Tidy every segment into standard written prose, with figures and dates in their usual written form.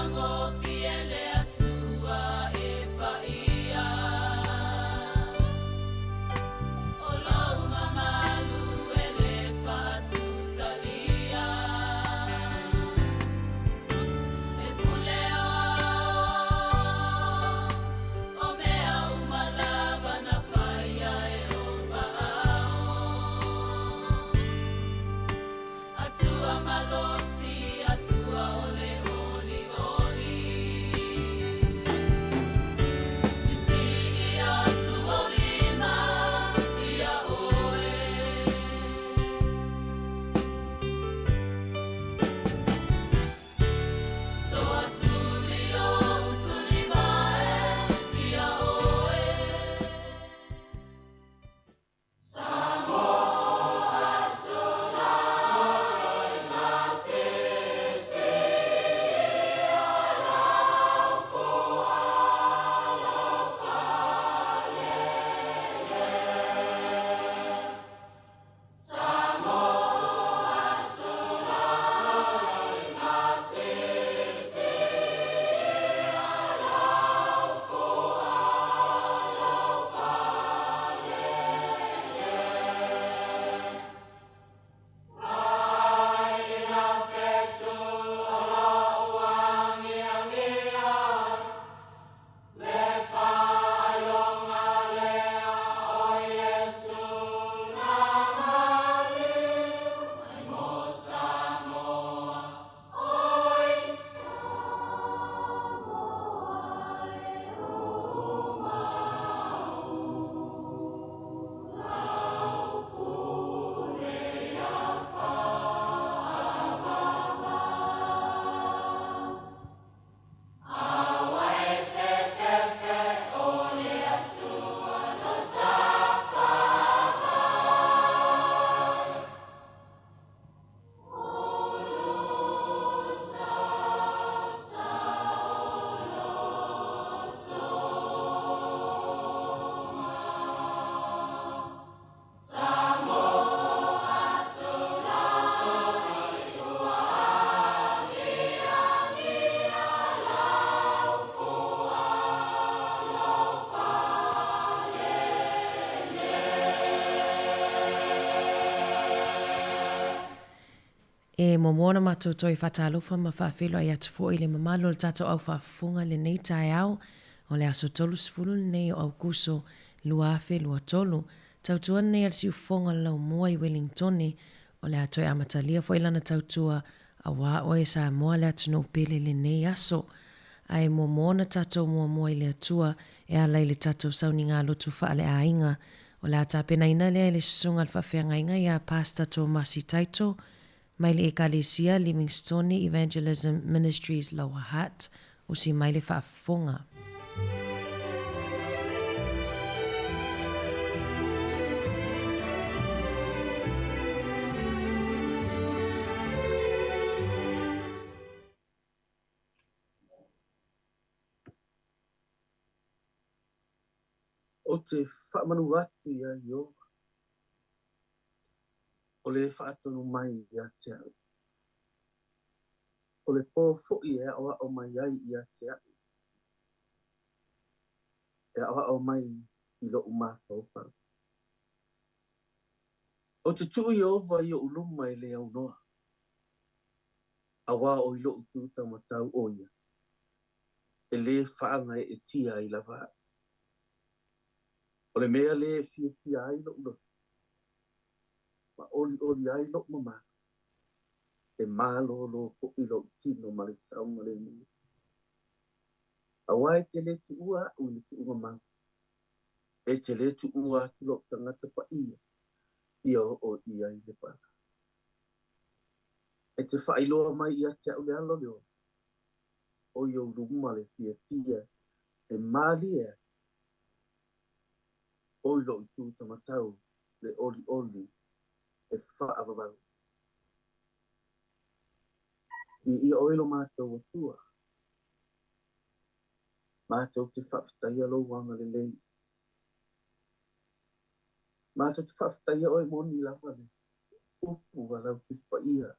matagofie le Atua e paia. O lou mamalu e le faatusalia. E pule o ao, o mea uma lava na faia e ou aao. Atua malosi, Atua o le olioli. Sisii atu ou lima ia oe. Soatuli ou tulivae ia oe. E muamua ona matou toe faatalofa ma faafeiloai atu foi i le mamalu o le tatou au faafofoga i lenei taeao o le aso 30 lenei o Aukuso 2023. Tautua lenei a le siufofoga o le Laumua i Welingtone, o le a toe amatalia foi lana tautua aua oe Samoa le atunuu pele i lenei aso. Ae muamua ona tatou muamua i le Atua e ala i le tatou sauniga lotu faaleaiga. O le a tapenaina lea e le Susuga a le Faafeagaiga ia Pastor Tomasi Taito mai le Ekalesia Livingstone Evangelism Ministries Lower Hutt, usi mai le faafofoga. Ou te faamanu atu iā Ieova, o le faatonu mai ia te au. O le pō foi e aʻoaʻo mai ai ia te aʻu, e aʻoaʻo mai i loʻu mafaufau. Ou te tuu Ieova i oʻu luma e le aunoa, auā o i loʻu itu taumatau ʻo ia, e lē faagaeetia ai lava aʻu. O le mea lē e fiafia ai loʻu loto, ma ʻoliʻoli ai loʻu mamalu, e malōlō hoʻi loʻu kino ma le saogalēmū. Auā e te lē tuʻua aʻu i le tuʻuga mau, e te lē tuʻua atu loʻu tagata paʻia ia oʻo ʻia i le pala. E te faailoa mai ia te aʻu le ala o le ola, ʻo i ou luma le fiafia e mālie ai, ʻo i loʻu itu taumatau le ʻoliʻoli e faavavau. Viia ʻoe lo matou Atua, matou te faafetaia lou agalelei. Matou te faafetaia ʻoe moni lava le upu a lau Tusi Paia.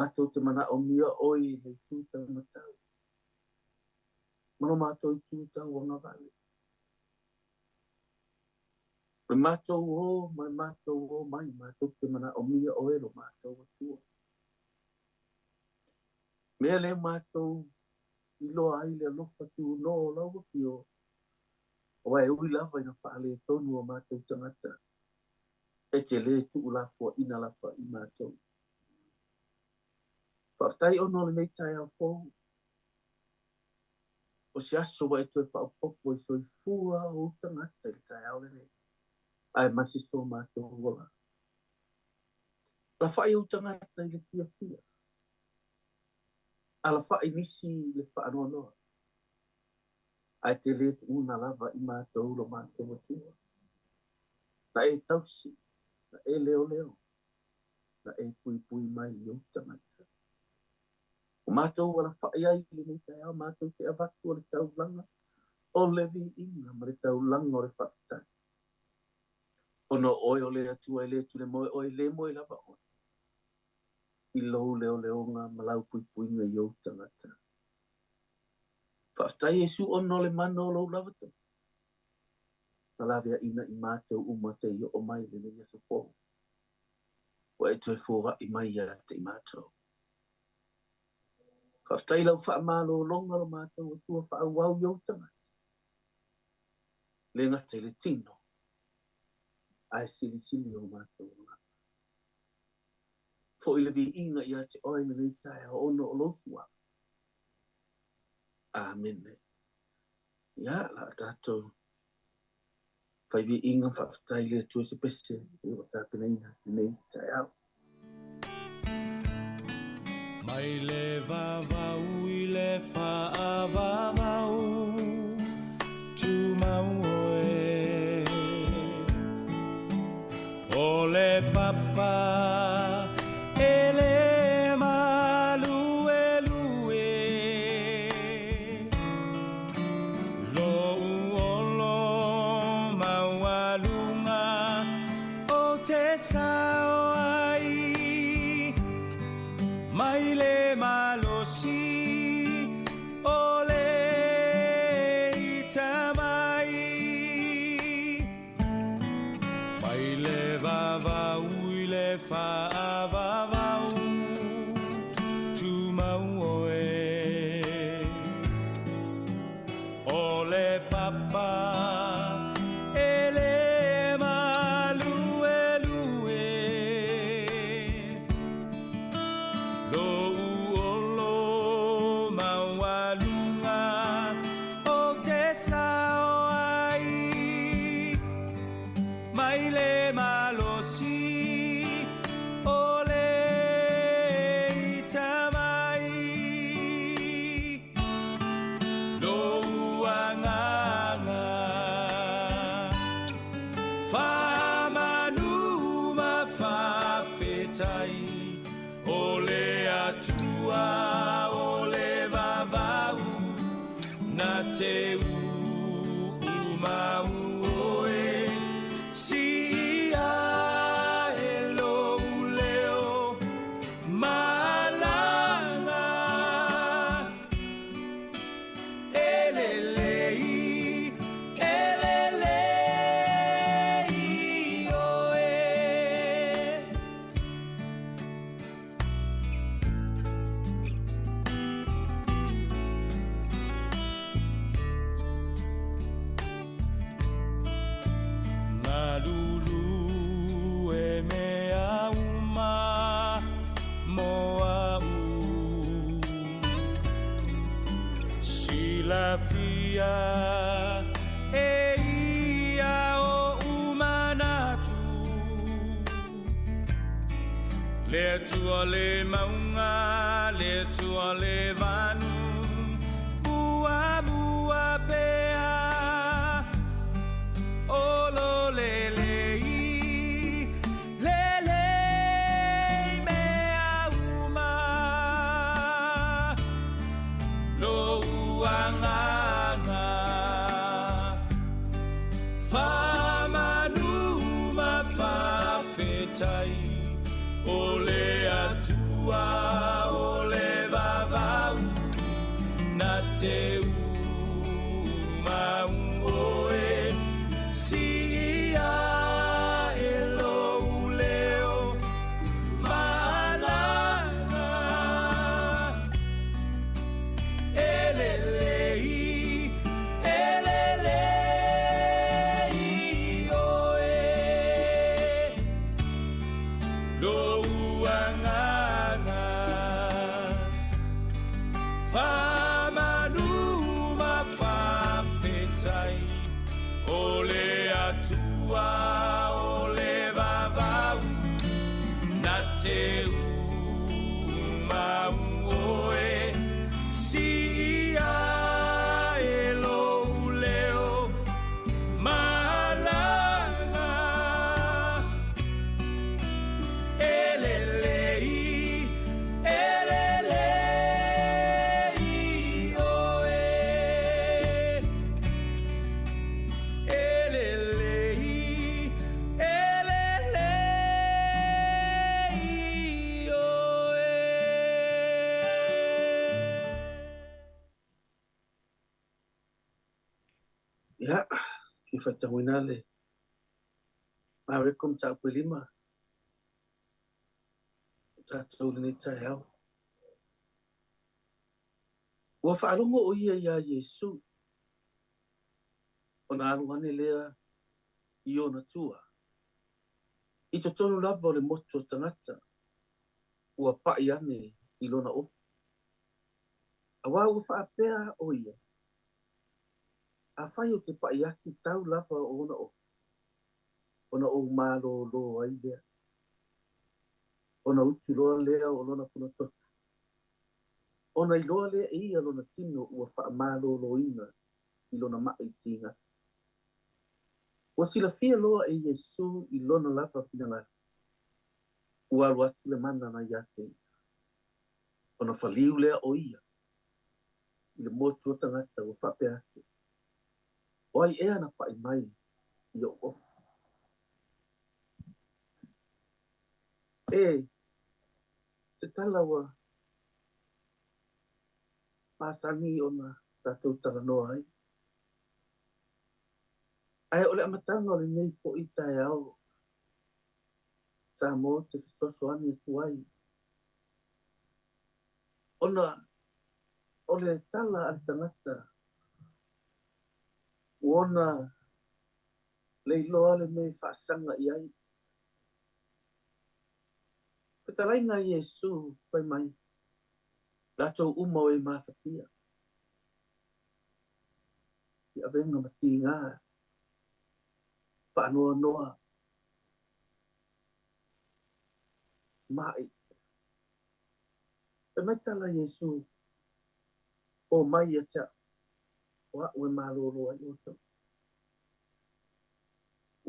Matou te manaomia oe i le itu taumatau, ma lo matou itu tauagavale. O le matou ō ma le matou ō mai, matou te manaomia oe lo matou Atua. Mea lea matou iloa ai le alofa tunoa o lau Afio, aua e ui lava ina faaletonu o matou tagata, e te lē tuulafoaiina lava i matou. Faafetai ona o lenei taeao fou, o se aso ua e toe faaopoopo i soifua o ou tagata i le taeao lenei, aemaise so matou ola. Alafai ou tagata i le fiafia, alafai nisi i le faanoanoa, ae te lē tuuna lava i matou lo matou Atua. Na e tausi, na e leoleo, na e puipui mai i ou tagata. O matou alafai ai i lenei taeao, matou te avatu o le taulaga o le viiga ma le taulaga o le faafetai. Ona o oe o le Atua e le tulemoe oe, e le moe lava oe i lou leoleoga ma lau puipuiga i ou tagata. Faafetai Iesu ona o le mana o lou lava toto na laveaiina i matou uma seia oo mai i lenei aso fou. Ua e toe foai mai ia te i matou. Faafetai i lau faamalologa lo matou Atua faaauau i ou tagata. Le gata i le tino, ae silisili o matou agaga. Foi le viiga ia te oe i lenei taeao ona o lou suafa. Amene. Ia, la a tatou fai viiga ma faafetai i le Atua i se pese ua tapenaina lenei taeao. Mai le vavau i le faavavau, tumau oe. O le papa e le maluelue, lou olo maualuga o te sao ai, mai le malosi o le ita mai. Mai le vavau i le faavavau, tumau oe. O le papa e le maluelue, lou olo maualuga o te sao ai, mai le malosi o le ita mai. Lou agaga faamanu ma faafetai, o le Atua o le vavau na te uumau oe, siia e lou leo malaga. E lelei, e lelei oe. Galulu e mea uma mo a'u, silafia e ia oʻu manatu. Le Atua le mauga, le Atua le vanu, muamua pea. Olo lelei, lelei mea uma. Lou agaga faamanu ma faafetai, o le Atua. te uma oe Siia e lou leo malaga E lelei, e lelei oe Lou agaga Faamanu ma faafetai O le Atua o le vavau Na te uma oe Siia e lou leo malaga E lelei, e lelei oe E lelei, e lelei oe. Ia, fia faitauina le Mareko mataupu e lima o tatou i lenei taeao. Ua faalogo ʻo ia iā Iesū, ona alu ane lea i ona tua, i totonu lava o le motu o tagata ua paʻi ane i lona ofi. Auā ua faapea ʻo ia, Afai ou te paʻi atu tau lava o ona ofi, ona ou malōlō ai lea, ona utu loa lea o lona ponototo, ona iloa lea e ia lona tino ua faamalōlōina i lona maʻi tiga. Ua silafia loa e Iesū i lona lava finagalo, ua alu atu le mana na iā te ia, ona whaliu lea o ia i le motu o tagata ua faapea atu, O ai ea na paʻi mai i oʻu ofi? E, se tala ua masani ona tatou talanoa ai. Ae o le amataga o lenei foʻi taeao Samoa ou te fesoasoani atu ai ona o le tala a le tagata ua ona le iloa le mea e faasaga i ai. Fetalaiga a Iesu fai mai, Latou uma o e mafatia i avega ma tiga faanoanoa maʻi. Fai mai tala a Iesu, O mai ia te a'u, o a'u e malōlō ai ʻoutou.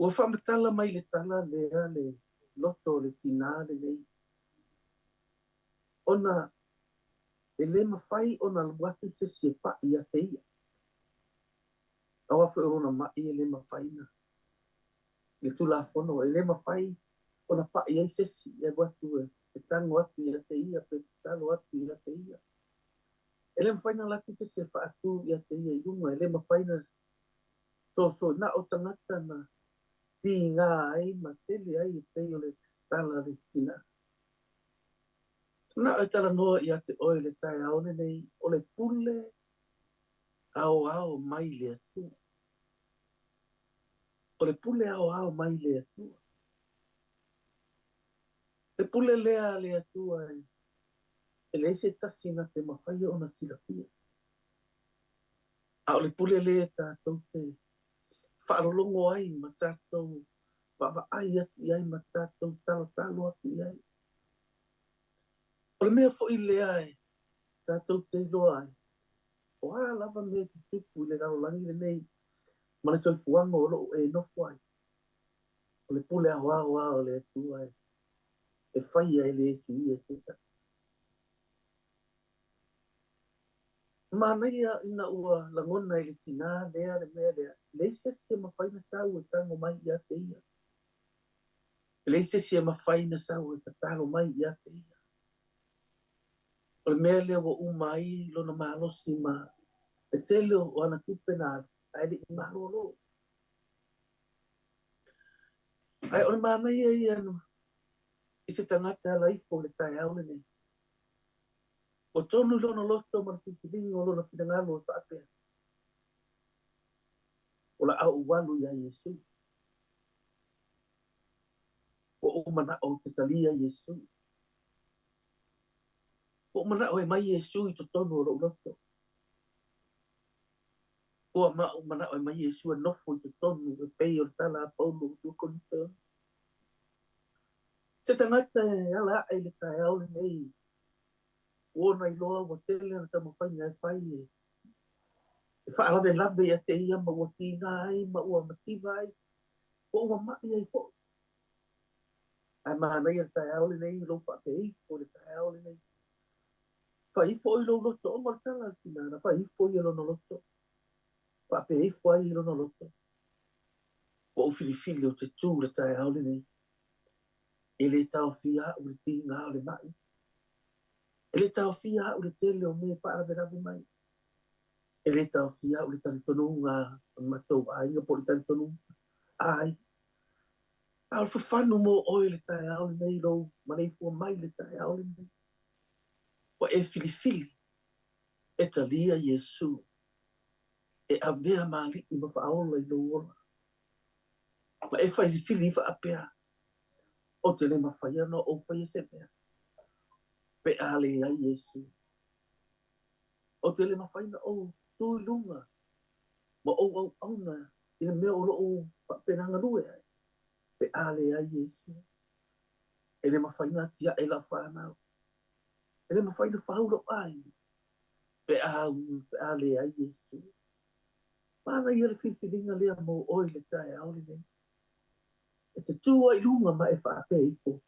Ua faamatala mai le tala lea le loto o le tinā lenei, ona e lē mafai ona alu atu se isi e paʻi ia te ia. Aua foi o lona maʻi e lē mafai na i le Tulafono, e lē mafai ona paʻi ai se isi e alu atu e tago atu ia te ia pe tatalo atu ia te ia. E lē mafai na alu atu se isi e faatū ia te ia i luga, e lē mafai na soso na o tagata na tīgā ai ma tele ai e pei o le tala a le tinā. Na o e talanoa ia te oe i le taeao lenei, o le pule aoao mai le Atua. O le pule aoao mai le Atua. Le pule lea a le Atua e leai se tasi na te mafai ona silafia. A o le pule lea tatou te faalologo ai ma tatou vaavaai atu i ai ma tatou talotalo atu i ai. O le mea foi lea e tatou te iloa ai, o a lava mea e tutupu i le lalolagi lenei ma le soifuaga o lo o e nofo ai, o le pule aoao lava o le Atua e faia e lē suia e se tasi. Manaia ina ua lagona e le tinā lea le mea lea, e leai se isi e mafai ona sau e tago mai ia te ia. E leai se isi e mafai ona sau e tatalo mai ia te ia. O le mea lea ua uma ai lona malosi ma Le tele o ana tupe na alu, ae le i malōlō. Ae o le manaia ia i se tagata e ala ifo i le taeao lenei. Ua tonu i lona loto ma le filifiliga o lona finagalo e faapea, O le a ou alu iā Iesu. Ua ou manao ou te talia Iesu. Ua ou manao e mai Iesu i totonu o lou loto. Ua ou manao e mai Iesu e nofo i totonu e pei o le tala a Paulo i 2 Korinito. Se tagata e ala aʻe i le taeao lenei, ua ona iloa ua tele ana taumafaiga e fai e e faalavelave ia te ia ma ua tiga ai ma ua mativa ai, po ua maʻi ai foi. Ae manaia le taeao lenei i lou faapea ifo i le taeao lenei. Fai ifo i lou loto, ona o le tala a le tina, na fai ifo ia lona loto. Faapea ifo ai i lona loto. Ua ou filifili ou te tu i le taeao lenei. E le taofia au i le tiga o le maʻi. E le taofia au i le tele o mea e faalavelave mai. E le taofia au i le talitonuga a matou aiga po o le talitonuga a ai. A o le fafanu mo oe i le taeao lenei, lou maleifua mai i le taeao lenei. Ua e filifili e talia Iesu e avea ma Alii ma Faaola i lou ola. Ma e filifili faapea, Ou te le mafai ona ou faia se mea pe a leai Iesu. Ou te le mafai ona ou tu i luga ma ou auauna i le mea o lo o faapena galue ai, pe a leai Iesu. E le mafai ona atiae lau fanau. E le mafai ona fau lou aiga, pe a, pe a leai Iesu. Manaia le filifiliga lea mo oe i le taeao lenei. E te tu ai i luga ma e faapea ifo,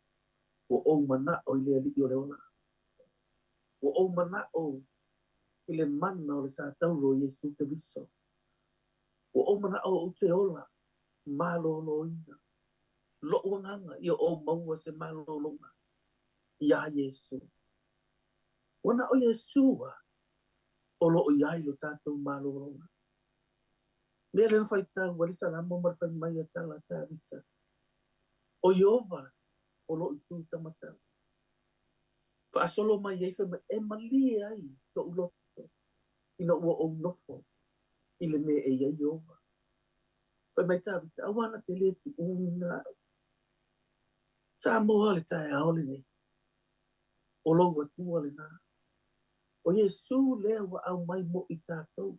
Ua ou manao i le Alii o le ola. Ua ou manao i le mana o le sa tauro o Iesu Keriso. Ua ou manao ou te ola malōlōina loʻu agaga ia ou maua se malōlōga iā Iesu. Ua na o Iesu a o lo o i ai lo tatou malōlōga. Mea lea na faitau ai le Salamo ma le fai mai a tala a Tavita, O Ieova o loʻu itu taumatau. Faasolo mai ai fai mai, e malie ai loʻu loto ina ua ou nofo i le mea e i ai Ieova. Fai mai Tavita, Auā na te lē tuuina aʻu. Samoa le taeao lenei, o lou Atua lenā. O Iesū lea ua aumai mo i tatou.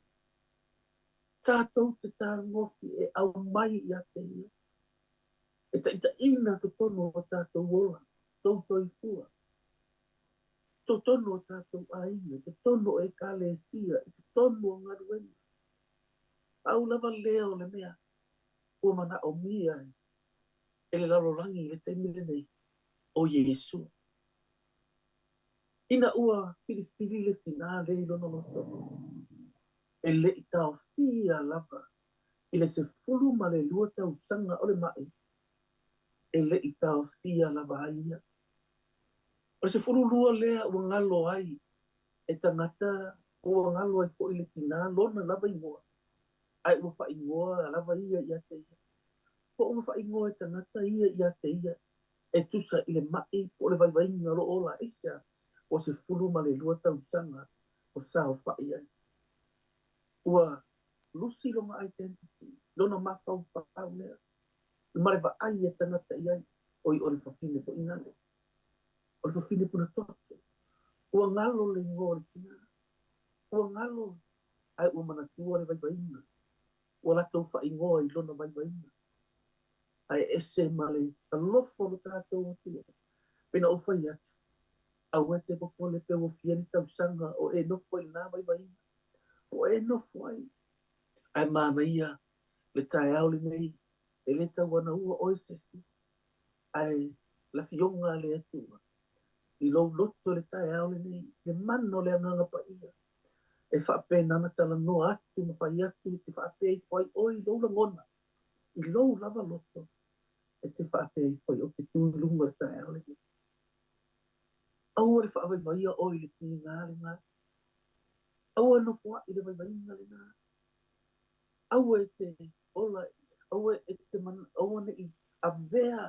Tatou te tagofi e aumai ia te ia. E taʻitaʻina totonu o tatou ola, tou soifua, totonu o tatou aiga, totonu o Ekalesia, i totonu o galuega. Pau lava lea o le mea ua manaomia e le lalolagi i le taimi lenei, o Iesu. Ina ua filifili le tinā lea i lona loto, e le i taofia lava i le 12 tausaga o le maʻi, e le i taofia lava ai ia. O le 12 lea ua galo ai e tagata, ua galo ai foi le tinā lona lava igoa, ae ua faaigoa lava ia ia te ia. Po ua faaigoa e tagata ia ia te ia e tusa i le maʻi po o le vaivaiga o lo o ola aisea ua 12 tausaga o saofai ai. Ua lusi lona identity, lona mafaufau lea, ma le vaai a tagata i ai, oi o le fafine foi nale, o le fafine puna toto. Ua galo le igoa o le tinā, ua galo ae ua manatua le vaivaiga, ua latou faaigoa i lona vaivaiga. Ae ese ma le alofa o lo tatou Atua. Pei ona ou fai atu, aua e te popole pe ua fia ni tausaga o e nofo i lena vaivaiga, o e nofo ai. Ae manaia le taeao lenei, e le tau anaua oe se isi, ae le Afioga a le Atua i lou loto i le taeao lenei, le mana o le Agaga Paia, e faapena ona talanoa atu ma fai atu e te faapea ifo ai oe i lou lagona, i lou lava loto, e te faapea ifo ai, Ou te tu i luga i le taeao lenei. Aua le faavaivaia oe i le tiga lena. Aua e nofoaʻi le vaivaiga lenā. Aua e te ola, aua e te aua neʻi avea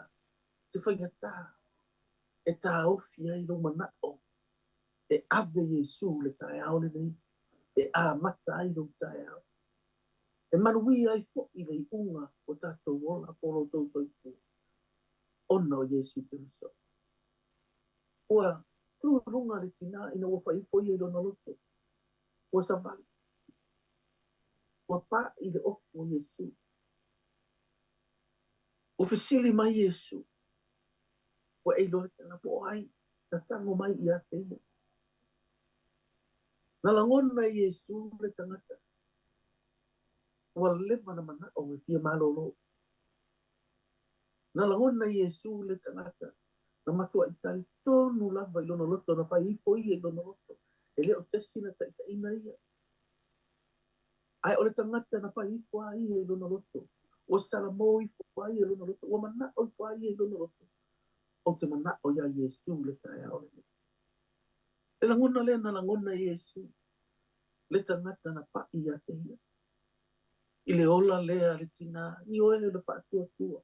se faigatā e taofi ai lou manaʻo e ave Iesū le taeao lenei e amata ai lou taeao. E manuia ai foʻi le iʻuga o tatou ola po o lo outou soifua ona o Iesū Keriso. Ua tū i luga le tinā ina ua fai ifo ia i lona loto, ua savali, ua paʻi le ofu o Iesū. Ua fesili mai Iesū, Ua e iloa le tala po o ai na tago mai ia te ia? Na lagona e Iesū le tagata ua leva na manaʻo e fia malōlō. Na lagona e Iesū le tagata na matuaʻi talitonu lava i lona loto na fai ifo ia i lona loto, e le o se isi na taʻitaʻina ia. Ae o le tagata na fai ifo a ia i lona loto, ua salamō ifo a ia i lona loto, ua manaʻo ifo a ia i lona loto, ou te manaʻo iā Iesū le taeao lenei. Le lagona lea na lagona e Iesū, le tagata na paʻi iā te ia. I le ola lea a le tinā, ioe le faatuatua.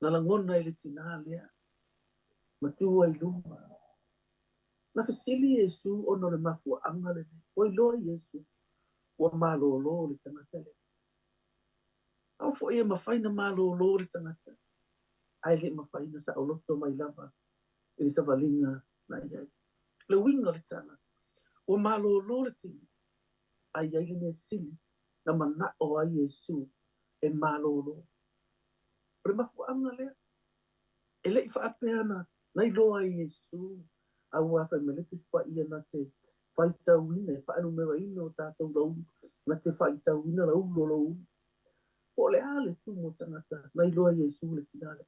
Na lagona e le tinā lea, matua i luga. Na fesili Iesū ona o le mafuaaga lenei, ua iloa Iesū, ua malōlō le tagata lea. Ao foʻi e mafai na malōlō le tagata, ae le i mafai na saoloto mai lava i le savaliga na i ai. Le uiga o le tala, ua malōlō le tino, ae i ai le mea sili na manaʻo ai Iesū e malōlō. O le mafuaaga lea, e le i faapea na na iloa ai Iesū, auā fai mai le Tusi Paia na te faitauina e faanumeraina o tatou laulu, na te faitauina laulo o lou ulu. Po o le a le tumu o tagata na iloa ai Iesū le tinā lea.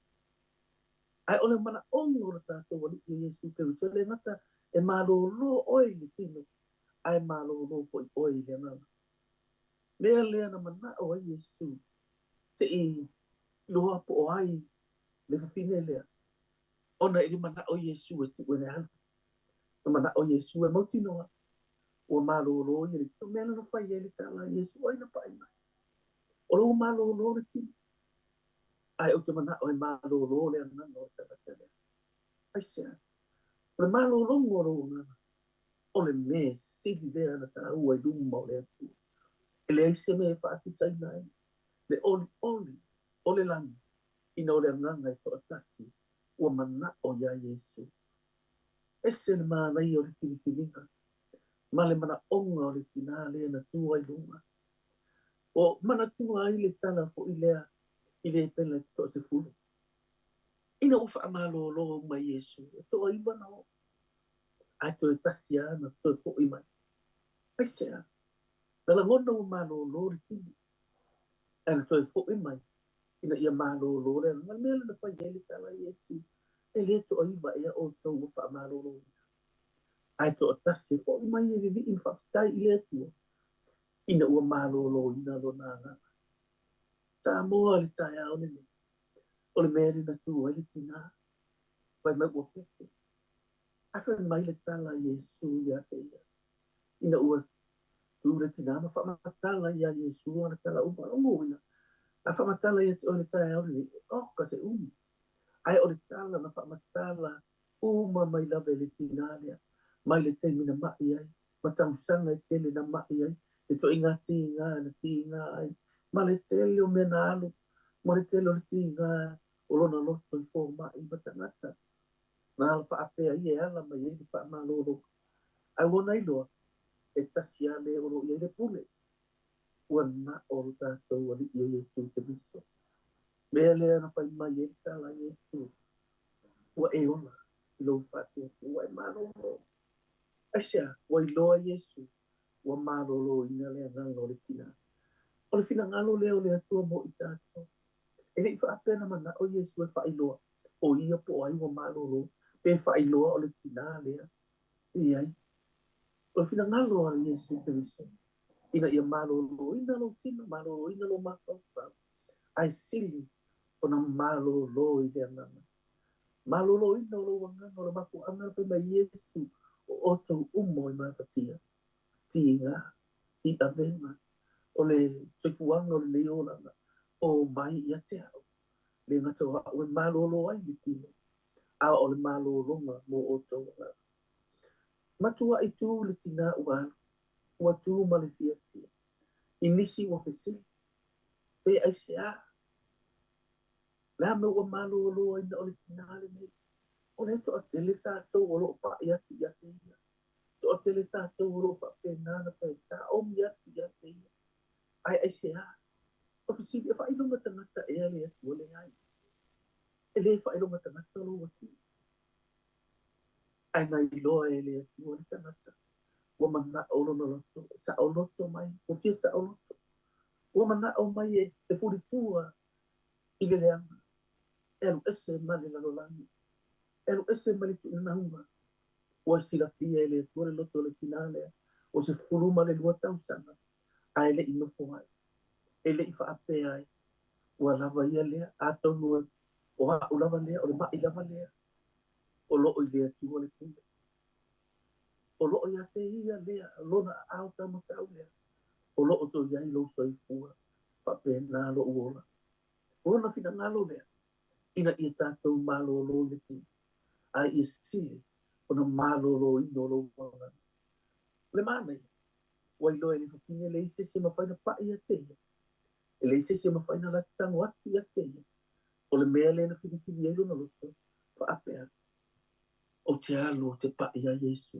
Ae o le manaʻoga o lo tatou Alii o Iesū Keriso, e le gata e malōlō ʻoe i le tino, ae malōlō foʻi ʻoe i le agaga. Mea lea na manaʻo ai Iesū, seʻi iloa po o ai le fafine lea, ona e le manaʻo Iesū e tuʻu e le alu. Na manaʻo Iesū e mautinoa, ua malōlō ia le tino. Mea lea na fai ai le tala a Iesū, o ai na paʻi mai? O lou malōlō le tino. Ae ou te manaʻo e malōlō le agaga o le tagata lea. Aisea? O le malōlōga o lou agaga, o le mea sili lea na taua i luma o le Atua. E leai se mea e faatusaina ai le ʻoliʻoli o le lani ina o le agaga e toʻatasi ua manaʻo iā Iesū. Ese le manaia o le filifiliga ma le manaʻoga o le tinā lea na tū ai luga. Ua manatua ai le tala foʻi lea i le pela i te toasefulu. Ina ua faamalōlō uma Iesū, e toaiwa na oo, ae toe tasi lava na toe foʻi mai. Aisea? Na lagona ua malōlō le tino, ae na toe foʻi mai ina ia malōlō le agaga. Le mea lea na fai ai le tala a Iesū, E le toaiwa ea ʻoutou ua faamalōlōina, ae toatasi e foʻi mai e vivii ma faafetai i le Atua, ina ua malōlōina lona agaga. Samoa i le taeao lenei, o le mea lea na tū ai le tinā, fai mai ua fefe. Ae fai mai le tala a Iesū iā te ia, ina ua tū le tinā ma faamatala iā Iesū ana tala uma, lona uiga, a faamatala ia te oe le taeao lenei, oka se umi. Ae o le tala na faamatala uma mai lava e le tinā lea, mai le taimi na maʻi ai, ma tausaga e tele na maʻi ai, le toaiga tigā na tigā ai, ma le tele o mea na alu, ma le tele o le tigā o lona loto i fomai ma tagata na ala faapea ia e ala mai ai le faamalōlōga. Ae ua ona iloa, e tasi lava le o lo o i ai le pule, ua naʻo lo tatou Alii o Iesū Keriso. Mea lea na fai mai ai le tala a Iesū, Ua e ola i lou faatuatua, ua e malōlō. Aisea? Ua iloa Iesū, ua malōlōina le agaga o le tinā. O le finagalo lea o le Atua mo i tatou. E le i faapea na manaʻo Iesū e faailoa ʻo ia po o ai ua malōlō, pe faailoa o le tinā lea. Leai. O le finagalo a Iesū Keriso, ina ia malōlōina lou tino, malōlōina lou mafaufau, ae sili ona malōlō i le agaga. Malōlōina o lou agaga, o le mafuaaga na fai mai Iesū, o ʻoutou uma o i mafatia. Tiga i avega o le soifuaga o lenei olaga, o mai ia te au, le gata o a'u e malōlō ai le tino, a o le malōlōga mo outou agaga. Matua'i tū le tinā ua alu, ua tū ma le fiafia. I nisi ua fesili, Pe aisea? Le a mea ua malōlō ai na o le tinā lenei? O lea toatele tatou o lo o pa'i atu ia te ia. Toatele tatou o lo o faapena ona toe taomi atu ia te ia. Ae aisea? O fesili, e faailoga tagata ea le Atua? Leai. E lē faailoga tagata lou Atua. Ae na iloa e le Atua le tagata ua mana'o lona loto, e saoloto mai, ua fia saoloto, ua mana'o mai e fulitua i le leaga, e alu ese ma le lalolagi, e alu ese ma le tuunaunauga. Ua silafia e le Atua le loto o le tinā lea, ua 12 tausaga, ae le i nofo ai, e le i faapea ai, ua lava ia lea, atonu o a'u lava lea, o le ma'i lava lea, o lo'o i le Atua le pule. O lo'o ia te Ia lea, Lona aao taumatau lea, o lo'o toe i ai lou soifua, faapena lo'u ola. O Lona finagalo lea, ina ia tatou malōlō i le tino, ae ia sili ona malōlōina o lou agaga. O le manaia, ua iloa e le fafine e leai se isi e mafai ona pa'i ia te ia, e leai se isi e mafai ona latago atu ia te ia. O le mea lea na filifili ai lona loto, faapea, Ou te alu ou te pa'i iā Iesū.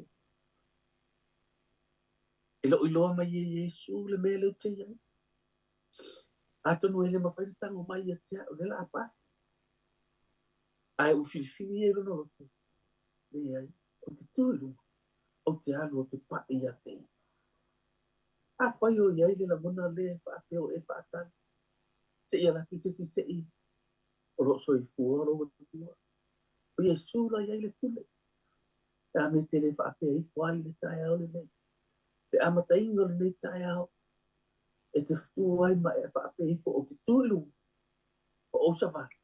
E le o iloa mai e Iesū le mea lea ou te i ai. Atonu e le mafai ona tago mai ia te a'u, lea o le a pasi. Ae ua filifili ia i lona loto, leai, ou te tu i luga, ou te alu ou te pa'i ia te ia. Afai o i ai le lagona lea e faapea o e faatali, seia alu atu i se isi se'i o lo o soifua lou Atua. O Iesū la i ai le pule. Pe a mea e te le faapea ifo ai i le taeao lenei, le amataina o lenei taeao, e te tu ai ma e faapea ifo, ou te tu i luga o ou savali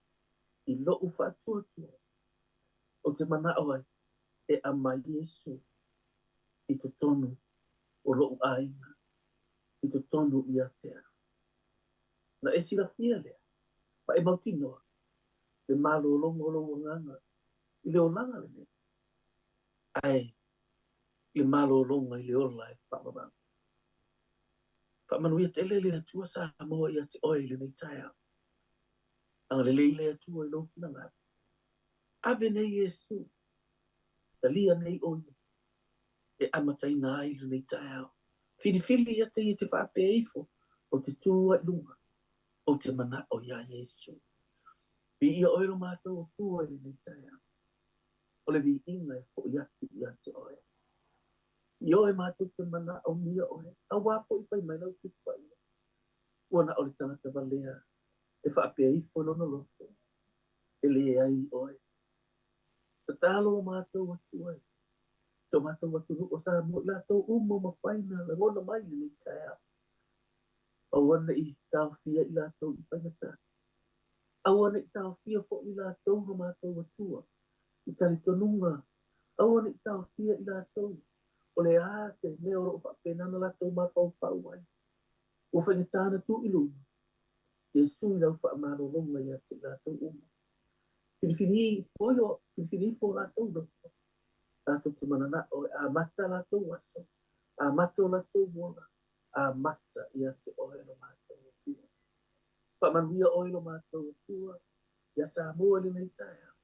i lo'u faatuatua, ou te mana'o ai e aumai Iesū i totonu o lo'u aiga, i totonu ia te au. Na e silafia lea, ma e mautinoa le malologa o lou agaga i le olaga lenei, ae le malologa i le ola e faavavau. Faamanuia tele le Atua Samoa ia te oe i lenei taeao. Agalelei le Atua i lou finagalo. Ave nei Iesu, talia nei ʻo ia e amataina ai lenei taeao. Filifili ia te ia te faapea ifo, ou te tū ai i luga, ou te mana'o iā Iesu. Viia ʻoe lo matou Atua i lenei taeao. O le viiga e foʻi atu ia te oe. I oe matou te manaʻomia ʻoe, auā foʻi fai mai lau Tusi Paia, ua na o le tagata valea e faapea ifo i lona loto, e leai i oe. Tatalo o matou Atua i to matou atunuu o Samoa i latou uma ua mafai ona lagona mai lenei taeao. Aua ne i taofia i latou i faigata. Aua ne i taofia foi i latou lo matou Atua i talitonuga Aua ne i taofia i latou, o le a se mea o lo o faapena ona latou mafaufau ai. Ua faigata ona tu i luma, Iesu i lau faamalologa ia te i latou uma. Filifili ifo filifili ifo o latou loto, latou te mananao e amata latou aso, amata o latou ola, amata ia te oe lo matou Atua. Faamanuia oe lo matou Atua ia Samoa i lenei taeao.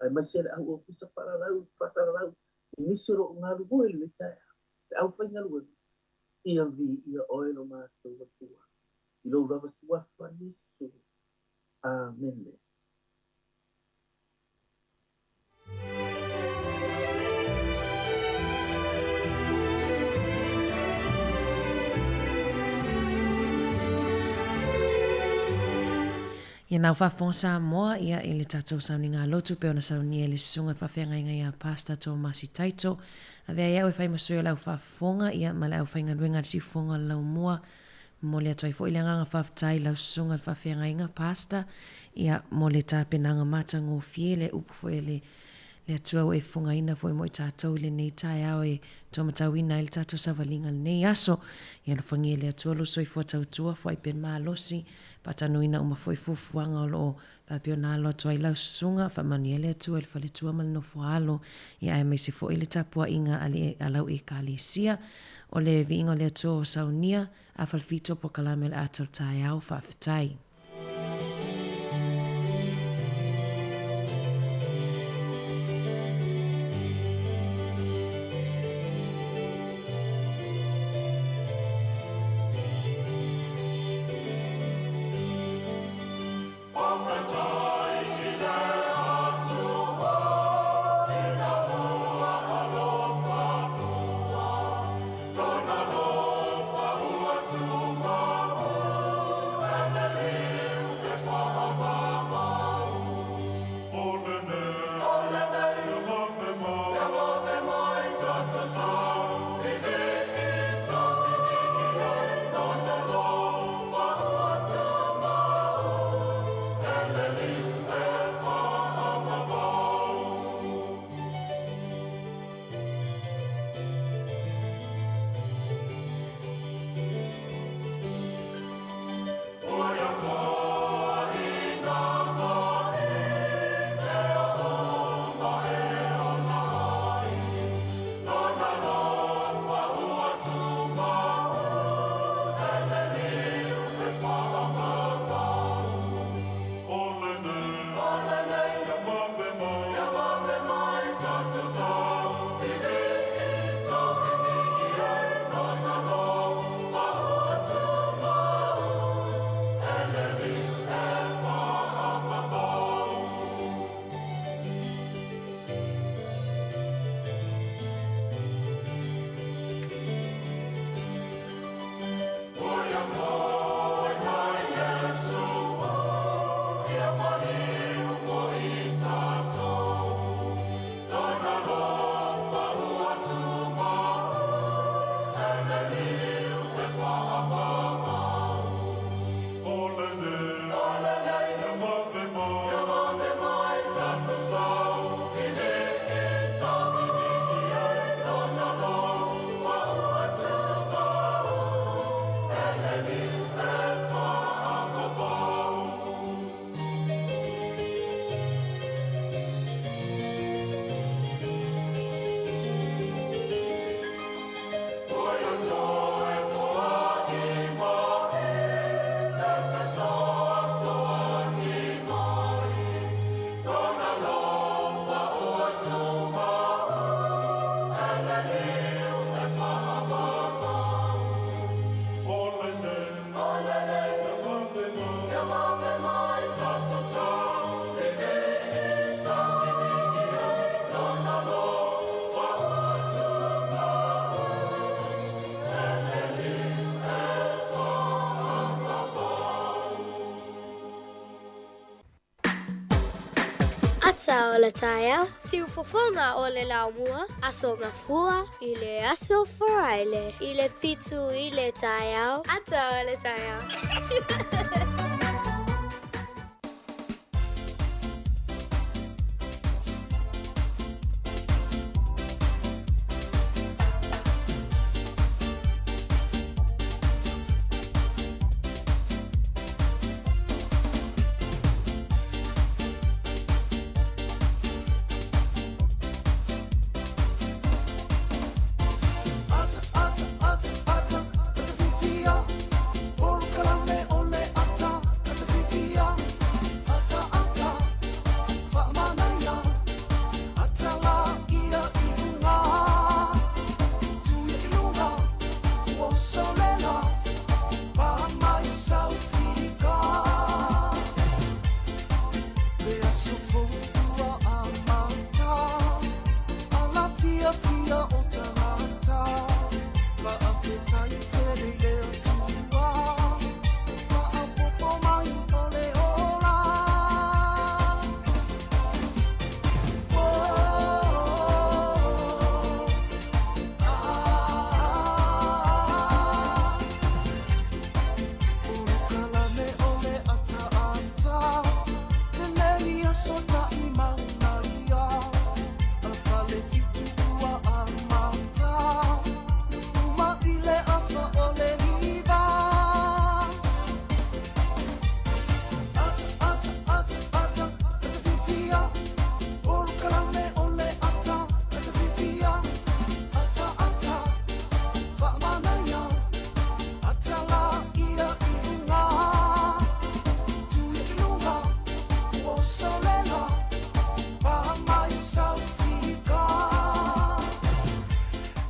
Aemaise le au ofisa faalalau, faasalalau i nisi o lo o galulue i lenei taeao, le aufaigaluega, ia viia oe lo matou Atua, i lou lava suafa Iesu. Amene. Ia nau faafofoga Samoa ia i le tatou sauniga lotu pei ona saunia e le Susuga i le Faafeagaiga ia Pastor Tomasi Taito. Avea ai au e fai ma sui o le au faafofoga ia ma le aufaigaluega a le Siufofoga o le Laumua. Momoli atu ai foi le agaga faafetai i lau Susuga i le Faafeagaiga, Pastor, ia mo le tapenaga matagofie le upu foi a le. Le Atua ua e fofogaina foi mo i tatou i lenei taeao e taumatauina ai le tatou savaliga i lenei aso. Ia alofagia e le Atua lou soifua tautua, foai pea le malosi, faatanuina uma foi fuafuaga o lo o faapea ona alo atu ai lau susuga, faamanuia le Atua i le faletua ma le nofo a alo, ia aemaise foi le tapuaiga a le a lau Ekalesia. O le viiga o le Atua ua saunia, a falefito polokalame o le ata o le taeao, faafetai. Ata o le taeao, siufofoga o le laumua, Aso Gafua i le aso Faraile i le 7 i le taeao, Ata o le taeao.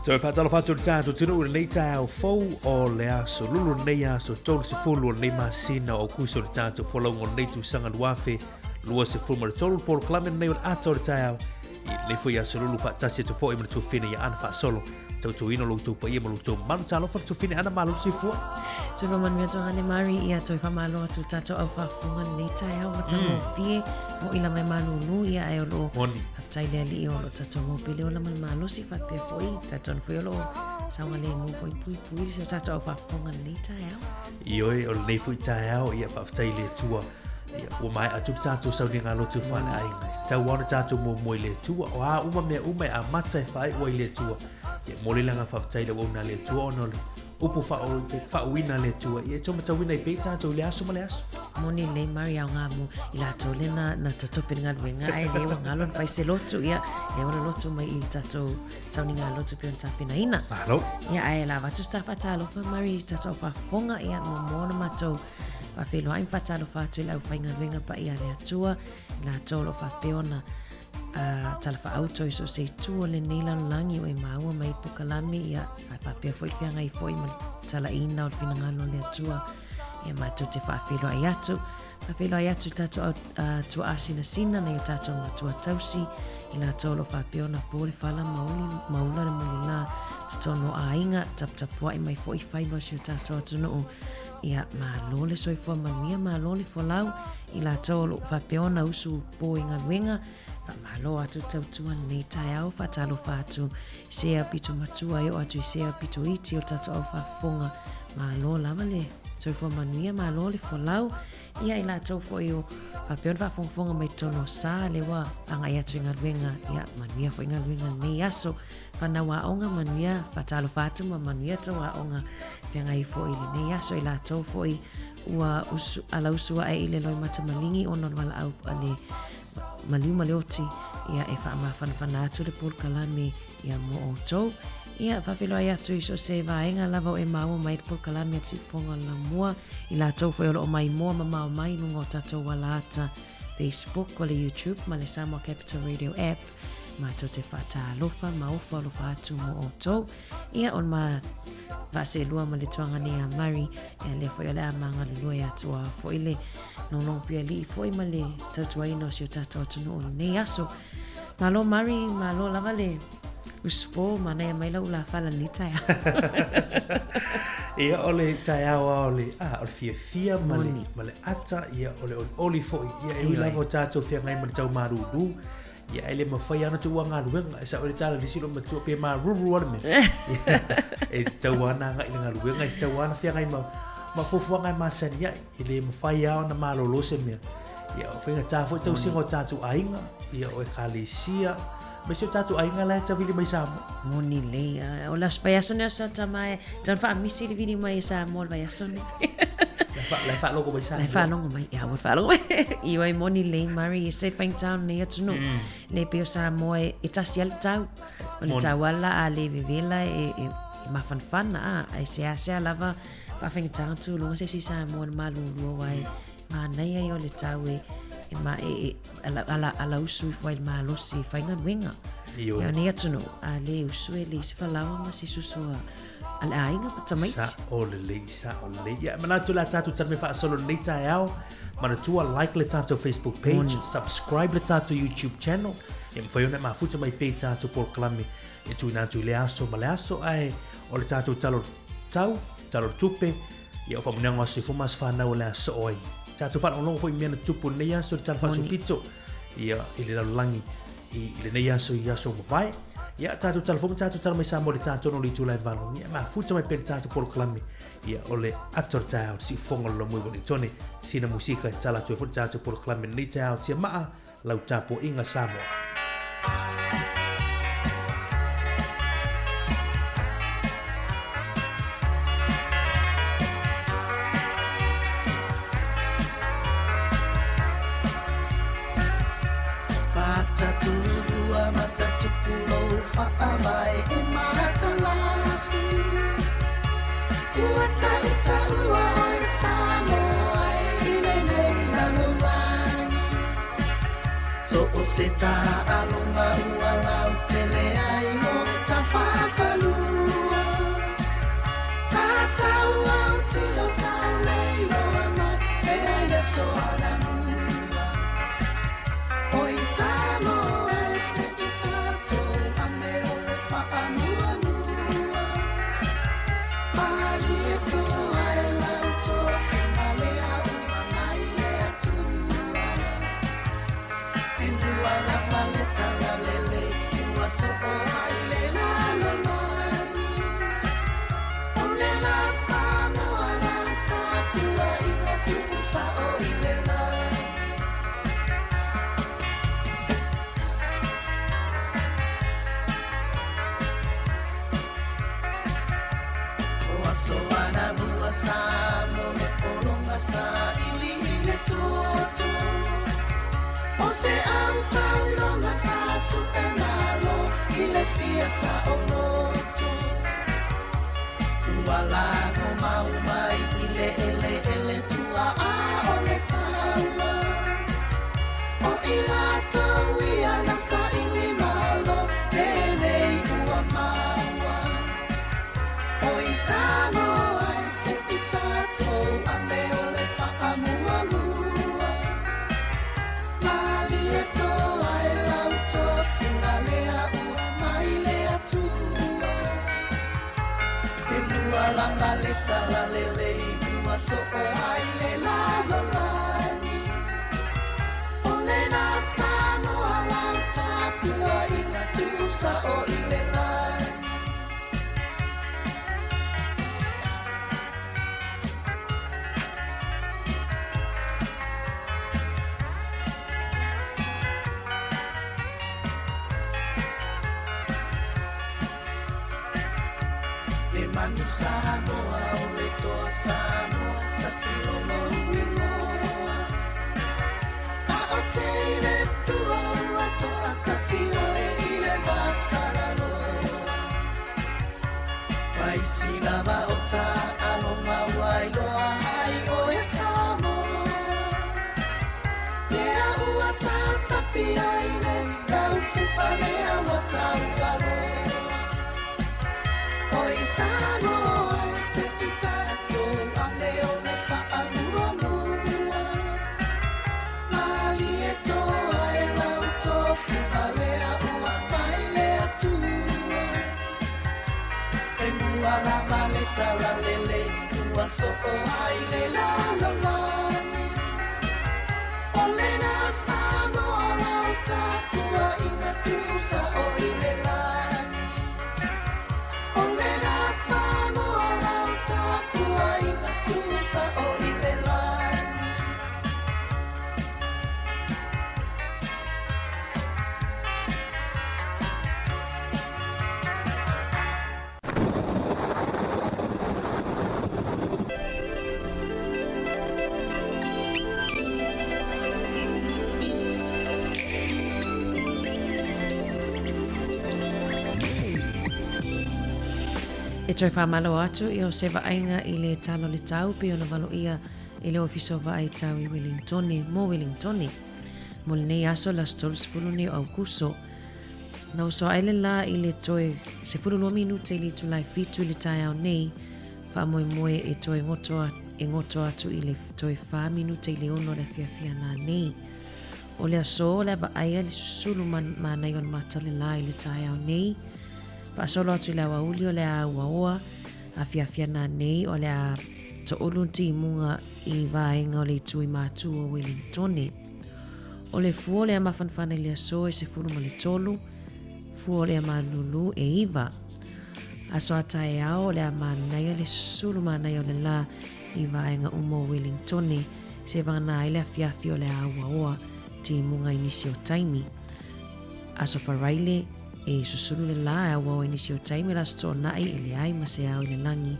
Toe faatalofa atu i le tatou atunuu i lenei taeao fou o le aso Lulu lenei aso 30 o lenei masina o Aukuso i le tatou folauga o lenei tausaga 2023 le polokalame lenei o le ata o le taeao i lenei foi aso Lulu faatasi atu foi ma le tuafine ia Ana Faasolo tautuaina lo outou paia ma lo outou mamalu. Talofa le tuafine Ana, malo le soifua. Soifua manuia tuagane Mari, ia toe faamalo atu tatou au faafofoga lenei taeao matagofie mm. mo i lava e malulu ia ae o loo faafetai le Alii o loo tatou mau pele ola ma le malosi faapea foi tatou foi o loo saogalemu foi puipui se tatou au faafofoga lenei taeao. Ioe, o lenei foi taeao ia faafetai i le Atua ia, ua maea atu le tatou sauniga lotu faaleaiga. E tatau lava ona tatou muamua i le Atua. O a uma mea uma e amata e faaiu ai i le Atua. Ia, momoli le agaga faafetai i le auauna a le Atua ona o le upu faauuina a le Atua. Ia, e tau matauina ai pea i tatou i le aso ma le aso. Moni lelei Mari aoga mo i latou lea na, na tatope le galuega ae le ua galo na fai se lotu ia lea ua loloto mai i le tatou sauniga lotu pei ona tapenaina. Malo. Ia ae la avatu se ta faatalofa Mari i tatou faafofoga ia muamua ona matou faafeiloai ma faatalofa atu i le aufaigaluega paia a le Atua i latou o lo o faapea ona talafaauto i so o se itu o lenei lalolagi ua e maua mai polokalame ia ae faapea foi le feagai foi ma le talaina o le finagalo o le Atua ia matou te faafeiloai atu faafeiloai atu i tatou au, tuaa sinasina nai o tatou matua tausi i latou o lo o faapea ona po le fala ma ula le mulilā totonu o aiga taputapuai mai foi faiva o si o tatou atunuu Ia, malo le soifua manuia, malo le folau i latou o lo o faapea ona usu po i galuega. Faamalo atu tautua lenei taeao, faatalofa atu i se aupito matua e oo atu i se aupito iti o le tatou au faafofoga. Malo lava le soifua manuia, malo le folau. Ia, i latou foi o faapea ona faafogafoga mai totonu o sa, lea ua agai atu i galuega, ia, manuia foi galuega lenei aso. Fanau aoga manuia, faatalofa atu ma manuia tou aoga feagai foi i lenei aso i latou foi ua usu, alausu ae i le loimata maligi ona o le valaau a le maliu ma le oti, ia e faamafanafana atu le polokalame ia mo outou. Ia, faafeiloai atu i so o se vaega lava o e maua mai le polokalame a Siufofoga o le Laumua, i latou foi o lo o maimoa mamao mai i luga o tatou alaata Facebook, o le YouTube ma le Samoa Capital Radio app. Matou te faatalofa ma ofo alofa atu mo outou. Ia, o le ma vaaseelua ma le tuagane ia Mari, ia lea foi o le a magalulue atu a foi le nonopialii foi ma le tautuaina o si o tatou atunuu i lenei aso. Malo Mari, malo lava le usupo, manaia mai lau ulafala i lenei taeao. Ia, o le taeao lava o le, ah, o le fiafia ma le, ma le ata, ia, o le olioli foi. Ia, e ui lava o tatou feagai ma le tau malūlū, Ia, e le mafai lava ona tuua galuega. E sao i le tala a le isi loomatua, pe maruru lava le mea. E tatau lava ona agai i le galuega, e tatau lava ona feagai ma, ma fuafuaga e masani ai. E le mafai lava ona malolo se mea. Ia, o faigata foi tausiga o tatou aiga, ia, o ekalesia, aemaise o tatou aiga la e tavili mai Samoa. Moni lelei. O le aso vaiaso nei o sa tama e tau faamisi le vili mai e Samoa le vaiaso nei. La e faalogo mai Samoa. La e faalogo mai, ia ua faalogo mai. Ioe moni lelei Murray, e se faigata o lenei atunuu. Nei pei o Samoa e, e tasi lava le tau. O le tau lava la a le vevela e, e, e mafanafana a, ae seasea lava faafaigata ona tu i luga se isi Samoa i le malulu aua e manaia ia o le tau e, e, ma, e, e ala, ala, ala usu ifo ai i le malosi e faigaluega. Ioe. Ia o nei atunuu, a le usu e leai se falaoa ma se susu a, a le aiga ma tamaiti. Sao lelei, sao lelei. Ia, manatu la tatou tala mai faasolo lenei taeao. Manatua like le tatou Facebook page, Moni. subscribe le tatou YouTube channel. E mafai ona e mafuta mai pea i tatou polokalame e tuuina atu i le aso ma le aso. Ae o le tatou tala o le tau, tala o le tupe, ia o faamanuiaga o aso soifua ma aso fanau o le a soo ai. Tatou faalogologo foi i mea na tupu i lenei aso i le tala faasopito, ia, i le lalolagi i lenei aso i aso ua mavae. Ia, tatou tala foi ma tatou tala mai Samoa i le ta tonu o le itula e 8. Ia, mafuta mai pea le tatou polokalame. Ia, o le ata o le taeao, le siufofoga o le lomoi Ueligitone, sina musika e tala atu ai foi le tatou polokalame i lenei taeao tiamaa, lau tapuaiga Samoa. E toe faamalo atu ia o se vaaiga i le tala o le tau pei ona valoia e le Ofisa o Vaai Tau i Welingtone mo Welingtone mo lenei aso le aso 30 nei o Aukuso. Na uso ae le la i le toe 12 minute i le itula e 7 i le taeao nei, faamoemoe e toe ngoto, e ngoto atu i le toe 4 minute i le 6 o le afiafi ana nei. O le aso o le a vaaia le susulu manaia o le mata o le la i le taeao nei. Faasolo atu i le aoauli o le a auaoa afiafi ana nei o le a toʻulu timuga i vaega o le itu i Matu o Welingtone. O le fua o le a mafanafana i le aso e 13, fua o le a malulu e 9. Aso a taeao o le a manaia le susulu manaia o le la i vaega uma o Welingtone se vagana ai le afiafi o le a auaoa timuga i nisi o taimi. Aso Faraile, e susulu le la e auaoa i nisi o taimi o le Aso Toonai e leai ma se ao i le lagi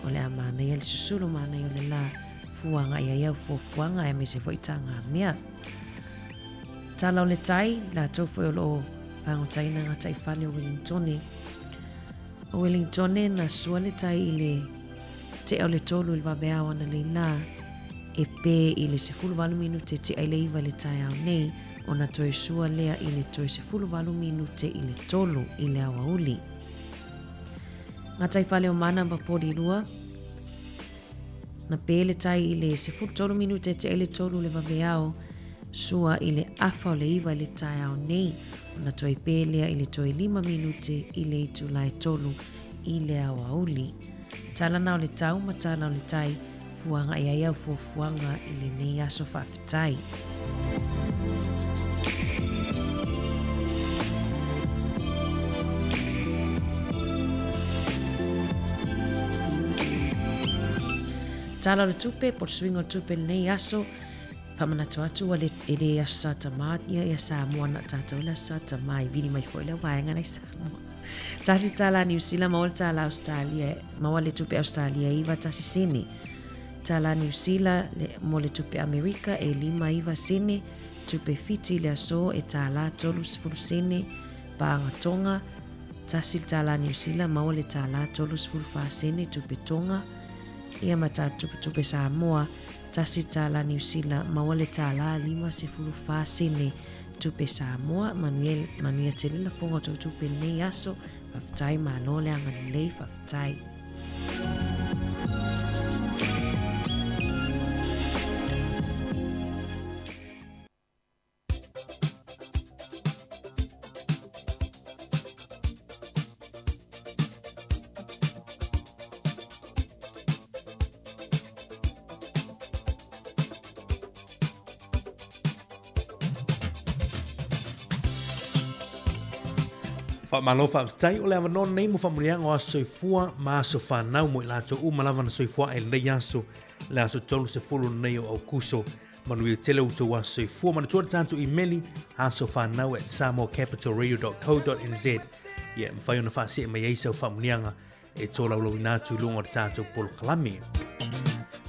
o le a manaia le susulu manaia o le la fuaga i ai au fuafuaga aemaise foi tagamea. Tala o le tai, latou foi o loo fagotaina gataifale o Welingtone. O Welingtone na sua le tai i le tea o le tolu i le vaveao analeila e pē i le 18 minute tea i le iva i le taeao nei ona toe sua lea i le toe 18 minute i le tolu i le aoauli. Gataifale o Mana ma Porirua, Na pē le tai i le 13 minute tea i le tolu o le vaveao, sua i le afa o le iva i le taeao nei, ona toe pē lea i le toe lima minute i le itula e tolu i le aoauli. Tala na o le tau ma tala o le tai, fuaga i ai au fuafuaga i lenei aso faafetai. Tala o le tupe, po o le suiga o le tupe i lenei aso, faamanatu atu ua le, e le Aso Sa Tamā ia, ia Samoa na tatou le Aso Sa Tamā i vili mai foi lea vaega nai Samoa. Tasi tālā Niu Sila maua le tālā Ausetalia maua le tupe Ausetalia e 91 sene. Tālā Niu Sila le, mo le tupe Amerika e 59 sene, tupe Fiti i le aso e tālā 30 sene, pānga Tonga, tasi le tālā Niu Sila maua le tālā 34 sene tupe Tonga, ia ma tā tupe tupe Samoa, tasi le tālā Niu Sila maua le tālā 54 sene tupe Samoa, manuia, manuia tele lafoga o tou tupe i lenei aso, faafetai, malo le agalelei, faafetai. Faamalo faafetai o le avanoa lenei mo faamanuiaga o aso soifua ma aso fanau mo i latou uma lava na soifua ae i lenei aso, le aso 30 lenei o Aukuso. Manuia tele outou aso soifua. Manatua le tatou imeli asofanau@samoacapitalradio.co.nz ia e mafai ona faasee mai ai sau faamuniaga e tolaulauina atu i luga o le tatou polokalame.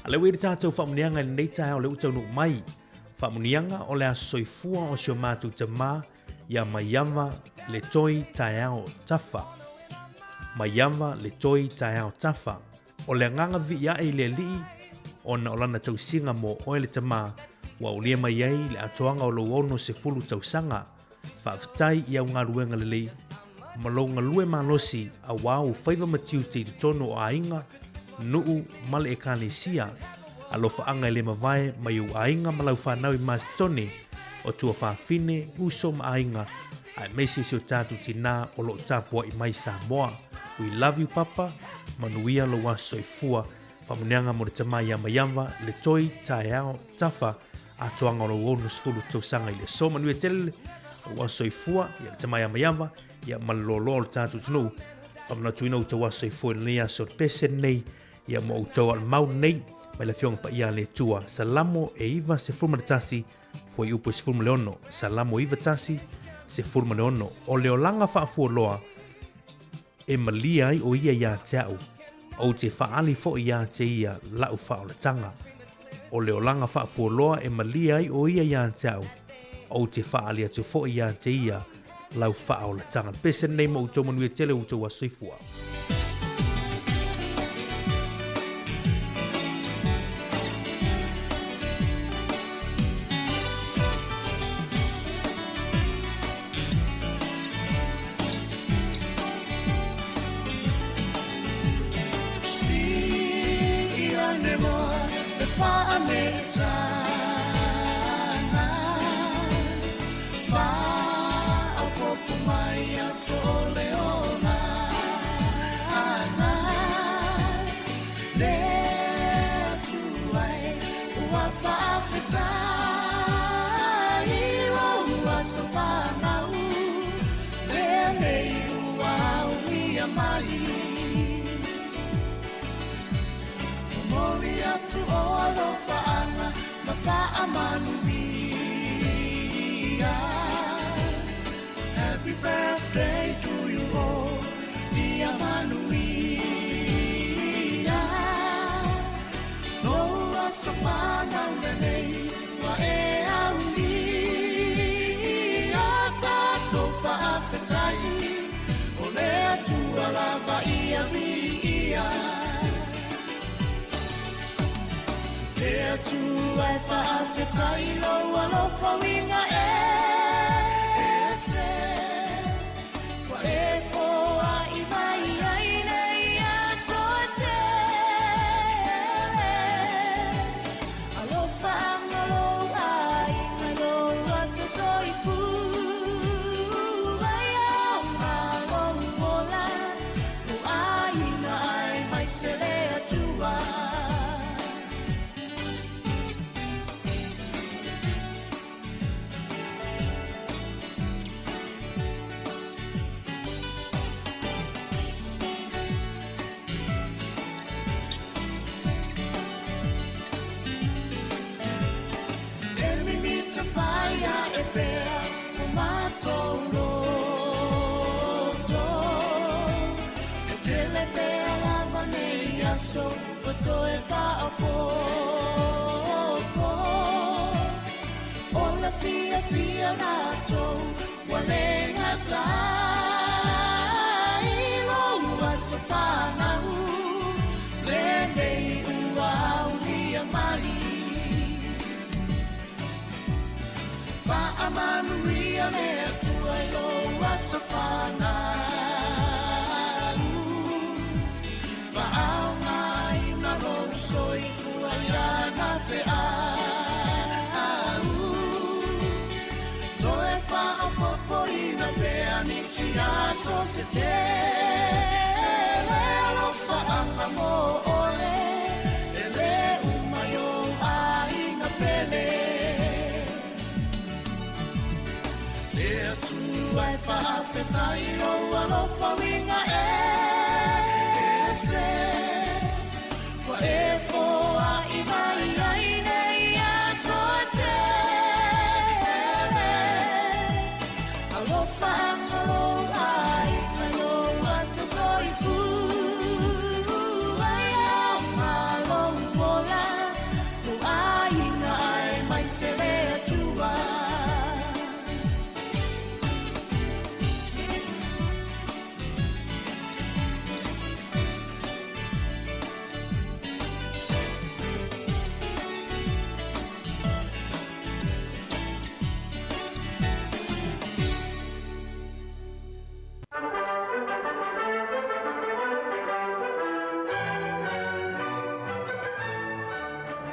A lea ua i le tatou faamuniaga i lenei taeao lea ua taunuu mai. Faamuniaga o le aso soifua o si o matou tamā ia Maiava le Toi Taeao Tafa. Maiava le Toi Taeao Tafa. O le agaga vii ae i le Alii ona o lana tausiga mo oe le tamā ua aulia mai ai le atoaga o lou 60 tausaga. Faafetai i au galuega lelei ma lou galue malosi auā ou faiva ma tiute i totonu o aiga, nuu ma le Ekalesia. Alofaaga e le mavae mai ou aiga ma lau fanau i Masitone, o tuafafine, uso ma aiga, aemaise si o tatou tinā o lo o tapua'i mai Samoa. We love you Papa, manuia lou aso soifua. Faamanuiaga mo le tama ia Maiava, le toi, taeao, tafa, atoaga o lou 60 tausaga i le aso. Manuia tele lou aso soifua ia le tama ia Maiava, ia ma le loaloa o le tatou atunuu. Faamanatuina outou aso soifua i lenei aso le pese lenei, ia ma outou a o le mau lenei mai le Afioga Paia a le Atua. Salamo e 91, fuaiupu e 16, Salamo 91, 16. O le olaga faafualoa e malie ai o ia iā te a'u, ou te faaali foi iā te ia la'u faaolataga. O le olaga faafualoa e malie ai o ia iā te a'u, ou te faaali atu foi iā te ia lau faaolataga. Le pese lenei mo outou manuia tele outou aso soifua. Tele pea lava nei aso ua toe faaopoopo O le fiafia matou ua le gata i lou aso fanau Lenei ua aulia mai Faamanuia le Atua i lou aso fanau Faaaogaina lou soifua i ana feau Toe faaopoopoina pea nisi aso se tele Alofaaga mo oe e le uma i ou aiga pele Le Atua e faafetai i lou alofa uiga ese Ua e foai mai ai nei aso e tele Alofaga lou aiga i lou aso soifua E aoga lou ola, lou aiga aemaise le Atua.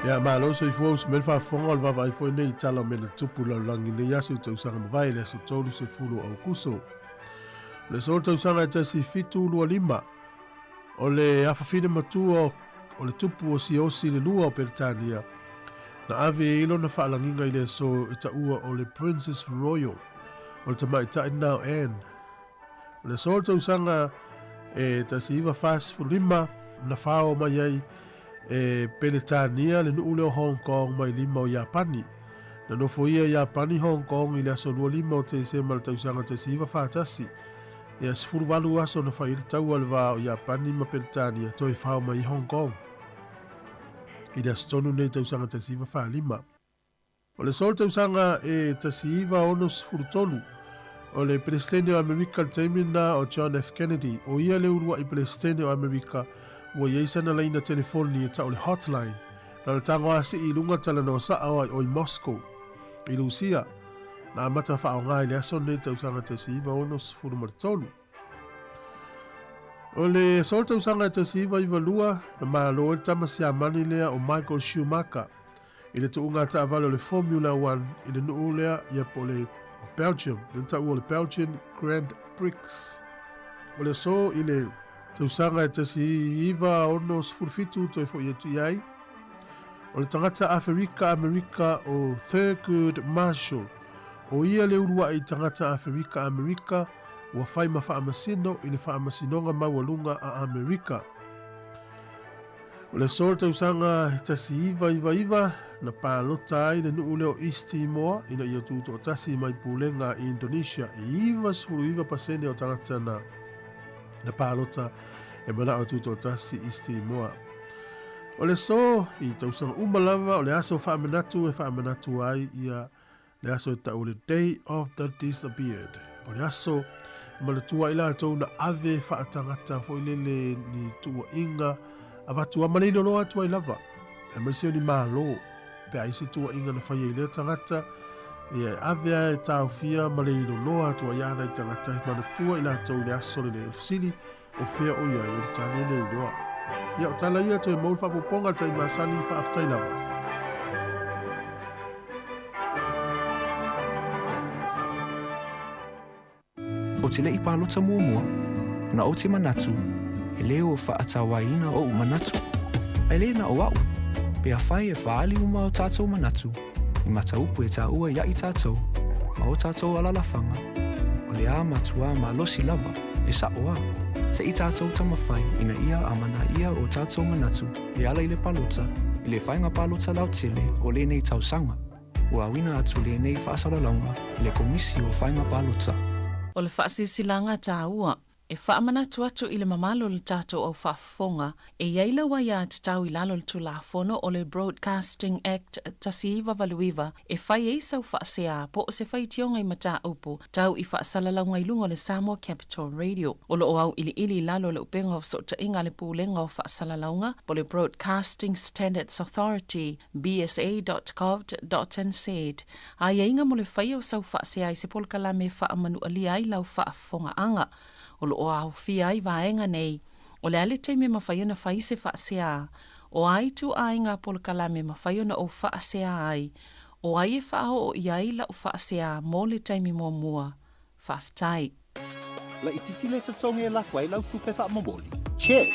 Ia, malo soifua uso mai le faafofoga o le vaavaai foi nei i tala o mea na tupu i le lalolagi i lenei aso i tausaga mavae i le aso 30 o Aukuso. O le aso o le tausaga e 1725, o le afafine matua o le tupu o Siosi le lua o Peretania, na ave ai lona faalagiga i le aso e taua o le Princess Royal, o le tamaitai lena o Anne. O le aso o le tausaga e 1945 na fao mai ai e Peretania le nuu lea o Hong Kong mai lima o Iapani. Na nofoia e Iapani Hong Kong i le aso 25 o Tesema le tausaga 1941. Ia 18 aso na fai ai le taua i le va o Iapani ma Peretania toe fao mai ai Hong Kong i le aso tonu nei tausaga 1945. O le aso o le tausaga e 1963, o le Peresetene o Amerika i le taimi lena o John F. Kennedy, o ia le uluai Peresetene o Amerika ua i ai sana laina telefoni e tau o le hotline, na o le tago asii i luga talanoa sa'o ai o i Moscow, i Lusia, na amata faaoga i le aso lenei tausaga 1963. O le aso o le tausaga e 1992, na malo ai le tama Siamani lea o Michael Schumacher i le tuuga taavale o le Formula One i le nuu lea ia po o le Belgium, lea na taua o le Belgian Grand Prix. O le aso i le tausaga e 1967 toe foi atu i ai, o le tagata Aferika Amerika o Thurgood Marshall, o ia le uluai tagata Aferika Amerika ua fai ma faamasino i le Faamasinoga Maualuga a Amerika. O le aso o le tausaga 1999, na palota ai le nuu lea o East Timor ina ia tutoatasi mai pulega a Indonesia. E 99% o tagata na na palota e manao e tutoatasi East Timor. O le aso i tausaga uma lava o le aso faamanatu e faamanatu ai ia le aso e tau o le Day of the Disappeared. O le aso e manatua ai latou na ave faatagata foi lele ni tuuaiga avatu a ma le iloloa atu ai lava, aemaise o ni malo pe a i ai se tuuaiga na faia i lea tagata, ia e ave a e taofia ma le iloloa atu ai ana i tagata e manatua i latou i le aso lenei. O le fesili, o fea o i ai, o le tali e le iloa. Ia, o tala ia toe mau le faaopoopoga a le tai masani, faafetai lava. Ou te le i palota muamua, ona ou te manatu, e le o faatauaina oʻu manatu. A e le na o aʻu, pe afai e faaali uma o tatou manatu i mataupu e taua iaʻi tatou ma o tatou alalafaga, o le a matuā malosi lava, e saʻo a. Se i tatou tamafai ina ia amanaia o tatou manatu e ala i le palota i le faiga palota lautele o lenei tausaga. Ua auina atu lenei faasalalauga i le Komisi o Faiga Palota. O le faasilasilaga taua. E faamanatu atu i le mamalu o le tatou au faafofoga, e i ai lau aiatatau i lalo o le Tulafono o le Broadcasting Act 1989 e fai ai sau faasea po o se faitioga i mataupu tau i faasalalauga i luga o le Samoa Capital Radio. O lo o auiliili i lalo o le upega o fesootaiga a le Pulega o Faasalalauga po o le Broadcasting Standards Authority, bsa.govt.nz, aiaiga mo le faia o sau faasea i se polokalame e faamanualia ai lau faafofogaaga. O lo o aofia ai vaega nei, o le a le taimi e mafai ona fai se faasea, o a ituaiga polokalame e mafai ona ou faasea ai, o ai e faaoo i ai lau faasea mo le taimi muamua. Faafetai. Laitiiti le totogi e lafo ai lau tupe faamomoli? Check!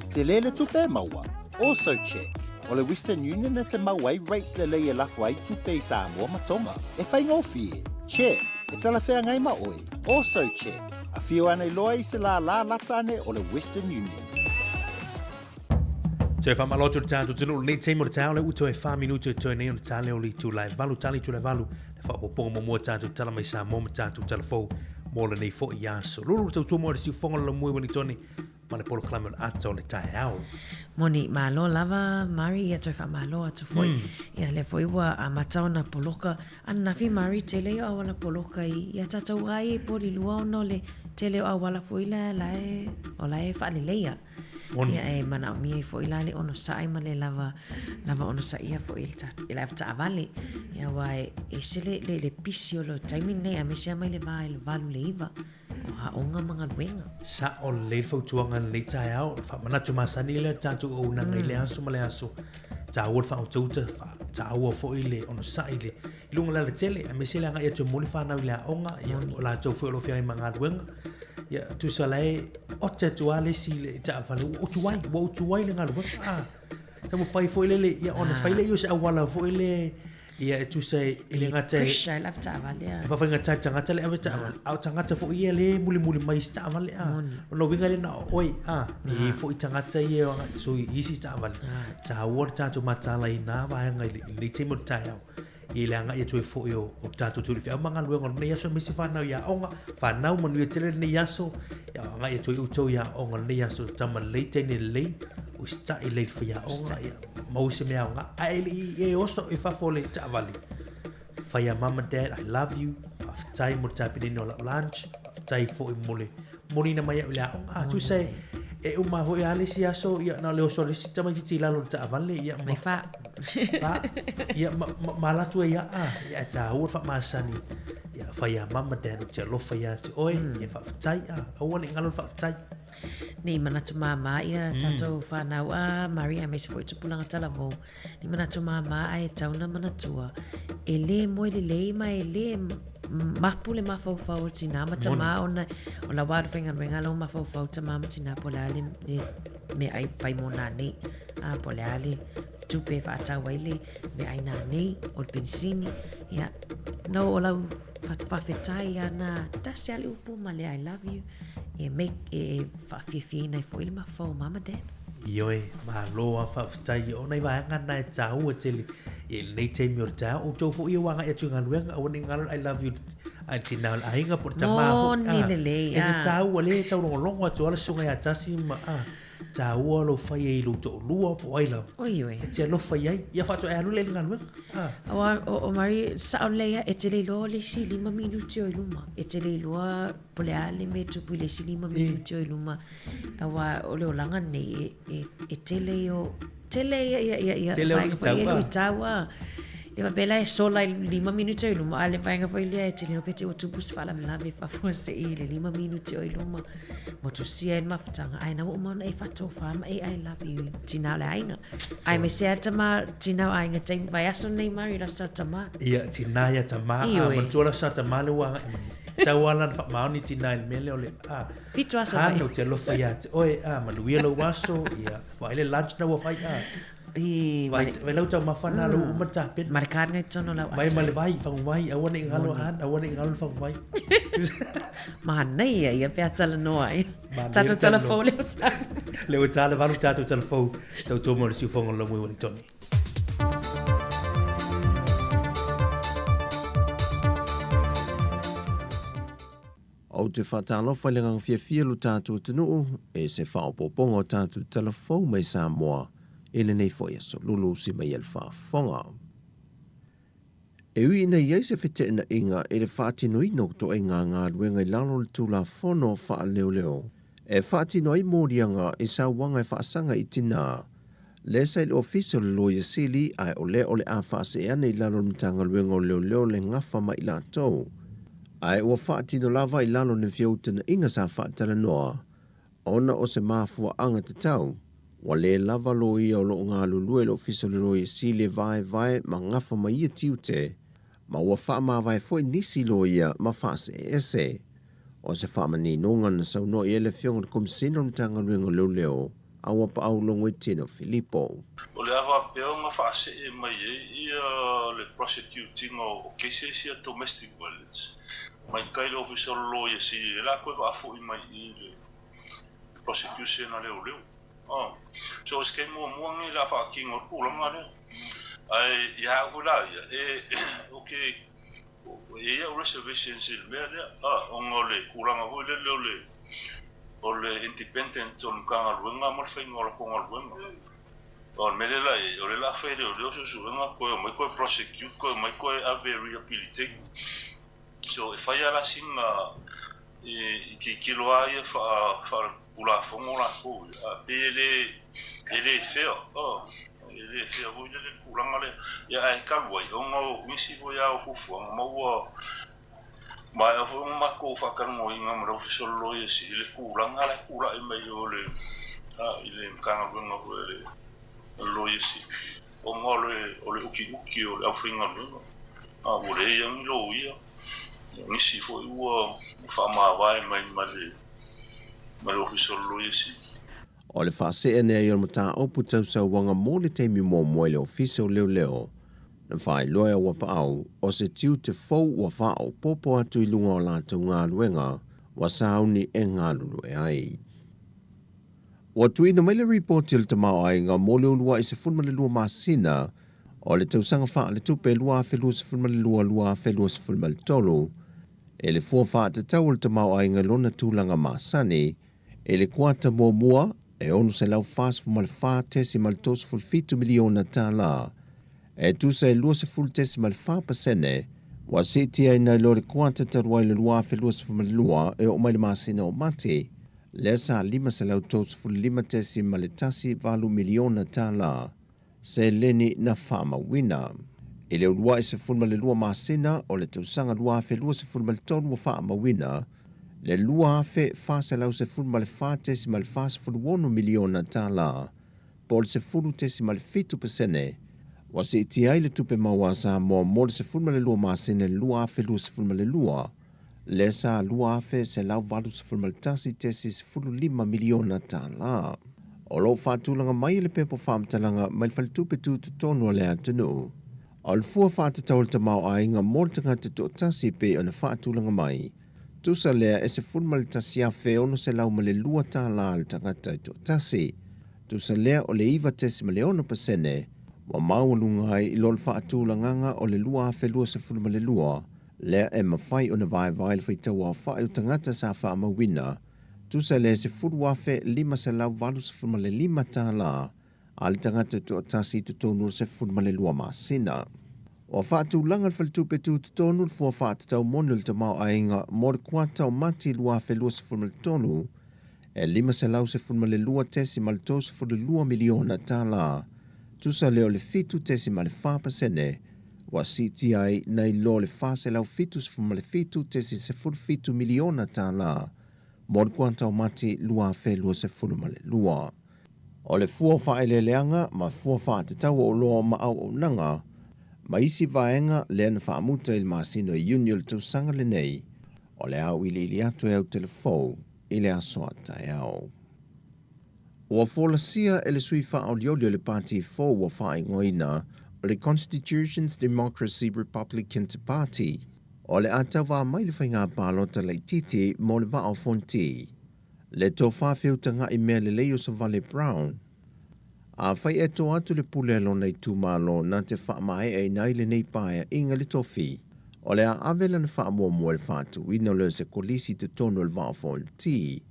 Tele le tupe e maua? Also check! O le Western Union e te mau ai rates lelei e lafo ai tupe i Samoa ma Tonga. E faigofie? Check! E talafeagai ma oe? Also check! Afio ane loa i se lālā lata ane o le Western Union. Toe faamalo atu i le tatou atunuu i lenei taimi o le taeao lea ua toe 4 minute e toe nei ona tale o le itula e 8 tale itula e 8 le faaopoopoga muamua o tatou tala mai Samoa ma tatou tala fou mo lenei foi aso. Lulu le tautua mo le siufofoga o le laumue Ueligitone ma le polokalame o le ata o le taeao. Moni, malo lava Mari, ia toe faamalo atu foi. Ia lea foi ua amata ona poloka. Ananafi Mari, tele ia o auala poloka i ia tatou ai e poli lua ona o le tele o auala foi la la e o la e faaleleia. Ia e manaomia ai foi la le onosai ma le lava lava onosaia foi e le e le avetaavale. Ia aua e ese le le le pisi o le taimi lenei aemaise lava mai le va i le 8 i le 9 o aoga ma galuega. Sao lelei le fautuaga i lenei taeao, o le faamanatu masani lea le tatou auaunaga i le aso ma le aso. Taua le faautauta, taua foi le onosai i le i luga o le alatele, aemaise le agai atu e momoli fanau i le aoga, ia, o latou foi o lo o feagai ma galuega. Ia, tusa la e ote atu lava le isi i le taavale, ua utu ai, ua utu ai le galuega. Ah, taumafai foi lele, ia, ona fai lea o se auala foi le, ia, e tusa e, e le gata e, Pressure i le avetaavale, a. E faafaigata i le tagata le avetaavale, a o tagata foi ia lea e mulimuli mai i isi taavale, a. O lona uiga lea na o oe, a, e i ai foi tagata ia e o agai atu i isi taavale. E taua le tatou mataala i na vaega i lenei taimi o le taeao. I le agai atu ai foi o, o tatou tuli feau ma galuega o lenei aso, aemaise whanau i aoga, whanau manuia tele lenei aso, ia agai atu ai outou i aoga lenei aso, tama lelei, teine lelei, usitai lelei i le faiaoga, ia maua se mea aoga, ae le i e oso i fafo o le taavale. Fai a mum and dad, I love you, faafetai mo le tapenina o lau lunch, faafetai foi mo le moniina mai au i le aoga. A tusa e, e uma foi a le isi aso, ia, na o le oso a le isi tamaitiiti i lalo o le taavale, ia, ma, Mai fa. fa, ia, ma, ma, ma alu atu ai ia, a, ia, e tāua le faamasani, ia, fai a mum and dad, ou te alofa ia te oe, ia, faafetai, a, aua ne i galo le faafetai. Nei manatu māmā ia tātou whānau a Maria aemaise foi tupulaga talavou. Ni manatu māmā ae tau na manatua e lē moe lelei ma e lē mapu le mafaufau o le tinā ma tamā ona o la ua alu faigaluega lou mafaufau tamā ma tinā po o le a le, le meaai fai mo nanei a po o le a le tupe e faatau ai le meaai nanei o le penisini ia no o lau faafetai ana tasi a le upu ma le I love you e make e faafiafiaina ai foi le mafaufau o mom and dad. Ioe, malo a faafetai. O nai vaega na e tāua tele i lenei taimi o le taeao. Outou foi ia ua agai atu i galuega, aua ne i galo le I love you a le tina o le aiga po o le tamā foi. Moni lelei, E te tāua le taulogologo atu a le susuga ia Tasi ma a, tāua lou fai ai i lou toalua po o ai lava. Oi, oi. E te alofa i ai. Ia faatoa e alu lea i le galuega. A. Aua, o Marie, sao lelei lava, e te le iloa le isi 5 minute o i luma. E te le iloa po o le a le mea e tupu i le isi 5 minute o i luma. Aua o le olaga lenei e, e, e tele ia o, tele ia, ia, ia, ia, Tele o vaega foi ia luitau a. Le faapea la e sola i le 5 minute o i luma, a le vaega foi lea e te le iloa pe te ua tupu se faalavelave i fafo seia i le 5 minute o i luma. Motusia ai le mafutaga, ae na ua uma ona e faatofa ma e I love you i tina o le aiga. Aemaise lava tama, tina o aiga taimi vaiaso lenei Mari, le aso sa tama. Ia, tina ia tama, a, manatua le aso sa tama lea ua agai mai. E tau lava la ona faamaoni tina i le mea lea o le, a, Fitu aso mai. Hana, ou te alofa ia te oe, a, manuia lou aso, ia, vaai le lunch na ua fai, a. I, Vai, vai lau taumafa na, lau uma le tapena. Ma le card ngai totonu o lau Vai ma le vai, faguvai, aua ne i galo, Hana, aua ne i galo le faguvai. Manaia ia pe a talanoa ai. Tatou talafou leo sa. Leo e tā le valu tatou talafou, tautua mo le siufoga o le laumue Ueligitone. Ou te faatalofa i le agaga fiafia lo tatou atunuu e se faaopoopoga o tatou tala fou mai Samoa i lenei foi aso lulu usi mai ai le faafofoga. E ui ina i ai se feteenaiga i le faatinoina o toaiga galuega i lalo o le Tulafono Faaleoleo e faatino ai moliaga i sauaga e faasaga i tinā, lea sa i le Ofisa o le Loia Sili ae o lea o le a faasee ane i lalo o le Matagaluega o Leoleo le gafa ma i latou. Ae ua faatino lava i lalo o ni feutagaiga sa faatalanoa ona o se mafuaaga tatau, ua lē lava loia o lo o galulue i le Ofisa o le Loia Sili e vaevae ma gafa ma ia tiute, ma ua faamavae foi nisi loia ma faaseese. O se faamaninoga na saunoa i ai le Afioga i le Komisena o le Matagaluega o Leoleo, a ua paau Logoitino Filipo. O le a faapea ona faasee mai ai ia le prosecuting o cases ia domestic violence mai kai le Ofisa o le Loia Sili, o le a toe faafoi mai i le prosecution a leoleo. So o se taimi muamua lenei o le a faatino ai le tulaga lea. Ae ia au foi la ia, e ou te e i ai au reservations i le mea lea, ona o le tulaga foi lele o le o le independent o le Matagaluega ma le faiga o latou galuega. O le mea lea la i ai, o lea o le a fai e leoleo suesuega, toe omai toe prosecute, toe omai toe ave e rehabilitate. So e fai lava la sina i tilotilo lava ia faale-Tulafono latou ia, ae pei e le e le fair, e le fair foi lele le tulaga lea. Ia ae talu ai ona o nisi foi lava o fuafuaga ma ua maea foi ona matou faatalanoaina ma le Ofisa o le Loia Sili i le tulaga la e tulai mai o le i le Matagaluega foi a le Loia Sili ona o le utiuti o le aufaigaluega. A ua leai lava ni loia, o nisi foi ua faamavae mai ma le Ofisa o le Loia Sili. O le faasee nei o le mataupu tau sauaga mo le taimi muamua i le Ofisa o Leoleo, na faailoa e Auapaau o se tiute fou ua faaopoopo atu i luga o latou galuega ua sauni e galulue ai. Ua tuuina mai le ripoti o le tamaoaiga mo le uluai 12 masina o le tausaga faaletupe 2022/2023 e le fua faatatau o le tamaoaiga i lona tulaga masani i le kuata muamua e $644.37 miliona tālā, e tusa e 20.4% ua siitia ai nai lo le kuata talu ai le 2022 e oo mai le masina o Mati, lea sa $535.18 miliona tālā seleni na faamauina. I le uluai 12 masina o le tausaga 2023 ua faamauina le $2,414.46 miliona tālā, po o le 10.7% ua siitia ai le tupe maua a Samoa mo le 12 masina i le 2022, lea sa $2,181.15 miliona tālā. O lo o faatulaga mai e le pepa faamatalaga mai le Faletupe Tutotonu a le atunuu, o le fua faatatau o le tamaoaiga mo le tagata toatasi e pei ona faatulaga mai, tusa lea e $11,602 tālā le tagata toatasi. Tusa lea o le 9.6% ua maualuga ai i lo le faatulagaga o le 2022, lea e mafai ona vaevae le faitau aofai o tagata sa faamauina, tusa le $10,585 tālā a le tagata toatasi i totonu o le 12 masina. Ua faatulaga le Faletupe Tutotonu le fua faatatau moni o le tamaoaiga mo le kuata o Mati 2023 e $512.32 miliona tālā, tusa lea o le 7.4% ua siitia ai nai lo le $477.17 miliona tālā mo le kuata o Mati 2022. O le fua o faaeleeleaga ma fua faatatau o oloa ma auaunaga ma isi vaega lea na faamuta i le masina o Iuni o le tausaga lenei, o le a auiliili atu e Autelefou i le aso a taeao. Ua folasia e le sui faaolioli o le Pati fou ua faaigoaina o le Constitutions Democracy Republican Party o le a tauva mai le faiga palota laitiiti mo le Vaa o Fonoti, le tofa feutaga'i mea lelei o Savale Brown. Afai e to atu le pule a lona itumalo na te faamae'aina ai lenei paea'iga le tofi. o le a ave lana faamuamua i le faatuina lea o se kolisi i totonu o le Vaa o Fonoti,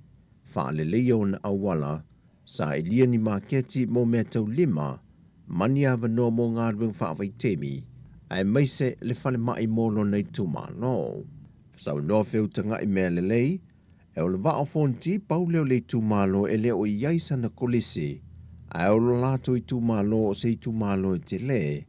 faaleleia ona auala, sailia ni maketi mo meataulima ma ni avanoa mo galuega faavaitaimi, aemaise le falemai mo lona itumalo. Saunoa Feutaga'i Mealelei, e o le Vaa o Fonoti pau lea o le itumalo e le o i ai sana kolisi, ae o lo latou itumalo o se itumalo e tele,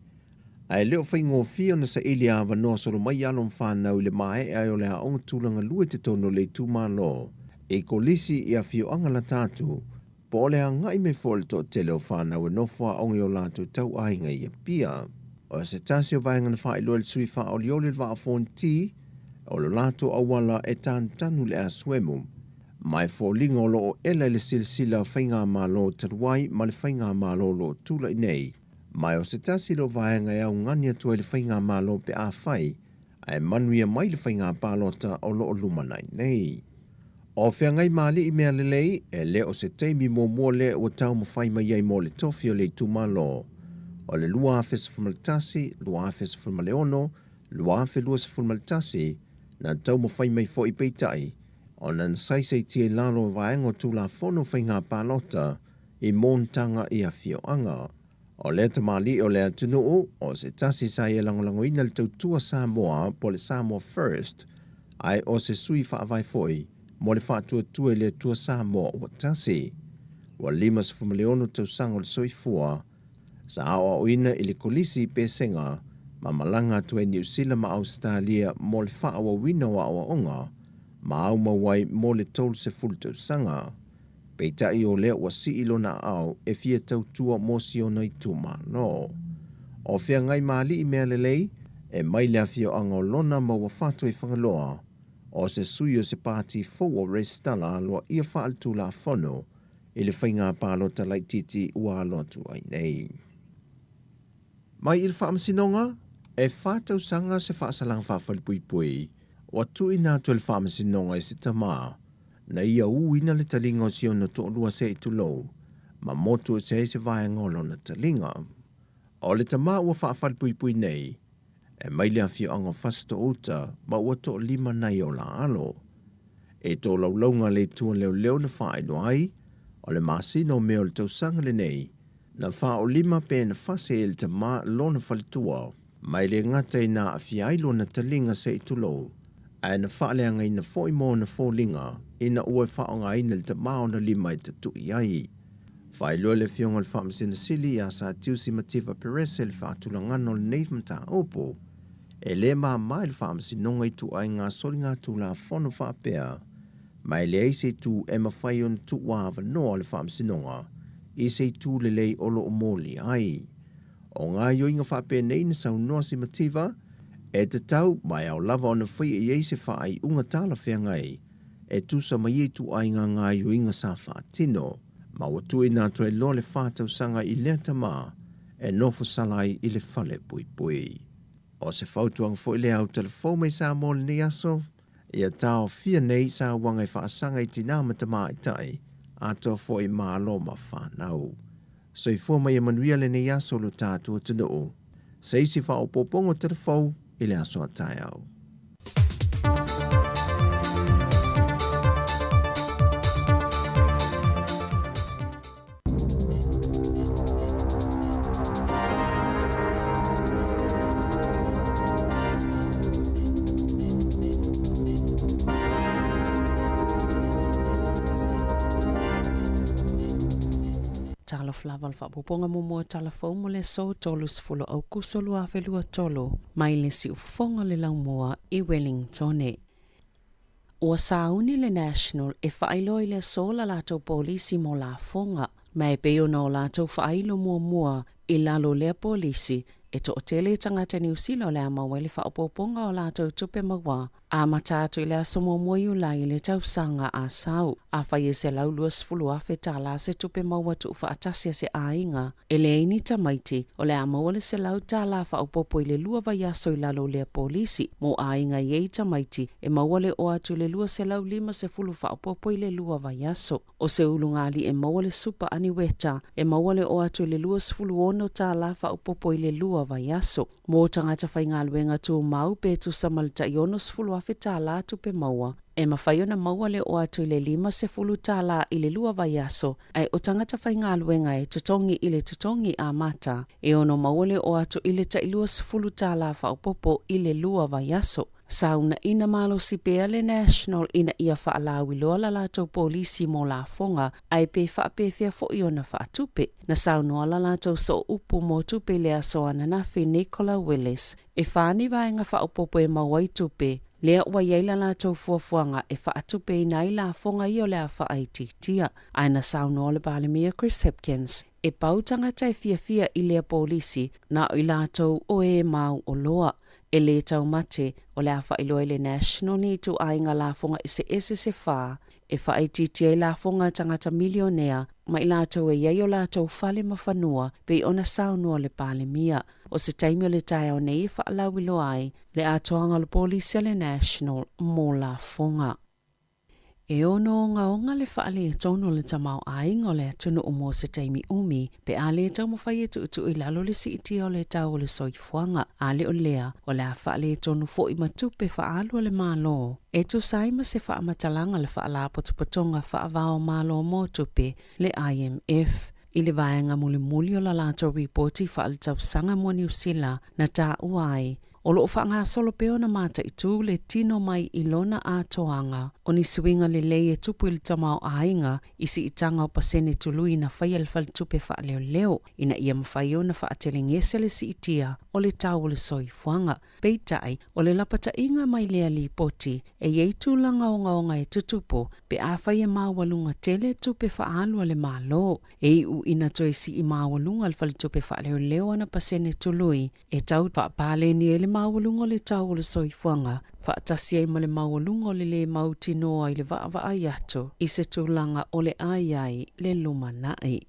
ae le o faigofie ona saili avanoa solo mai alo ma fanau i le maea ai o le aoga tulaga lua i totonu o le itumalo i kolisi i afioaga lata atu, po o le agai mai foi o le toatele o fanau e nofo aoga i o latou tauaiga i Apia. O se tasi o vaega na faailoa e le sui faaolioli o le Vaa o Fonoti, o lo latou auala e tanutanu le asuemu, ma e foliga o lo o ela i le silasila o faigamalo talu ai ma le faigamalo o lo o tulai nei, ma o se tasi lea o vaega e augani atu ai le faigamalo pe afai ae manuia mai le faiga palota o lo o lumanai nei. O Feagaimaalii Mealelei, e le o se taimi muamua lea ua taumafai mai ai mo le tofi o le itumalo o le 2011, 2016, 2021, na taumafai mai foi peitai, ona na saisaitia i lalo o vaega o Tulafono o Faiga Palota i monotaga i afioaga. O lea tamalii o le atunuu, o se tasi sa ia lagolagoina le tautua Samoa po o le Samoa First, ae o se sui faavae foi mo le faatuatua i le Atua Samoa ua tasi. Ua 56 tausaga o le soifua, sa aoaoina i le Kolisi i Pesega ma malaga atu ai Niu Sila ma Ausetalia mo le faaauauina o aoaoga ma aumau ai mo le 30 tausaga. Peitai o lea ua sii lona aao e fia tautua mo si ona itumalo. O Feagaimaalii Mealelei, e mai le afioaga o Lona ma ua fatu i Fagaloa, o se sui o se pati fou o resitala aloaia faaletulafono i le faiga palota laitiiti ua alo atu ai nei. Mai i le Faamasinoga, e fa tausaga se faasalaga faafalepuipui ua tuuina atu e le Faamasinoga i se tama na ia uina le taliga o si ona toalua se i tulou ma motu ese ai se vaega o lona taliga. O le tama ua faafalepuipui nei, e mai le afioaga o Fasitoouta ma ua toalima nai o la alo. E tolaulauga le itu leoleo na faailoa ai, o le masina o Me o le tausaga lenei, na faaolima pe na fase e le tama lona faletua, ma e le gata ina aafia ai lona taliga se i tulou, ae na faaleagaina foi ma ona foliga ina ua e faaaogaina le tama ona lima e tatui ai. Faailoa le Afioga i le Faamasino Sili ia Sir Tiusi Mativa Perese le faatulagana o lenei mataupu. E le māmā i le Faamasinoga i ituaiga soligatulafono faapea, ma e leai se itu e mafai ona tuuavanoa le Faamasinoga i se itu lelei o lo o molia ai. O gaoioiga faapenei na saunoa si Mativa, e tatau ma e ao lava ona faia i ai se faaiuga talafeagai e tusa ma ia ituaiga gaoioiga sa faatino, ma ua tuuina atu ai loa le fa tausaga i lea tama e nofo sala ai i le fale puipui. O se fautuaga foi lea au talafou mai Samoa lenei aso, ia taofia nei sauaga e faasaga i tinā ma tamaitai, atoa foi malo ma fanau. Soifua ma ia manuia lenei aso lo tatou atunuu. Se isi faaopoopoga o talafou i le aso a taeao. Talofa lava o le faaopoopoga muamua o Tala Fou mo le aso 30 Aukuso 2023 mai le siufofoga o le laumua i Wellingtone. Ua sauni le National e faailoa i le aso la latou polisi mo lafoga, ma e pei ona o latou faailo muamua i lalo o lea polisi, e toatele tagata Niu Sila o le a maua ai le faaopoopoga o latou tupe maua amata atu i le aso muamua Iulai i le tausaga a sau. Afai e $120,000 se tupe maua tuufaatasi a se aiga, e leai ni tamaiti, o le a maua le $100 faaopoopo i le lua vaiaso i lalo o lea polisi. Mo aiga i ai tamaiti, e maua le oo atu i le $250 faaopoopo i le lua vaiaso. O se ulugalii e maua le supa aniweta, e maua le oo atu i le $26 faaopoopo i le lua. lua vaiaso. Mo tagata faigaluega tumau pe tusa ma le tai $60,000 tālā tupe maua, e mafai ona maua le oo atu i le $50 tālā i le lua vaiaso, ae o tagata faigaluega e totogi i le totogi amata, e ono maua le oo atu i le tai $20 tālā faaopoopo i le lua vaiaso. Sa uunaina malosi pea le National ina ia faalauiloa la latou polisi mo lafoga ae pe faapefea foi ona faatupe. Na saunoa la latou sooupu mo tupe i le aso ananafi Nicola Willis e fa ni vaega faaopoopo e maua ai tupe, lea ua i ai la latou fuafuaga e faatupeina ai lafoga ia o le a faaitiitia. Ae na saunoa le Palemia Chris Hipkins e pau tagata e fiafia i lea polisi na o i latou o e mau oloa. E lē taumate, o le a faailoa i le National ni ituaiga lafoga eseese se fa e faaitiitia ai lafoga a tagata milionea ma i latou e i ai o latou fale ma fanua pei ona saunoa le Palemia. O se taimi o le taeao nei e faalauiloa ai le atoaga o le polisi a le National mo lafoga. E ono ogaoga le faaletonu o le tamaoaiga o le atunuu mo se taimi umi pe a lē taumafai e tuutuu i lalo le siitia o le tau o le soifuaga, a le o lea, o le a faaletonu foi ma tupe faaalu a le Malo. E tusa ai ma se faamatalaga a le Faalapotopotoga Faava-o-Malo mo Tupe, le IMF, i le vaega mulimuli o la latou ripoti faaletausaga mo Niu Sila na taua ai, O lo o faagasolo pea ona mataitū le tino mai i lona atoaga o ni suiga lelei e tupu i le tamaoaiga i siitaga o pasene tului na faia e le Faletupe Faaleoleo ina ia mafai ona faatelegese le siitia o le tau o le soifuaga. Peitai, o le lapataiga mai lea lipoti e i ai tulaga ogaoga e tutupu pe afai e maualuga tele tupe faaalu a le Malo. E iu ina toe sii maualuga le Faletupe Faaleoleo ana pasene tului e tau faapaleni ai le maualuga o le tau o le soifuaga, faatasi ai ma le maualuga o le lē mautinoa i le vaavaai atu i se tulaga o le a i ai le lumanai.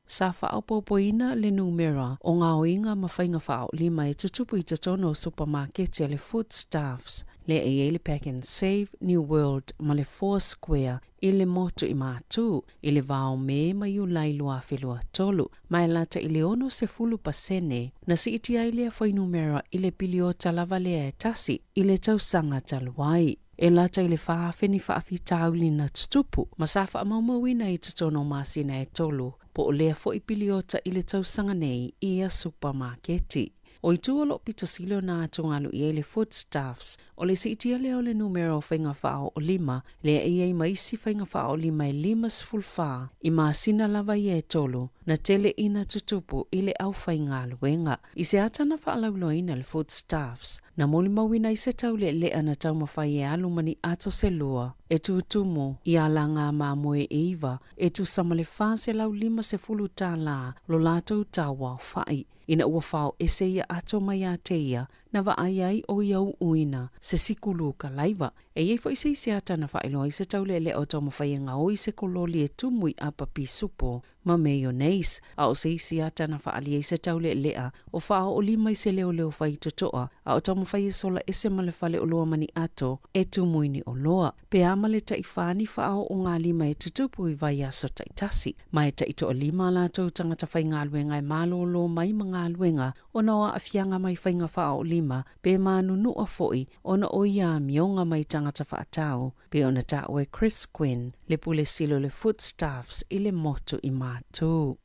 Sa faaopoopoina le numera o gaoiga ma faiga faaoolima e tutupu i totonu o supamaketi a le Foodstuffs, lea e i ai le Pak'nSave, New World ma le Four Square i le motu i Matū i le va o Me ma Iulai 2023, ma e lata i le 60% na siitia ai lea fuainumera i le piliota lava lea e tasi i le tausaga talu ai. E lata i le 4,000 ni faafitauli na tutupu ma sa faamaumauina i totonu o masina e tolu, po o lea foi piliota i le tausaga nei i ia supamaketi. O itu o lo o pito sili ona atugalu i ai le Foodstuffs, o le siitia lea o le numera o faiga faaoolima, lea e i ai ma isi faiga faaoolima e 54 i masina lava ia e tolu, na tele ina tutupu i le aufaigaluega. I se ata na faalauiloaina le Foodstuffs, na molimauina ai se taulealea na taumafai e alu ma ni ato se lua e tutumu i alaga mamoe e iva e tusa ma le $450 tālā lo latou tau aofai. Ina ua fao ese ia ato mai ia te ia, na vaai ai o ia uuina se sikulu kalaiwa. E i ai foi se isi ata na faailoa ai se taulealea o taumafai e gaoi se kololi e tumu i apa pisupo ma mayonnaise, a o se isi ata na faaalia ai se taulealea o faaoolima i se leoleo faitotoa a o taumafai e sola ese ma le fale oloa ma ni ato e tumu i ni oloa. Pe a ma le taifa ni faaoogalima e tutupu i vaiaso taitasi. Ma e taitoalima a latou tagata faigaluega e malōlō mai ma galuega ona o aafiaga mai faiga faaoolima pe manunua foi ona o ia amioga mai tagata faatau, pei ona taua e Chris Quinn, le pule sili o le Foodstuffs i le motu i Matū.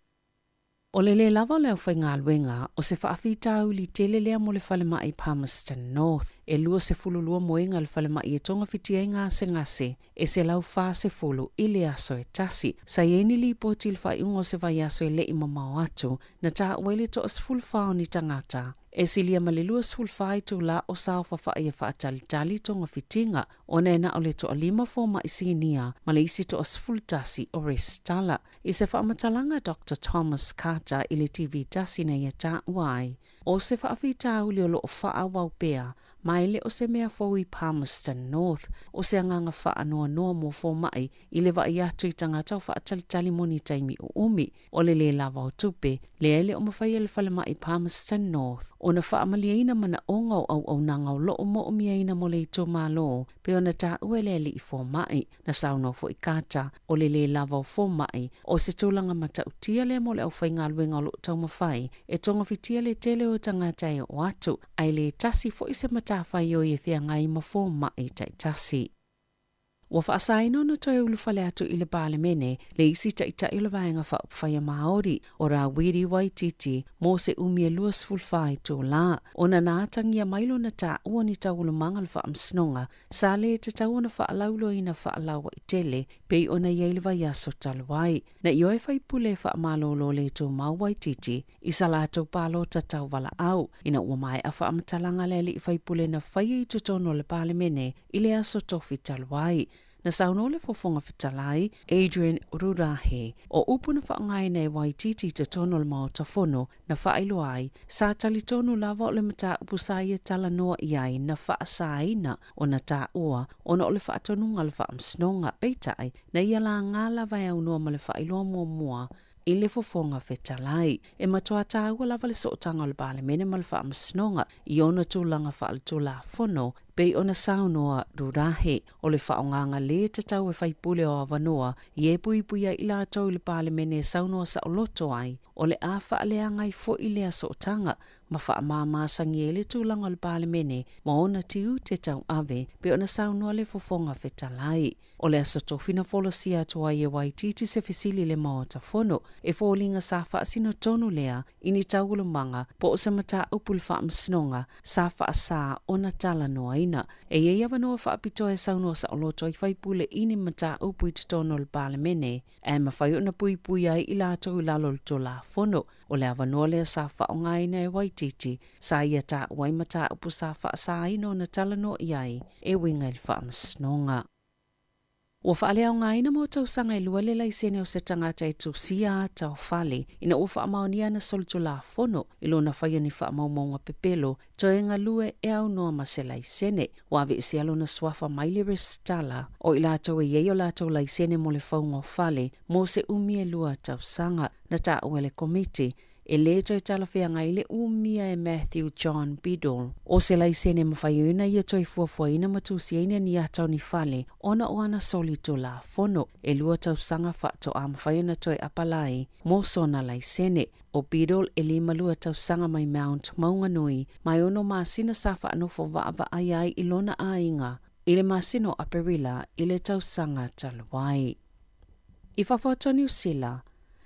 O le lē lava o le aufaigaluega, o se faafitauli tele lea mo le falemai Palmerston North. E 22 moega le falemai e togafiti ai gasegase e 140 i le aso e tasi. Sa i ai ni lipoti i le faaiuga o se vaiaso e le i mamao atu, na taua ai le toa-14 o ni tagata. E silia ma le 24 itulā o saofafai e faatalitali togafitiga, ona e na o le toalima fomai sinia ma le isi toa-11 o resitala. I se faamatalaga a Doctor Thomas Carter i le TV tasi na ia taua ai, o se faafitauli o lo o faaauau pea Ma e le o se mea fou i Palmerston North, o se agaga faanoanoa mo fomai i le vaai atu i tagata o faatalitali mo ni taimi uumi. O le lē lava o tupe, lea e le o mafai e le falemai Palmerston North ona faamalieina manaoga o auaunaga o lo o moomiaina mo le itumalo, pei ona taua e le alii fomai. Na saunoa foi Carter, o le lē lava o fomai, o se tulaga matautia lea mo le aufaigaluega o lo o taumafai e togafitia le tele o tagata e oo atu, ae le tasi foi se matafaioi e feagai ma fomai taitasi. Ua faasaina ona toe ulufale atu i le Palemene le isi Taitai o le Vaega Faaupufai a Māori, o Rawiri Waititi, mo se umi e 24 itulā, ona na atagia mai lona taua ni taualumaga o le Faamasinoga sa lē tatau ona faalauiloaina faalauaitele pei ona i ai le vaiaso talu ai. Na ioe faipule e faamalōlō le tumau Waititi i sa latou palota tauvalaau ina ua maea faamatalaga le alii faipule na faia i totonu o le Palemene i le aso Tofi talu ai. Na saunoa le Fofoga Fetalai, Adrian Rurahe, o upu na faaaogaina e Waititi i totonu o le Maota Fono na faailoa ai, sa talitonu lava o le mataupu sa ia talanoa i ai na faasaina ona taua ona o le faatonuga a le Faamasinoga, peitai, na ia laga lava e aunoa ma le faailoa muamua i le Fofoga Fetalai. E matua tāua lava le sootaga o le Palemene ma le Faamasinoga i ona tulaga faaletulafono, pei ona saunoa Rurahe, o le faaaogaga lē tatau e faipule o avanoa i e puipui ai i latou i le Palemene e saunoa saoloto ai, o le a faaleaga ai foi lea sootaga ma faamāmāsagi ai le tulaga o le Palemene ma ona tiute tauave, pei ona saunoa le Fofoga Fetalai. O le aso tofi na folasia atu ai e Waititi se fesili i le Maota Fono, e foliga sa faasino tonu lea i ni taualumaga po o se mataupu i le Faamasinoga sa faasā ona talanoaina. E i ai avanoa faapitoa e saunoa saoloto ai faipule i ni mataupu i totonu o le Palemene, ae mafai ona puipui ai i latou i lalo o le Tulafono. O le avanoa lea sa faaaogaina e Waititi, sa ia taua ai mataupu sa faasāina ona talanoa i ai e uiga i le Faamasinoga. Ua faaleaogaina mo tausaga e lua le laisene o se tagata e tusia ata o fale ina ua faamaonia ana solitulafono i lona faia ni faamaumauga pepelo toe galue e aunoa ma se laisene. Ua aveesea lona suafa mai le resitala o i latou e i ai o latou laisene mo le fauga o fale mo se umi e lua tausaga. Na taua e le Komiti e lē toe talafeagai le umia e Matthew John Biddle o se laisene mafai ona ia toe fuafuaina ma tusiaina ni ata o ni fale ona o ana solitulafono e lua tausaga faatoa mafai ona toe apalai mo sona laisene. O Biddle e 52 tausaga mai Mount Maunganui ma e ono masina sa faanofo vaavaai ai i lona aiga i le masina o Aperila i le tausaga talu ai. I fafo atu o Niu Sila,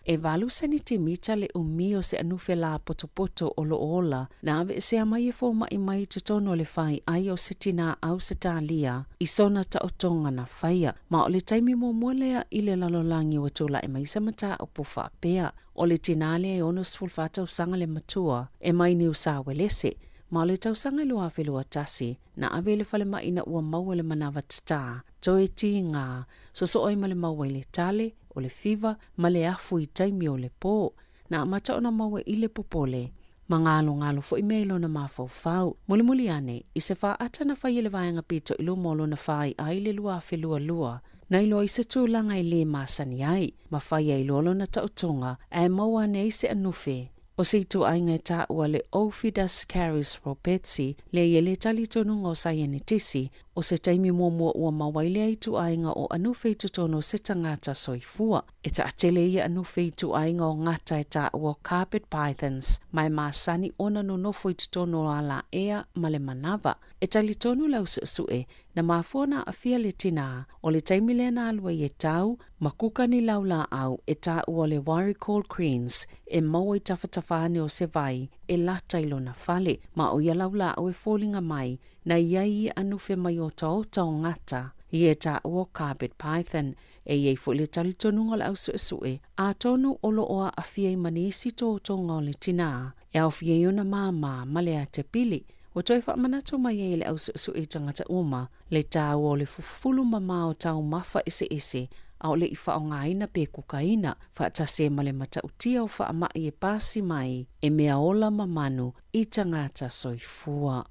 e valu senitimita le umi o se anufe lāpotopoto o lo o ola na aveesea mai e fomai mai i totonu o le faiai o se tinā Ausetalia i sona taotoga na faia. Ma o le taimi muamua lea i le lalolagi ua tulai mai se mataupu faapea. O le tinā lea e 64 tausaga le matua e mai Niu Sawelese, ma o le tausaga e 2021 na ave i le falemai ina ua maua le manava tatā toe tīgā, sosoo ai ma le maua i le tale, o le fiva, ma le afu i taimi o le pō. Na amata ona maua i le popole, ma galogalo foi mea i lona mafaufau. Mulimuli ane, i se faata na fai e le vaega pito i luma o lona fāi'a i le 2022, na iloa i se tulaga e lē masani ai, ma fai ai loa lona taotoga ae maua ane ai se anufe O se ituaiga e taua le Ophidascaris robertsi, lea i ai le talitonuga o saienitisi, o se taimi muamua ua maua ai lea ituaiga o anufe i totonu o se tagata soifua. E taatele ia anufe i ituaiga o gata e taua o carpet pythons, ma e masani ona nonofo i totonu o alaea ma le manava. E talitonu le au suesue, na mafua ona aafia le tinā, o le taimi lea na alu ai e tau ma kuka ni laulaau e taua o le Warrigal Greens e maua i tafatafa ane o se vai e lata i lona fale, ma o ia laulaau e foliga mai na i ai ia anufe mai otaota o gata ia e taua o carpet python. E i ai foi le talitonuga o le au suesue, atonu o lo o aafia i ma nisi totoga o le tinā e aofia ai ona māmā ma le atepili. Ua toe faamanatu mai ai e le au suesue i tagata uma le taua o le fufulu mamā o taumafa eseese a o le i faaaogaina pe kukaina, faatasi ai ma le matautia o faamai e pasi mai e mea ola ma manu i tagata soifua.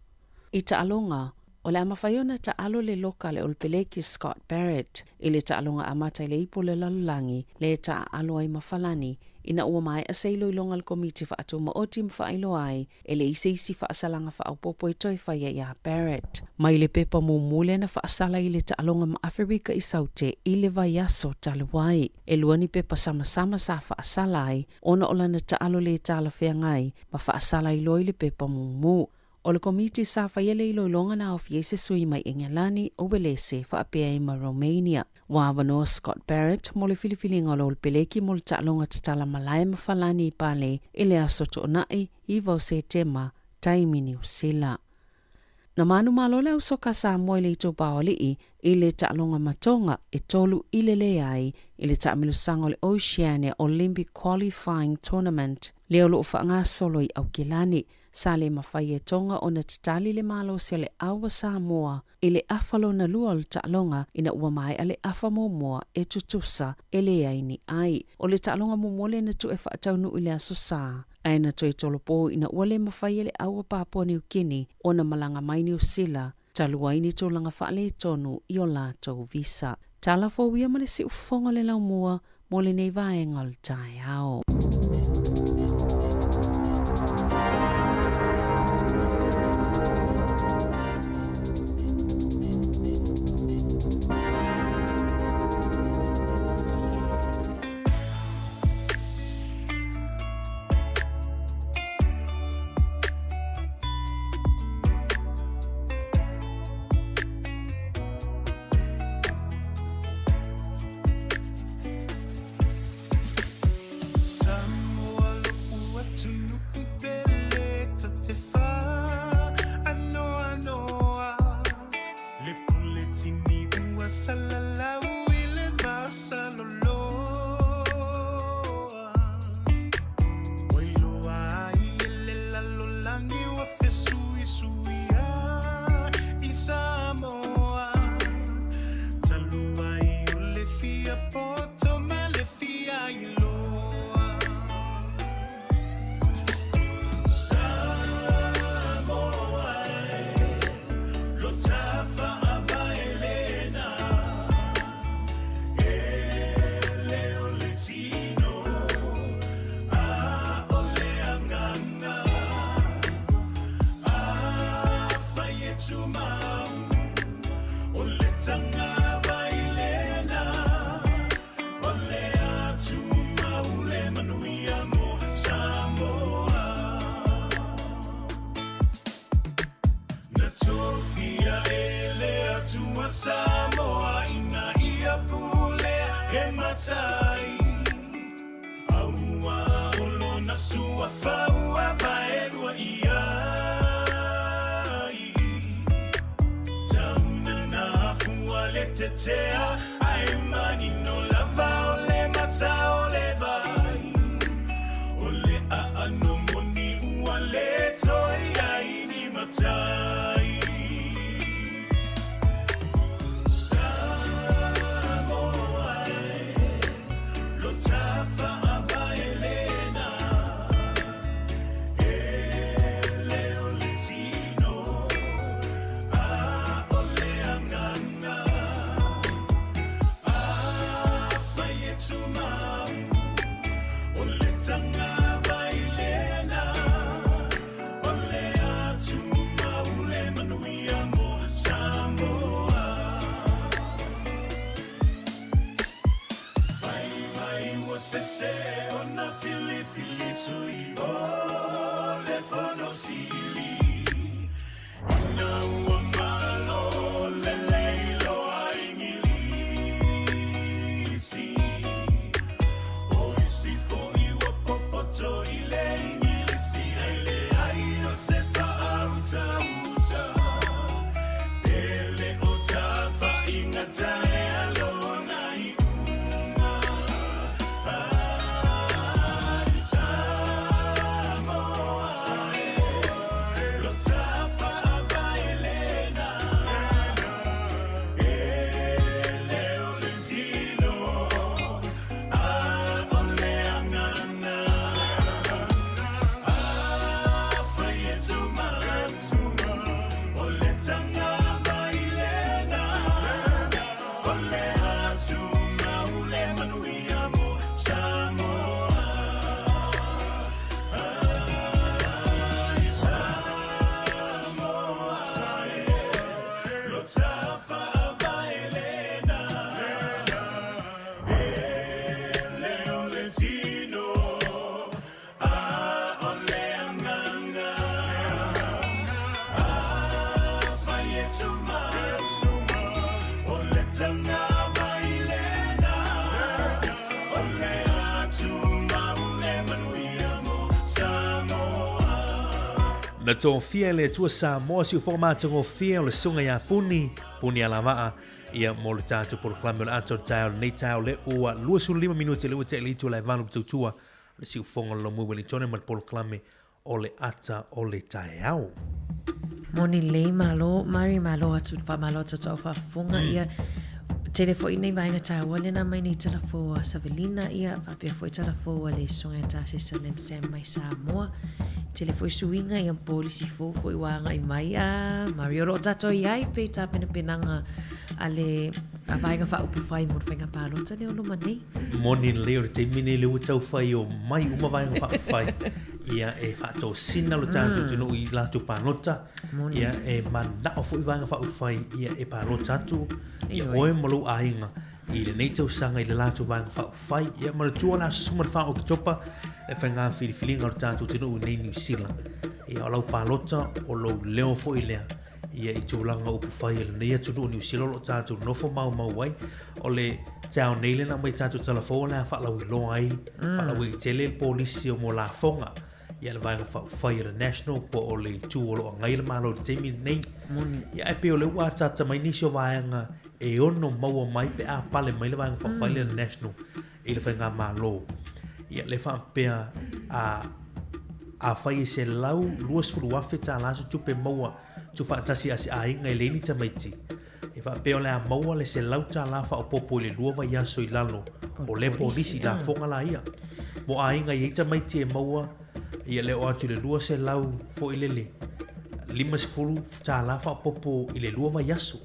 I taaloga, o le a mafai ona taalo le loka a le Olepeleki Scott Barrett i le taaloga amata i le Ipu o le Lalolagi le e taaalo ai ma Falani ina ua maea se iloiloga a le Komiti Faatumaoti ma faailoa ai e leai se isi faasalaga faaopoopo e toe faia iā Barrett. Mai le pepa mumu lea na faasala i le taaloga ma Aferika i Saute i le vaiaso talu ai. E lua ni pepa samasama sa faasala ai ona o lana taalo lē talafeagai ma faasala ai loa i le pepa mumu. O le komiti sa faia le iloiloga na aofia ai se sui mai Engelani, o Welese faapea ai ma Romania. Ua avanoa Scott Barrett mo le filifiliga o le Olepeleki mo le taaloga tatala malae ma Falani i Pale i le aso Toonai, 9 o Setema, taimi Niu Sila. Na manumalo le ausoka Samoa i le itupa o alii i le taaloga matoga e tolu i le leai i le taamilosaga o le Oceania Olympic Qualifying Tournament lea o loo faagasolo i Aukilani. Sa le mafai e Tonga ona tatali le malosi o le Aua Samoa i le afa lona lua o le taaloga ina ua maea le afa muamua e tutusa e leai ni ai. O le taaloga muamua lea na tuu e faataunuu i le Aso Sa, ae na toe tolopo ina ua le mafai e le Aua Papua Niu Kini ona malaga mai Niu Sila talu ai ni tulaga faaletonu i o latou visa. Tala fou ia ma le siufofoga o le laumua mo lenei vaega o le taeao. Na tofia e le Atua Samoa siufofoga matagofie o le Susuga ia Puni, Puni Alavaa, ia mo le tatou polokalame o le ata o le taeao lenei taeao le ua 25 minute le ua tea i le itu o le 8 tautua le siufofoga o le Lomui Ueligitone ma le polokalame o le ata o le taeao. Moni lelei malo Mari malo atu faamalo atu atu au faafofoga ia tele foi nei vaega taua lea na aumai nei tala fou a Savelina ia faapea foi tala fou a le Susuga ia Tasesa Lam Sam mai Samoa tele foi suiga ia polisi fou foi ua agai mai a Mari o lo o tatou i ai pei tapenapenaga a le a Vaega Faaupufai mo le faiga palota lea o loma nei. Moni lelei o le taimi nei lea ua tau fai o mai uma Vaega Faaupufai ia e faatosina lo tatou atunuu i latou palota ia e manao foi Vaega Faaupufai ia e palota atu ia oe ma lou aiga i lenei tausaga i le latou Vaega Faaupufai. Ia manatua le aso 14 o Oketopa le faiga filifiliga o le tatou atunuu i nei Niu Sila. Ia o lau palota o lou leo foi lea ia i tulaga upufai a lenei atunuu o Niu Sila o lo o tatou nofo maumau ai. O le taeao nei lea na aumai tatou tala fou o le a faalauiloa ai, faalauaitele le polisi o mo lafoga ia le Vaega Faaupufai a le National po o le itu o lo o agai le Malo i le taimi lenei. Moni. Ia ae pei o lea ua ataata mai nisi o vaega e ono maua mai pe a pale mai le Vaega Faaupufai lea a le National i le faigamalo. Ia le faapea a afai e $120,000 se tupe maua tuufaatasi a se aiga e leai ni tamaiti, e faapea o le a maua le $100 faaopoopo i le lua vaiaso i lalo o lea polisi, lafoga la ia. Mo aiga e i ai tamaiti e maua ia le oo atu i le 200 foi lele, $50 faaopoopo i le lua vaiaso.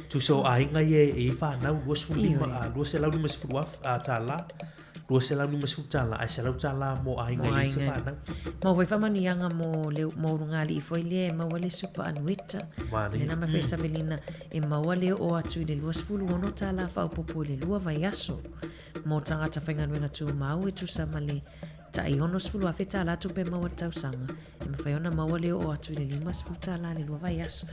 Tusa o aiga ia e i ai fanau, 25, $250,000, $250 ae $100 mo aiga e leai se fanau. Maua foi faamanuiaga mo le mo ulugalii foi lea e maua le super anueta. Lea na mafai e Savelina e maua le oo atu i le $26 faaopoopo i le lua vaiaso mo tagata faigaluega tumau e tusa ma le tai $60,000 tupe maua i le tausaga. E mafai ona maua le oo atu i le $50 i le lua vaiaso.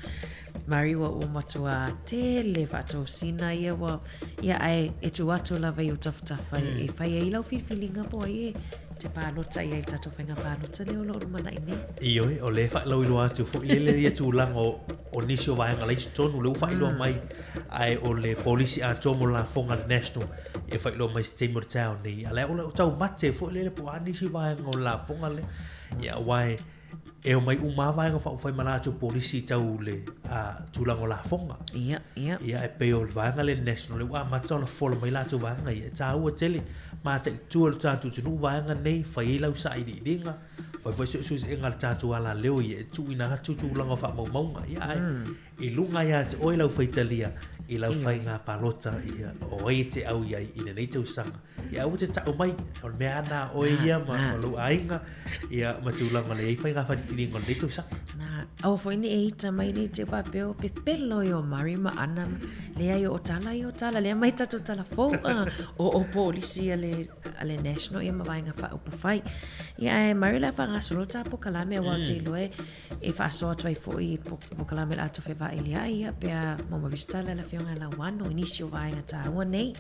Mari ua ua matua tele faatosina ia ua ia ae e tuu atu lava i ou tafatafa e fai ai lau filifiliga po o ai e te palota i ai i le tatou faiga palota lea o lo o lumanai nei. Ioe, o lea e faalauiloa atu foi lele ia tulaga o, o nisi o vaega la i totonu, lea ua faailoa mai, ae o le polisi atoa mo lafoga a le National e faailoa mai i se taimi o le taeao nei. A o lea o taumate foi lele po o a nisi vaega o le lafoga lea. Ia, aua e, e omai uma lava vaega faaupufai ma latou polisi tau le a, tulaga o lafoga. Ia, ia. Ia, e pei o le vaega lea national, lea ua amata ona fola mai latou vaega ia. E tāua tele, mataitu e lo tatou atunuu vaega nei, fai ai lau sailiiliga, fai foi suesuega a le tatou alaleo ia e tuuina atu tulaga o faamaumauga. Ia, ae i luga ia te oe lau faitalia i lau faiga palota ia o ai e te au i ai i lenei tausaga. Ia aua te tau mai, o le mea ana a oe ia ma, ma lou aiga, ia ma tulaga o le i ai faiga filifiliga o lenei tausaga. Na, aua foi ne i e ita mai nei te faapea o pepelo ia o Mari ma Ana, leai o tala ia o tala, lea mai tatou tala fou a, o polisi a le, a le National ia ma Vaega Faaupufai. Ia ae Mari o le a faagasolo ta polokalame aua ou te iloa e E faasoa atu ai foi i polokalame o le a tofe vailia'i ia pe a maua mai se tala e le Afioga ia Lauano i nisi o vaega taua nei.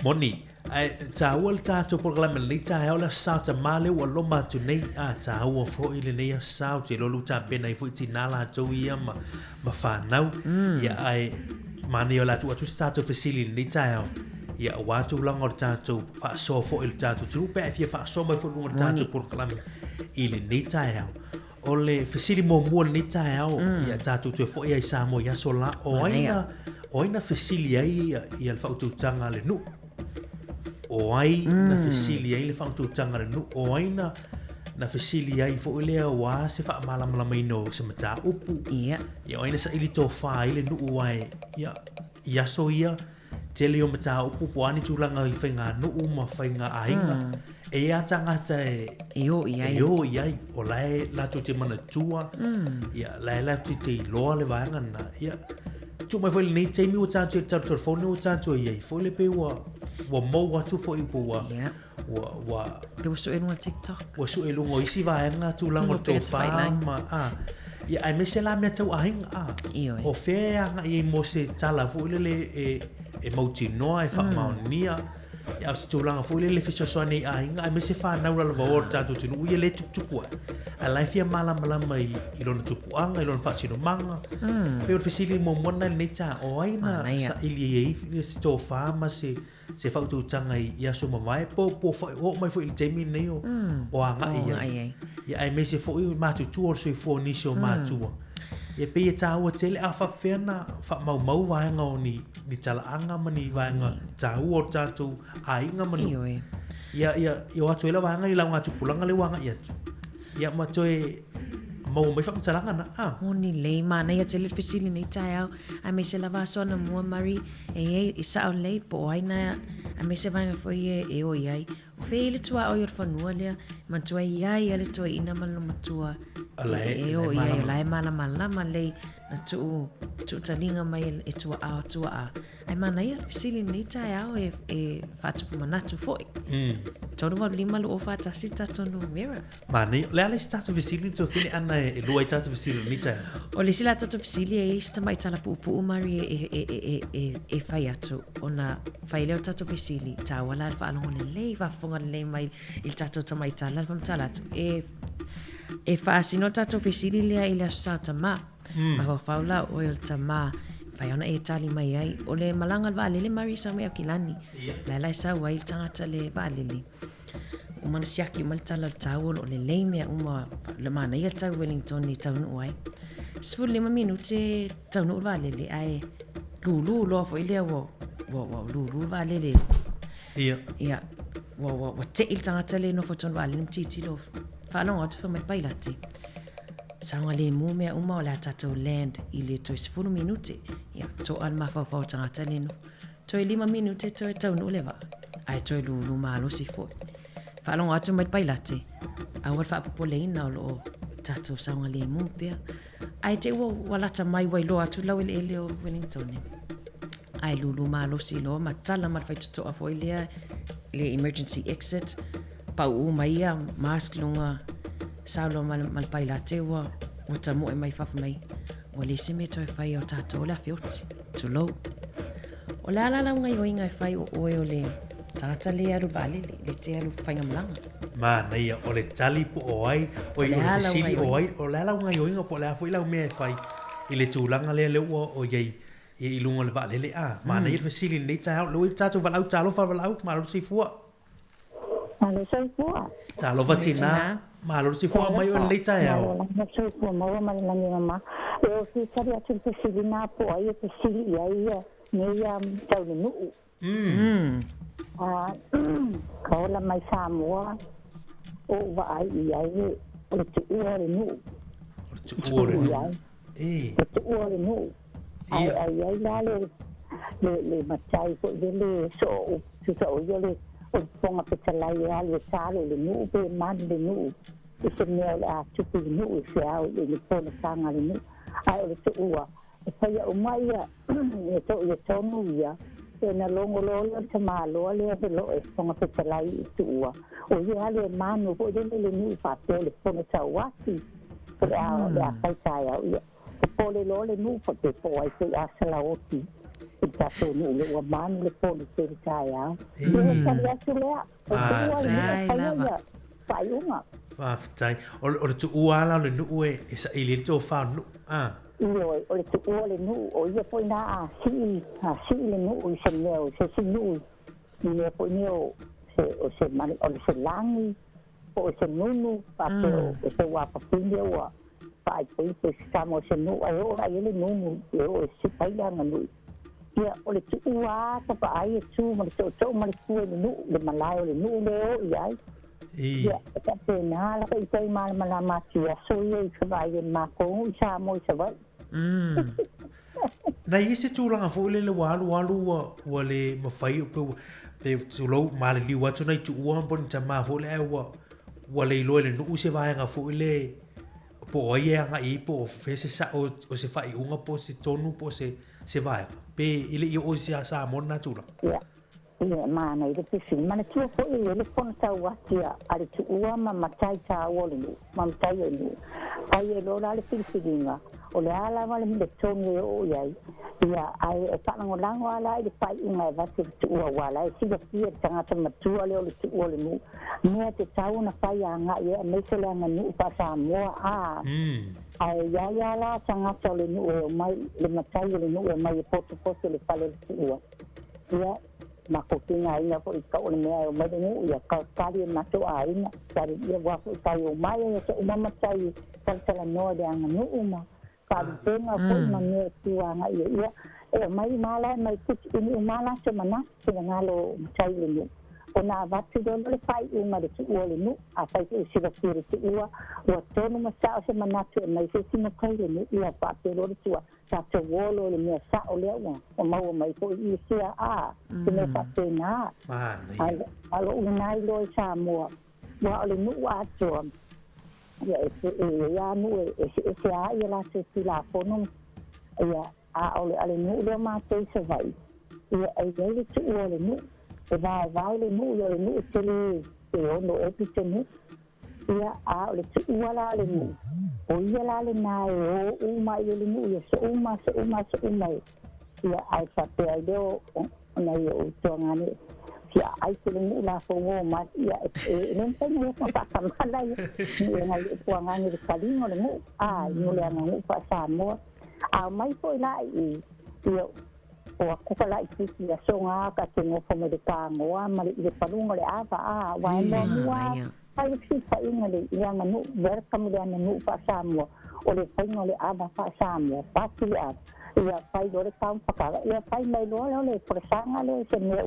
Moni, ae taua le tatou polokalame i lenei taeao le Aso Sa tamā lea ua loma atu nei, a taua foi lenei Aso Sa, ou te iloa lea ua tapena ai foi tinā latou ia ma, ma fanau. Ia ae manaia o le a tuu atu se tatou fesili i lenei taeao, ia aua tulaga o le tatou faasoa foi i le tatou atunuu pe a e fia faasoa mai foi i luga o le tatou polokalame i lenei taeao. O le fesili muamua i lenei taeao, ia tatou toe foi ai i Samoa i aso la, o ai na, o ai na fesili ai ia, ia le faautautaga a le nuu? O ai na fesili ai le faautautaga a le nuu? O ai na, na fesili ai foi lea ua se faamalamalamaina o se mataupu? Ia. Ia, o ai na saili tofa ai le nuu ae, ia, i aso ia, tele o mataupu po o a ni tulaga i faiganuu ma faigaaiga, e i ai lava tagata e, E o i ai. e o i ai, o la e latou te manatua, ia, la e latou te iloa le vaega lena. Ia, tuu mai foi i lenei taimi ua tatou i le tatou telefoni ua tatou i ai foi le pei ua, ua mou atu foi po ua, ua, ua, Pe ua sue i luga o TikTok. Ua sue i luga o isi vaega tulaga o le tofa ma, a, ia, aemaise la mea tau aiga, a. Ioe. O fea e agai ai mo se tala foi lele e, e mautinoa, e faamaonia. Ia, o se tulaga foi lele fesoasoani i aiga aemaise fanau lalovaoa o le tatou atunuu ia lea e tuputupu ae, ae la e fia malamalama i, i lona tupuaga, i lona faasinomaga. Pei o le fesili muamua lena i lenei taeao, o ai na saili ai le se tofa ma se, se faautautaga i, i aso mavae po, po oo mai foi i le taimi lenei o, o agai i ai. Ia, aemaise foi o matutua o le soifua o nisi o matua. Ia pei e taua tele a faapefea ona faamaumau vaega o ni, ni talaaga ma ni vaega taua o le tatou aiga ma nuu. Ioe. Ia, ia, ia o atu ai la vaega i laugatupulaga lea ua agai atu. Ia ma toe maua mai faamatalaga na. Ah. Moni lelei, manaia tele le fesili nei taeao, aemaise lava aso anamua Murray, e i ai, e sao lelei po o ai na, aemaise vaega foi e, e o i ai. O fea i le tuaoi o le fanua lea, manatua e i ai ia le toeaina ma lona matua e, e o i ai, o la e malamalama lelei na tuu, tuu taliga mai e tuaa o tuaa. Ae manaia le fesili i lenei taeao e, e faatupu manatu foi. 385 241 le tatou numera. Manaia. O le a le isi tatou fesili na Tofine ana e lua ai tatou fesili i lenei taeao? O le isi la tatou fesili e i ai si tamai tala puupuu Marie e, e, e, e, e, e fai atu ona fai lea o le tatou fesili, taua la le faalogo lelei, faafofoga lelei mai i le tatou tamai tala, le faamatala atu. E, e faasino le tatou fesili lea i le Aso Sa o Tamā. Mafaufau la oe o le tamā, mafai ona e tali mai ai. O le malaga a le vaalele Marie sau mai Aukilani. La la e sau ai le tagata le vaalele. Uma na siaki uma le tala o le tau o lo o lelei mea uma, le manaia le tau i Wellington i taunuu ai. 15 minute taunuu le vaalele ae lulu loa foi lea ua, ua, ua lulu le vaalele. Ia. Ia, ua, ua, ua tei le tagata lea e nofo tonu vaalele ma tilotilo, faalogo atu fai mai pailate. Saogalemu mea uma o le a tatou land i le toe 10 minute. Ia, toa le mafaufau o le tagata lea e nofo. Toe 5 minute toe taunuu le vaa, ae toe lulu malosi foi. Faalogo atu mai le pailate, aua le faapopoleina o lo o tatou saogalemu pea. Ae te i ua lata mai ua iloa atu le laueleele o Wellington. Ae lulu malosi loa ma tala ma le faitotoa foi lea, le emergency exit, pauu mai ia mask luga, sau loa ma le pailate ua tamoe mai fafo mai. Ua leai se mea toe fai o tatou o le afeoti. Tulou. O le a la lau gaioiga e fai o oe o le tagata lea e alu i le vaalele, le te alu faigamalaga? Manaia, o le tali po o ai, oi, o le fesili o ai, o le a lau gaioiga po o le a foi lau mea e fai i le tulaga lea lea ua o i ai i luga o le vaalele. A, manaia le fesili i lenei taeao. Lea ua i le tatou valaau, talofa valaau, malo le soifua. Malo soifua. Talofa tina. Malo le soifua mai oe lenei taeao. Malo lava soifua maua ma le lagi mama. E o fia tali atu i le fesili na po o ai e fesili i ai ia nei ia tau le nuu. Ka ola mai Samoa o ou vaai i ai o le tuua o le nuu. O le tuua o le nuu. E. O le tuua o le nuu. Ae ai ai la le le le matai foi lele soo tusa o ia le o le Fofoga Fetalai e alu e talo i le nuu pe manu le nuu i se mea o le a tupu i le nuu i se ao i le fonotaga a le nuu. Ae o le tuua e faia uma ia e to ia tonu ia e na logo loa lea o le tamaloa lea feloe Fofoga Fetalai i tuua o ia alu e manu foi lele le nuu faapea o le fono tauati o le a o le a fai taeao ia Popole loa le nuu pe po o ai foi a salaoti i le tatou nuu lea ua manu le poli tele taeao. Ia e tali atu lea. O tuua le nuu e faia ia faaiuga. Faafetai. O le tuua lava la o le nuu e saili ai le tofa o le nuu. A. Ioe, o le tuua o le nuu, o ia foi na a sii, a sii le nuu i se mea o se isi nuu i mea foi nei o se, o se, o se lagi, po o se nunu, faapea o se ua papine ua faaipoipo i se tama o se nuu, ae oo la i ai le nunu e oo e sipa ai le aganuu. Ia, o le tuua lava ta vaai e tu ma le tootoo ma le fue i le nuu, le malae o le nuu lea e oo i ai. Ia, e faapena la ka ita i malamalama atu i aso ia i ka vaai e makou nuu i Samoa i Savaii. Na i ai se tulaga foi lele ua alu alu ua, ua le mafai pe ua, pe tulou maliliu atu nai tuua po o ni tamā foi lea ae ua, ua le iloa e le nuu se vaega foi le po o ai e agai i ai po o fea se sao o se faaiuga po o se tonu po o se, se vaega. Pe e le i oo i se Samoa lena tulaga. Ia, ia, manaia le fesili. Manatua foi e i ai le fono tauati a le tuua ma matai taua o le nuu, ma matai o le nuu. Fai ai loa la le filifiliga, O le a lava le mea tonu e oo i ai, ia, ae e faalagolago lava la i le faaiuga e avatu i le tuua aua o la e silafia e le tagata matua lea o le tuua o le nuu, mea e tatau ona fai agai i ai aemaise o le aganuu faa-Samoa a. Ae i ai lava la tagata o le nuu e omai, le matai o le nuu e omai e potopoto i le fale o le tuua. Ia, matou tigaina foi i tau o le mea e omai le nuu, ia talitali e matou aiga, tali ia ua foi tai omai ai e uma matai e talatalanoa i le aganuu ma faalupega foi ma mea e tu agai ai. Ia, e aumai uma la e aumai tutuuni uma latou manatu, finagalo o matai o le nuu. Ona avatu lea o le faaiuga i le tuua o le nuu. Afai foi ua silafia e le tuua, ua tonu ma sao se manatu e aumai se isi matai o le nuu, ia faapea loa le tua, tatou o loa i le mea sao lea ua maua mai foi i sea a, se mea faapena. A o lou lena iloa i Samoa, aua o le nuu atoa, ia e i ai lava nuu e eseese lava ia latou Tulafono, ia, a o le nuu lea o matou i Savaii, ia e i ai le tuua o le nuu, e vaevae le nuu, ia o le nuu e tele pe 6 ea pitonuu. Ia, a o le tuua la o le nuu, o ia la lena e o uma ai le nuu i aso uma, aso uma, aso uma e. Ia, ae faapea ai lea o nai ou tuagane, fia aai se le nuu latou o mai, ia, e le mafai ona ia faatamala ia, ia nai ou tuagane i le taliga o le nuu, a, i le aganuu faa-Samoa. A omai foi la i, ia, o aku ka laitiiti i aso ga ka te nofo mai le tāgoa ma le i le paluga o le ava, a, aua e muamua lava fai le fesilafaiga i le aganuu, welcome i le aganuu faa-Samoa, o le faiga o le ava faa-Samoa, pasi le ava, ia fai loa le taumafataga, ia fai mai loa lea o le folasaga lea i se mea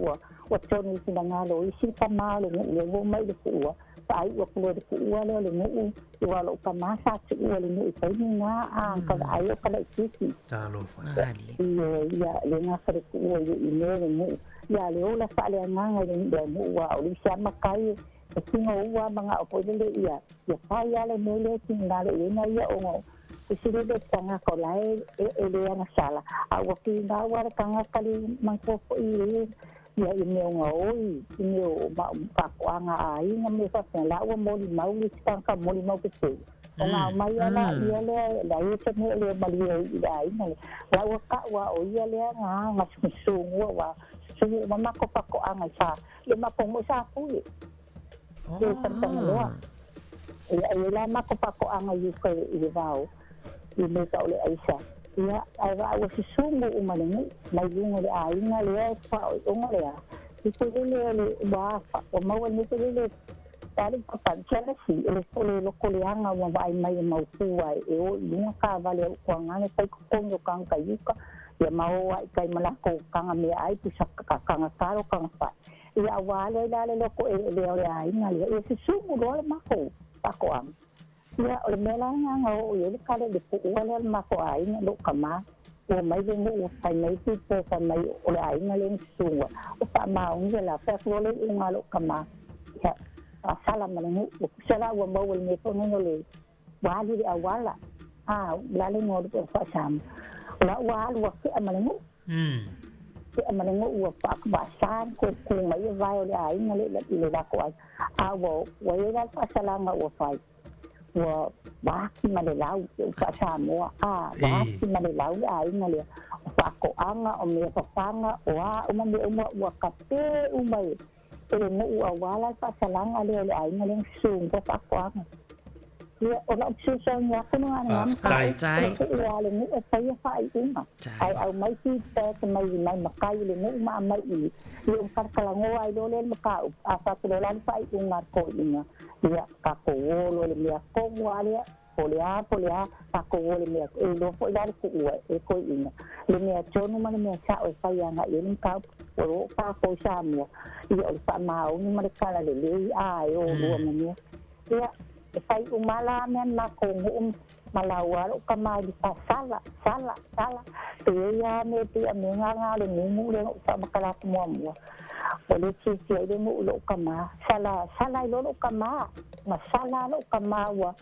ua tonu i finagalo o isi tama o le nuu lea ua omai i le tuua, faaiu atu loa i le tuua lea o le nuu, aua o lou tama sa tuua le nuu i taimi na, a, ka vaai o ka laitiiti. Talofa. Ioe, ia, le gata le tuua i mea le nuu, ia le ola faaleagaga i le nuu, aua o le isi lava matai e tino ua manao foi lele ia, ia fai lava le mea lea e finagalo i ai na ia ona e sili le tagata o la e le agasala, a ua finau lava le tagata le manatua foi i ia i mea o gaoi, i mea o faatoaga a aiga ma mea faapena, la ua molimau le isi tagata molimau tetele. O nga aumai lava laia lea, leai se mea e le malie ai i le aiga lea. La ua tau lava o ia lea na gasugua ua susugu uma matou faatoaga i sa, ia matou nuu sa pule. I Tautagaloa. Ia, e i ai la matou faatoaga i uka i le vao, i mea tau o le aisa. Ia, ae vaai ua susugu uma le nuu mai luga o le aiga lea e faaoioga le a. I te lele o le ua ua maua nei te lele ale papa jealousy o le o le loko leaga ua vaai mai e mautu ai e o i luga taavale a utuagane fai totogi o tagata i uka ia ma o ai i tai ma latou taga meaai pusa taga talo taga fai ia aua ale ai la le loko eleele o le aiga lea ia susugu loa le matou faatoaga. Ia, o le mea la lena na oo i ai le kale i le puua lea o le matou aiga, lou tama, ua mai le nuu ua fai mai people fai mai o le aiga lea na susuga, ua faamaonia la, fai atu loa le iuga a lou tama, ia, sala ma le nuu, ua tusa la ua maua i le mea foi lena o le, ua alu i le auala, a, o le a le igoa o le faa-Samoa, o la ua alu ua tea ma le nuu. Tea ma le nuu ua faasa ona toe tu mai ia vae o le aiga lea i le latou aiga, a ua i ai la le faasalaga ua fai, ua ati ma le lau i upu faa-Samoa, a ua ati ma le lau le aiga lea, o faatoaga, o mea fafaga, o a uma mea uma ua kape uma e le nuu aua la le faasalaga lea o le aiga lea na susu faatoaga. Ia, o lau fesoasoani atu lena i lena mataupu, o le tuua a le nuu e faia faaiuga, ae aumai feedback mai mai matai o le nuu ma aumai i i, ia ona talatalanoa ai loa lea i le mataupu, a fai atu loa la le faaiuga a le toeaina, Ia, tatou o loa i le mea tonu lava lea, po o le a, po o le a, tatou o i le mea, e iloa foi la le tuua e toeaiina, le mea tonu ma le mea sao e fai agai i ai le mataupu. O lo o tatou i Samoa, ia o le faamaoni ma le talalelei, a e o lua ma mea. Ia, e fai uma la mea na matou nuu ma laua lou tama i le sala, sala, sala. Pe i ai lava mea pei a mea na o le gugu lea na ou faamatala atu muamua. Ua le fiafia ai le nuu i lou tama. Sala, sala ai loa lou tama. Na sala lou tama ua,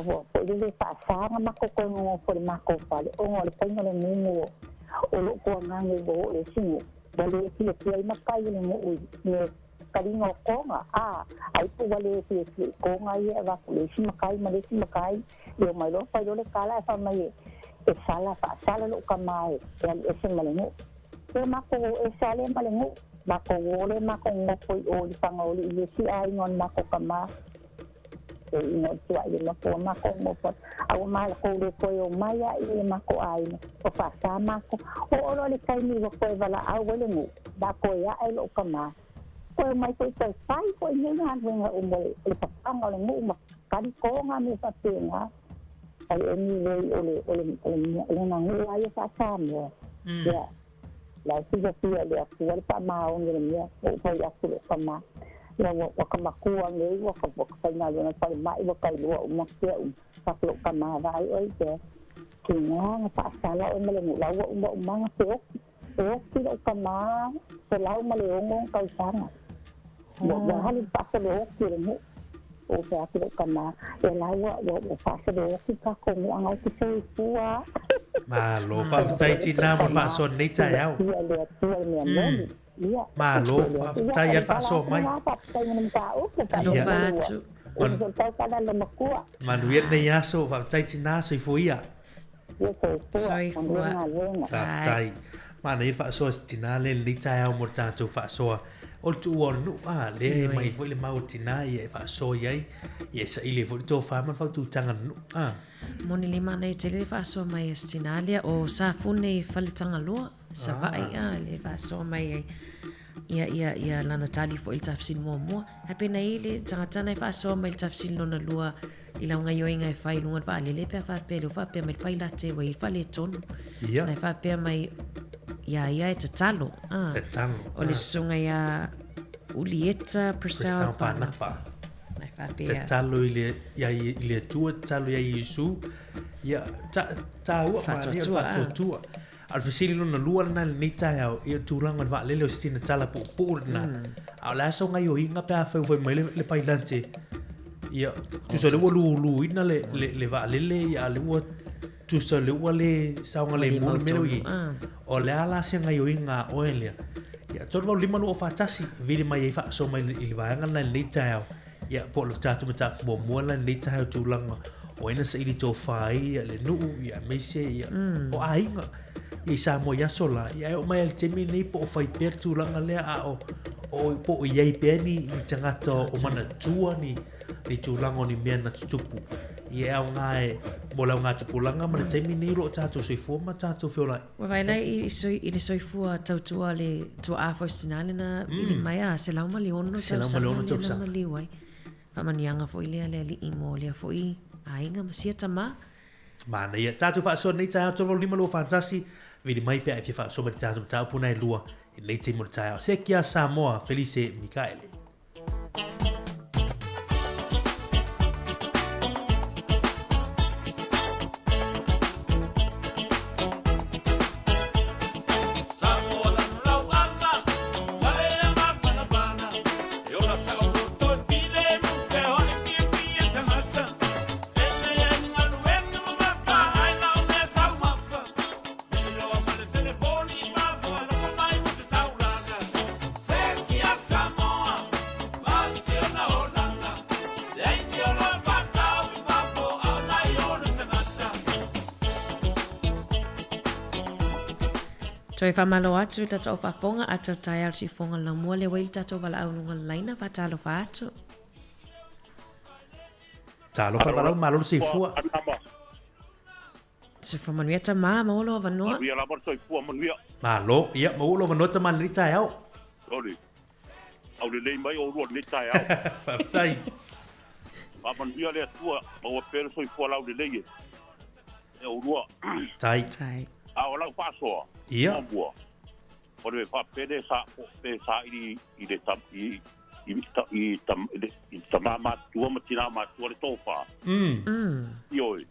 ua foi lele faasa ona matou toe nonofo i le matou fale ona o le faiga o le gugu o lou tuagaga ua oo i le isi nuu. Ua le fiafia ai matai o le nuu i mea taliga o Toga, a, ai po ua le fiafia i Toga ia e avatu i le isi matai ma le isi matai, ia omai loa fai loa le tala ae fai mai e, E sala faasala loʻu kamā e alu ese ma le nuʻu. E makou o ese a lea ma le nuʻu. Makou o lea makou nofo i o i Fagaoliʻi i le isi ʻaiga o le makou kamā. E iʻiga o le tuaʻi e makua makou nofo ai. A ua mākou le toe o mai aʻe i le makou ʻāina. Ua faasā makou. O olo le taimi ua toe valaʻau ai le nuʻu. Ma toe aʻe loʻu kamā. Toe mai foi toe fai foi nei galuega uma o le papaga o le nuʻu ma kalikōga mea faapena. Ai anyway o le o le o le o le ganuʻu a ia faa-Samoa. Ia la e silafia e le Atua le faamaoni o le mea ua ou fai atu loʻu kamā. Ia ua ua ka makua nei ua ka ua ka faigaluega i le falemai ua kailua uma kea uma. Fai atu loʻu kamā vaai ʻoe i ke kīnā na faasala ʻoe ma le nuʻu la ua uma umaga pe oki. E oki loʻu kamā 106 tausaga. Ua ua alu i le faasolo oki o le nuʻu. Ua fai atu loʻu kamā, e la ua ua ua faasolo oki kākou nuʻu a ke soifua. Malo, faafetai tinā mo le faasoa lenei taeao. Ia le Atua le mea moni. Ia. Malo, faafetai a le faasoa mai. Faafetai mo le mataupu. Alofa atu. Manuia lenei aso, faafetai tinā, soifua ia. Soifua. Faafetai. Manaia le faasoa se tinā lea i lenei taeao mo le tatou faasoa o le tuua o le nuu a lea e mai foi le mau o le tinā ia e faasoa i ai ia e saili ai foi le tofa ma le faaututaga le nuu a. Moni le manaia tele le faasoa mai a se tinā lea o Safune i Faletagaloa, Savaii a le faasoa mai ai ia ia ia lana tali foi i le tafesili muamua. Ae pena i le tagata na e faasoa mai i le tafesili lona lua i lau gaioiga e fai i luga o le vaalele pe a faapea lea ua faapea mai le pailate ua i ai le faaletonu. Ia. Na e faapea mai iā ia e tatalo. Ah. Tatalo. O le susuga iā Ulieta Purcell Panapa. Na e faapea. Tatalo i le, ia, i le Atua, tatalo ia Iesu. Ia, ta, tāua, Faatuatua, ah. Faatuatua. A o le fesili lona lua lena i lenei taeao, ia o le tulaga o le vaalele o sina tala puupuu lena. A o le a sau gaioiga pe afai ua fai mai le, le pailate, ia, tusa o lea ua luluina le, le, le vaalele, ia, a o lea ua, tusa o lea ua le saogalemu le mea lea ua i ai. O le a la se gaioiga a oe lea? Ia, 385 241, vili mai ai faasoa mai i le vaega lena i lenei taeao. Ia, po o le tatou mataupu muamua la lenei taeao tulaga o ai na saili tofa ai ia le nuu, ia aemaise ia o aiga i Samoa i aso la. Ia e oo mai lava i le taimi lenei po o fai pea le tulaga lea a o, o po o i ai pea ni, ni tagata o manatua ni, ni tulaga o ni mea na tutupu. Ia e aoga e, mo le aoga tupulaga ma le taimi lenei o lo o tatou soifua ma tatou feolai. Ua vaai la i, i le soifua tautua a le tuaa foi se tina lena vili mai a 106 tausaga lea na maliu ai. Faamanuiaga foi lea le Alii mo lea foi aiga ma sia tama. Manaia. Tatou faasoa lenei taeao 385 241, vili mai pe a e fia faasoa mai le tatou mataupu na e lua i lenei taimi o le taeao. Sekia Samoa, Felice Mikaele. Toe faamalo atu i le tatou faafofoga a tau taeao le siufofoga laumua lea ua i le tatou valaau luga o le laina faatalofa atu. Talofa le valaau malo le soifua. Soifua manuia tama, maua lou avanoa. Manuia lava le soifua manuia. Malo, ia, maua lou avanoa tama i lenei taeao. Sorry. Aulelei mai oulua i lenei taeao. Faafetai. Faamanuia le Atua, maua pea le soifua laulelei e e oulua. Tai. Tai. A o lau faasoa, Ia. muamua, o le faapele sa pe saili i le tam, i i i tam, i le i tama matutua ma tina matua le tofa. Ioe,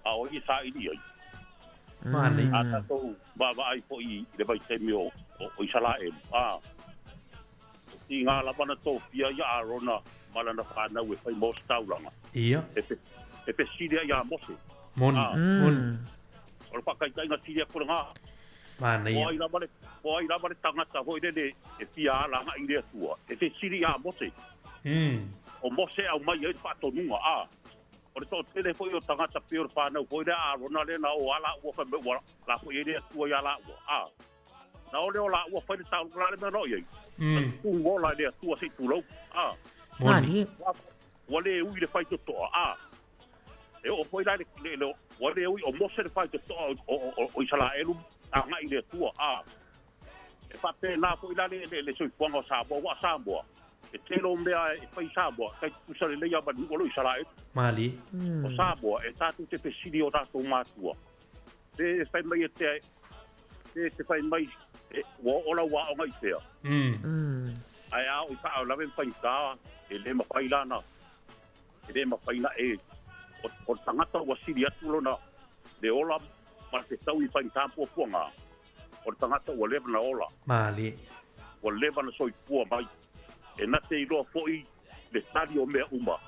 a o ai e saili ai. Manaia. A tatou vaavaai foi i le vaitaimi o o Isaraelu, a i ngā lava na tofia ia Arona ma lana whānau e whai mō se tauranga. Ia. E pe, e pe siria ia Mose. Moni, moni. O le whakaitaiga siria kore ngā. Manaia. O ai lava le, o ai lava le tangata hoi lele e fia alanga i le Atua. E fe siri ia Mose. O Mose au mai ai le whaatonuga, a. O le toatele foi o tagata pei o le fanau foi lea a Arona lea na o lava laua fai mai ua lafo i ai le Atua iā laua, a. Na o lea o laua fai le taaloga, o le a le mea na oo i ai? Na tutu ola e le Atua se i tulou, a. Moni. Ua le ui le faitotoa, a. E oo foi la i le, le, ua le ui o Mose le faitotoa o Isaraelu agai i le Atua, a. E faapena foi la le, le, le soifuaga o Samoa, aua o Samoa, e tele o mea e fai i Samoa, tai tutusa lelei lava ma le nuu o lo o Isaraelu. Malie. O Samoa, e tatou te fesili i o tatou matua, pe fai mai e te, pe te fai mai e, ua oo lau aoga i fea? Ae a oo i faalavelave ma faigata, e le mafai la na, e le mafai na e, o, o le tagata ua sili atu lona, le ola ma le fetau i faigata ma puapuaga, o le tagata ua leva na ola. Malie. Ua leva na soifua mai. E na te iloa foi le tali o mea uma.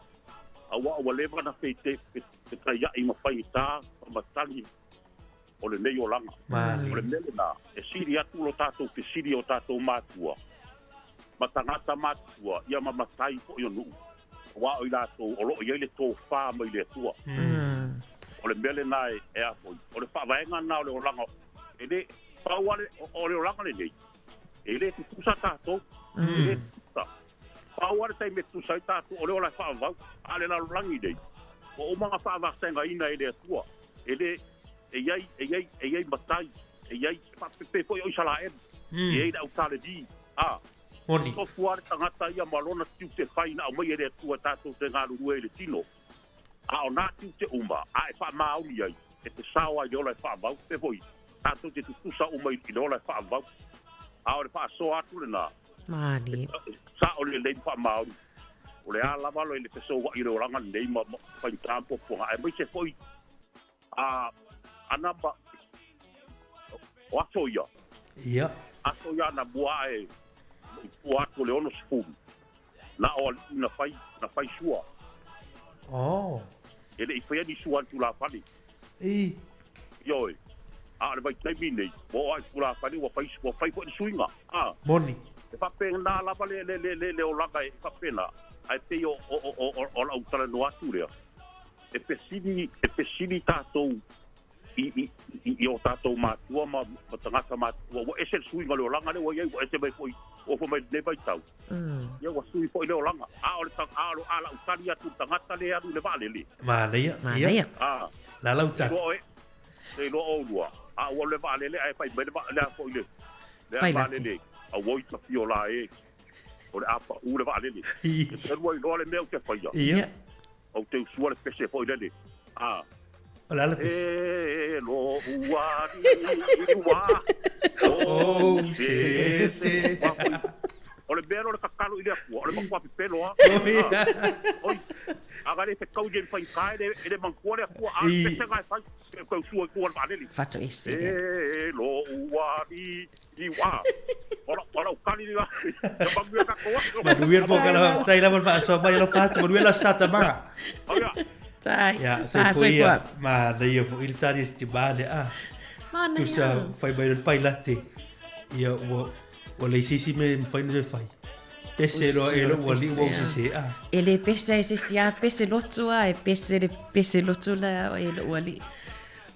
Aua ua leva na fetaia'i ma faigata ma matagi o lenei olaga. Malie. O le mea lena, e sili atu lo tatou fesili i o tatou matua, ma tagata matutua, ia ma matai foi o nuu, aua o i latou o lo o i ai le tofa mai le Atua. O le mea lena e a foi, o le faavaega lena o le olaga, e le, pau lava le, o le olaga lenei, e le tutusa tatou, e le tutusa. Pau lava le taimi e tutusa ai tatou, o le ola e faavavau, a o le lalolagi nei, ua uma ona faavasegaina e le Atua, e le, e i ai, e i ai, e i ai matai, e i ai, faapepē foi o Isaraelu, e i ai le au Kalevi, a, Moni. Tofu lava le tagata ia ma lona tiute fai na aumai e le Atua tatou te galulue ai i le tino. A o nā tiute uma a e faamaoni ai, e te sao ai i le ola e faavau, pe foi, tatou te tutusa uma i le ola e faavau. A o le faasoa atu lenā, Malie. e sao lelei ma faamaoni, o le a lava le fesouaʻi o le olaga lenei ma faigata ma puapuaga, aemaise foi a ana ma o aso ia. Ia. Aso ia anamua ae i tua atu o le 60, na o alii na fai, na fai sua. Oh. E le i faia ni sua a le tulafale. I. Ioe. A o le vaitaimi nei, ua oo lava i tulafale ua fai, ua fai foi le suiga. A. Moni. E faapena lava le, le, le, le, le olaga e faapena, ae pei o, o, o, o, o lau talanoa atu lea, e fesili, e fesili tatou i, i, i, i o tatou matua ma, ma tagata matutua, ua ese le suiga o le olaga lea ua i ai, ua ese mai foi, ua oo mai i lenei vaitau, ia ua sui foi le olaga. A o le, a o le, a lau tali atu i le tagata lea e alu i le vaalele. Manaia, Manaia. A. La lau tali. Te iloa oe, te iloa oulua, a ua alu i le vaalele ae fai mai le, le a foi le, le a Pailate. vaalele, auoi tafio la e, o le a pau le vaalele. E te alu ai loa le mea ou te faia. Ia. Ou te usua le pese foi lele. A. O le a le pese? E lo ua ni ua. Oh, se, se. O le mea lea o le tatalo i le Atua, o le matua pepelo lava. Oi, a na le fetau i le faigata e le manatua le Atua, a o le pese lena e fai, e tau sua i tua o le vaalele. Fatoese lea. E lo ua ni Iuā. O lau tali lena. Ia manuia tatou aso. Manuia le polokalame. Faafetai lava le faasoa mai alofa atu. Manuia le Aso Sa Tama. Manuia. Tai. Ia, soifua ia. Manaia foi le tali a si tima lea. Ah. Manaia. Tusa fai mai le pailate. Ia ua ua leai se isi mea e mafai ona toe fai. Pese loa e lou alii ua usese. Ah. E le pese ai se isi a pese lotu a e pese le pese lotu la e lou alii.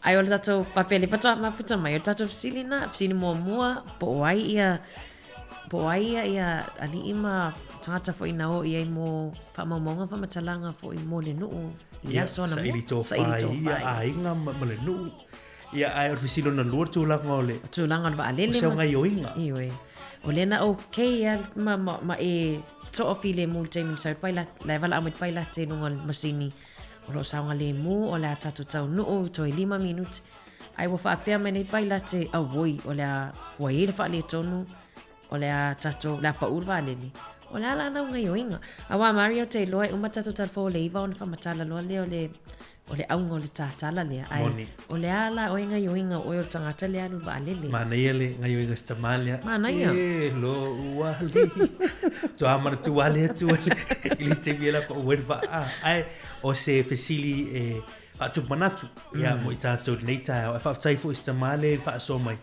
Ai o le tatou papele faatoa mafuta mai, o le tatou fesili na, fesili muamua, po o ai ia, po o ai ia, ia alii ma tagata foi na o i ai mo faamaumauga faamatalaga foi mo le nuu i Ia, aso anamua. saili tofa Saili tofa ia aiga ma, ma le nuu. Ia, ae o le fesili lona lua, tulaga o le... O tulaga o le vaalele. O se gaoioiga. Ioe. O lea na okay a ma, ma, ma e toafilemu i le taimi na sau ai le pailate, la e valaau mai le pailate i luga o le masini O lo o saogalemu, o le a tatou taunuu i toe 5 minute. Ai ua faapea mai nei pailate, auoi, o le a, ua i ai le faaletonu, o le a tatou, o le a pau le vaalele. O le a la nau gaioiga. Aua Mario te iloa e uma tatou talafou o le 9 ona faamatala loa lea o le, o le auga o le tatala lea. Ae, Moni. o le a la oe gaioiga o oe o le tagata lea alu i le vaalele. Manaia le gaioiga si tama lea. Manaia. E lo ua li. Toa manatu wale atu i le taimi e la pau ai le vaa. Ae o se fesili e faatupu manatu ia mo i tatou i lenei taeao. Ae faafetai foi i si tama lea i le faasoa mai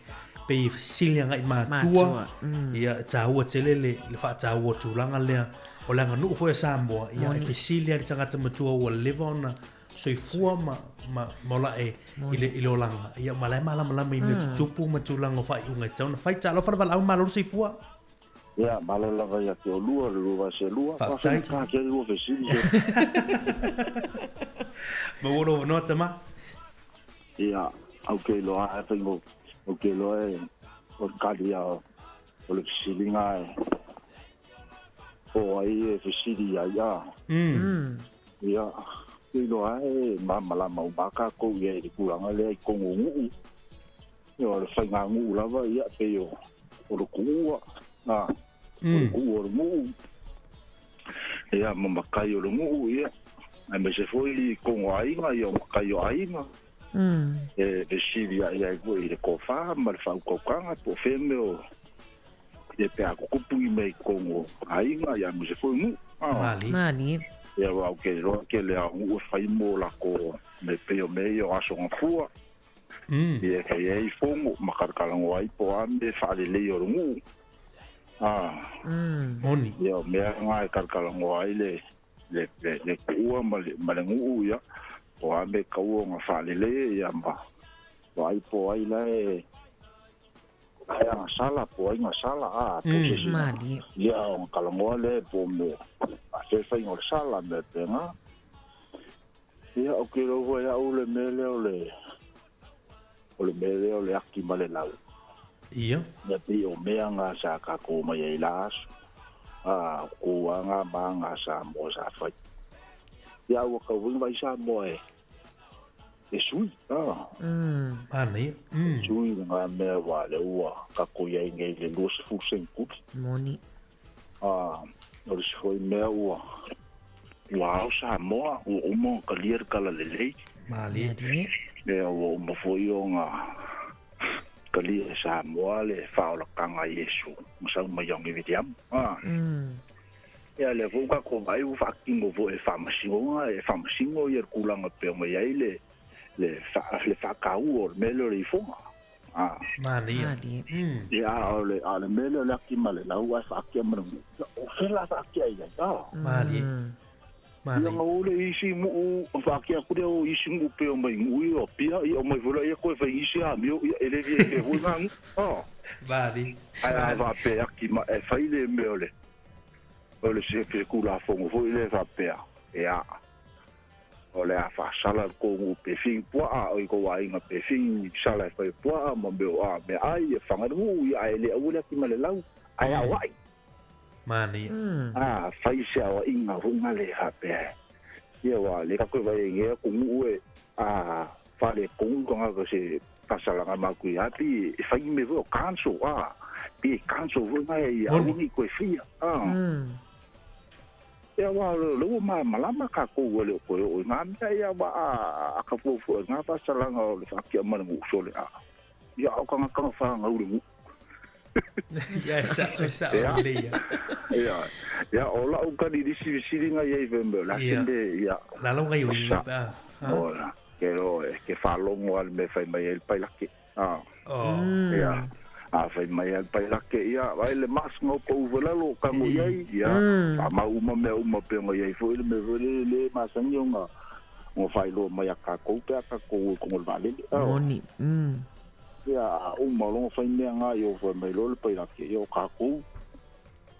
pei e fesili agai matua. Matua, Ia e taua tele le, le faataua o tulaga lea. O le aganuu foi a Samoa, ia e fesili lava i le tagata matua ua leva ona Soifua ma ma ma ola e i le i le olaga. Ia ma la e malamalama i mea tutupu ma tulaga o faaiuga e tatau ona fai. Talofa le valaau malo le soifua. Ia, malo lava ia te olua, le lua vase lua. Faafetai. Ka ke lua fesili se. Maua lou avanoa tama. Ia, au ke iloa e whaingo, au ke iloa e o le kali a o le fesiliga e o ai e fesili ai a. Ia, ke iloa e malamalama uma kākou ia i le tulaga lea i tonu o nuu. Ia, o le faiganuu lava, ia, pei o, o le kuua, a, o le kuua o le nuu. Ia, ma matai o le nuu, ia, aemaise foi i tonu o aiga, ia, o matai o aiga. E fesili ae ai foi i le tofa ma le faautautaga po o fea mea o ia pe a tutupu ni mea i totonu o aiga ia aemaise foi nuu. Malie. Malie. Ia aua ou te iloa tele lava o nuu e fai mo latou mea pei o mea ia o aso gafua. Ia e fai ai fono ma kalakalanoa ai po o a mea e faalelei o le nuu. Moni. Ia o mea na e kalakalanoa ai le le le le kuua ma le ma le nuu ia po o a mea e tatau ona faalelei ia ma vaai po o ai la e ai agasala po o ai gasala a po o se isi Malie. ia ona talanoa lea po o mea a fea le faiga o le sala mea faapena. Ia ou te iloa foi e au le mea lea o le o le mea lea o le aki ma le lau. Ia. Ia pei o mea na sa tatou omai ai la aso. A, o kou lava na ma na Samoa sa fai. Ia a ua tau foi na vaai Samoa e e sui, a. Manaia. Sui na mea aua lea ua tatou i ai nei i le 20 seneturi. Moni. A, o le isi foi mea ua ua ao Samoa, ua uma ona talia le talalelei. Malie. Ia ua uma foi ona talia e Samoa le faaolataga a Iesu ma sau mai au Viliamu. A. Ia lea foi ua tatou vaai ua faatino foi e le Faamasinoga, e faamasino ia le tulaga e pei ona i ai le le le faataua o le mea lea o le ifoga. A. Manaia. Ia, a o le, a o le mea lea o le ati ma le lau ae faatea ma le nuu. Ia, o fea la faatea i ai? A. Malie. Malie. Ia, na o le isi nuu, faatea atu lea o isi nuu pei o mai nuu ia o Apia, ia omai foi laia toe fai isi amio, ia e le fia foi ngā nuu. A. Malie. Ae a faapea ati ma e fai le mea o le, o le se Tulafono foi lea faapea, ia, O le a faasala le kou nuu pe fing puaa o i kou aiga pe fing sala e fai puaa ma mea o a mea ai e fanga le nuu ia ae le aua le ati ma le lau ae aoai. Manaia. A fai se aoaiga foi nga le faapea ia ua le ka koe vai ai ngea ku nuu e a fale kou ka nga se fasalaga ma ku ia pi e fai me foi o council a pi e council foi nga ia aua ni koe fia a. Ia aua o lea ua malamalama tatou ua le o toe oo i ngā mea, ia aua a ka fuafua i ngā faasalaga o le faatia ma le nuu sole a ia o tagata na whāngau le nuu. Ia e sao, e sao lelei ia. Ia, ia o lau kani risi fesilinga ia i wembe o le Ia. ake ia. Lalo ngai o inga pe a. O, ke ro, ke whālongo ale me whai mai e le pailake. A. Oh. Ia. A whai mai a le pailake, ia, vai le mas ngau pa uwalalo, ka ngo iai, ia, wha mau uma mea uma pe ngo iai foi le me foi le, le masangi o nga, ngo whailoa mai a kākou pe a kākou e kongo le vaalele. Moni. Ia, a uma longo whai mea ngā i o whai mai lo le pailake, ia o kākou,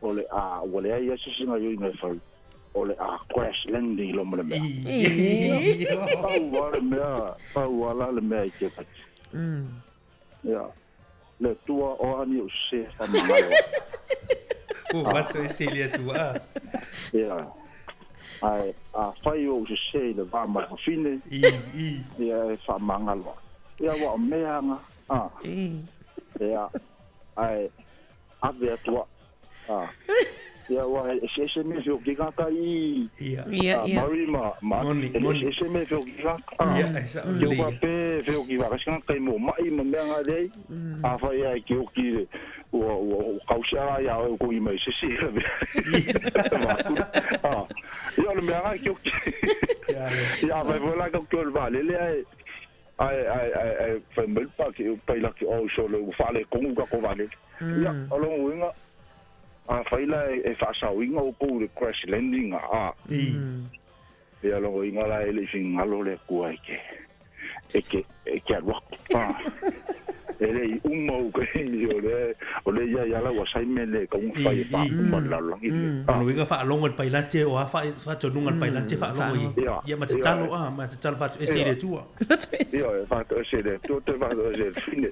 o le a, ua le ai asisi ngā ioi ngai whai, o le a crash landing lo ma le mea. Pau a le mea, pau a la le mea i te whai. Ia, le Atua o ani o se whamangalo. Ua mato e se le Atua a. Ia, ai, a whai o se se i le vā mai whawhine. I, i. Ia, e whamangalo. Ia, wa o meanga, a. Ia, ai, ave atua. A. Ia, ua e se ese me whio ki ngā kai i. Ia. Ia, ia. Maui ma, ma. Moni, E moni. se ese me whio ki ngā kai. Ia, e sao Ki lelei oka ia. pe whio ki whakasi ngā kai mō mai ma mea ngā rei. A whai ai ki oki re. Ua, ua, ua kausia rā ia au ko i mai se se. Wākura. A. Ia, o le mea ngā ki oki. Ia, ia. Ia, whai whai lai kau ki o le vālele ai. Ai, ai, ai, ai, whai mai pa ki pai laki o so le ua whale kongu ka ko vālele. Ia, o longo uinga. A whai la e whaasauinga o kou le crash landing a. I. Ia logoina la e le i finagalo le Atua e te e te e te alu atu. Ah. E le i uma ou taimi o lea o lea e i ai lava lau assignment lea e tatau ona fai e faauma i le lalolagi lenei. Ah. Lona uiga faalogo e le pailate o a faatonuga a le pailate faalogo i ai. Ia ma tatalo ah ma tatalo faatoese i le Atua. Ioe, faatoese i le Atua toe faatoese i le fine.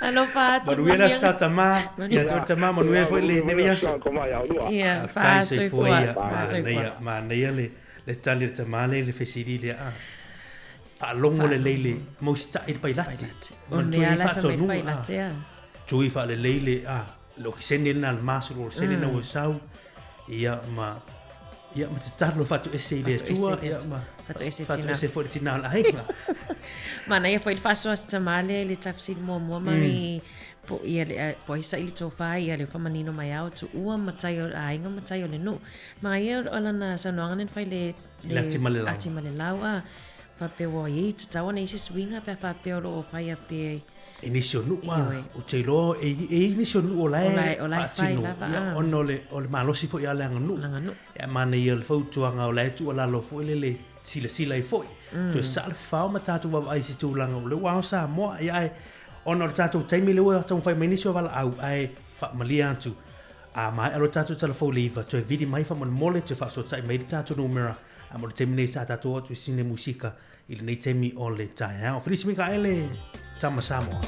Alofa atu. Manuia le aso sa tama. Ia te oe tama manuia foi le nei vaiaso. Ia, faasoifua. Manaia, manaia le le tali a le tama lea i le fesili lea a. Faalogo lelei le mausita'i le pailate. O le mea la e fai mai le pailate a. Tui faalelei le a le okesene lena le mask o le okesene lena ua sau. Ia ma ia ma tatalo faatoese i le Atua ia ma faatoese faatoese foi le tina o le aiga. Manaia foi le faasoa se tama lea i le tafesili muamua mari po ia le po ai saili tofa ia le faamanino mai ao tuua matai o le aiga matai o le nuu. Manaia o lana saunoaga lea na fai le le ati ma le lau. Ati ma le lau a faapea ua i ai tatau ona i ai se suiga pe a faapea o lo o fai a pe I nisi o nuu a, ou te iloa e i ai nisi o nuu o la e faatino, ia, ona o le, o le malosi foi a le aganuu. Ia, manaia le fautuaga o la e tuualalo foi lele silasila ai foi. Toe saa le fafao ma tatou vaavaai i se tulaga o lea ua ao Samoa, ia ae ona o le tatou taimi lea ua taumafai mai nisi o valaau, ae faamalie atu, a maea loa le tatou tala fou i le 9, toe vili mai faamolemole, toe faafesootai mai le tatou numera, a mo le taimi nei sa tatou oo atu i sine musika i lenei taimi o le taeao. Felisi Mikaele, Tama Samoa.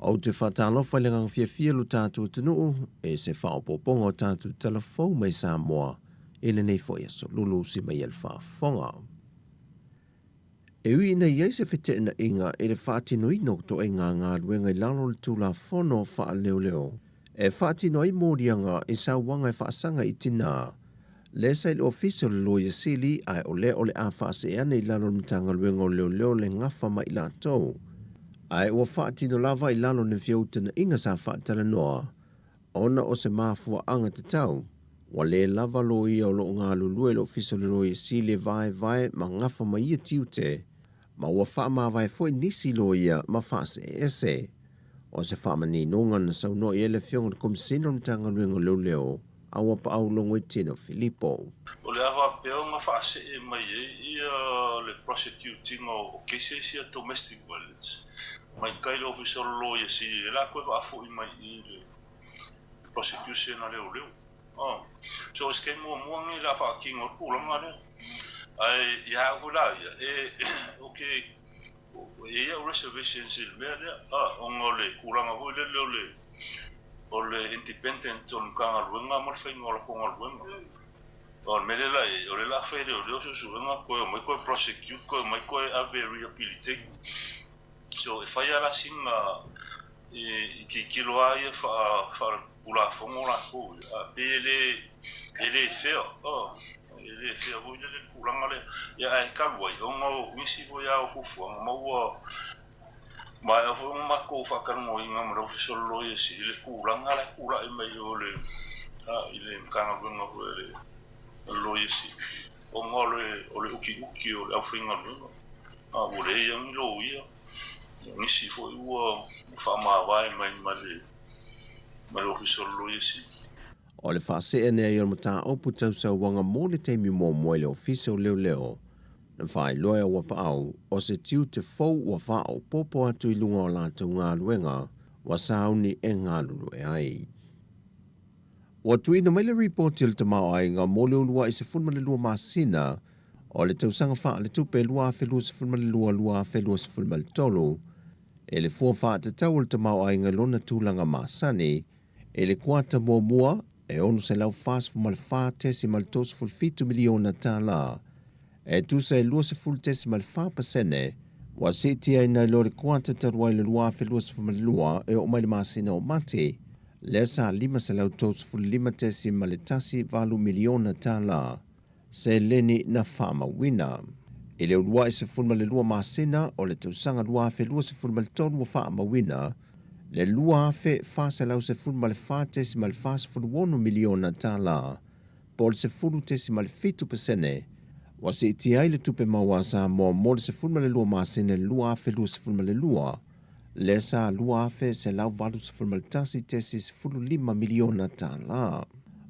Ou te faatalofa i le agaga fiafia lo tatou atunuu e se faaopoopoga o tatou tala fou mai Samoa i lenei foi aso lulu si mai e le faafofoga. E ui ina i ai se feteenaiga i le faatinoina o toaiga galuega i lalo o le Tulafono Faaleoleo e faatino ai moliaga i sauaga e faasaga i tinā, lea sa i le Ofisa o le Loia Sili ae o lea o le a faasee ane i lalo o le Matagaluega o Leoleo le gafa ma i latou. Ae ua faatino lava i lalo o ni feutagaiga sa faatalanoa Ona o se mafuaaga tatau, ua lē lava loia o lo o galulue i le Ofisa o le Loia Sili e vaevae ma gafa ma ia tiute, ma ua faamavae foi nisi loia ma faaseeese. O se faamaninoga na saunoa i ai le Afioga i le Komisina o le Matagaluega o Leoleo, a ua paau Logoitino Filipo. O le a faapea ona faasee mai ai ia le prosecuting o cases ia domestic violence mai kai le Ofisa o le Loia Sili lea la toe faafoi mai i le prosecution a leoleo. Oh. So o se taimi muamua lenei o le a faatino ai le tulaga lea. Ae ia au foi la ia, e, okay, e i ai au reservations i le mea lea, ah, ona o le tulaga foi lele o le, o le independent o le Matagaluega ma le faiga o latou galuega. O le mea lea la e, o lea la fai e leoleo suesuega, toe omai toe prosecute, toe omai toe ave e rehabilitate. So e fai lava la sina i tilotilo lava ia faale-tulafono latou ia, ae pei e le, e le fair, e le fair foi lele le tulaga lea. Ia ae talu ai, ona o nisi foi lava o fuafuaga ma ua maea foi ona matou faatalanoaina ma le Ofisa o le Loia Sili i le tulaga la e tulai mai o le, i le Matagaluega foi a le Loia Sili, ona o le utiuti o le aufaigaluega. A ua leai lava ni loia, o nisi foi ua faamavae mai ma le Ofisa o le Loia Sili. O le faasee nei o le mataupu tau sauaga mo le taimi muamua i le Ofisa o Leoleo, na faailoa e Auapaau o se tiute fou ua faaopoopo atu i luga o latou galuega ua sauni e galulue ai. Ua tuuina mai le ripoti o le tamaoaiga mo le uluai 12 masina o le tausaga faaletupe 2022/2023 e le fua faatatau o le tamaoaiga i lona tulaga masani i le kuata muamua e $644.37 miliona tālā, e tusa e 20.4% ua siitia ai nai lo le kuata talu ai le 2022 e oo mai le masina o Mati, lea sa $535.18 miliona tālā seleni na faamauina. I le uluai 12 masina o le tausaga 2023 ua faamauina le $2,414.46 miliona tālā, po o le 10.7% ua siitia ai le tupe maua a Samoa mo le 12 masina i le 2022, lea sa $2,181.15 miliona tālā.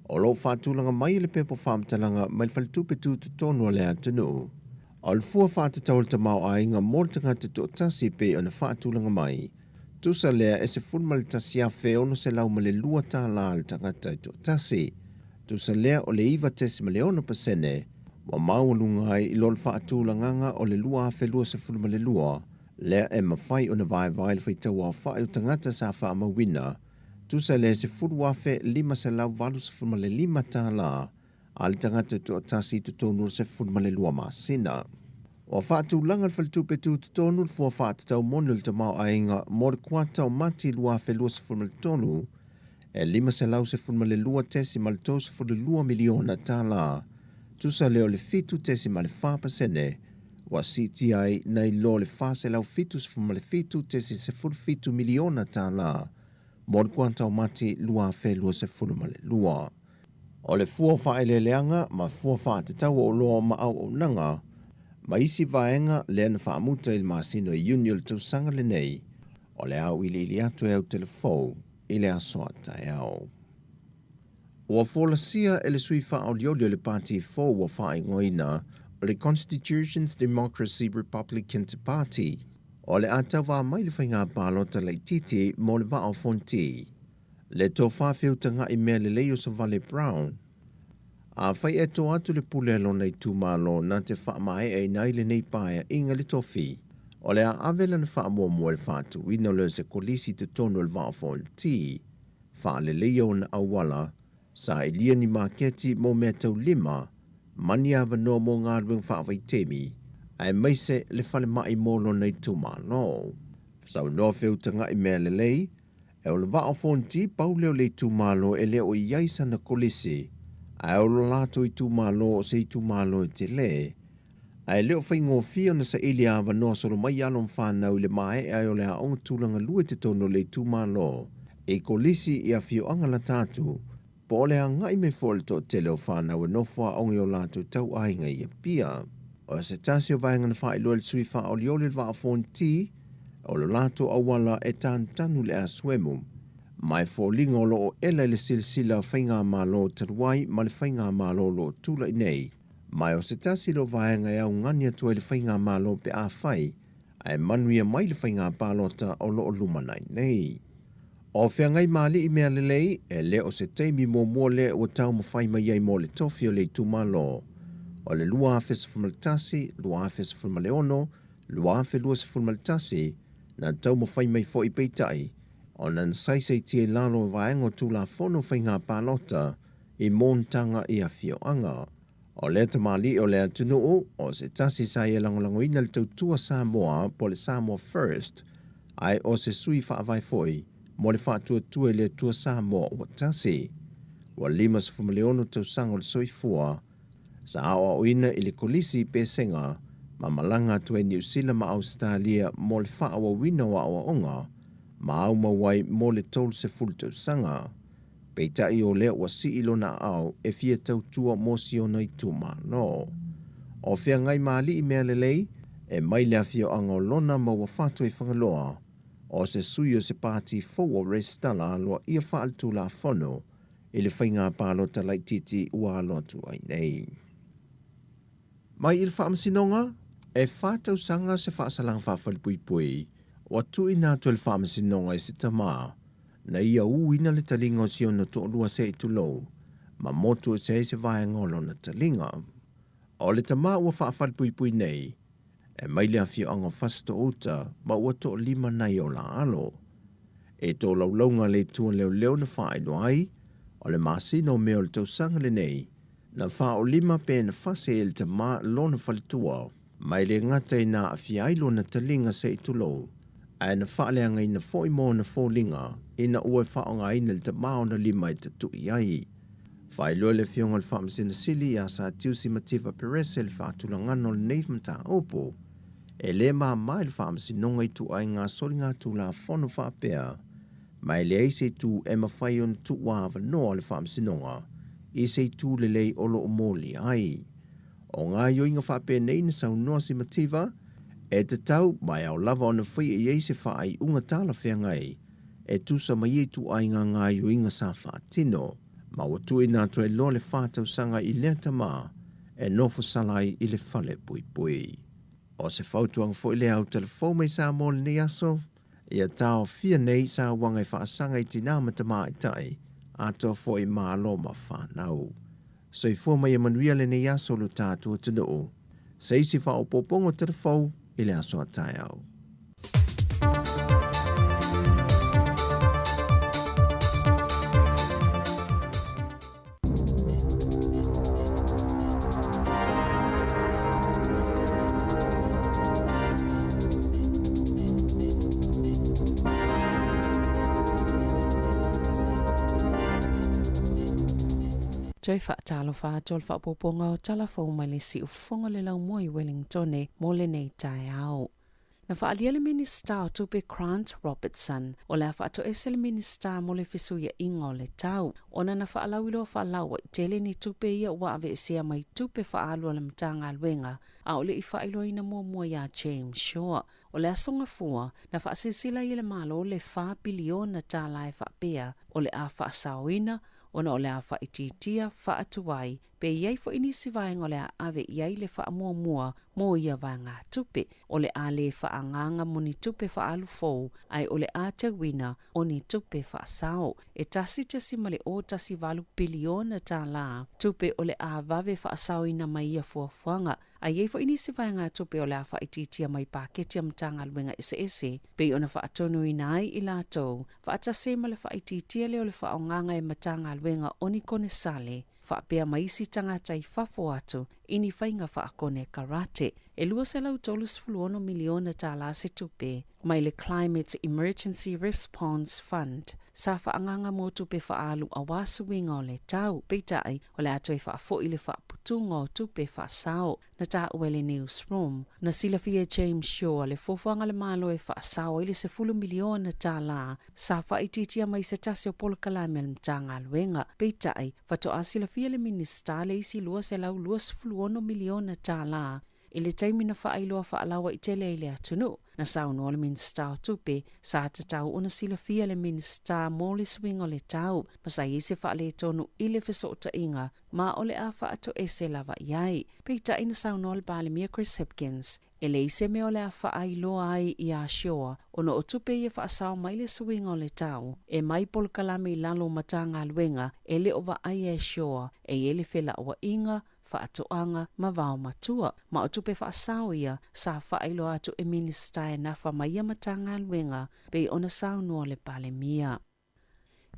O lo o faatulaga mai e le pepa faamatalaga mai le Faletupe Tutotonu a le atunuu, o le fua faatatau o le tamaoaiga mo le tagata toatasi e pei ona faatulaga mai, tusa lea e $11,602 tālā le tagata toatasi. Tusa lea o le 9.6% ua maualuga ai i lo le faatulagaga o le 2022, lea e mafai ona vaevae le faitauaofai o tagata sa faamauina, tusa le $10,585 tālā a le tagata toatasi i totonu o le 12 masina. Ua faatulaga le Faletupe Tutotonu le fua faatatau moni o le tamaoaiga mo le kuata o Mati 2023 e $512.32 miliona tālā, tusa lea o le 7.4% ua siitia ai nai lo le $477.17 miliona tālā mo le kuata o Mati 2022. O le fua o faaeleeleaga ma fua faatatau o oloa ma auaunaga ma isi vaega lea na faamuta i le masina o Iuni o le tausaga lenei, o le a auiliili atu e Autelefou i le aso a taeao. Ua folasia e le sui faaolioli o le Pati fou ua faaigoaina o le Constitutions Democracy Republican Party o le a tauva mai le faiga palota laitiiti mo le Vaa o Fonti, le tofa feutaga'i mea lelei o Savale Brown. Afai e to atu le pule a lona itumalo na te faamae'aina ai lenei paea'iga le tofi. O le a ave lana faamuamua i le faatuina lea o se kolisi i totonu o le Vaa o Fonoti, faaleleia ona auala, sailia ni maketi mo meataulima ma ni avanoa mo galuega faavaitaimi, aemaise le falemai mo lona itumalo. Saunoa Feutaga'i Mealelei, e o le Vaa o Fonoti pau lea o le itumalo e le o i ai sana kolisi, ae o lo latou itumalo o se itumalo e tele, ae le o faigofie ona saili avanoa solo mai alo ma fanau i le maea ai o le aoga tulaga lua i totonu o le itumalo i kolisi i afioaga lata atu, po o le agai mai foi o le toatele o fanau e nofo aoga i o latou tauaiga i Apia. O se tasi o vaega na faailoa e le sui faaolioli o le Vaa o Fonoti, o lo latou auala e tanutanu le asuemu, ma e foliga o lo o ela i le silasila o faigamalo talu ai ma le faigamalo o lo o tulai nei, ma o se tasi lea o vaega e augani atu ai le faigamalo pe afai ae manuia mai le faiga palota o lo o lumanai nei. O Feagaimaalii Mealelei, e le o se taimi muamua lea ua taumafai mai ai mo le tofi o le itumalo o le 2011, 2016, 2021, na taumafai mai foi peitai, ona na saisaitia i lalo o vaega o Tulafono o Faiga Palota i monotaga i afioaga. O lea tamalii o le atunuu, o se tasi sa ia lagolagoina le tautua Samoa po o le Samoa First, ae o se sui faavae foi mo le faatuatua i le Atua Samoa ua tasi. Ua 56 tausaga o le soifua, sa aoaoina i le Kolisi i Pesega ma malaga atu ai Niu Sila ma Ausetalia mo le faaauauina o aoaoga ma aumau ai mo le 30 tausaga. Peitai o lea ua sii lona aao e fia tautua mo si ona itumalo. O Feagaimaalii Mealelei, e mai le afioaga o Lona ma ua fatu i Fagaloa, o se sui o se pati fou o resitala aloaia faaletulafono i le faiga palota laitiiti ua alo atu ai nei. Mai i le Faamasinoga, e fa tausaga se faasalaga faafalepuipui ua tuuina atu e le Faamasinoga i se tama na ia uina le taliga o si ona toalua se i tulou ma motu ese ai se vaega o lona taliga. O le tama ua faafalepuipui nei, e mai le afioaga o Fasitoouta ma ua toalima nai o la alo. E tolaulauga le Itu a Leoleo na faailoa ai, o le masina o Mea o le tausaga lenei, na faaolima pe na fase e le tama lona faletua, ma e le gata ina aafia ai lona taliga se i tulou, ae na faaleagaina foi ma ona foliga ina ua e faaaogaina le tama ona lima e tatui ai. Faailoa le Afioga i le Faamasino Sili ia Sir Tiusi Mativa Perese le faatulagana o lenei mataupu. E le māmā i le Faamasinoga i ituaiga soligatulafono faapea, ma e leai se itu e mafai ona tuuavanoa le Faamasinoga i se itu lelei o lo o molia ai. O gaoioiga faapenei na saunoa si Mativa, e tatau ma e ao lava ona faia i ai se faaiuga talafeagai e tusa ma ia ituaiga gaoioiga sa faatino, ma ua tuuina atu ai loa le fa tausaga i lea tama e nofo sala ai i le fale puipui. O se fautuaga foi lea au talafou mai Samoa lenei aso, ia taofia nei sauaga e faasaga i tinā ma tamaitai, atoa foi malo ma fanau. Soifua mai ia manuia lenei aso lo tatou atunuu. Se isi faaopoopoga o talafou i le aso a taeao. Toe faatalofa atu o le faaopoopoga o tala fou mai le siufofoga o le laumua i Wellingtone mo lenei taeao. Na faaalia le Minisita o Tupe Grant Robertson o le a faatoese le Minisita mo le fesuiaiga o le tau ona na faalauiloa faalauaitele ni tupe ia ua aveesea mai tupe faaalu a le Matagaluega a o le i faailoaina muamua iā James Shaw. O le aso Gafua, na faasilasila ai e le Malo le $4 piliona e faapea o le a faasaoina ona o le a faaitiitia faatuai Pe i ai foi nisi vaega o le a ave i ai le faamuamua mo ia vaegatupe. O le a le faaagaaga mo ni tupe faaalu fou, ae o le a teuina o ni tupe faasao. E 1.018 piliona tālā tupe o le a vave faasaoina mai ia fuafuaga. Ae i ai foi nisi vaegatupe o le a faaitiitia mai paketi a Matagaluega eseese, pei ona faatonuina ai i latou, faatasi ai ma le faaitiitia lea o le faaaogaga e Matagaluega o ni konesale faapea ma isi tagata i fafo atu i ni faiga faakonekarate. E $236 miliona tālā se tupe mai le Climate Emergency Response Fund sa faaagaaga mo tupe faaalu aua suiga o le tau, peitai, o le a toe faafoi le faaputuga o tupe faasao. Na taua e le Newsroom. Na silafia e James Shaw le fuafuaga a le Malo e faasao ai le $10 miliona tālā sa faaitiitia mai se tasi o polokalame a le Matagaluega. Peitai, faatoa silafia le Minisita le isi $226 miliona tālā i le taimi na faailoa faalauaitele ai le atunuu. Na saunoa le Minisita o Tupe, sa tatau ona silafia le Minisita mo le suiga o le tau, ma sa i ai se faaletonu i le fesootaiga ma o le a faatoese lava i ai. Peitai na saunoa le Palemia Chris Hipkins, e leai se mea o le a faailoa ai iā Shaw ona o tupe ia faasao mai le suiga o le tau e mai polokalame i lalo o Matagaluega e le o vaaia e Shaw e i ai le felauaiga, faatoaga ma vaomatua. Ma o tupe faasao ia sa faailoa atu e Minisita e nafa ma ia Matagaluega pei ona saunoa le Palemia.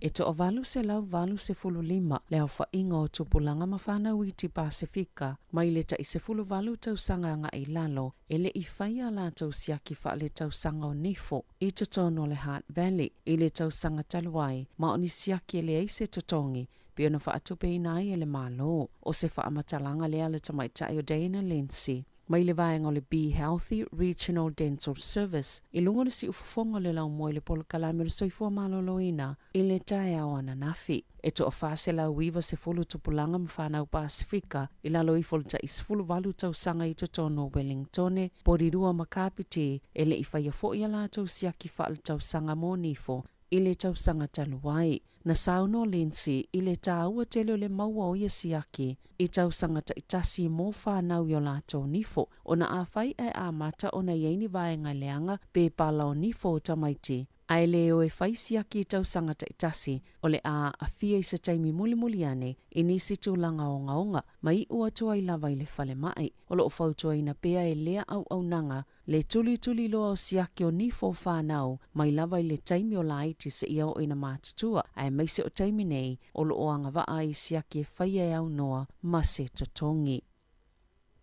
E 885 le aofaiga o tupulaga ma fanau iti Pasefika mai le tai 18 tausaga agai i lalo e le i faia a latou siaki faaletausaga o nifo i totonu o le Hutt Valley i le tausaga talu ai, ma o ni siaki e leai se totogi pei ona faatupeina ai e le Malo. O se faamatalaga lea a le tamaitai o Diana Lindsay mai le vaega o le Be Healthy Regional Dental Service i luga o le siufofoga o le laumua i le polokalame o le soifua maloloina i le taeao ananafi. E toa-490 tupulaga ma fanau Pasefika i lalo ifo o le tai 18 tausaga i totonu o Wellingtone, Porirua ma Kapiti e le i faia foi a latou siaki faaletausaga mo nifo i le tausaga talu ai. Na saunoa Lindsay i le tāua tele o le maua o ia siaki i tausaga taitasi mō whānau i o lātou nifo, ona afai ae amata ona i ai ni vaega leaga pe pala o nifo o tamaiti, ae le o e fai siaki i tausaga taitasi, o le a aafia i se taimi mulimuli ane i nisi tulaga ogaoga, ma iu atu ai lava i le falemai. O lo o fautuaina pea e lea auaunaga Le tulituli loa o siaki o nifo o whānau, mai lava i le taimi o laiti seia oo ina matutua, aemaise o taimi nei, o lo o agavaa ai siaki e faia e aunoa ma se totogi.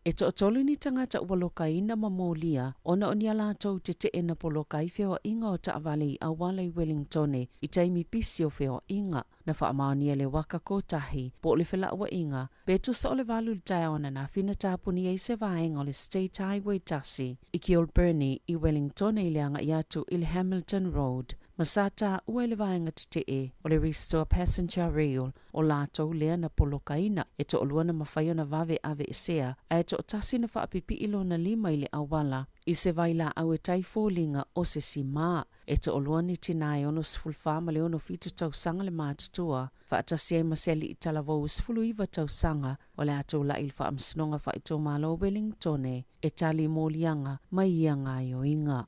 E toatolu ni tagata ua lokaina ma molia ona o ni a latou tetee na poloka ai feoaiga o taavale i auala i Wellingtone i taimi pisi o feoaiga. Na faamaonia le waka kotahi, po o le felauaiga, pe tusa o le 8 i le taeao ananafi na tapuni ai se vaega o le State Highway 1 i Kilbirnie i Wellingtone i le agai atu i le Hamilton Road ma sa taua e le vaega tetee o le Restore Passenger Rail o latou lea na polokaina. E toalua na mafai ona vave aveesea ae toatasi na faapipii lona lima i le auala i se vailaau e tai foliga o se simā. E toalua ni tinā e 64 ma le 67 tausaga le matutua, faatasi ai ma se alii talavou e 19 tausaga o le a tulai i le Faamasinoga Faaitumalo o Wellingtone e tali moliaga mai ia gaoioiga.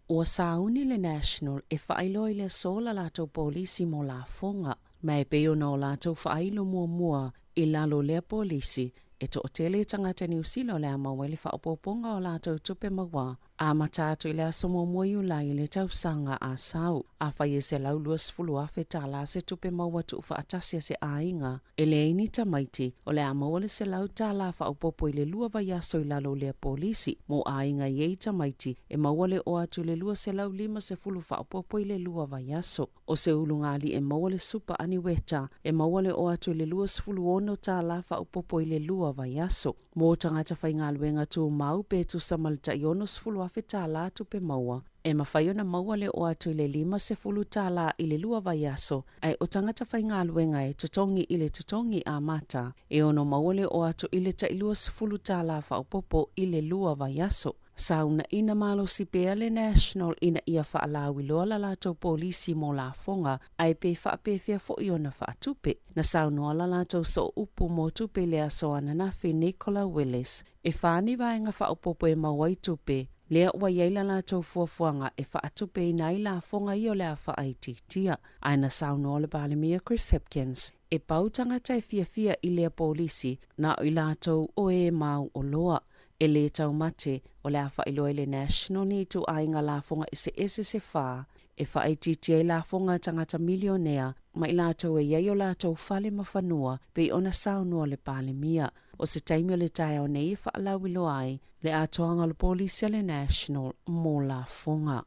Ua sauni le National e faailoa i le aso la latou polisi mo lafoga, ma e pei ona o latou faailo muamua i lalo o lea polisi, e toatele tagata Niu Sila o le a maua ai le faaopoopoga o latou tupe maua Amata atu i le aso muamua Iulai i le tausaga a sau. Afai e $120,000 se tupe maua tuufaatasi a se aiga, e leai ni tamaiti, o le a maua le $100 faaopoopo i le lua vaiaso i lalo o lea polisi. Mo aiga i ai tamaiti, e maua le oo atu i le $250 faaopoopo i le lua vaiaso. O se ulugalii e maua le supa aniweta, e maua le oo atu i le $26 faaopoopo i le lua vaiaso. Mo tagata faigaluega tumau pe tusa ma le tai $60,000 tupe maua, e mafai ona maua le oo atu i le $50 i le lua vaiaso, ae o tagata faigaluega e totogi i le totogi amata, e ono maua le oo atu i le tai $20 faaopoopo i le lua vaiaso. Sa uunaina malosi pea le National ina ia faalauiloa la latou polisi mo lafoga ae pe faapefea foi ona faatupe. Na saunoa la latou sooupu mo tupe i le aso ananafi Nicola Willis e fa ni vaega faaopoopo e maua ai tupe, lea ua i ai la latou fuafuaga e faatupeina ai lafoga ia o le a faaitiitia. Ae na saunoa le Palemia Chris Hipkins e pau tagata e fiafia i lea polisi na o i latou o e mau oloa. E lē taumate, o le a faailoa i le National ni ituaiga lafoga eseese se fa e faaitiitia ai lafoga a tagata milionea ma i latou e i ai o latou fale ma fanua pei ona saunoa le Palemia. O se taimi o le taeao nei e faalauiloa ai le atoaga o le polisi a le National mo lafoga.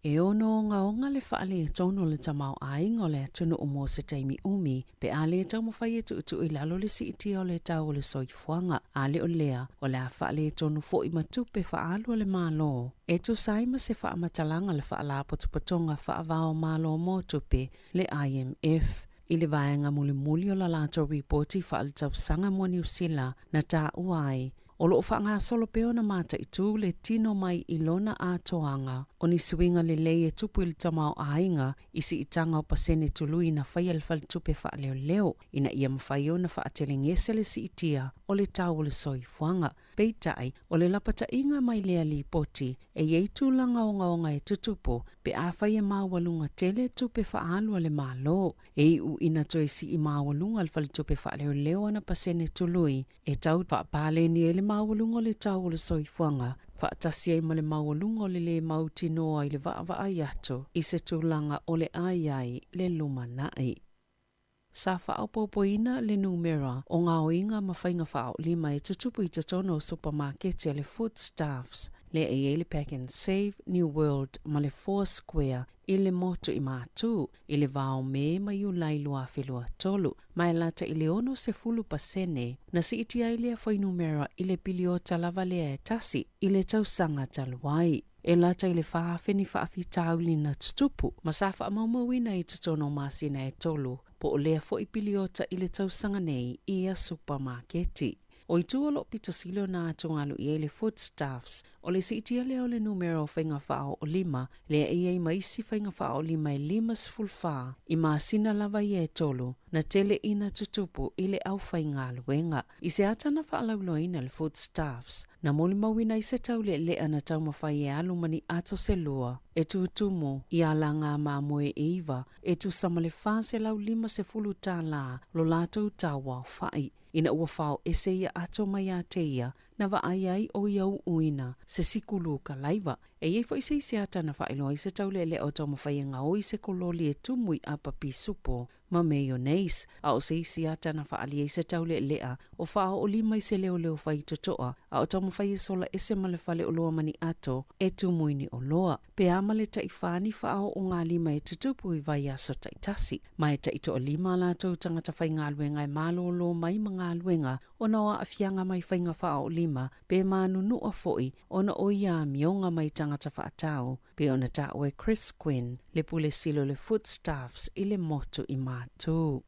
E ono ogaoga le faaletonu o le tamaoaiga o le atunuu mo se taimi umi pe a lē taumafai e tuutuu i lalo le siitia o le tau o le soifuaga, a le o lea, o le a faaletonu foi ma tupe faaalu a le Malo e tusa ai ma se faamatalaga a le Faalapotopotoga Faava-o-Malo mo Tupe, le IMF. I le vaega mulimuli o la latou ripoti faaletausaga mo Niu Sila na taua ai, O lo o faagasolo pea ona mataitū le tino mai i lona atoaga o ni suiga lelei e tupu i le tamaoaiga i siitaga o pasene tului na faia e le Faletupe Faaleoleo ina ia mafai ona faatelegese le siitia o le tau o le soifuaga. Peitai, o le lapataiga mai lea lipoti e i ai tulaga ogaoga e tutupu pe afai e maualuga tele tupe faaalu a le Malo. E iu ina toe sii maualuga le Faletupe Faaleoleo ana pasene tului e tau faapaleni ai le maualuga o le tau o le soifuaga, faatasi ai ma le maualuga o le lē mautinoa i le vaavaai atu i se tulaga o le a i ai le lumanai. Sa faaopoopoina le numera o gaoiga ma faiga faaoolima e tutupu i totonu o supamaketi a le Foodstuffs, lea e i ai le Pak'nSave, New World ma le Four Square i le motu i Matū i le va o Me ma Iulai 2023, ma e lata i le 60% na siitia ai lea fuainumera i le piliota lava lea e tasi i le tausaga talu ai. E lata i le 4,000 ni faafitauli na tutupu ma sa faamaumauina i totonu o masina e tolu, po o lea foi piliota i le tausaga nei i ia supamaketi. O itu o lo o pito sili ona atugalu i ai le Foodstuffs, o le siitia lea o le numera o faiga faaoolima, lea e i ai ma isi faiga faaoolima e 54 i masina lava ia e tolu, na tele ina tutupu i le aufaigaluega. I se ata na faalauiloaina le Foodstuffs, na molimauina ai se taulealea na taumafai e alu ma ni ato se lua e tutumu i alaga mamoe e iva e tusa ma le $450 tālā lo latou tauaofai. Ina ua fao ese ia ato mai ia te ia, na vaai ai o ia uuina se sikulu kalaiwa. E i ai foi se isi ata na faailoa ai se taulealea o taumafai e gaoi se kololi e tumu i apa pisupo ma mayonnaise, a o se isi ata na faaalia ai se taulealea o faaoolima i se leoleo faitotoa, a o taumafai e sola ese ma le fale oloa ma ni ato e tumu i ni oloa. Pe a ma le taifa ni faaoogalima e tutupu i vaiaso taitasi. Ma e taitoalima a latou tagata faigaluega e malōlō mai ma galuega ona o aafiaga mai faiga faaoolima pe manunua foi ona o ia amioga mai tagata faatau, pei ona taua e Chris Quinn, le pule sili o le Foodstuffs i le motu i Matū.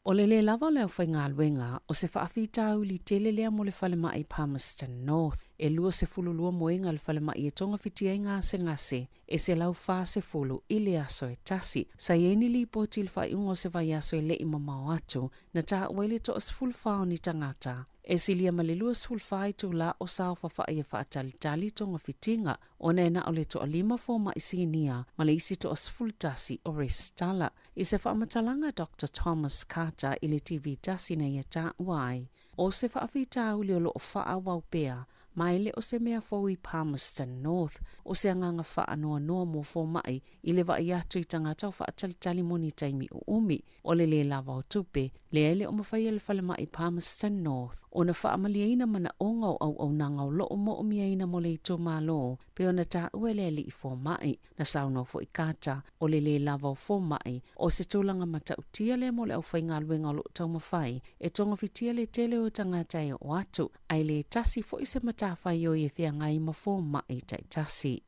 O le lē lava o le aufaigaluega, o se faafitauli tele lea mo le falemai Palmerston North. E 22 moega le falemai e togafitia ai gasegase e 140 i le aso e tasi. Sa i ai ni lipoti i le faaiuga o se vaiaso e le i mamao atu, na taua ai le toa-14 o ni tagata e silia ma le 24 itulā o saofafai e faatalitali togafitiga ona e na o le toalima fomai sinia ma le isi toa-11 o resitala. I se faamatalaga Doctor Thomas Carter i le TV tasi na ia taua ai, o se faafitauli o lo o faaauau pea, ma e le o se mea fou i Palmerston North, o se agaga faanoanoa mo fomai i le vaai atu i tagata o faatalitali mo ni taimi uumi, o le lē lava o tupe, lea e le o mafai e le falemai Palmerston North ona faamalieina manaoga o auaunaga o lo o moomiaina mo le itumalo, pei ona taua e le alii fomai. Na saunoa foi Carter, o le lē lava o fomai, o se tulaga matautia lea mo le aufaigaluega o lo o taumafai e togafitia le tele o tagata e oo atu, ae lē tasi foi se matafaioi e feagai ma fomai taitasi.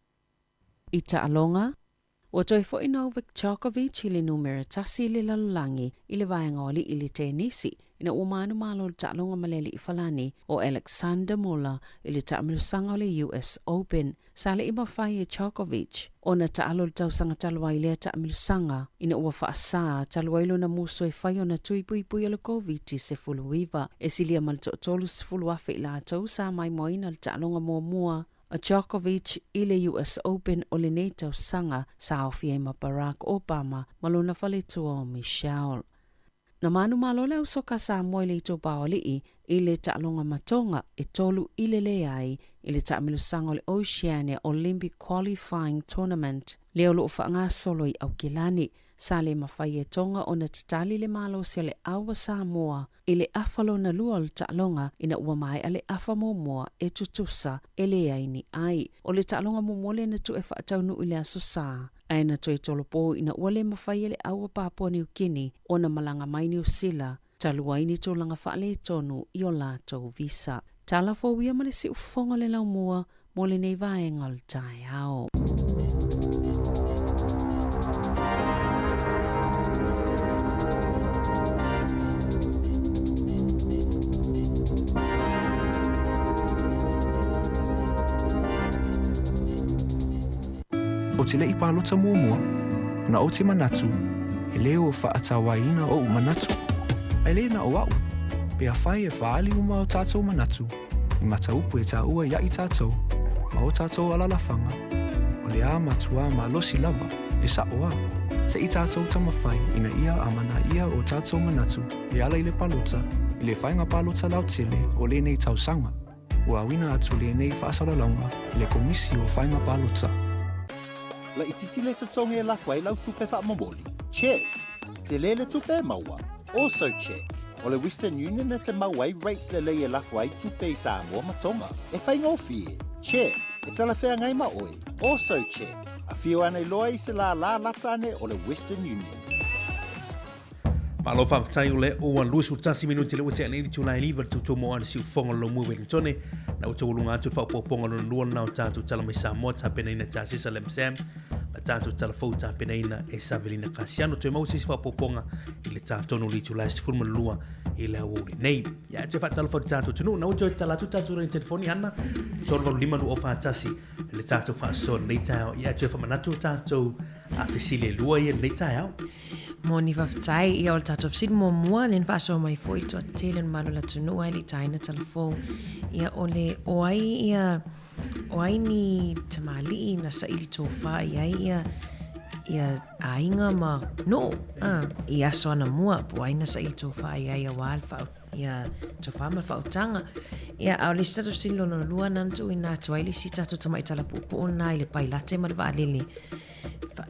I taaloga, ua toe foi Novak Djokovic i le numera tasi i le lalolagi i le vaega o alii i le tenisi. ina ua manumalo i le taaloga ma le alii falani o Alexander Muller i le taamilosaga o le US Open. Sa le i mafai e Djokovic ona taalo i le tausaga talu ai i lea taamilosaga ina ua faasā talu ai lona musu e fai ona tui puipui o le Koviti-19. E silia ma le toa-30,000 i latou sa maimoaina le taaloga muamua a Djokovic i le US Open o lenei tausaga, sa aofia ai ma Barack Obama ma lona faletua o Michelle. Na manumalo le au soka Samoa i le itupa o alii i le taaloga matoga e 3-leai i le taamilosaga o le Oceania Olympic Qualifying Tournament lea o lo o faagasolo i Aukilani. Sa le mafai e Tonga ona tatali le malosi o le au a Samoa i le afa lona lua o le taaloga ina ua maea le afa muamua e tutusa e leai ni ai. O le taaloga muamua lea na tuu e faataunuu i le Aso Sa, ae na toe tolopo ina ua le mafai e le au a Papua Niu Kini ona malaga mai Niu Sila talu ai ni tulaga faaletonu i o latou visa. Tala fou ia ma le siufofoga o le laumua mo lenei vaega o le taeao. Ou te le i palota muamua, ona ou te manatu, e le o faatauaina oʻu manatu, ae le na o aʻu, pe afai e faaali uma o tatou manatu i mataupu e taua ia i tatou ma o tatou alalafaga, o le a matuā malosi lava, e saʻo a. Se i tatou taumafai ina ia amanaia o tatou manatu e ala i le palota i le faiga palota lautele o lenei tausaga. Ua auina atu lenei faasalalauga i le Komisi o Faiga Palota. Laitiiti le totogi e lafo ai lau tupe faamomoli? Check! Tele le tupe e maua? Also check! O le Western Union e te mau ai rates lelei e lafo ai tupe i Samoa ma Tonga. E faigofie? Check! E talafeagai ma oe? Also check! Afio ane loa i se lālā lata ane o le Western Union. Malo faafetai o le ua 21 minuti le ua tea nei le itula e 9 le tutu mo ana siufofoga o le Lomue Wellingtone. Na ua taualuga atu le faaopoopoga lona lua lena o tatou tala mai Samoa tapenaina e Tasesa Lam Sam ma tatou tala fou tapenaina e Savelina Kasiano. Toe maua se isi faaopoopoga i le ta tonu o le itula e 12 i le aoauli nei. Ia, toe faatalofa i le tatou atunuu. Na ua toe tatala atu tatou laina telefoni Ana 385 241 le tatou faasoa i lenei taeao. Ia, toe faamanatu tatou a fesili e lua ia i lenei taeao. Moni faafetai ia o le tatou fesili muamua lea na faasoa mai foi le toatele o le mamalu o le atunuu ae le i taina tala fou. Ia o le o ai ia o ai ni tamalii na saili tofa i ai ia ia aiga ma nuu a i aso anamua po o ai na saili tofa i ai auā le faa ia tofa ma le faautaga. Ia a o le isi tatou fesili lona lua na na tuuina atu ai le isi tatou tamai tala puupuu lena i le pailate ma le vaalele.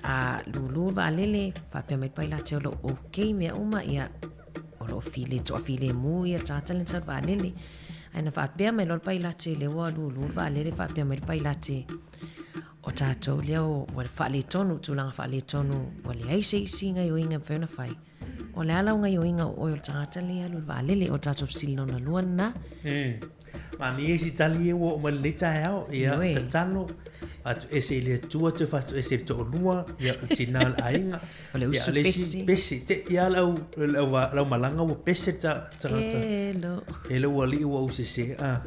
A lūlū le vaalele, faapea mai le pailate o lo o okay mea uma, ia, o lo o file, toafilemu ia le tagata lea na sau i le vaalele. Ae na faapea mai loa le pailate lea ua lūlū le vaalele, faapea mai le pailate, o tatou lea ua faaletonu, tulaga faaletonu, ua leai se isi gaioiga e mafai ona fai. O le a lau gaioiga o oe o le tagata lea e alu i le vaalele, o le tatou fesili lona lua lena. Manaia isi tali ia ua oo mai lenei taeao. Ia, tatalo, faatuese i le Atua, toe faatuese i le toalua, ia, o le tina o le aiga. O le usu pese. Pese. Te, ia lau, lau, lau malaga ua pese ta, tagata. E lo. E lo ua alii ua ou sese. Ah.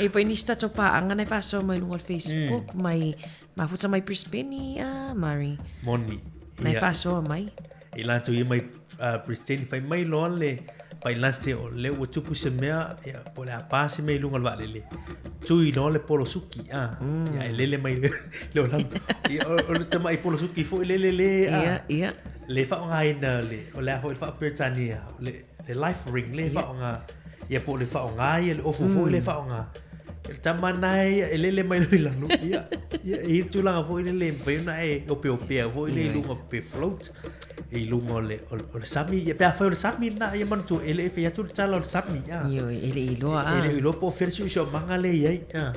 E foi nisi tatou paaga na e faasoa mai luga o le Facebook, mai Mafuta mai Brisbane, ah, Murray. Moni. Na e faasoa mai. I latou ia mai Brisbane, fai mai loa le pailate o lea ua tupu se mea, ia, po o le a pa se mea i luga o le vaalele, tui loa le polosuki, ah, ia, e lele mai le olaga. Ia, o le tamai polosuki foi lele le, ah, Ia, ia. le faaaogaina le, o le a foi le faa-Peretania, le, le life ring le faaaoga, ia po o le faaaoga ia le ofu foi le faaaoga. Le tama na e ia e lele mai loa i lalo, ia, ia, e i ai le tulaga foi lele e mafai ona e opeopea foi lea i luga pe float i luga o le, o le, o le sami. Ia pe afai o le sami lena, ia manatua, e le i fai atu le tala o le sami. Ah. Ioe, e le i iloa, ah. E le i iloa po o fea le siosiomaga lea e i ai. Ah.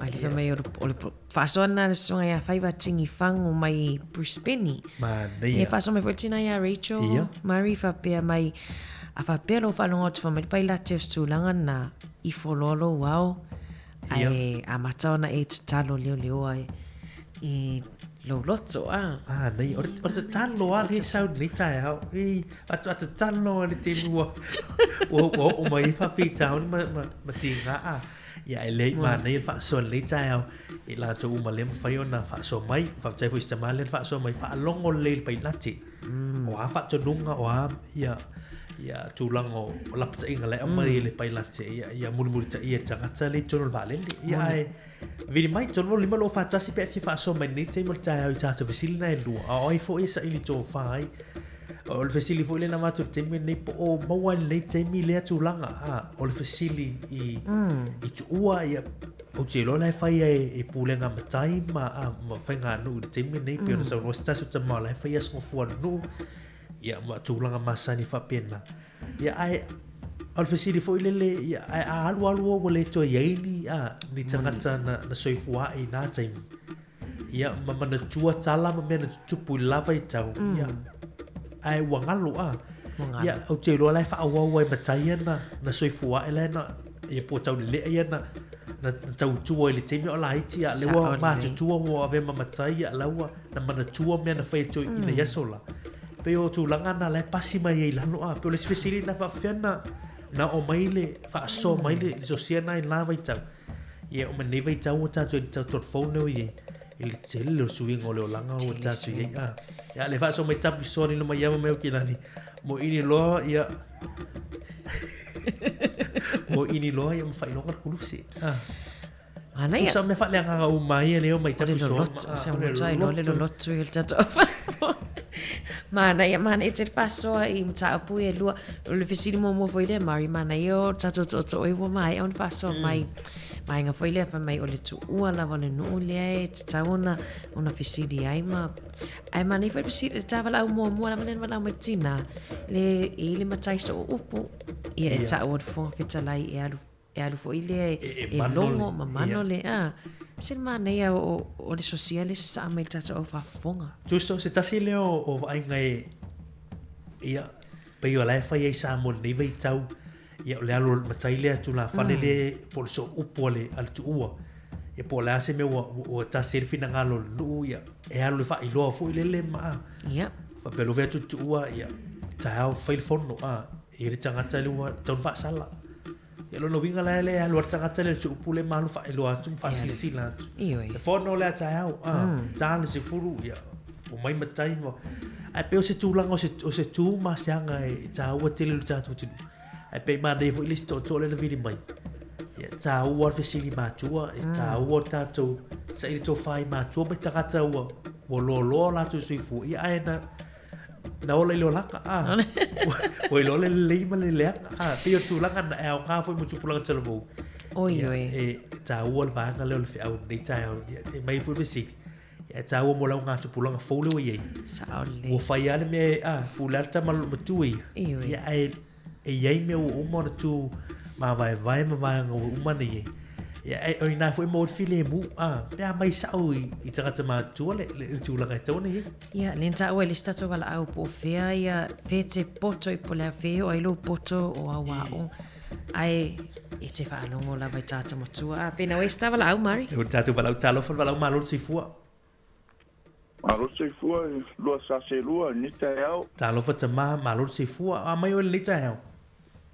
Ai le fai mai o le, o le faasoa lena a le susuga ia Faiva Tingi Fagu mai Brisbane. Manaia. E faasoa mai foi le tina ia Rachel Ia. Murray faapea mai, a faapea lou faalogo atu fai mai le pailate o se tulaga lena, ifo loa lou ao, ae amata ona e tatalo leoleoa i lou loto a. Ah, nei, o le tatalo a le sau nei taeao. Ei, a tatalo a le taimi ua ua oo mai ai faafitauli ma tiga a. Ia e lelei manaia le faasoa i lenei taeao i latou uma lea mafai ona faasoa mai. Faafetai foi i si tama lea na faasoa mai, faalogo lelei i le pailate. O a faatonuga, o a ia ia tulaga o lapataiga la e aumai e le pailate ia mulimulitaia e le tagata lea i totonu o le vaalele. Ia ae vili mai, 3 8 2 4 1 pe a e fia faasoa mai i lenei taimi o le taeao i tatou fesili na e lua, a o ai foi e saili tofa ai. O le fesili foi lea na avatu i le taimi lenei, po o maua i lenei taimi lea tulaga, a, o le fesili i, i tuua, ia, ou te iloa la e fai e, e pulega matai ma, a, ma faiganuu i le taimi lenei, pei ona saunoa se tasi o tama o la e fai aso gafua a le nuu, ia, ma tulaga masani faapena. Ia, ae, o le fesili foi lele, ia, ae a alu alu ua le toe i ai ni, a, ni tagata na, na soifua ae i nā taimi. Ia, ma manatua tala ma mea na tutupu i le la vaitau, ia, ae ua galo, a. Ua galo. Ia, ou te iloa la e faaauau ai matai ia na, na soifua ae la e na, ia po o taulelea ia na, na, na tautua i le taimi a o laiti, a o lea ua Sao lelei. matutua ua avea ma matai, ia, la ua na manatua mea na fai e toeaiina i aso la. Pei o tulaga na la e pasi mai ai i lalo, a. Pei o le isi fesili na faapefea na, na oo mai le faasoa mai le, le sosia na i le la vaitau. Ia, o lenei vaitau ua tatou i le tau nei i i le tele o suiga o le olaga ua tatou i ai. A, ia, le faasoa mai tapu soa ni mai ama mai o kilani. Mo ini loa, ia, mo ini loa, ia, mawhailoga le kulusi. A. Manaia. Tusa mea faaleagaga uma ai e leo mai tapu soa. O se matua i loa le lolotu i le tatou Manaia, manaia tele faasoa i mataupu e lua. O le fesili muamua foi lea, Mari, manaia o tatou tootoo ua maea ona faasoa mai. Vaega foi lea fai mai o le tuua lava o le nuu lea e tatau ona, ona fesili ai ma... Ae manaia foi le fesili, le ta valaau muamua lava lea na valaau mai le tina, le e i le matai soo upu, ia e tau o le Fofoga Fetalai e alu e alu foi lea e, e logo ma mano le, a. Se le manaia o, o le sosia le sasaa mai le tatou au faafofoga. Tusa o se tasi lea o, o vaaiga e, ia, pei o la e fai ai Samoa i lenei vaitau, ia, o le alu o le matai lea tulafale lea po o le sooupu a le, a le tuua. Ia po o le a se mea ua, ua tasi ai le finagalo o le nuu, ia, e alu e faailoa foi lele ma, a. Ia. Faapea loa atu le tuua, ia, taeao fai le fono, a, e i ai le tagata lea ua tatau ona faasala. Ia lona uiga la e alu a le tagata lea i le tuupu lea ma alu faailoa atu ma faasilasila atu. Ioe. E fono lea taeao, a, ta le 10, ia, omai matai ma... Ae pei o se tulaga o se, o se tu ma se aga e tāua tele i lo tatou atunuu. Ae pei manaia foi le isi tootoo lea na vili mai. Ia, tāua le fesili matua, e tāua le tatou saili tofa i matua mai tagata ua, ua loaloa o latou soifua. Ia, ae na, Na ola i le olaga, a. Ua iloa le lelei ma le leaga, a. Pei o tulaga na e aoga foi mo tupulaga talavou. Oi, oi. E tāua le vaega lea o le feau i lenei taeao. E mai foi le fesili, e tāua mo lau ngā tupulaga fou lea ua i ai. Sao lelei. Ua fai lava le mea, a, pule lava le tama matua ia. Ioe. Ia, ae e i ai mea ua uma ona tū māvaevae ma vaega ua uma ona i ai. Ia, e, o inā foi maua le filemu, a, pe a mai sao i, i tagata matutua le, le, le tulaga e tatau ona i ai. Ia, lea na taua e le isi tatou valaau po o fea ia, fea e te poto i po o le a fea e oo ai lou poto o au aoga. Ae e te faalogo lava i tagata matua. A, pena oe se ta valaau, Mari? O le tatou valaau talofa, le valaau malo le soifua. Malo le soifua i lua sa selua i lenei taeao. Talofa tama, malo le soifua. A mai oe i lenei taeao.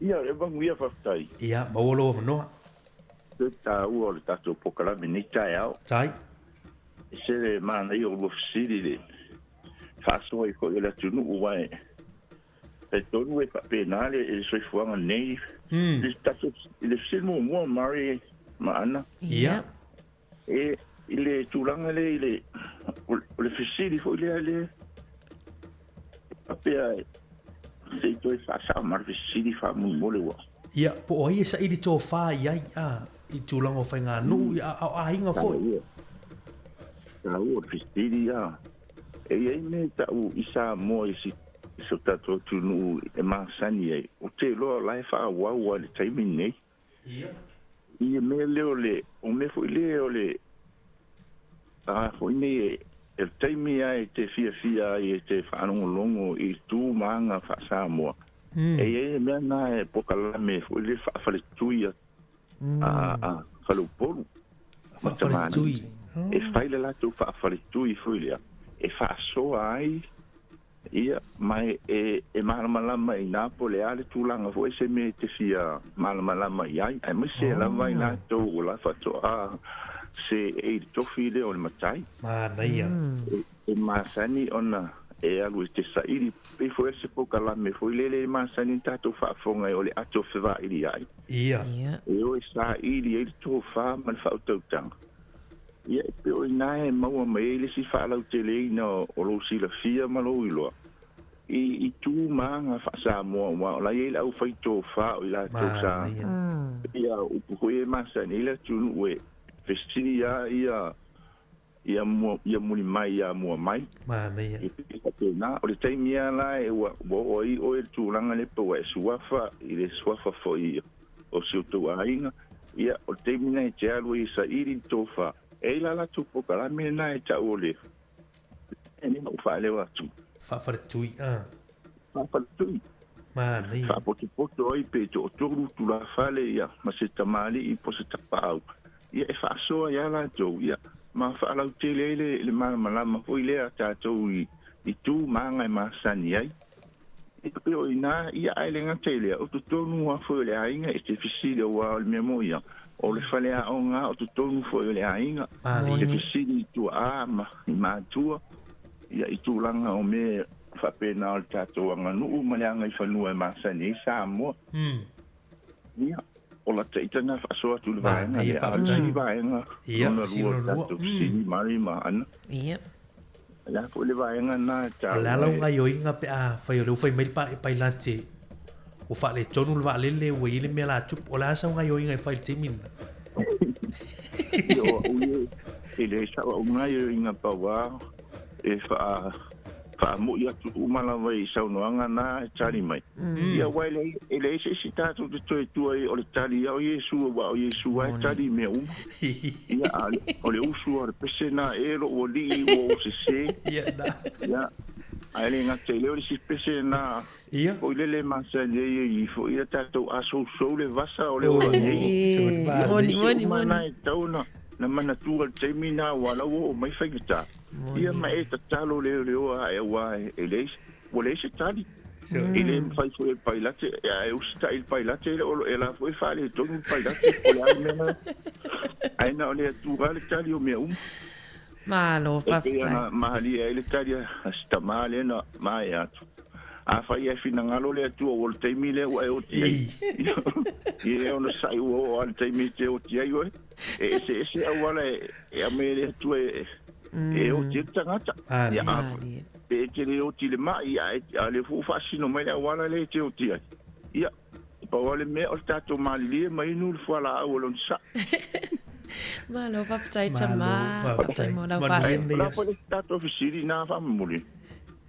Ia, e manuia faafetai. Ia, maua lou avanoa. Te taua o le tatou polokalame i lenei taeao. Tai. E se le manaia o lua fesili i le faasoa ai foi o le atunuu aua e talitonu e faapena le soifuaga nei. I le tatou, i le fesili muamua Mary ma Ana. Ia. E, i le tulaga lea i le, o le fesili foi lea le faapea se i toe faasao ma le fesili faamolemole ua. Ia, po o ai e saili tofa i ai, a, i tulaga o faiganuu, ia, a o aiga foi. Taua o le fesili, a. E i ai mea e tau i Samoa i si so tatou atunuu e masani ai, ou te iloa o la e faaauau lava i le taimi lenei. Ia. I le mea lea o le, o mea foi lea o le, a foi nei e, e le taimi lava e te fiafia ai e te faalogologo i tu ma aga faa-Samoa, e i ai le mea lena e polokalame foi lea faafaletui a, a, a Faleupolu. Faafaletui. E fai le latou faafaletui foi lea e faasoa ai ia ma e e malamalama i ina po o le a le tulaga foi se mea e te fia malamalama i ai, aemaise lava i latou o la faatoa seei i le tofi lea o le matai. Manaia. E masani ona e alu e te saili, pei foi o se polokalame foi lele e masani ona tatou faafofoga ai o le ato fevailiai. Ia. E o e saili ai le tofa ma le faautautaga. Ia, e pei o i ina e maua mai ai le isi faalauteleina o lou silafia ma lou iloa i i tu ma aga faa-Samoa aua o la e i ai le aufai tofa o i latou sa pei lava o upu foi ia e masani ai le atunuu e fesili lava ia ia mua ia muli mai ia mua mai. Manaia. E pei e faapena. O le taimi lava la e ua ua oo ai oe i le tulaga lea pe ua e suafa i le suafa foi o si o tou aiga, ia, o le taimi lena e te alu ai e saili le tofa. E i ai la latou polokalame lena e tau o le, lea ua faaleo atu. Faafaletui, a. Faafaletui. Manaia. Faapotopoto ai pe toatolu tulafale, ia, ma se tamalii po o se tapaau, ia, e faasoa ai lava latou, ia, ma faalautele ai le, le malamalama foi lea a tatou i, i tu ma aga e masani ai. E pei o i ina, ia, ae le gata i lea, o totonu lava foi o le aiga e te fesili aua o le mea moni ia, o le faleaoga lava o totonu foi o le aiga, e te fesili i tuaa ma i matua, ia, i tulaga o mea faapena o le tatou aganuu ma le agaifanua e masani ai Samoa. Ia, o lata ita na faasoa atu i le vaega lea, a o le isi vaega lona lua o le tatou fesili ma ma Ana. Ia. O le a foi le vaega lena e taua e. O le a lau gaioiga pe a fai o lea ua fai mai le pailate ua faaletonu le vaalele ua i ai le mea la tupu. O le a sau gaioiga e fai i le taimi lena? Ia o au ia, e leai sau au gaioiga pau a e faa faamo'i atu uma lava i saunoaga na e tali mai. Ia aua e leai, e leai se isi tatou te toe tua i o le tali ia o Iesu aua o Iesu lava e tali i mea uma. Ia, a o le usu a o le pese na e lou alii ua ou sese. Ia, na. Ia, ae le gata i lea o le isi pese na Ia. foi lele e masani ai i foi ia tatou asousou le vasa o le ola nei. Moni, moni, Uma moni. na e tatau ona na manatua i le taimi na aua la ua oo mai faigata. Ia ma e tatalo leoleoa ae aua e leai ua leai se tali. E le mafai foi e le pailate, a e usitai i le pailate, e le o e la foi e faaletonu le pailate, po o le a le mea lena. Ae na o le Atua lava le tali o mea uma. Malo, E pei faafetai. ona malie ai le tali a si tamā lea na maea atu. Afai ae finagalo le Atua ua o le taimi lea ua e oti ai, ia e onosai ua oo lava i le taimi e te oti ai oe. E eseese auala e aumai e le Atua e oti ai le tagata. Ia, a, pe e te le oti i le mai, ae a o lea foi ua faasino mai le auala lea e te oti ai. Ia, e pau lava le mea o le tatou malilie ma inu le fualaau o le onosai. Malo, faafetai tama. Faafetai mo lau faasoa. O le a foi le tatou fesili na faamomoli?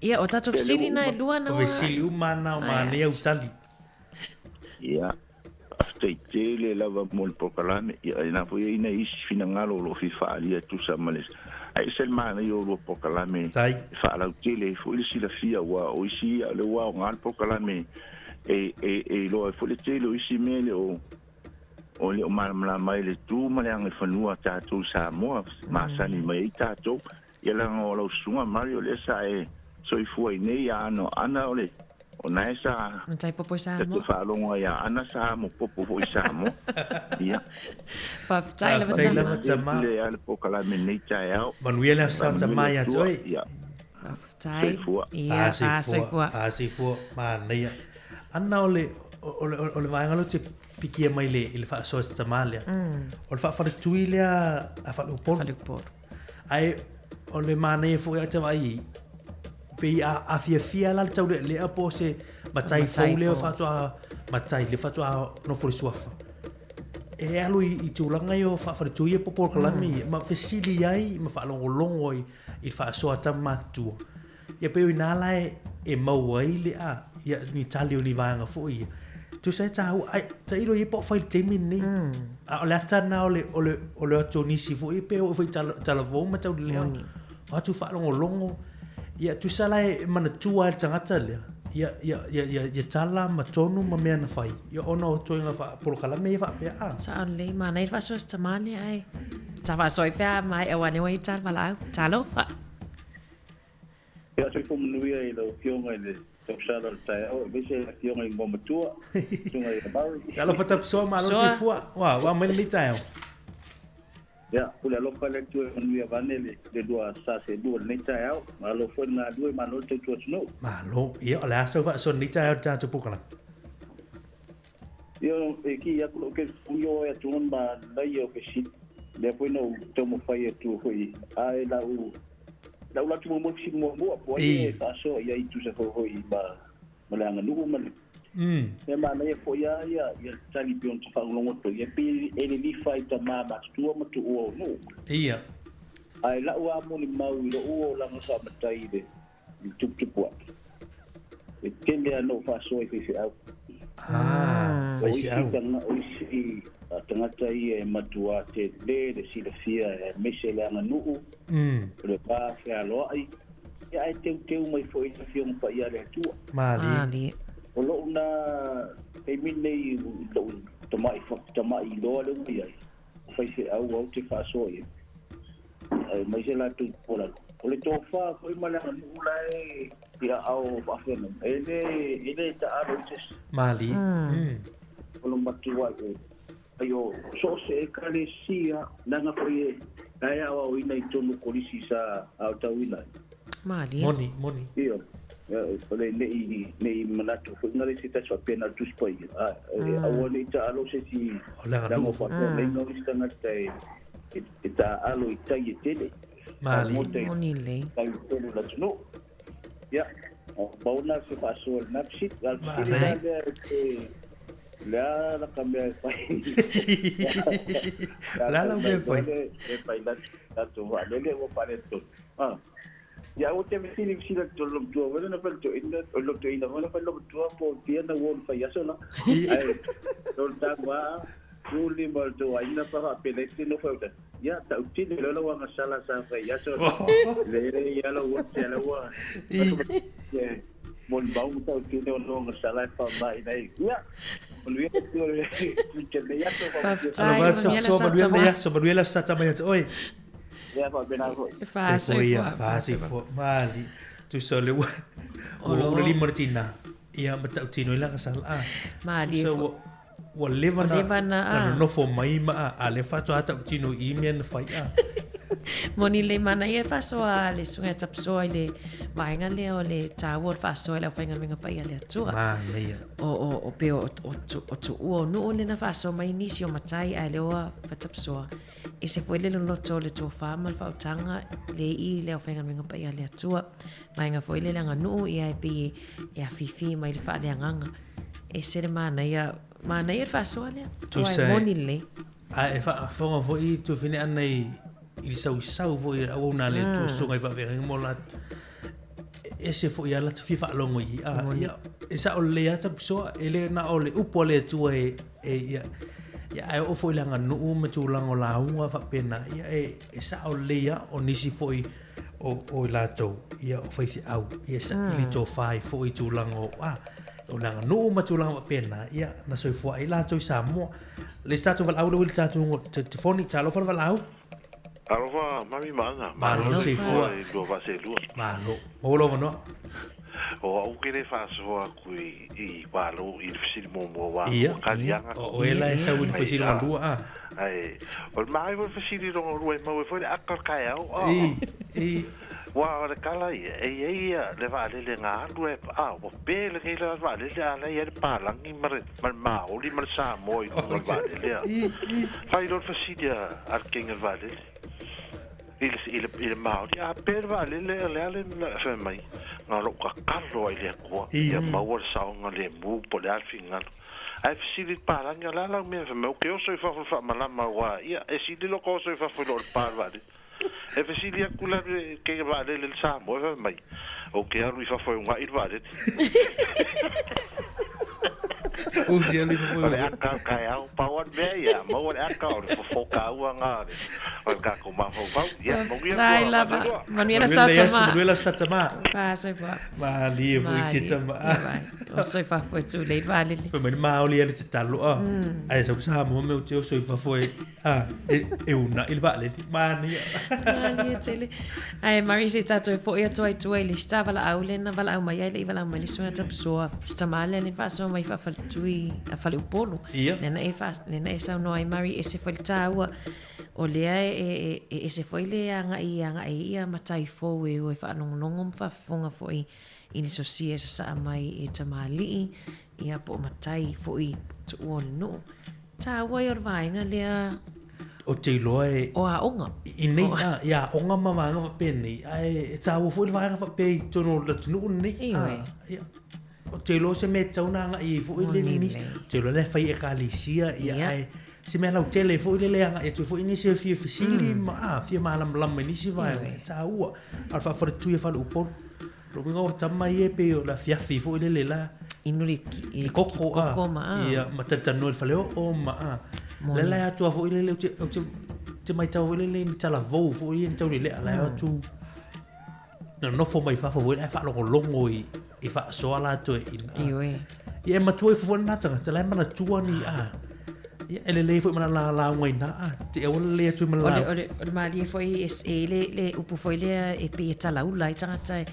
Ia, o tatou fesili na e lua na O fesili uma na o manaia au tali. Ia, faafetai tele lava mo le polokalame. Ia, e na foi e i ai nai isi finagalo o lo o fia faaalia e tusa ma le Ae ese le manaia o lua polokalame e faalautele ai foi le silafia aua o isi ia o lea ua aoga le polokalame e, e, e iloa ai foi le tele o isi mea e le o o le o malamalama ai le tu ma le agaifanua a tatou i Samoa, masani mai ai tatou. Ia leaga o lau susuga Mario lea sa e soifua i nei ia ano ana o le o nae sa Matai popo i ta te Samoa. faalogo ai ia Ana sa amo popo foi i Samoa. Ia. Faafetai lava Faafetai tama. lava tama. Le a le polokalame i lenei taeao. Manuia le aso Faamanuia tama le ia te Atua. oe. Ia. Faafetai. Soifua. Ia, faasoifua. Faasoifua. Manaia. Ana o le o le o le vaega lea ou te pikia mai le i le faasoa se tama lea. O le faafaletui lea a Faleupolu. Faleupolu. Ae o le manaia foi a te vaai i pei a, a fiafia la le taulealea po o se matai fou lea faatoa matai le faatoa nofo le suafa. E alu i, i tulaga ia o faafaletui ia po o polokalame ia, ma fesili ai ma faalogologo ai i le faasoa a tama matutua. Ia pei o inā la e, e maua ai le a, ia, ni tali o ni vaega foi ia. Tusa e tāua, ai, tailo ia po o fai i le taimi lenei. A o le ata lena o le, o le, o le o atu o nisi foi, pe oo foi i tala, talavou ma taulelea. O atu faalogologo. Ia, tusa la e manatua ai le tagata lea, ia, ia, ia, ia, ia tala ma tonu ma mea na fai. Ia ona o toega wha, polokalame ia faapea, a. Sao lelei, manaia le faasoa se tama lea, ae. Ta faasoa ai pe a maea ua ane ai ta le valaau. Talofa. Ia, soifua manuia i lau Afioga i le Tausala o le taeao, aemaise le Afioga i le Igoamatua, Susuga ia Murray. Talofa Tapisoa, malo soifua. Ua, ua aumai lenei taeao. Ia, pule alofa le Atua e manuia vaeane le, le lua sa seelua i lenei taeao. Malo foi le galue, malo le tautua atunuu. Malo. Ia, o le a sau faasoa lenei taeao i le tatou polokalame? Ia, e kii atu lou telefoni o atu ma laia o fesili. Lea foi na ou taumafai atu foi ae lau lau latu muamua fesili muamua po ai e faasoa i ai tusa foi foi ma ma le aganuu ma le Ia manaia foi a ia ia tali pei ona faalogologo atu ai, e pei e lilifa i tama matutua ma tuua o nuu. Ia. Ae lau a molimau i lou olaga faamatai i le i le tuputupu ae. E tele lava na ou faasoa i faifeau. Ah, faifeau. O isi tagata ia e matuā tele le silafia aemaise le aganuu, o le va fealoai, ia ae teuteu mai foi i le Afioga Paia a le Atua. Malie. O lou na taimi lenei i lou tamai, tamai iloa lea ua i ai, o faifeau au te faasoa i ai. Aemaise latou tuualalo. O le tofa foi ma le aganuu la e i aao faafeagaiga, e le, e le taalo i se isi. Malie. O lo matua e ai o so o se ekalesia, leaga foi e la e aoaoina i totonu o kolisi sa aotauina ai. Malie. Moni, moni. Ioe. O le ne i, ne i manatu foi na le se tasi faapea na o le Tusi Paia, a e aua ne i taalo se isi O le leaga aganuu o foi. faafeagaiga o isi tagata e e taaalo i tai e tele. Malie. Moni lelei. Tai tele o le atunuu. Ia, pau lena o se faasoa i lena fesili. A o le fesili la lea e te, o le a laka mea e fai? O le a lau mea e fai? E fai latou vaalele ua faaletonu. Ia aua te fesili fesili atu i lou matua foi lea na fai le toeaina, o le toeaina foi na fai le matua po o fia na uo fai aso la. Ae o le tago a tu lima o le tou aiga pa faapena te nofo ai uta. Ia tautino loa lau agasala sa fai aso le le ia lau uo te la ua. Molimau ma tautino o lau agasala e faamai nei. Ia manuia le tua le te nei aso. Faafetai, manuia le aso Manuia le aso, manuia le aso sa tama ia te oe. Ia faapena foi. E faasoifua. Faasoifua. Mali. Tusa o le ua ua ua lima le tina. Ia ma tautino i la ka sala. Ah. Malie. Tusa ua ua leva na leva na na nonofo mai ma a a le faatoa tautino i mea na fai a. Moni le manaia e faasoa le susuga ia Tapisoa i le vaega lea o le taua o le faasoa i le aufaigaluega paia a le Atua. Manaia. O, o, o pei o, o, o tuua o nuu lea na faasoa mai nisi o matai ae lea ua Tapisoa. Ese foi le loloto o le tofa ma le faautaga le i le aufaigaluega paia a le Atua. Vaega foi le le aganuu ia e pei e afifi mai le faaleagaga. Ese le manaia, manaia le faasoa lea. Tusa Aua e moni lelei. A e faafofoga foi Tuafine Ana i le sauisau foi i le auauna a le Atua susuga i faafeagaiga mo la ese foi a latou fia faalogo i a ia e sao lelei lava Tapisoa e le na o le upu a le Atua e e ia ia ae oo foi i le aganuu ma tulaga o lauga faapena ia e e sao lelei lava o nisi foi o o i latou ia o faifeau ia e saili tofa ai foi i tulaga o a o le aganuu ma tulaga faapena ia na soifua ai latou i Samoa. Le isi tatou valaau lea ua i le tatou telefoni, talofa le valaau. Alofa mami ma Ana. Malo le soifua. I lua vaaselua. Malo. Maua lou avanoa. O au ke le faasoa atu i i malo i le fesili muamua wa Ia. ua kaliaga. O oe la e sau i le fesili lona lua a. Ae o le maai foi le fesili lona lua e maua ai foi le aka o le taeao a. I, i. Ua o le tala ia, e i ai ia le vaalele na alu e, a, ua pe lenei la vaalele a la e i ai le palagi ma le, ma le Maoli ma le Samoa i luga o le vaalele a. Fai loa le fesili a, a le kegi o le vaalele i le, i le, i le Maoli, a pe le vaalele o le a le mea fai mai, na o lou tatalo lava i le Atua ia maua le saogalemu po o le a le finagalo. Ae fesili i le palagi, o le a lau mea? Fai mai, ou te oso i fafo i le faamalama aua ia, e sili lou oso i fafo i lo le pa o le vaalele. E fesili atu la le kegi vaalele i le Samoa, fai mai, Ou te alu i fafo e unaʻi le vaalele. Ou te alu ifo O le aka o le taeao, pau lava le mea ia, a maua le aka o le fofo taua lena o le tatou mafaufau. Ia, manuia le Faafetai lava. Manuia le aso Tama. Manuia le aso Tama. Fa soifua. Malie foi se tama. O soifua foi tu lei vaalele. Fai mai le maoli ia le tatalo a. Ae sau le Samoa me ou te oso i fafo e a e uunai le vaalele. Manaia. Malie tele. Ae Mari se i tatou e fo'i atu ai tua i le isi valaau lea na valaau mai ai le i valaau mai le susuga Tapusoa. Se tama lea na faasoa mai faafaletui a Faleupolu. Lea na e lea na e saunoa ai Mari ese foi le taua o lea e e ese foi le agai agai ia matai fou e o e faalogologo ma faafofoga foi i le sosia e sasaa mai e tamalii ia po o matai foi tuua o le nuu. Taua ia o le vaega lea Ou te iloa e o aoga. I nei a, i aoga ma vaega faapenei, ae e taua foi le vaega faapea i totonu o le atunuu lenei. Ioe. Ia. Ou te iloa o se mea e tatau ona agai ai foi le nisi. Ou te iloa la e fai e Ekalesia, ia ae se mea lautele foi lele e agai atu ai foi nisi e fia fesili ma a, fia malamalama i nisi vaega, e taua. A o le faafaletui a Faleupolu, lona uiga o tama ia e pei o le afiafi foi lele la. Inu le le koko a, ma a. Ia, ma talatalanoa i le faleoo ma a. Lea la e atu lava foi lele, ou te, ou te, ou te matau foi lele i ni talavou foi ia ni taulelea la e o atu nonofo mai fafo foi lea ae faalogologo i, i faasoa latou e ina. Ioe. Ia e matua ifo foi lena tagata, la e manatua ni a. Ia e lelei foi ma lana lauga i ina a. Te aua lelei atu ma le O le, o le malie foi e, e le, le upu foi lea e pei e talaula ai tagata e,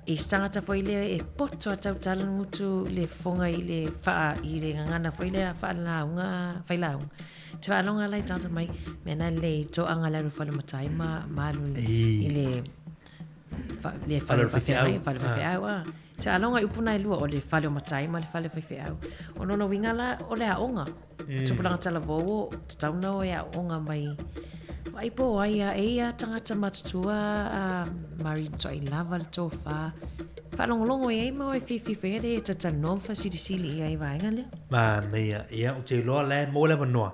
e se tagata foi lea e poto a tautala ngutu le fofoga i le faa, i le gagana foi lea faalauga, failauga. Te faaloga la i tagata mai, mea na lelei toaga le alu fale matai ma, ma alu i le le fale o faifeau, fale o faifeau, a. Te faaloga i upu na e lua, o le fale o matai ma le fale o faifeau. O lona uiga la, o le aoga. Tupulaga talavou o tatau ona o e aooga mai. Vaai po o ai a e ia tagata matutua a Mari toai lava le tofa. Faalogologo i ai ma o e fiafia foi ai le e talatalanoa ma faasilisili i ai vaega lea. Manaia, ia, ou te iloa la e maua le avanoa.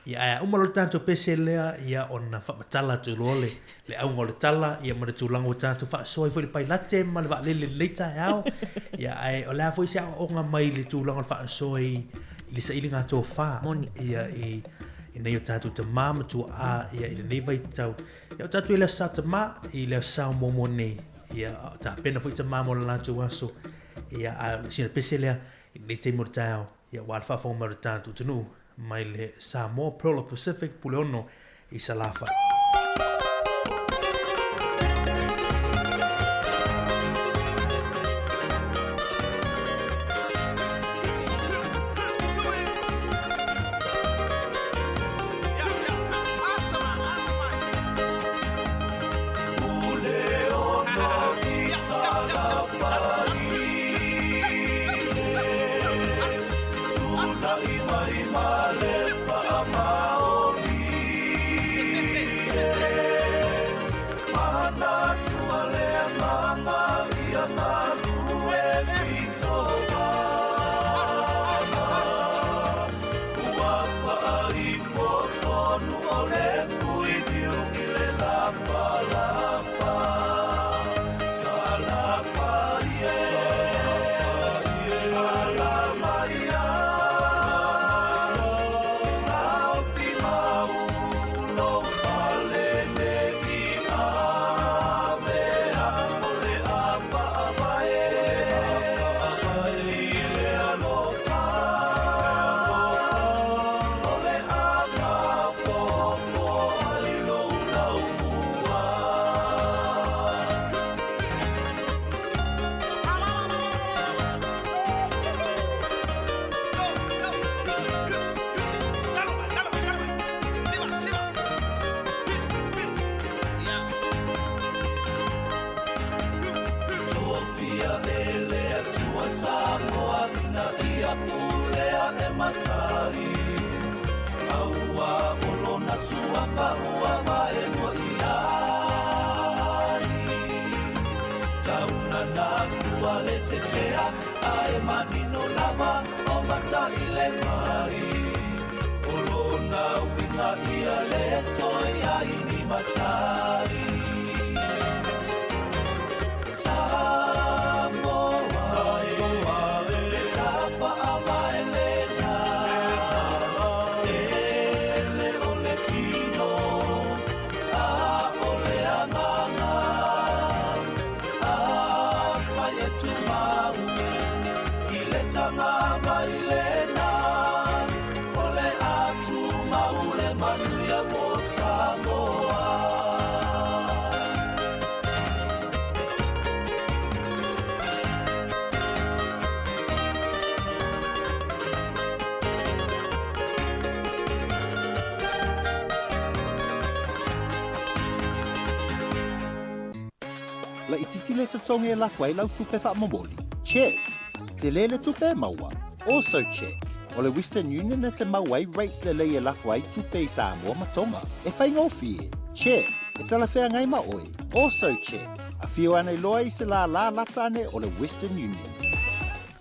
Ia, ae a uma loa le tatou pese lea, ia, ona faamatala atu loa le, le auga o le tala, ia, ma le tulaga ua tatou faasoa ai foi i le pailate ma le vaalele i lenei taeao. Ia, ae o le a foi se aoaoga mai le tulaga o le faasoa i, i le sailiga tofa. Moni. Ia, i, i nei o tatou tamā ma tuaa, ia, i lenei vaitau. Ia, o tatou i le Aso Sa Tamā, i le Aso Sa o muamua nei. Ia, a o tapena foi tamā mo le latou aso. Ia, a o sina pese lea, i lenei taimi o le taeao, ia, aua le faafofoga mai o le tatou atunuu mai le Samoa Pearl of Pacific Puleono i Salafai. manuia mo Samoa. Laitiiti le totogi e lafo ai lau tupe faamomoli? Check! Tele le tupe e maua? Also check! O le Western Union e te maua ai rates lelei e lafo ai tupe i Samoa ma Tonga. E faigofie? Check! E talafeagai ma oe? Also check! Afio ane loa i se lālā lata ane o le Western Union.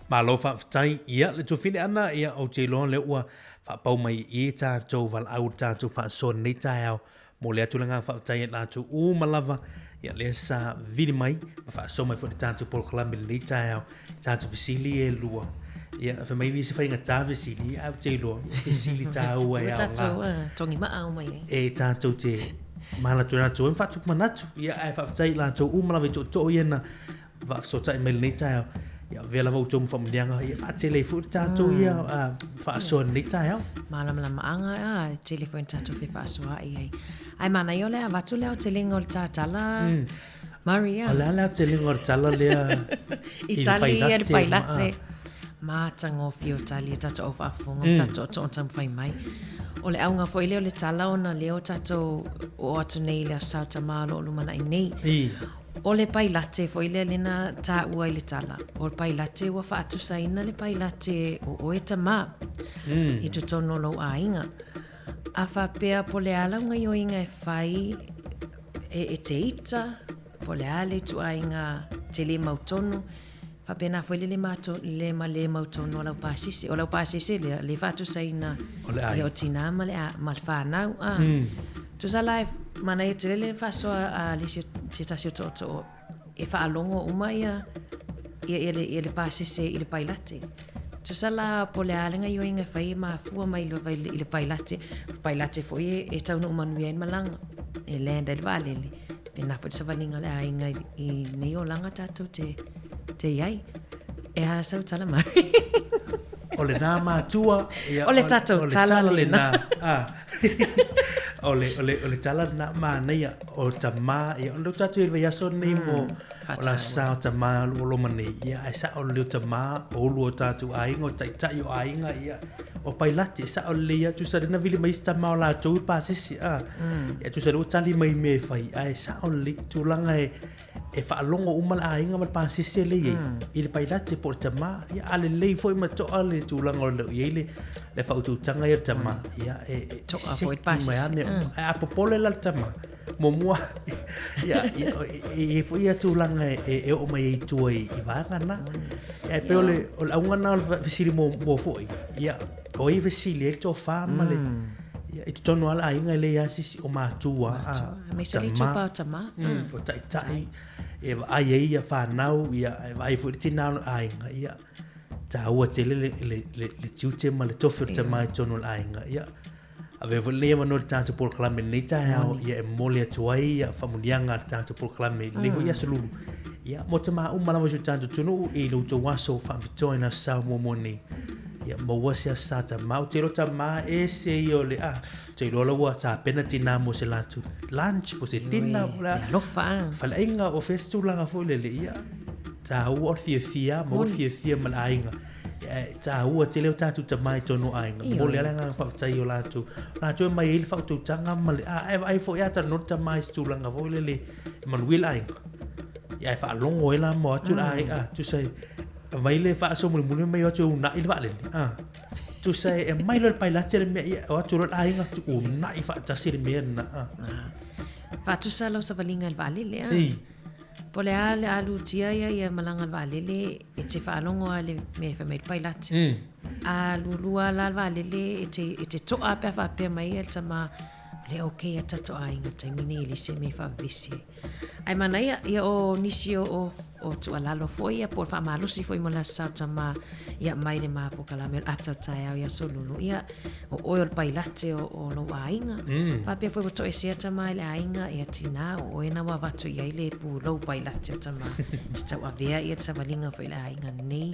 Malo faafetai ia le tufili ana ia ou te iloa lea ua faapau mai i tatou valaau le tatou faasoa lenei taeao. Momoli atu le agaga faafetai i latou uma lava ia lea sa vili mai ma faasoa mai foi le tatou polokalame lenei taeao, tatou fesili e lua. Ia, fai mai nisi faigata fesili, ae ou te iloa, fesili tāua e aoga. Tatou togi maa uma i ai. E tatou te manatu latou e ma manatu. Ia, ae faafetai i latou uma lava i tootoo ia na faafesootai mai lenei taeao. Ia avea lava outou ma faamanuiaga ia faatele ai foi le tatou ia faasoa i lenei taeao. Malamalamaaga a e tele foi ina tatou fefaasoaai ai. Ae manaia o le avatu le aotelega o le tatala Maria. O le a le aotelega o le tala lea i le pai latte. I le pai latte. Matagofie o tali e tatou au faafofoga ma tatou tootoo taumafai mai. O le auga foi lea o le tala ona lea o tatou oo atu nei i le Aso Sa o Tama o lo o lumanai nei. O le pailate foi lea lea na tāua i le tala, o le pailate ua faatusaina le pailate o oe tamā i totonu o lou aiga. A faapea po o le a lau gaioiga e fai e, e te ita, po o le a le ituaiga te le mautonu, faapena foi le le, mato, le, ma le mautonu o lau pasese. O lau pasese lea, le faatusaina O le aiga. ia o tinā ma le, ma le whānau. A. Tusa la e manaia tele le faasoa a le isi se tasi o tootoo e faalogo uma ia ia, ia, le, ia le pasese i le pailate. Tusa la po o le a le gaioiga e fai e mafua mai lava i le, i le pailate. O le pailate foi e, e taunuu manuia ai le malaga. E land ai le vaalele. Pēnā foi le savaliga o le aiga i, i nei olaga tatou te, te i ai. E a sau tala mai. O lenā matua. Ia, o le tatou tala lenā. Ah. O le, o le, o le tala lenā manaia o tamā. Ia, o le tatou i le vaiaso nei mo o la sa o tamā o loma nei. Ia, ae sao le o tamā o ulu o tatou aiga, o taitai o aiga, ia, o pailate, sao lelei atu sa lena vili mai isi tamā o latou i pasese. Ah. Ia, tusa le ua tali mai i mea e fai, ae sao lelei tulaga e, e faalogo uma le aiga ma le pasese le i ai, i le pailate po o le tamā. Ia, a lelei foi ma toa le tulaga o lo o i ai le, le faautautaga ia le tamā, ia, e, e, Toa foi le seki mai pasese. lava mea uma. Ae a popole la le tamā, muamua, ia, ia, e i ai foi ia tulaga e, e, e oo mai ai i tua i, i vaega na. Ia, e pei o le, o le auga na o le fesili muamua foi, ia, o ai e fesili ai le tofa ma le, Ia, i totonu lava le aiga e leai lava se isi o matua, a, Aemaise le itupa o tamā. O taitai, e vaai ai ia whanau, ia, e vaai foi le tinā o le aiga, ia, tāua tele le, le, le, le tiute ma le tofi o le tamā i totonu o le aiga, ia, avea foi lenei avanoa i le tatou polokalame i lenei taeao, ia e momoli atu ai ia faamanuiaga a le tatou polokalame i lenei foi aso lulu. Ia, mo tamā uma lava o si o tatou atunuu i lo outou aso faapitoa i le Aso Sa muamua nei. Ia maua se aso sa tamā. Ou te iloa tamā ese ia o le, ah, ou te iloa la ua tapena tinā mo se latou lunch, po se dinner, po o le a. Alofa, ah. Faleaiga, o fea se tulaga foi lele, ia, tāua o le fiafia, maua le fiafia ma le aiga. Ia, e tāua tele o tatou tamā i totonu o aiga. Momoli lava le agaga faafetai i o latou, latou e aumai ai le faautautaga ma le, ah, ae vaai foi a talanoa le tamā i se tulaga foi lele e manuia le aiga. Ia, e faalogo ai la ma o atu le aiga, ah, tusa e, Aumai le faasoa mulimuli mai o atu e uunai le vaalele. Ah. Tusa e aumai loa le pailate le mea ia, o atu loa le aiga uunai faatasi le mea lena. Ah. Faatusa lau savaliga i le vaalele. Ah. Ei. Po o le a le a lutia ia ia malaga i le vaalele e te faalogo lava i le mea e fai mai ai le pailate. A lulua la le vaalele e te, e te toa pe a faapea mai ia le tama, o lea okay a tatou aiga i le taimi nei e leai se mea e faavevesi ai. Ae manaia, ia o nisi o, o, o tuualalo foi ia po o le faamalosi foi mo le Aso Sa o Tamā, ia mai le ma polokalame o le ata o taeao i Aso Lulu, ia o oe o le pailate o, o lou aiga. Faapea foi ua toesea tamā i le aiga, ia tinā o oe na ua avatu i ai le pulou pailate o tamā. Te tauavea ia le savaliga foi i le aiga nei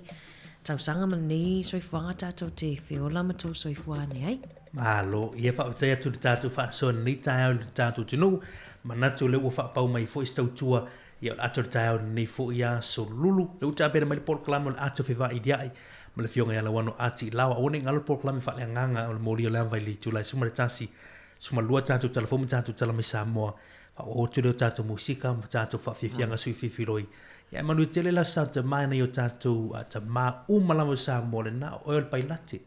tausaga ma lenei soifuaga tatou te feola ma tou soifua ane ai. Malo, ia faafetai atu i le tatou faasoa i lenei taeao i le tatou atunuu. Manatu o lea ua faapau mai foi se tautua ia o le ato o le taeao i lenei foi aso lulu. Lea ua tapena mai le polokalame o le ato fevailiai ma le afioga ia Lauano Ati Laoa. Aua ne i galo le polokalame faaleagaga o le molia o le ava i le itula e 11, 12 tatou tala fou ma tatou tala mai Samoa. Faaauau atu lea o tatou musika ma tatou faafiafiaga sui filifiloi. Ia e manuia tele la Santa mai nai o tatou tama uma lava o Samoa lena o oe o le pailate.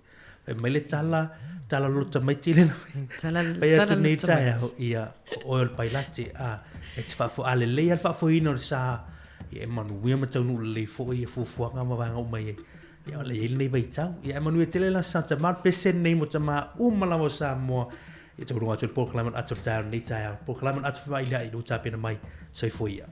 Fai mai le tala, tala lota mai tele na. Tala, Fai atu tala nei lota mai. taeao, ia, o oe o le pailate. A, e te faafo, a lelei lava le faafoeina o le sa, ia e manuia ma taunuu lelei foi ia fuafuaga ma vaega uma i ai. Ia o le i ai lenei vaitau. Ia e manuia tele la Santa Mar, pese nei mo tama uma lava o Samoa. Ia tauruga atu le polokalame o le ato o le taeao lenei taeao. Polokalame o le ato fevailiai, lea ua tapena mai. Soifua ia.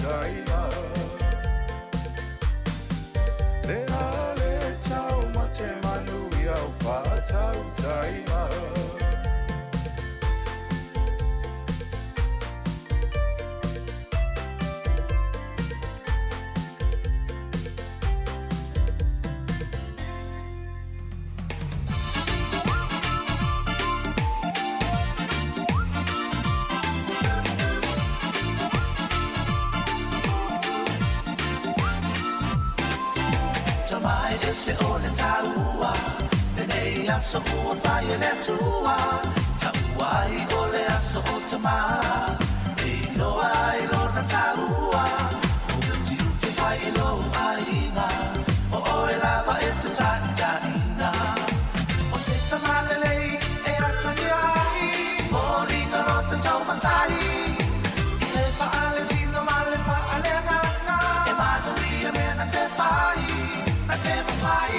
faatautaiga. Le a le tau ma te manuia o faatautaiga. Tamai e se o le taua Lenei aso ua fai e le Atua Taua ai o le aso o tamā E iloa ai lona taua O utiuti mai i lou aiga O oe lava e te taitaiina O se tama lelei e atagia ai Foliga o te taumatai I le faaletino ma le faaleagaga E manuia mea na te fai na te mafai.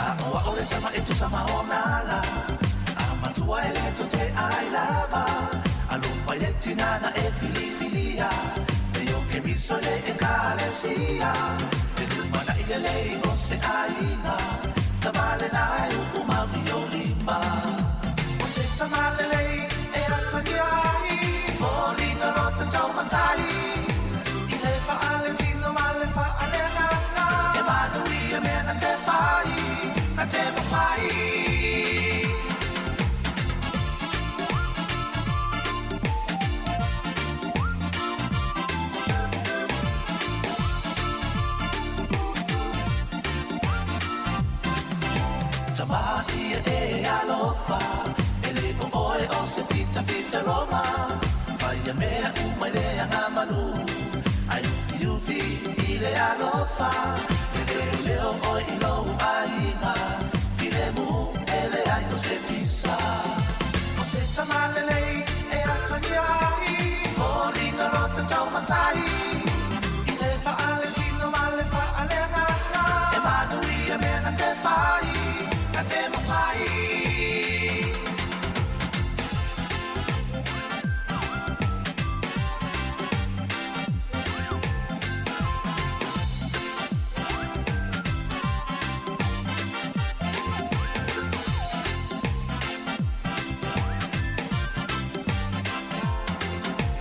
A o le tama e tusa ma ona la A matua e le to te ai lava Alofa i le tinana e filifilia E o ke miso le e kalesia E lumana i le lei o se aiga Tamale na e upu mau i o lima O se tamale lei e atagia ai Foliga o te taumatai I le faaletino ma le faaleagaga E manuia mea na te fai na te mafai. Tama ia e alofa E le o oe o se fita fita Roma Fai a mea umai le anga malu Ai ufi ufi i le alofa Le leo leo oe i lou aiga File mu e le ai o se pisa O se tama lelei e atagia ai Foliga o te taumatai I le faaletino ma le faaleagaga E manuia mea na te fai na te mafai.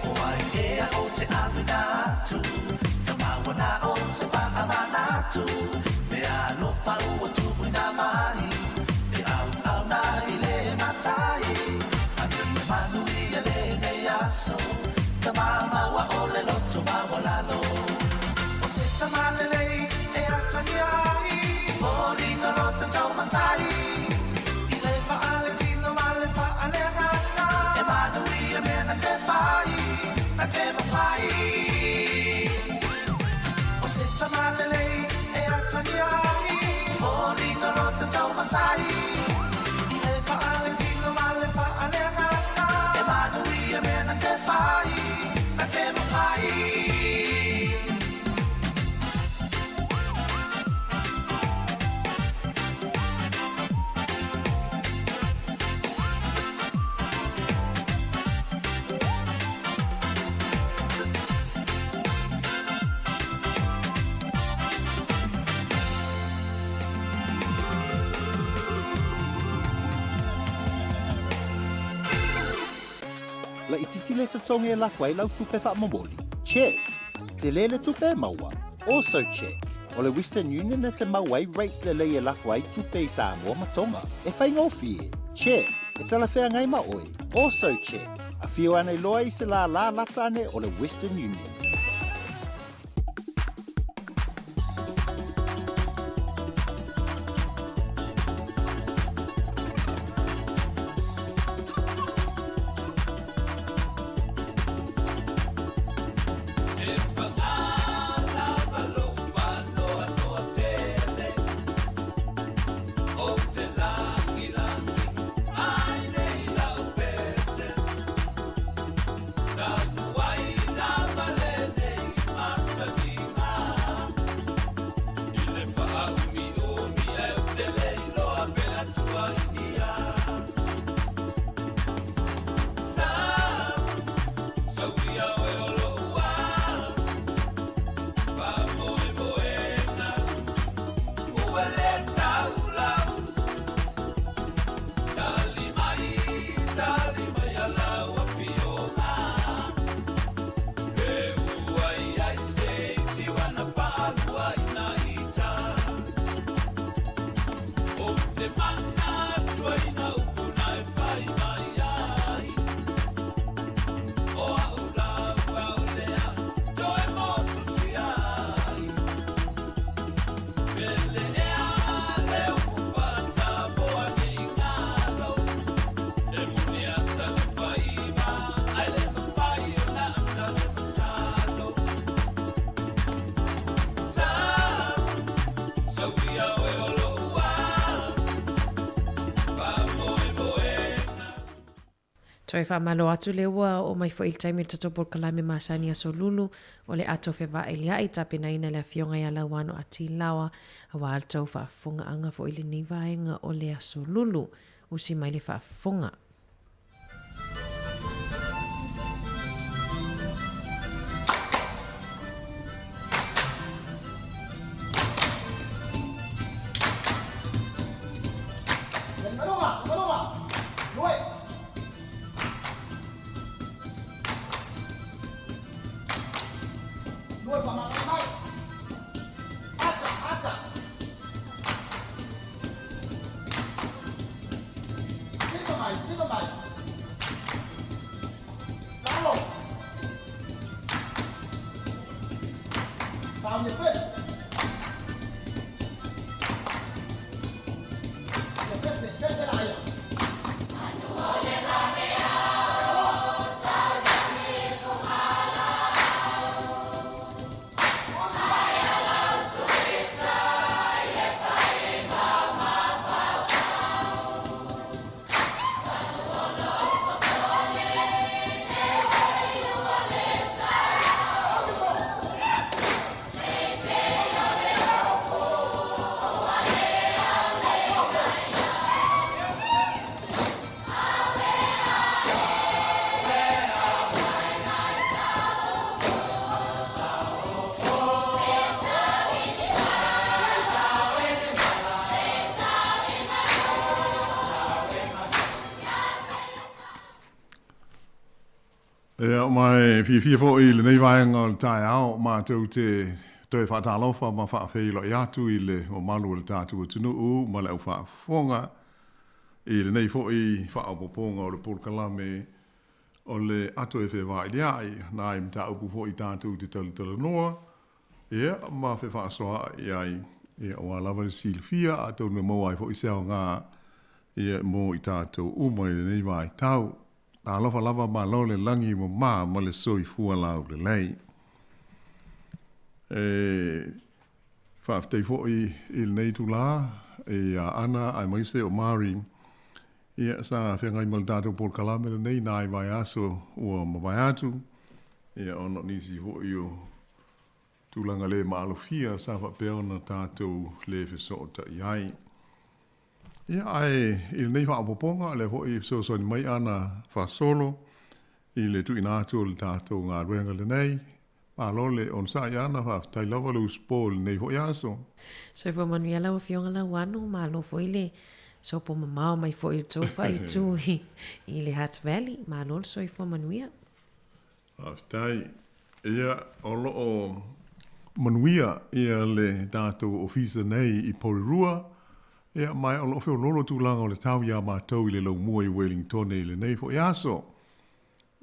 O ai ea o te awina atu Tamawana o se whaamanatu Me alofa ua tupuina mai E au au na i le matai Ani e manuia le nei aso Tamamaua o le loto maualalo O se tama lelei e atagia ai Foliga o te taumatai I le faaletino ma le faaleagaga E manuia mea na te fai na te mafai. O se tama lelei e atagia ai Foliga o te taumatai I le faaletino ma le faaleagaga E manuia mea na te fai na te mafai. La itiiti le totogi e lafo ai lau tupe faamomoli. Check. Tele le tupe e maua. Also check. O le Western Union e te maua ai rates lelei e lafo ai tupe i Samoa ma Tonga. E faigofie. Check. E talafeagai ma oe. Also check. Afio ane loa i se lālā lata ane o le Western Union. Tanuai la male Toe faamalo atu lea ua oo mai foi i le taimi o le tatou polokalame masani Aso Lulu o le ato fevaelia'i tapenaina le Afioga ia Lauano Atilaoa aua le tou faafofogaaga foi i lenei vaega o le Aso Lulu. Usi mai le faafofoga. Ia, ma e fiafia foi i lenei vaega o le taeao matou te toe faatalofa ma faafeiloai atu i le mamalu o le tatou atunuu ma le aufaafofoga i lenei foi faaopoopoga o le polokalame o le ato e fevailia'i nai mataupu foi tatou te talatalanoa ia ma fefaasoa'i ai ia aua lava le silafia atonu e maua ai foi se aoga ia mo i tatou uma i lenei vaitau. Talofa lava malo le lagi mama ma le soifua laulelei. E faafetai foi i lenei itulā ia Ana aemaise o Mari ia sa feagai ma le tatou polokalame lenei nai vaiaso ua mavae atu ia ona o nisi foi o tulaga le maalofia sa faapea ona tatou le fesootai ai. Ia, ae i lenei faaopoopoga, o lea foi e fesoasoani mai ana faasolo i le tuuina atu o le tatou galuega lenei. Malo le onosai Ana, faafetai lava le usupo i lenei foi aso. Soifua manuia lau Afioga Lauano, malo foi le sopo mamao mai foi i le tou faaitu i le Hutt Valley. Malo le soifua manuia. Faafetai. Ia, o lo o manuia ia le tatou ofisa nei i Porirua, ia, ma o lo o feoloolo tulaga o le tau iā matou i le laumua i Wellingtone i lenei foi aso.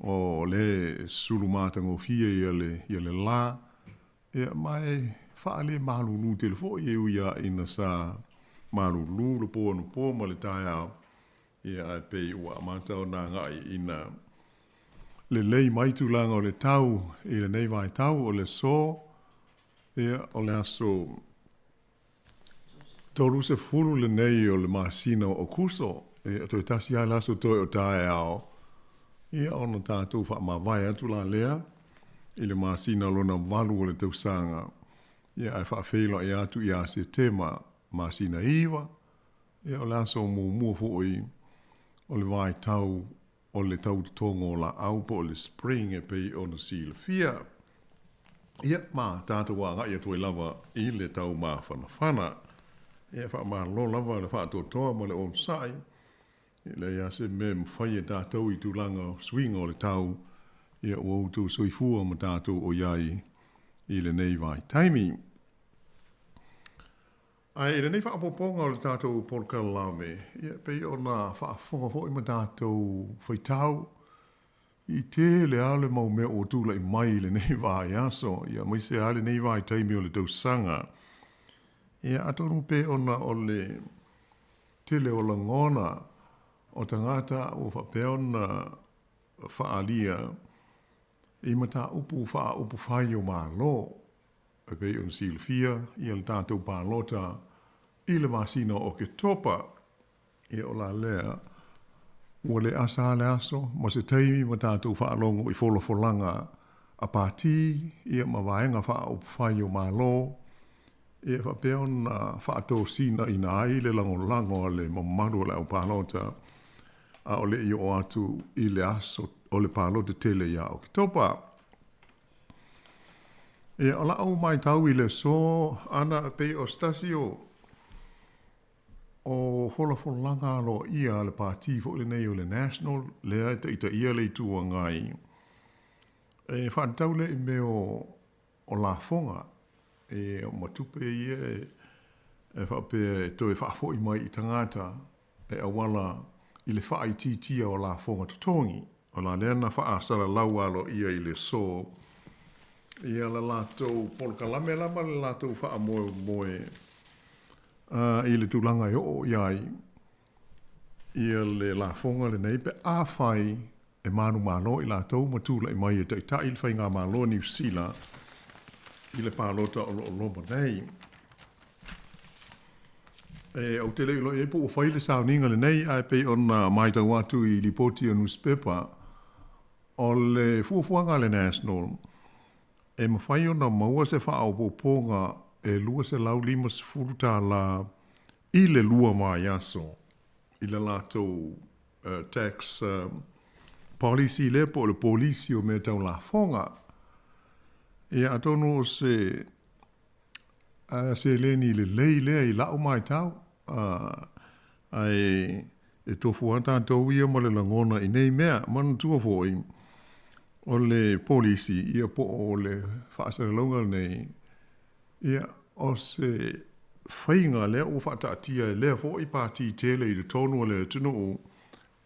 O le sulu matagofie ia le, ia le lā, ia, ma e faale-malulu tele foi e ui lava ina sa malulu le po anapo ma le taeao, ia, ae pei ua amata ona agai ina lelei mai tulaga o le tau i lenei vaitau o le aso, ia, o le aso 30 lenei o le masina o Akuso, ia, toe tasi lava le aso toe o taeao, ia, ona tatou faamavae atu la lea i le masina lona valu o le tausaga, ia, ae faafeiloai atu ia Setema, masina 9, ia, o le aso muamua foi o le vaitau o le tau totogo o laau po o le spring e pei ona silafia. Ia, ma tatou agai atu ai lava i le tau mafanafana. Ia, faamalo lava le faatoatoa ma le onosai. E leai lava se mea e mafai e tatou i tulaga o suiga o le tau, ia ua outou soifua ma tatou o i ai i lenei vaitaimi. Ae i lenei faaopoopoga o le tatou polokalame, ia, e pei ona faafofoga foi ma tatou faitau i tele lava le mau mea ua tulai mai i lenei vaiaso, ia, aemaise lava lenei vaitaimi o le tausaga. Ia, atonu pe ona o le tele o lagona o tagata ua faapea ona faaalia i mataupu faaupufai o Malo. E pei ona silafia ia le tatou palota i le masina o Oketopa, ia o la lea Ua le asa a le aso ma se taimi ma tatou faalogo i folafolaga a pātī ia ma vaega faaupufai o Malo ia faapea ona faatosinaina ai le lagolago a le mamalu o le au palota a o le i oo atu i le aso o le palota tele ia Oketopa. Ia, o la'u maitau i le aso ana e pei o se tasi o O folafolaga aloaia a le Pati foi lenei o le National lea e taitaia le Itu Agai, e faatatau lea i mea o lafoga e ma tupe ia e faapea e toe faafoi mai i tagata e auala i le faaitiitia o lafoga totogi. O la lea na faasalalau aloaia i le aso ia le latou polokalame la ma le latou faamoemoe i le tulaga e oo i ai ia le lafoga lenei pe afai e manumalo i latou ma tulai mai e taitai le faigamalo a Niu Sila i le palota o lo o loma nei. E ou te le iloa i ai po ua fai le sauniga lenei, ae pei ona matau atu i lipoti a nusipepa, o le fuafuaga a le National, e mafai ona maua se faaopoopoga e $250 i le lua vaiaso i le latou tax policy lea po o le polisi o mea tau lafoga. Ia atonu o se seleni lelei lea i la'u maitau, ae e tofu lava tatou ia ma le lagona i nei mea. Manatua foi, o le polisi ia po o le faasalalauga lenei, ia o se faiga lea ua faataatia e lea foi pati tele i totonu o le atunuu,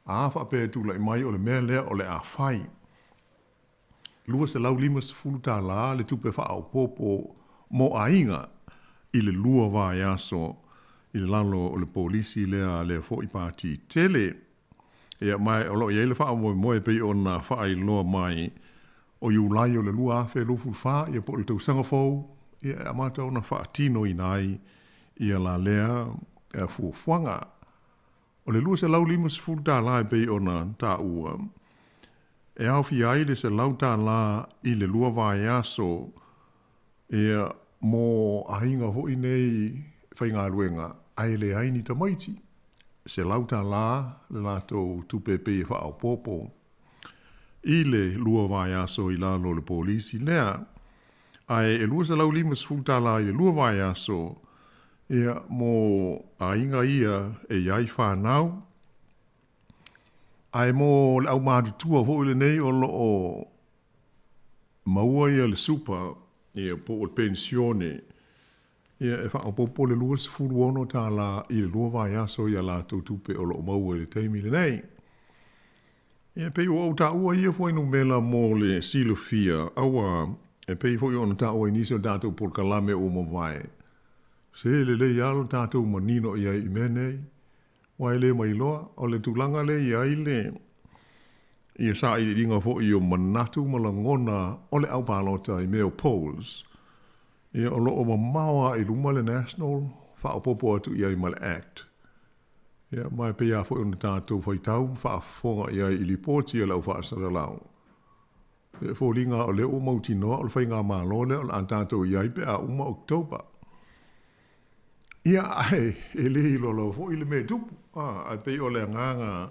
a faapea e tulai mai o le mea lea o le a fai. $250 le tupe faaopoopo mo aiga i le lua vaiaso i lalo o le polisi lea a lea foi pati tele. Ia, ma o lo o i ai le faamoemoe e pei ona faailoa mai o Iulai o le 2024, ia po o le tausaga fou, ia e amata ona faatinoina ai ia la lea fuafuaga. O le $250 e pei ona taua, e aofia ai le $100 i le lua vaiaso ia mo aiga foi nei faigaluega ae leai ni tamaiti. $100 le latou tupe e pei e faaopoopo i le lua vaiaso i lalo o le polisi lea. Ae e $250 i le lua vaiaso ia mo aiga ia e i ai fanau. Ae mo le aumatutua foi lenei o lo o maua ia le super ia po o le penisione, ia e faaopoopo le $26 i le lua vaiaso i a latou tupe o lo o maua i le taimi lenei. Ia e pei ua ou taua ia fuainumera mo le silafia, auā, e pei foi ona taua i nisi o tatou polokalame ua mavae, se lelei lava lo tatou manino i ai i mea nei, aua e le mailoa, o le tulaga lea e i ai le ia sailiiliga foi o manatu ma lagona o le au palota i mea o polls, ia o lo o mamao lava i luma le National, faaopoopo atu i ai ma le Act. Ia, ma e pei lava foi ona tatou faitau ma faafofoga i ai i lipoti a le au faasalalau. Ia, e foliga lava o lea ua mautinoa o le faigamalo lea o le a tatou i ai pe a uma October. Ia, ae e le iloa lava foi le mea e tupu, a, ae pei o le agaga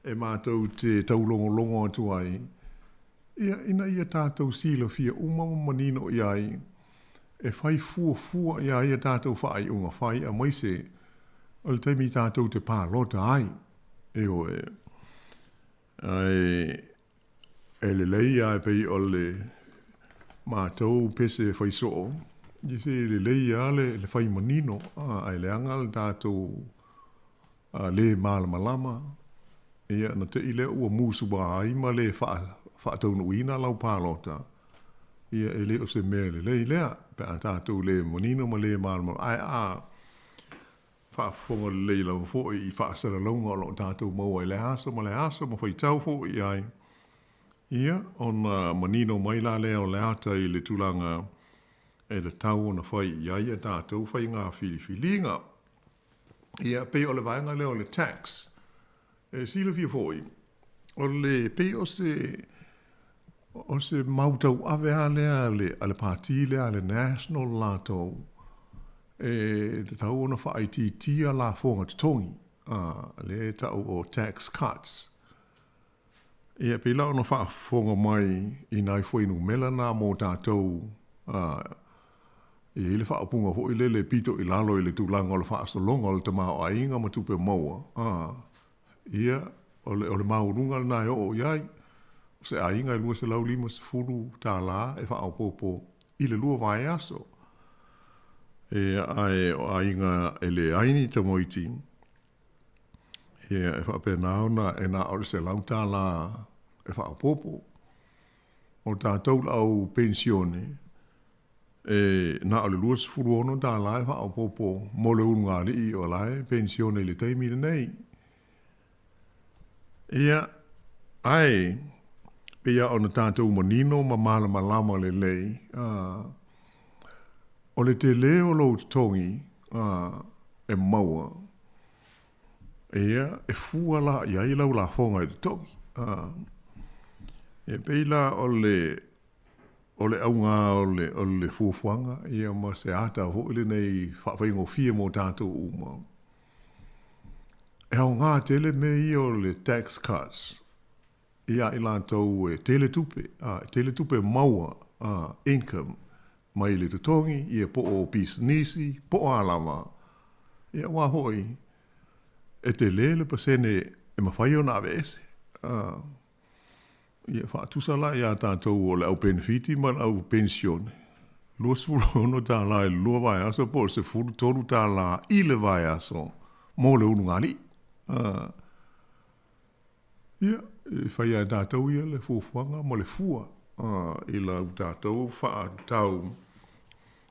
e matou te taulogologo atu ai, ia, ina ia tatou silafia uma ma manino i ai e fai fuafua i ai a tatou faaiuga fai aemaise o le taimi tatou te palota ai. Ioe. Ae e lelei lava e pei o le matou pese fai soo, ia se e lelei lava le fai manino, ae leaga le tatou le malamalama, ia ona te i lea ua musua ai ma le faataunuuina lau palota, ia e le o se mea lelei lea pe a tatou le manino ma le malamalama. Ae a faafofoga lelei lava foi i faasalalauga o lo o tatou maua i le aso ma le aso ma faitau foi i ai, ia ona manino mai la lea o le ata i le tulaga e tatau ona fai i ai a tatou faiga filifiliga. Ia, pei o le vaega lea o le tax. E silafia foi, o le pei o se o se mau tauave lava lea a le, a le pati lea a le National latou, e tatau ona faaitiitia lafoga totogi, a, lea e tau o tax cuts. Ia, pei la ona faafofoga mai i nai fuainumera na mo tatou, a, e i ai le faaupuga foi lele pito i lalo i le tulaga o le faasologa o le tamaoaiga ma tupe maua, a, ia, o le, o le maualuga lena e oo i ai, o se aiga e $250 e faaopoopo i le lua vaiaso. Ia, ae o aiga e leai ni tamaiti, Ia, e faapena ona e na o le $100 e faaopoopo. O tatou le au penisione, e na o le $26 e faaopoopo mo le ulugalii o la e penisione i le taimi lenei. Ia, ae pei lava ona tatou manino ma malamalama lelei, o le tele o lou totogi e maua, ia, e fua la i ai lau lafoga i le totogi. E pei la o le o le auga o le o le fuafuaga ia ma se ata foi lenei faafaigofie mo tatou uma. E aoga tele mea ia o le tax cuts ia i latou e tele tupe, a, e tele tupe maua, a, income mai le totogi, ia po o pisinisi, po o a lava, ia aua foi e tele le pasene e mafai ona aveese. A, ia faatusa la iā tatou o le au penefiti ma le au penisione, $26 i le lua vaiaso po o le $13 i le vaiaso mo le ulugalii. A, Ia, e fai lava e tatou ia le fuafuaga ma le fua i lau tatou faatatau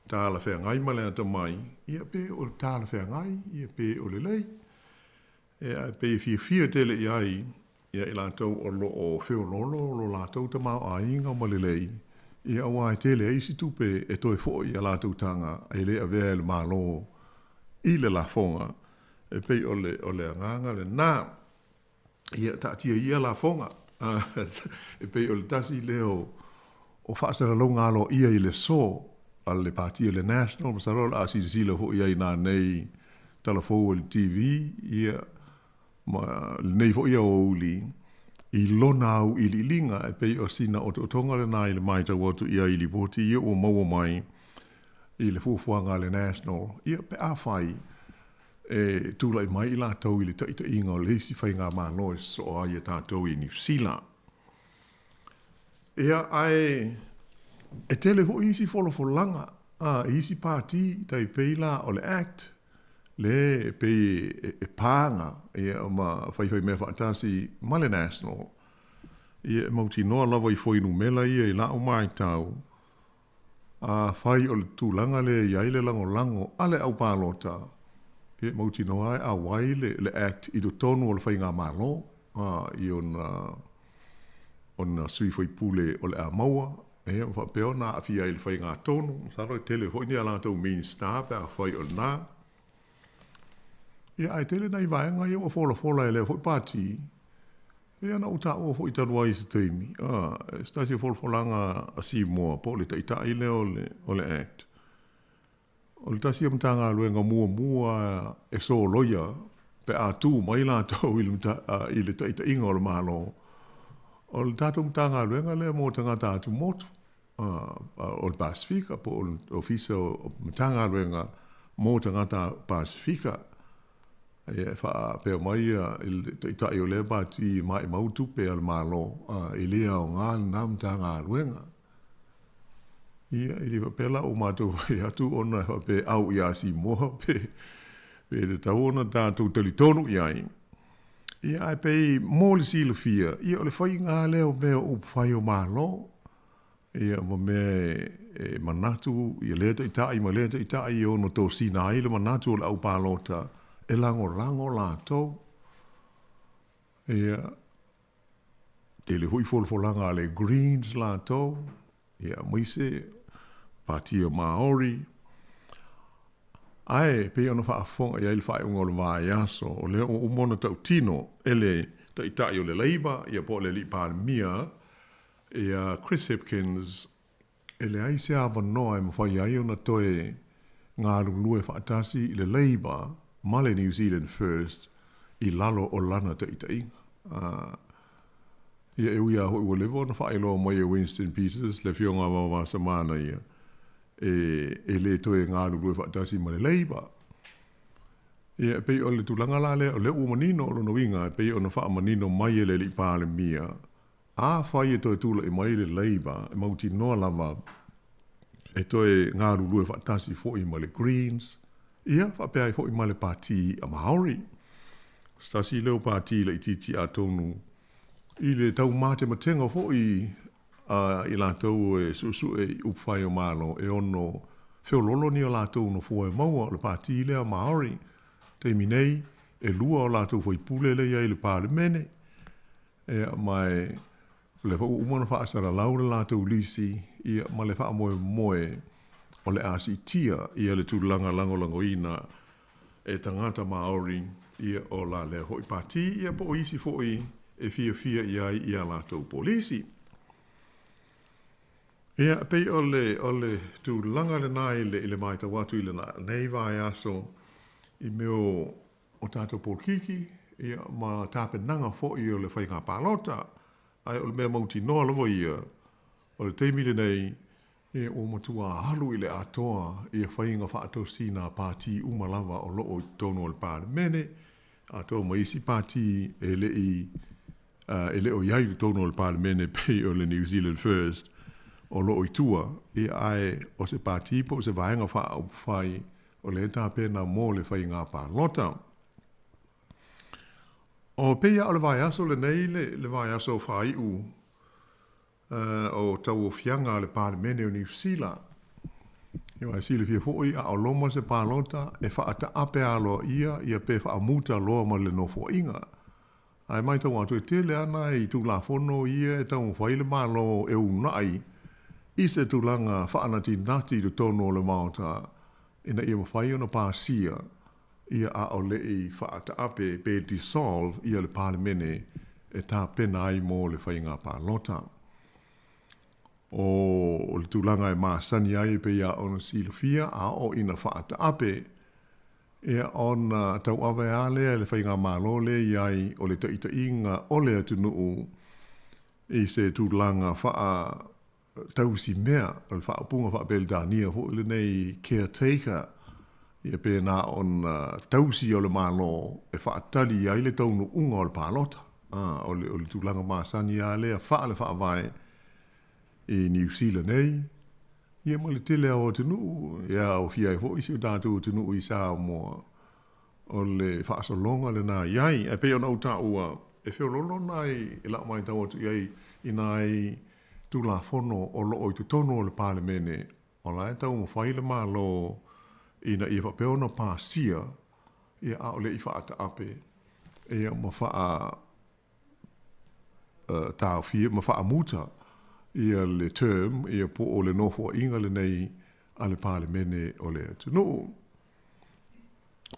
talafeagai ma le atamai, ia pe o le talafeagai, ia pe o lelei. Ia, ae pei e fiafia tele i ai ia i latou o lo o feoloolo lo latou tamaoaiga ma lelei, ia aua e tele ai isi tupe e toe foi i a latou taga e le avea e le Malo i le lafoga. E pei o le, o le agaga lena. Ia, taatia ia lafoga. E pei o le tasi lea o, o faasalalauga aloaia i le aso a le Pati o le National, masalo o le a silasila foi i ai i nanei tala fou a le TV, ia, ma lenei foi aoauli, i lona auiliiliga, e pei o sina otootoga lena i le matau atu i ai i lipoti ia ua maua mai i le fuafuaga a le National, ia, pe afai e tulai mai i latou i le taitaiga o le isi faigamalo e sosoo ai e tatou i Niu Sila. Ia, ae e tele foi isi folafolaga a i isi pati, tai pei la o le act, le e pei e paga ia ma faifaimea faatasi ma le National, ia e mautinoa lava i fuainumera ia i la'u matau, Afai o le tulaga lea e i ai le lagolago a le au palota, ia e mautinoa e auai le le Act i totonu o le faigamalo, a, i ona ona sui faipule o le a maua, ia ma faapea ona aafia ai i le faigatonu, masalo e tele foi ni a latou Minista pe afai o lena. Ia ae tele nai vaega ia ua folafola e lea foi pati, Pei ona ou taua foi talu ai i se taimi, a, se tasi o folafolaga a Simoa po o le taitai lea o le, o le Act, o le tasi o Matagaluega muamua e soloia pe a tu mai latou i le, i le taitaiga o le Malo, o le tatou Matagaluega lea mo tagata atumotu, a, o le Pasefika po o le Ofisa o Matagaluega mo tagata Pasefika. Ia, e faapea mai ia i le taitai o lea pati e maimau tupe a le Malo, a, e le aoga lena Matagaluega. Ia, e le faapea la ua matou fai atu ona e faapea e au ia Simoa pe, pe tatau ona tatou talitonu i ai. Ia, ae pei mo le silafia, ia o le faiga lava lea o mea o upufai o Malo. Ia, ma mea e manatu ia lea taitai ma lea taitai e ono tosina ai le manatu o le au palota e lagolago latou. Ia, tele foi folafolaga a le Greens latou, ia, aemaise Pati o Maori. Ae, e pei ona faafofoga i ai le faaiuga o le vaiaso, o lea ua uma ona tautino e le Taitai o le Labour, ia po o le Alii Palemia, ia Chris Hipkins, e leai se avanoa e mafai ai ona toe galulue faatasi i le Labour ma le New Zealand First i lalo o lana taitaiga. Ia e ui lava foi ua leva ona faailoa mai e Winston Peters, le Afioga a Vaovasamanaia, e le toe galulue faatasi ma le Labour. Ia e pei o le tulaga la lea, o lea ua manino o lona uiga e pei ona faamanino mai e le Alii Palemia, afai e toe tulai mai le Labour, e mautinoa lava e toe galulue faatasi foi ma le Greens, ia faapea ai foi ma le Pati a Māori. O se tasi lea o pati laitiiti atonu i le taumatematega foi a i latou e suesue i upufai o Malo e ono feoloolo ni o latou nofoa e maua. O le pati lea Māori, taimi nei, e lua o latou faipule lea i ai i le Palemene, ia, ma e o lea foi ua uma ona faasalalau le latou lisi, ia, ma le faamoemoe o le a siitia ia le tulaga lagolagoina e tagata Māori, ia, o la lea foi pati, ia, po o isi foi e fiafia i ai i a latou polisi. Ia, e pei o le, o le tulaga lena i le, i le matau atu i lenei vaiaso i mea o, o tatou polokiki, ia, ma tapenaga foi o le faiga palota. Ae o le mea mautinoa lava ia, o le taimi lenei, Ia, ua matua alu i le atoa ia faiga faatosina a pati uma lava o lo o i totonu o le Palemene, atoa ma isi pati e le i, e le o i ai i totonu o le Palemene pei o le New Zealand First o lo o i tua, ia, ae o se pati po o se vaega faaupufai o lea e tapena mo le faiga palota. O pei lava o le vaiaso lenei le, le vaiaso faaiu o tauofiaga a le Palemene o Niu Sila. Ia e silafia foi a o loma se palota e faataape aloaia ia pe faamuta loa ma le nofoaiga. Ae matau atu e tele lava nai Tulafono ia e taumafai le Malo e uunai i se tulaga faanatinati i totonu o le Maota ina ia mafai ona pasia ia a o le i faataape pe dissolve ia le Palemene e tapena ai mo le faiga palota. O le tulaga e masani ai e pei a ona silafia a oo ina faataape ia ona tauave a lea e le faigamalo lea i ai o le taitaiga o le atunuu i se tulaga faa tausimea, o le faaupuga faa-Peretania foi lenei caretaker, ia pe na ona tausi o le Malo e faatali ai le taunuuga o le palota. O le, o le tulaga masani lava lea faale-faavae i Niu Sila nei, ia ma le tele lava o atunuu, ia aofia ai foi si o tatou atunuu i Samoa, O le faasologa lena i ai. Ae pei ona ou taua, e feoloolo nai i lau matau atu i ai i nai Tulafono o lo o i totonu o le Palemene, o la e taumafai le Malo ina ia faapea ona pasia, ia a o le i faataape, ia ma faa taofia ma faamuta ia le term ia po o le nofoaiga lenei a le Palemene o le atunuu.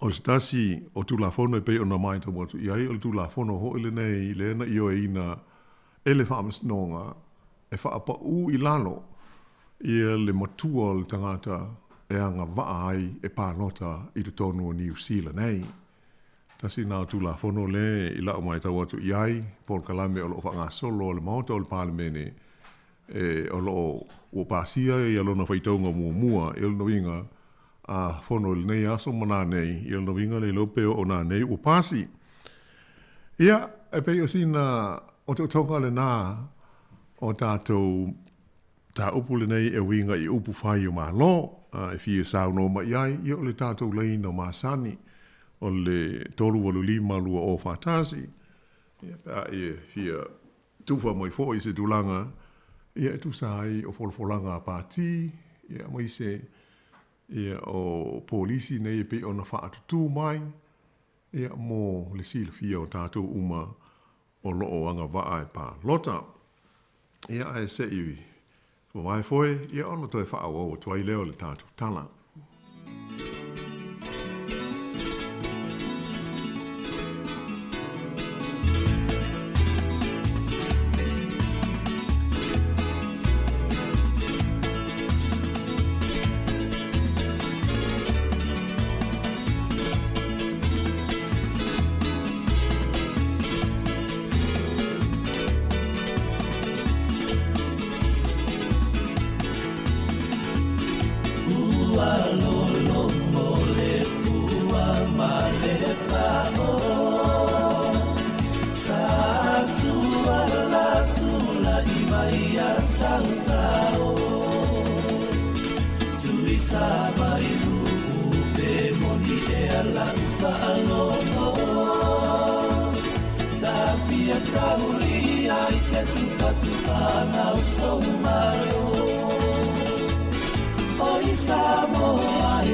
O se tasi o Tulafono e pei ona matau atu i ai, o le Tulafono foi lenei lea na ioeina e le Faamasinoga e faapaū i lalo ia le matua o le tagata e agavaa ai e palota i totonu o Niu Sila nei. Tasi lena o Tulafono lea i lau matau atu i ai, polokalame o lo o faagasolo a le Maota o le Palemene, e, o lo o ua pasia ia lona faitauga muamua, i lona uiga, a fono i lenei aso ma nanei, i lona uiga le iloa pe oo nanei ua pasi. Ia, e pei o sina otootoga lena o tatou mataupu lenei e uiga i upu fai o Malo, e fia saunoa mai i ai, ia o le tatou laina masani, o le 385 2041, ia pe a e fia tufa mai foi i se tulaga, ia e tusa ai o folafolaga a pati, ia aemaise ia o polisi nei e pei ona faatutū mai, ia mo le silafia o tatou uma o lo o agavaa e palota. Ia ae se i vavae foe, ia ona toe faaauau atu ai lea o le tatou tala. Faalogo Tafia taulia i se tufatufaga o sou malo O i Samoa e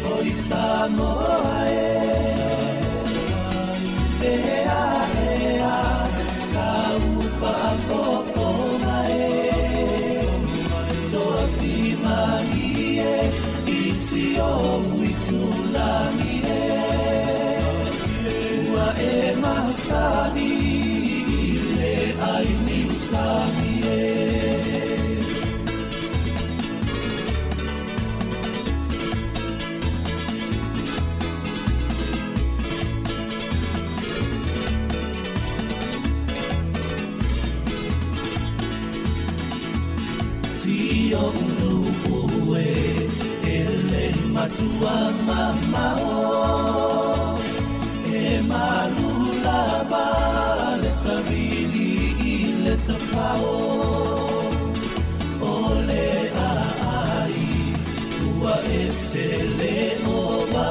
O i Samoa e Ea ea Sa faafofoga e Toafimalie i si ou itulagi e Ua e masani i le ai niusami e Si o ulu e e le matua mamao E malu lava le savili i le tafao O le aai ua e se le ova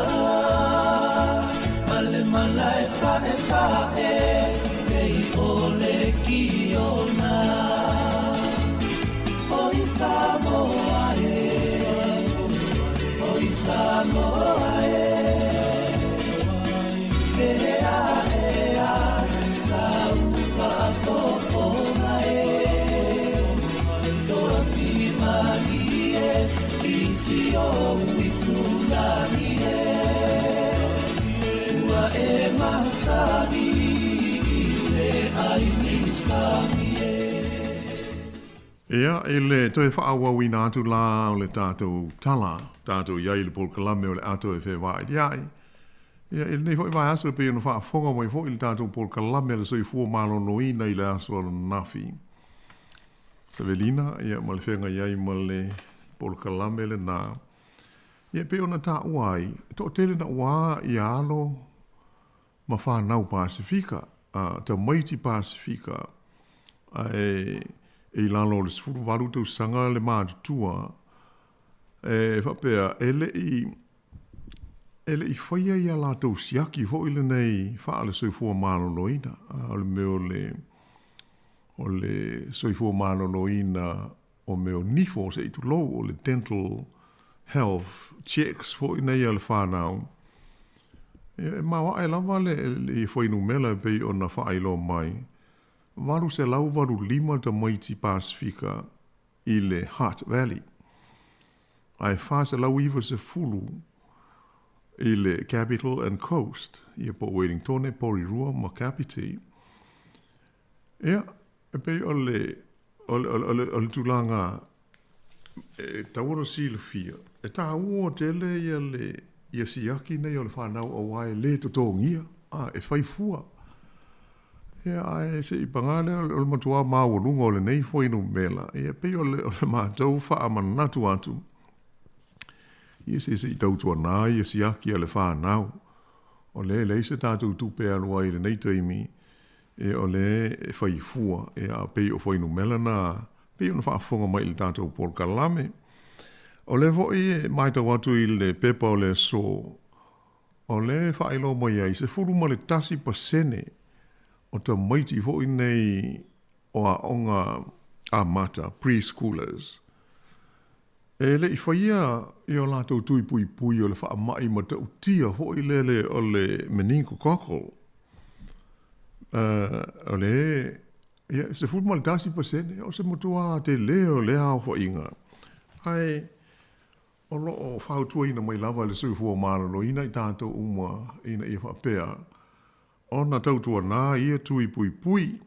Ma le malae pae pae Pei o le kiona O i Samoa e O i Samoa e Ea ea Sa faafofoga e Toafimalie i si ou itulagi e Ua e masani i le ai niusami e Ia, i le toe faaauauina atu la o le tatou tala, tatou i ai i le polokalame o le ato e fevailia'i. Ia, i lenei foi vaiaso e pei ona faafofoga mai foi i le tatou polokalame a le soifua maloloina i le aso ananafi. Savelina, ia, ma le feagai ai ma le polokalame lena. Ia, e pei ona taua ai, e toatele naua ia alo ma fanau Pasefika, a tamaiti Pasefika, ae e i lalo o le 18 tausaga le matutua, e faapea, e le i e le i faia ia latou siaki foi lenei faale-soifua maloloina, a o le mea o le o le soifua maloloina o mea o nifo se i tulou, o le dental health checks foi nei a le fanau. Ia, e maoae lava le le fuainumera e pei ona faailoa mai, 885 tamaiti Pasefika i le Hutt Valley, ae 490 i le Capital and Coast, ia po o Wellingtone, Porirua ma Kapiti. Ia, e pei o le, o le, o le, o le tulaga e tatau ona silafia, e taua tele ia le, ia siaki nei o le fanau aua e le totogia, a, e fai fua. Ia, ae se i pagā lea o le matuā maualuga o lenei fuainumera, ia, e pei o le, o le matou faamanatu atu, ia se se i tautuanā ia siaki a le fanau. O lea e leai se tatou tupe e alu ai i lenei taimi, ia o lea e fai fua, ia a pei o fuainumera na, pei ona faafofoga mai i le tatou polokalame. O lea foi e matau atu i le pepa o le aso, O lea e faailoa mai ai, 11% o tamaiti foi nei o aoga amata, pre-schoolers, e le i faia i o latou tui puipui o le faamai matautia foi lele o le meningococcal. O le, ia, 11%, o se matua tele o lea aofaiga. Ae O lo o fautuaina mai lava e le Soifua Maloloina i tatou uma ina ia faapea ona tautuana ia tui puipui.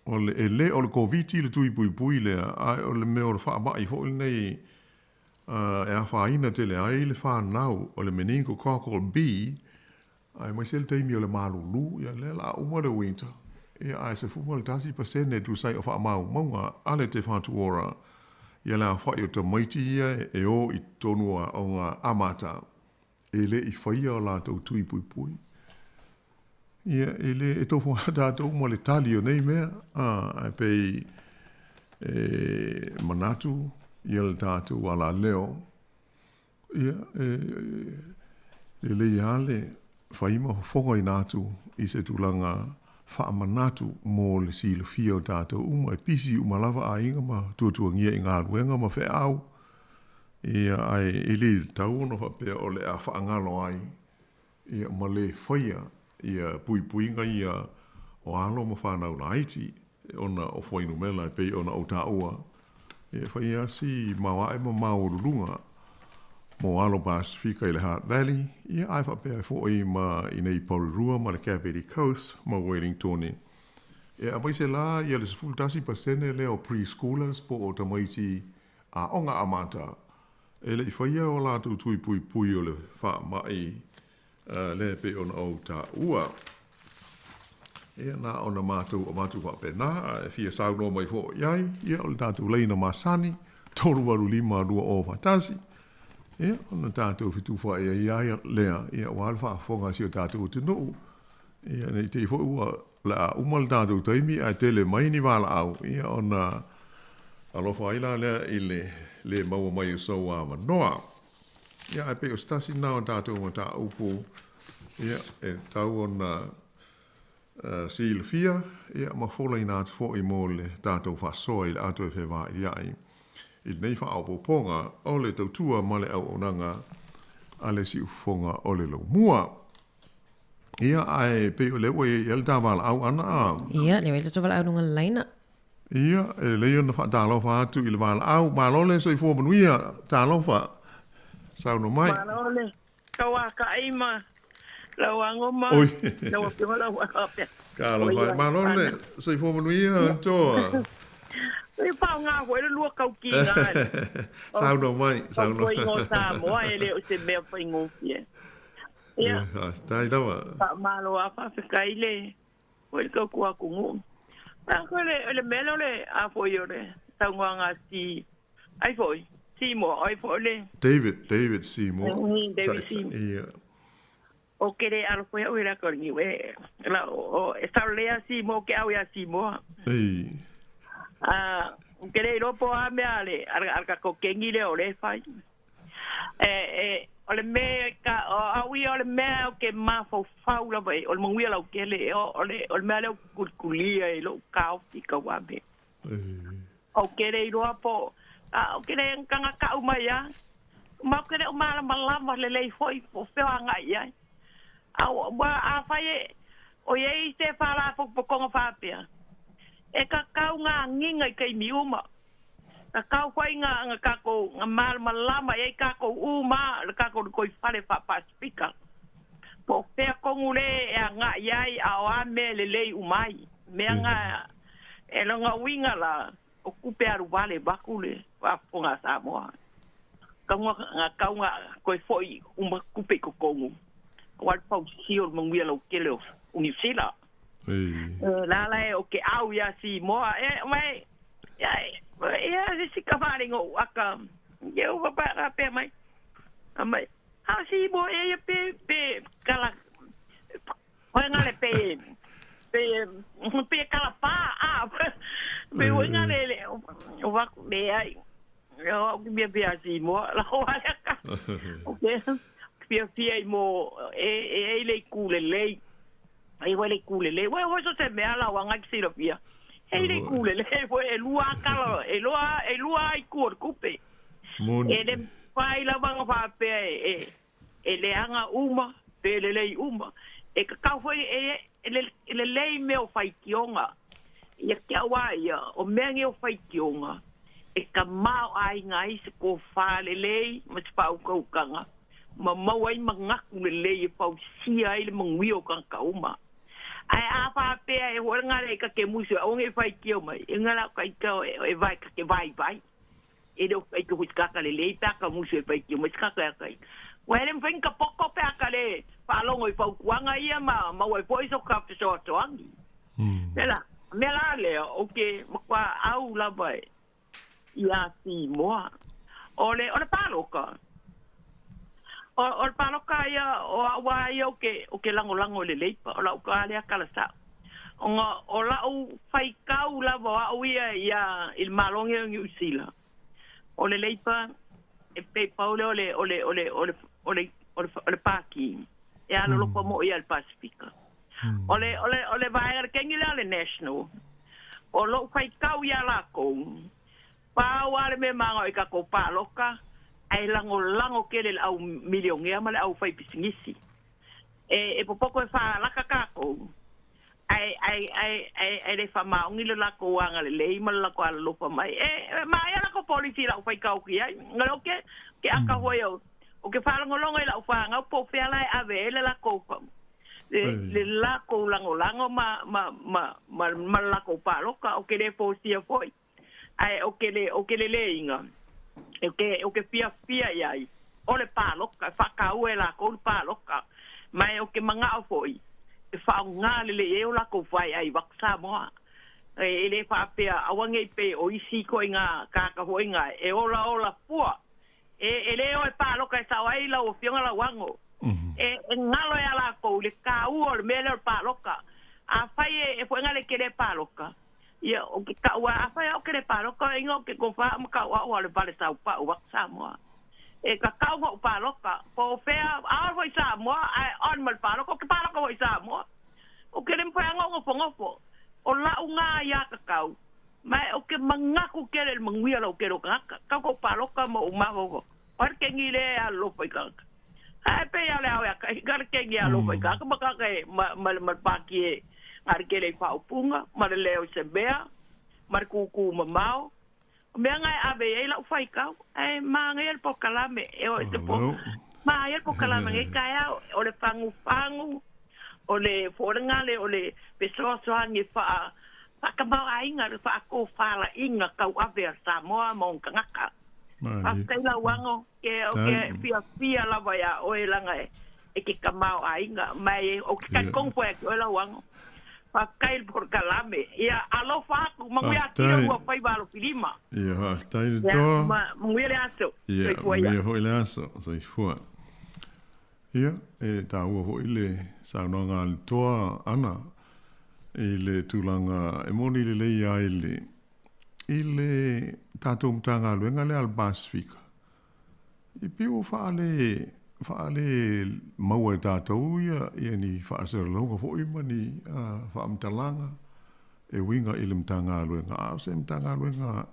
O le, e le o le Koviti le tui puipui lea, ae o le mea o le faamai foi lenei e afaina tele ai le fanau, o le meningococcal B, aemaise le taimi o le malulu, ia lea la a uma le winter, ia ae 11% e tusa ai o faamaumauga a le Te Whatu Ora ia le aofai o tamaiti ia e o i totonu o aoga amata e le i faia o latou tui puipui. Ia e le e tofu lava tatou ma le tali o nei mea, a, ae pei e manatu ia le tatou alaleo. Ia, e, Lelei lava le fai ma fofogaina atu i se tulaga faamanatu mo le silafia o tatou uma, e pisi uma lava aiga ma tuatuagia i galuega ma feau, ia ae e le tatau ona faapea o le a faagalo ai ia ma le faia ia puipuiga ia o alo ma fanau laiti ona o fuainumera e pei ona ou taua, ia e fai lava si maoae ma maualuluga mo alo Pasifika i le Hutt Valley, ia ae faapea ai foi ma i inei i Porirua ma le Kapiti Coast ma Wellingtone. E aemaise la ia le 11% lea o preschoolers po o tamaiti aoga amata e le i faia o latou tui puipui o le faamai lea e pei ona ou taua. Ia, na ona matou avatu faapena, a e fia saunoa mai foi i ai, ia, o le tatou laina masani, 385 20 1, ia, ona tatou fetufaai ai ai lea, ia, aua le faafofoga a si o tatou atunuu, ia, ne i te i foi ua o le a uma le tatou taimi ae tele mai ni valaau, ia, ona alofa ai la lea i le le maua mai o sou avanoa. Ia, ae pei o se tasi lena o tatou mataupu, ia, e tatau ona silafia, ia, ma folaina atu foi mo le tatou faasoa i le ato e fevailia'i i lenei faaopoopoga o le tautua ma le auaunaga a le Siufofoga o le Laumua. Ia, ae pei o lea ua i ai le ta valaau ʻana a. Ia, lea ua i ai le tatou valaau i luga o le laina. Ia, e lelei ona faatalofa atu i le valaau. Malo le soifua manuia. Talofa. Saunoa mai. Malo le tauaka'i ma lau ago ma Oi. lau afioga lau faapea. Talofa. Malo le soifua manuia, Toa. E faaaoga foi le lua kaukiga e Saunoa mai, saunoa. Tautuaina o Samoa e le o se mea faigofie. Ia. Faafetai lava. Faamalo lava, faafetai le foi le tautua atunuu. A foi le o le mea lea o le a foi o le saunoaga a si ai foi Seymour ai foi le David, David Seymour. David Seymour. Ia. O ke le alo foi au i la ka niu e la o e sao le a Seymour ke au ia Seymour. Ei. A ke le iloa po o a mea a le a le tatou kengi lea o le fai. E, e, o le mea ka, o au ia o le mea o ke mafaufau lava i, o le manuia lautele, e, o, o le, o le mea lea ou te tulitulia i lou taofi i tauave. Ou te le iloa po, a, ou te le tagatau mai lava, ma ou te le o malamalama lelei foi po o fea o agai i ai. A ua, ua, afai e, o i ai se faalapotopotoga faapea, e tatau ona agiga i taimi uma. Tatau foi na na tatou na malamalama i ai tatou uma le tatou lotoifale faa-Pasifika po o fea tonu le e agai ai a o a mea e lelei uma ai. Mea na e lona uiga la o tupe alu vale vaeatu le faafofoga a Samoa. Tau na tau na toe foi uma tupe i totonu aua le fausia o le manuia lautele o Niu Sila. La la e o ke au ia Simoa e mai ia ia se sika faale o aka ia ua pa ka pe mai mai a Simoa e ia pe pe kala hoi ngale pe pe pe kala pa a pe hoi ngale le o va le ai o ki mea pea Simoa la o ka o ke fia fia i mo e e e le ku lelei ai wai le ku lelei wai hoi so se mea la wanga ki silafia e le ku lelei foi e lua kala e lua e lua i ku o le kupe Moni. e le fai lava nga faapea e e leaga uma pe lelei uma e kakau foi e e e lelei mea o faitioga ia ke au a ia o mea nei o faitioga e tamaoaiga ai se tofa lelei ma se faaukaukaga ma maua ai manatu lelei e fausia ai le manuia o tagata uma. Ae a faapea e hoʻola ngale i ka ke musu e onge faitio mai e ngala ka i ka e vai ka ke vai vai e le o ka hui kaka lelei pe a ka musu e faitio mai se kaka ia kai. Ua hele mawhai ka poko pe a ka le faalogo i fautuaga ia ma maua ai foi so ka fesoasoani. Mea la, mea la lea o ke matua au lava e ia Simoa. O le, o le pāloka. O, o le pāloka ia, o au a ia o ke, o ke lagolago i le Labour, o lau ka lea tala sa'o. Ona o la'u faitau lava o a'u ia ia i le Malo nei o Niu Sila, o le Labour e pe pau le o le o le o le o le o le o le o le pāki e alolofa mo ia le Pasifika. O le o le o le vaega le kengi lea o le National. O lou faitau ia lakou pau a le mea maga i tatou paloka ae lagolago tele le au milionea ma le au fai pisinisi. E e popoko e faalaka takou ae ae ae ae ae le faamaoni le lakou agalelei ma le lakou alolofa mai. E e maea lakou polisi i lau faitau ki ai. O ke ke aka foi o o ke faalogologo i lau fanau po o fea la e ave ai le lakou le le lakou lagolago ma ma ma ma ma le lakou paloka o ke le fosia foi. Ae o ke le o ke leleiga e ke o ke fiafia i ai o le paloka e faataua e lakou le paloka ma e o ke magao foi e faaaogā lelei ai o lakou faeai vaka Samoa. E e lē faapea aua nei pe o isi ikoaiga tagata foʻiga e olaola fua. E e lē o e paloka e sao ai lau afioga lauago. E e galo ia lakou le tāua o le mea lea o le paloka. Afai e e foʻiga le kele paloka ia o ke ka'u afai o ke le paloka iga o ke kofa ma ka'u a'u a le vale saupa'u vaka Samoa. E kakau ngo'u paloka po o fea aole fo'i Samoa ae on ma le paloka o ke paloka fo'i Samoa. O ke le mafai aga o gofogofo o la'u gā iā kakau ma e o ke magaku kele le manuia lau kele o tagata kau kou paloka ma ou mafaufau o le kegi lea e alolofa i tagata ae pei a le ao ia kai ka le kegi e alofa i tagata ma tagata e ma ma le ma le pāki e ngā le kele i faaupuga ma le leo i se mea ma le kūkū mamao. O mea ngā e ave ai lau faitau ae mānaia le polokalame e o e te po mānaia le polokalame nei taeao o le fagufagu o le foʻolaga le o le fesoasoani e faa faatamaoaiga le faatofalaiga tauave a Samoa ma ona tagata. Faafetai lauago ke o ke fiafia lava iā oe laga e e ke tamaoaiga ma e o ke talitonu foi ia te oe lauago. Faafetai le polokalame ia alofa atu manuia atili o lua faiva alofilima. Ia, faafetai le toa. Ma manuia le aso. Ia, manuia foi le aso. Soifua. Ia, e tāua foi le saunoaga a le toa Ana i le tulaga e moni lelei ai le i le tatou Matagaluega lea a le Pasefika. I pei ua faale faale maua e tatou ia ia ni faasalalauga foi ma ni faamatalaga e uiga i le Matagaluega, a o se Matagaluega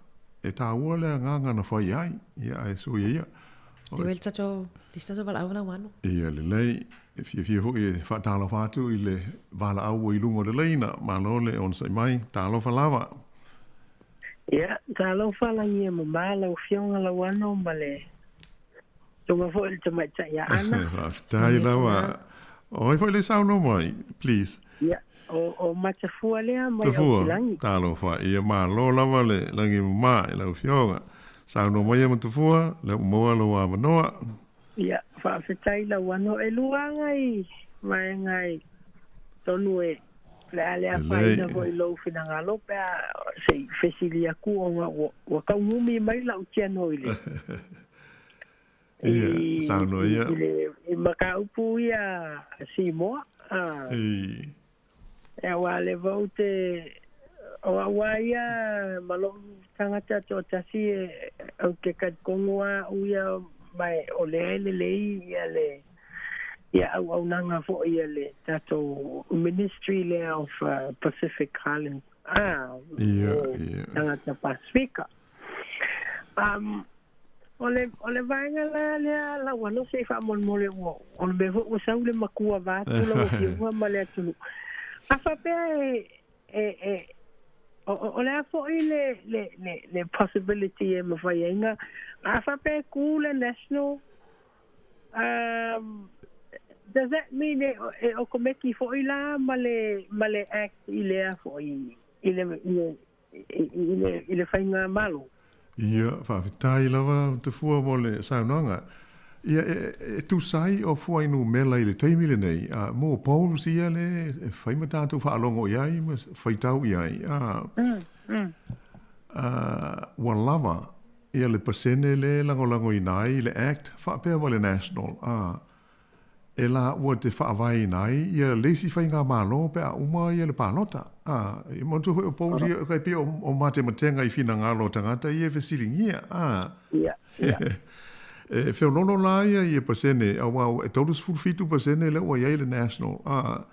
e tāua le agaga na fai ai, ia ae soia ia. O le tatou, le tatou valaau lau anu. Ia lelei, e fiafia foi e faatalofa atu i le valaau ua i luga o le laina, malo le onosai mai, talofa lava. Ia, talofa lagi e mamā lau Afioga Lauano ma le tonga foi le tamaitai ia Ana. Faafetai lava. O ai foi le saunoa mai, please? Ia, o, o Matafua lea mai Aukilagi. Talofa, ia malo lava le lagi mamā i lau Afioga. Saunoa mai ia Matafua, lea ua maua lou avanoa. Ia, faafetai Lauano. E lua ngai vaega i tonu e le a le afaina foi i lou finagalo pe a se i fesili atu ona ua, ua taugumi mai lau tiano i le Ia, saunoa ia. I le i mataupu ia Simoa. A, e aua leva ou te o au lava ia ma lo'u tagata to'atasi e ou te talitonu lava au ia ma e o lea e lelei ia le ia auaunaga fo'i a le tatou Ministry lea of Pacific Island a o tagata Pasifika. Um O le, o le vaega la lea lau ano se i faamolemole ua, o le mea foi ua sau le matua vaeatu lau Afioga ma le atunuu. A faapea e, e, e, o, o, o le a foi le, le, le, le possibility e mafai ai na, a faapea e kū le National, um, does that mean e, e okomeki foi la ma le, ma le Act i lea foi, i le, i le, i le, i le faigamalo? Ia, faafetai lava te fua mo le saunoaga. Ia, e, e tusa ai o fuainumera i le taimi lenei, a, mo polls ia le e fai ma tatou faalogo i ai ma faitau i ai, a, a, ua lava ia le pasene le lagolagoina ai le Act faapea ma le National, a, e la ua te faavaeina ai ia le isi faigamalo pe a uma ia le palota. A, e manatua foi o polls ia, kai pei o, o matematega i finagalo o tagata ia e fesiligia. A. Ia, ia. E feololo la ia i pasene, auā e 37% lea ua i ai le National, a,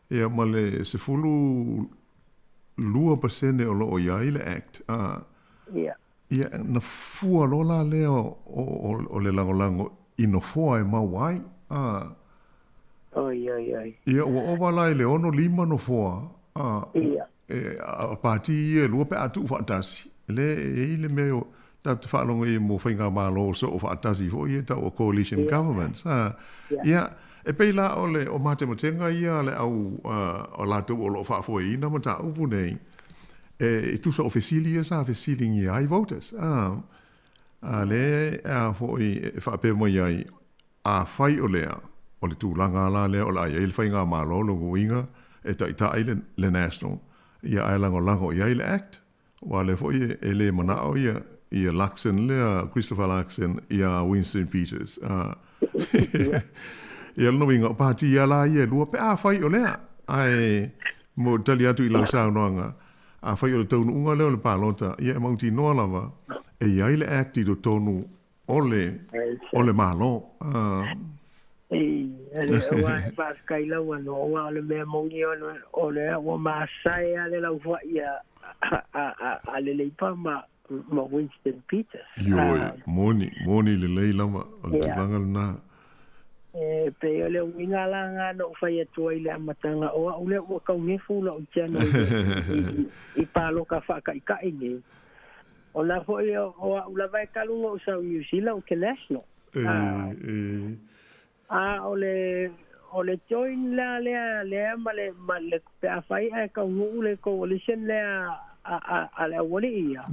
ia ma le 12% o loo i ai le Act, a. Ia. Ia, na fua loa la lea o le lagolago i nofoa e maua ai, a. Oi, oi, oi. Ia, ua ova la i le 6 nofoa, a, Ia. e, a pātī ia e lua pe a tuufaatasi, lea e i ai le mea o tatou te faalogo i ai mo faigamalo soo faatasi foi ia tau o coalition governments, a. Ia, e pei la o le o matematega ia a le au o latou o loo faafoeina mataupu nei, e tusa o fesili ia sa fesiligia ai voters, a. A lea a foi e faapea mai ai, Afai o lea, o le tulaga la lea o le a i ai le faigamalo lona uiga e taitai le le National, ia ae lagolago i ai le Act, aua o lea foi e le manao ia ia Luxon lea, Christopher Luxon ia Winston Peters. A ia lona uiga o pati ia la ia e lua pe afai o lea, ae mo tali atu i lau saunoaga, afai o le taunuuga lea o le palota, ia e mautinoa lava e i ai le Act i totonu o le, o le Malo. Ei, ale ua e faafetai lau ano, ua o le mea moni o le, o le ua masae a le laufoai a, a, a, a le Leipa ma, ma Winston Peters. Ioe, moni, moni lelei lava o le tulaga lena. E pei o le uiga la lena na ou fai atu ai i le amataga, o au lea ua taunefu lau channel i, i, i paloka faataitai nei. O la foi o au lava e talu ona ou sau i New Zealand ou te national. A o le o le join la lea lea ma le ma le pe afai ae taunuu le coalition lea a a a le aualii ia.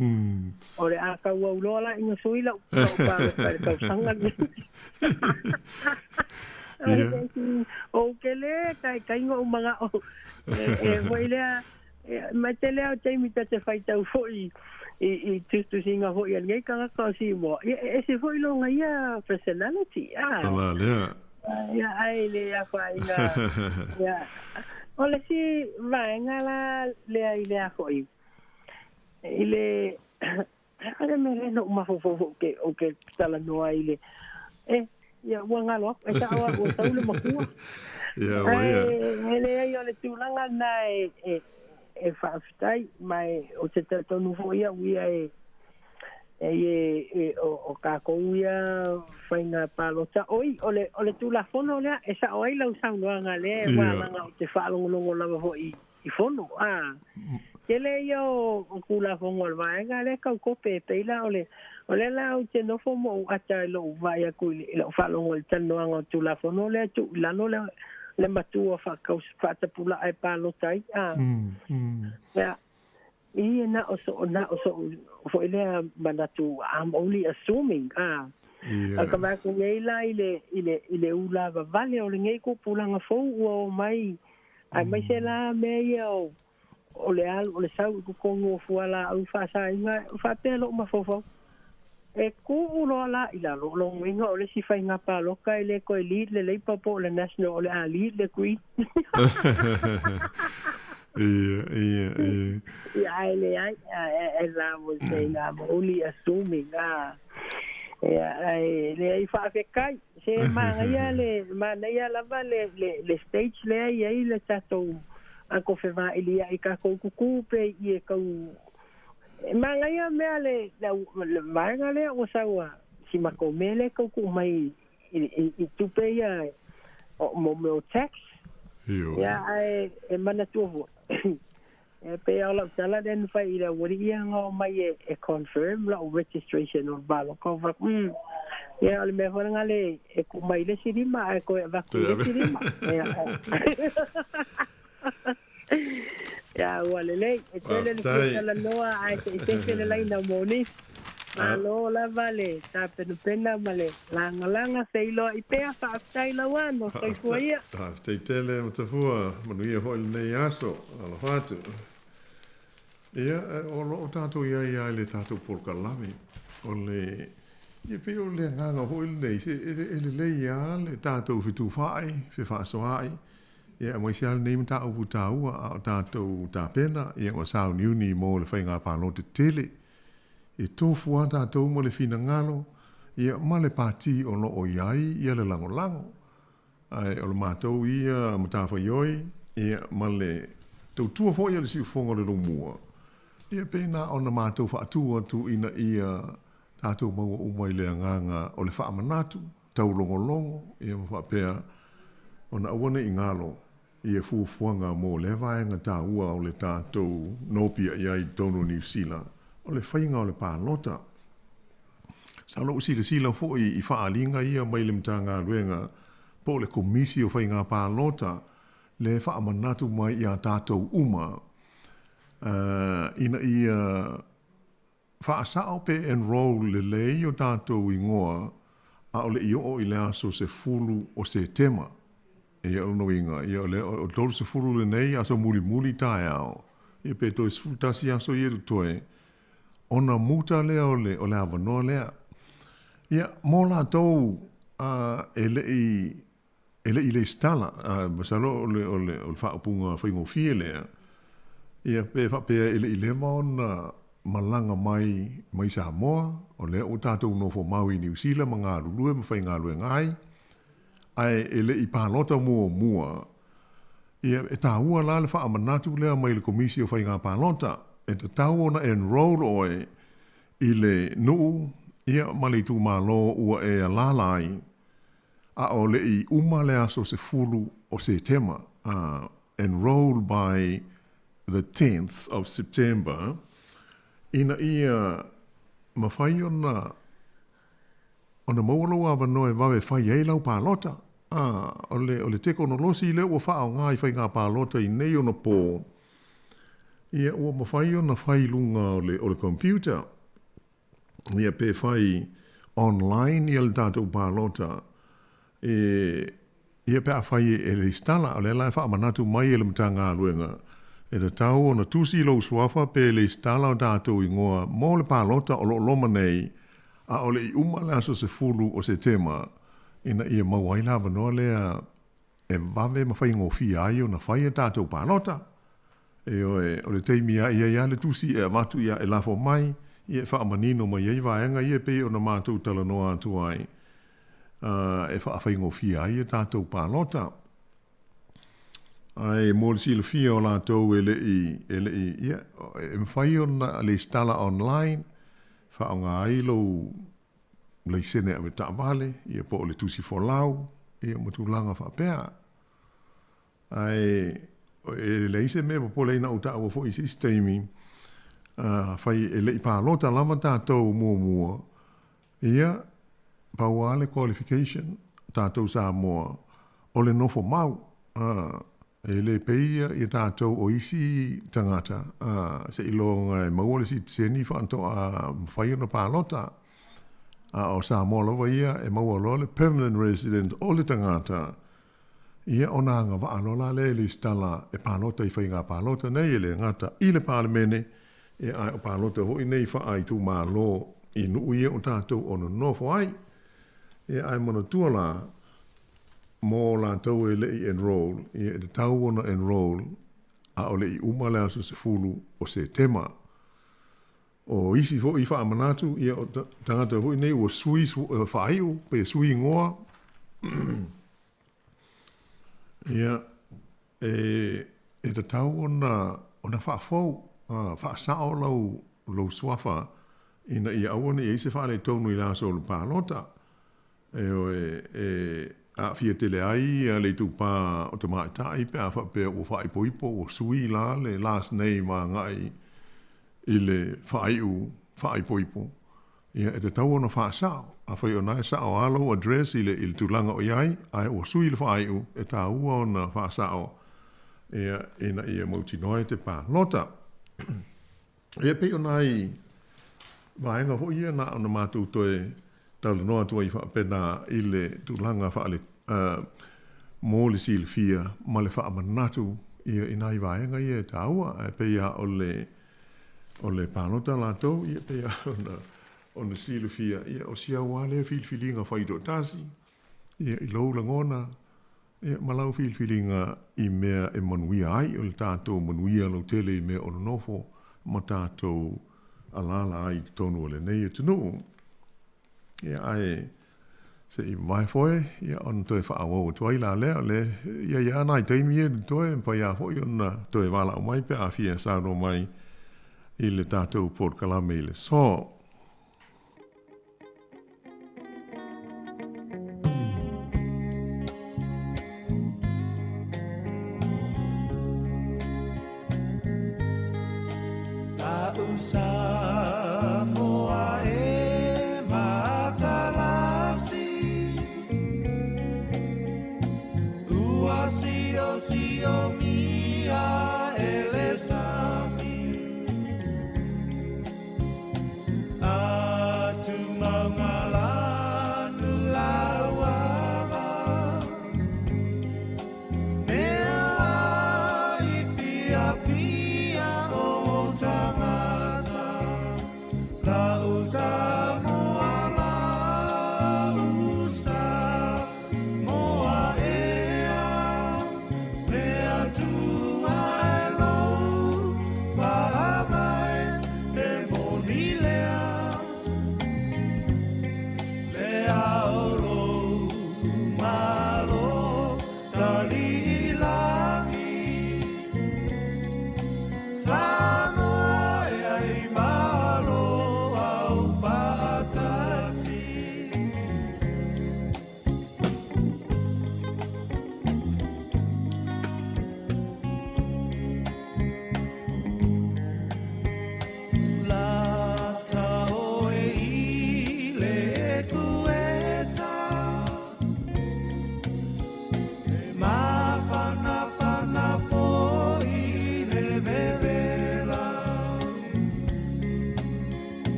O le a tauau loa la ina sui lau lau paloka i le tausaga lenei. Ou te le taitaiga ou manao e foi lea Ma tele lava o taimi ta te faitau foi i i tusitusiga foi a lenei tagata o Simoa, ia e ese foi lona ia personality, a. Ala lea. Ia ai le afaina, ia. O le isi vaega la lea i le a foi, i le, a le mea lea na ou mafaufau foi ou te, ou te talanoa ai i le, e, ia ua galo atu, e sao lava ua sau le matua. Ia, ua ia. Ae, e leai o le tulaga lena e, e, e faafetai, ma e, ou te talitonu foi au ia e, e, e, o, o tatou ia faiga palota. Oi, o le, o le Tulafono lea, e sao ai lau saunoaga lea, aua leaga ou te faalogologo lava foi i fono. A, tele ia o, o Tulafono a le Vaega lea tau kope e pei la o le, o lea la ou te nofo ma ou ata i lou vaai atu i, i lau faalogo i le talanoaga o le Tulafono lea e tuu i lalo le, le matua faatau, faatapulaa e palota ai. A, ia, ia na o so, na o so'u foi lea manatu, I'm only assuming, a. A ka vaai atu nei la i le, i le, i le ulavavale o lenei tupulaga fou ua o mai Aemaise la mea ia o, o le alu, o le sau i totonu o fualaau faasaina, faapea lou mafaufau, e tuu loa la i lalo, o lona uiga o le isi faiga palota e le toe lead le Labour po o le National, o le a lead le Green. Ia, ia, ia. Ia, ae leai, as I was saying, I'm only assuming, ah. Ia, ae leai, faafetai. Se manaia le manaia lava le le le stage lea i ai le tatou ako fevailia'i tatou kukū pe i e tau e manaia mea le le vaega lea ua sau a si matou mea lea e tau tuu mai i i i tupe ia o mo mea o tax. Ioe. Ia ae e manatua foi E pei o lau tala lea na fai i le aualii ia na omai e, e confirm lau registration o le palota. Ou fai atu, ia o le mea foi lena le e tuu mai i le isi lima ae toe avatu i le isi lima. Ia, ia ua lelei. E tele le fia talanoa ae se i sefe le laina mo nisi. Malo lava le tapenapena ma le lagalaga feiloai pea. Faafetai Lauano. Soifua ia. Faafetai tele Matafua. Manuia foi lenei aso. Alofa atu. Ia, o lo o tatou i ai lava i le tatou polokalame. O le, ia pei o le agaga foi lenei, se e lelei lava le tatou fetufaai, fefaasoaai, ia aemaise lava lenei mataupu taua a o tatou tapena, ia ua sauniuni mo le faiga palota tele. E tofu lava tatou ma le finagalo, ia ma le pati o loo i ai ia le lagolago. Ae o le matou ia matafaioi ia ma le tautua foi a le siufofoga o le Lomua, ia pe na ona matou faatu atu ina ia tatou maua uma i le agaga o le faamanatu, taulogologo, ia ma faapea ona aua ne i galo ia fuafuaga mo lea vaega taua o le tatou nopiai ai i totonu o Niu Sila, o le faiga o le palota. Sa lou silasila foi i faaaliga ia mai le Matagaluega po o le Komisi o Faiga Palota le faamanatu mai iā tatou uma ina ia faasao pe enroll lelei o tatou igoa a o le i oo i le aso 10 o Setema. Ia, o lona uiga, ia, o le 30 lenei aso mulimuli taeao, ia pe toe 11 aso ia totoe, ona muta lea o le, o le avanoa lea. Ia, mo latou e le i, e le i lesitala, masalo o le, o le, o le faaupuga faigofie lea, ia pe faapea e le i leva ona malaga mai mai Samoa, o lea ua tatou nofo mau i Niu Sila ma galulue ma faigaluega ai, ae e le i palota muamua, ia, e taua la le faamanatu lea mai le Komisi o Faiga Palota, e tatau ona enroll oe i le nuu, ia, ma le itumalo ua e alaala ai, a o le i uma le aso 10 o Setema, enroll by the 10th of September, ina ia mafai ona Ona maua lou avanoa e vave fai ai lau palota. A, o le, o le tekonolosi lea ua faaaoga i faiga palota i nei ona pō, ia, ua mafai ona fai i luga o le, o le computer, ia, pe fai online ia le tatou palota, e, Ia pe afai e lesitala, o lea la e faamanatu mai e le Matagaluega, e tatau ona tusi lou suafa pe lesitala o tatou igoa mo le palota o lo o loma nei, a o le i uma le aso 10 o Setema, ina ia maua ai le avanoa lea e vave ma faigofie ai ona fai a tatou palota. Ioe, o le taimi lava e i ai lava le tusi e avatu ia e lafo mai, ia e faamanino mai ai vaega ia e pei ona matou talanoa atu ai, e faafaigofie ai a tatou palota. Ae mo le silafia o latou e le i, e le i, ia, e mafai ona lesitala online, faaaoga ai lou laisene avetaavale, ia po o le tusi folau, ia ma tulaga faapea. Ae e leai se mea e popole ai na ou taua foi i se isi taimi, afai e le i palota lava tatou muamua, ia, pau lava le qualification tatou Samoa, o le nofo mau, e le pei ia tatou o isi tagata, seiloga e maua le sitiseni faatoa mafai ona palota. A o Samoa lava ia e maua loa le permanent resident o le tagata, Ia, ona agavaa loa la lea i lesitala e palota i faiga palota nei, e le gata i le Palemene, ia ae o palota foi nei faa-itumalo i nuu ia o tatou o nonofo ai. Ia, ae manatua la, mo latou e le i enroll, ia e tatau ona enroll a o le i uma le aso 10 o Setema. O isi foi faamanatu, ia o tagata foi nei ua sui faaiu pe sui igoa, ia, e, e tatau ona, ona faafou, faasao lau, lou suafa ina ia aua ne i ai se faaletonu i le aso o le palota. Ioe, e aafia tele ai le itupa o tamaitai pe a faapea ua faaipoipo, ua sui la le last name agai i le faaiu faaipoipo, ia e tatau ona faasao. Afai o na e sao lava lou address i le, i le tulaga o i ai, ae ua sui le faaiu, e taua ona faasao, ia, ina ia mautinoa e te palota. Ia, pei o nai vaega foi ia na ona matou toe talanoa atu ai faapena i le tulaga faale, mo le silafia ma le faamanatu ia i nai vaega ia e taua, ae pei lava o le, o le palota latou, ia pei lava ona, ona silafia, ia o si au lava lea filifiliga faitoatasi, ia i lou lagona, Ia, ma lau filifiliga i mea e manuia ai, o le tatou manuia lautele i mea o nonofo ma tatou alaala ai i totonu o lenei atunuu. Ia ae seʻi vavae foe, ia ona toe faaauau atu ai la lea, o le ia ia nai taimi ia totoe, e mafai lava foi ona toe valaau mai pe a fia saunoa mai i le tatou polokalame i le aso.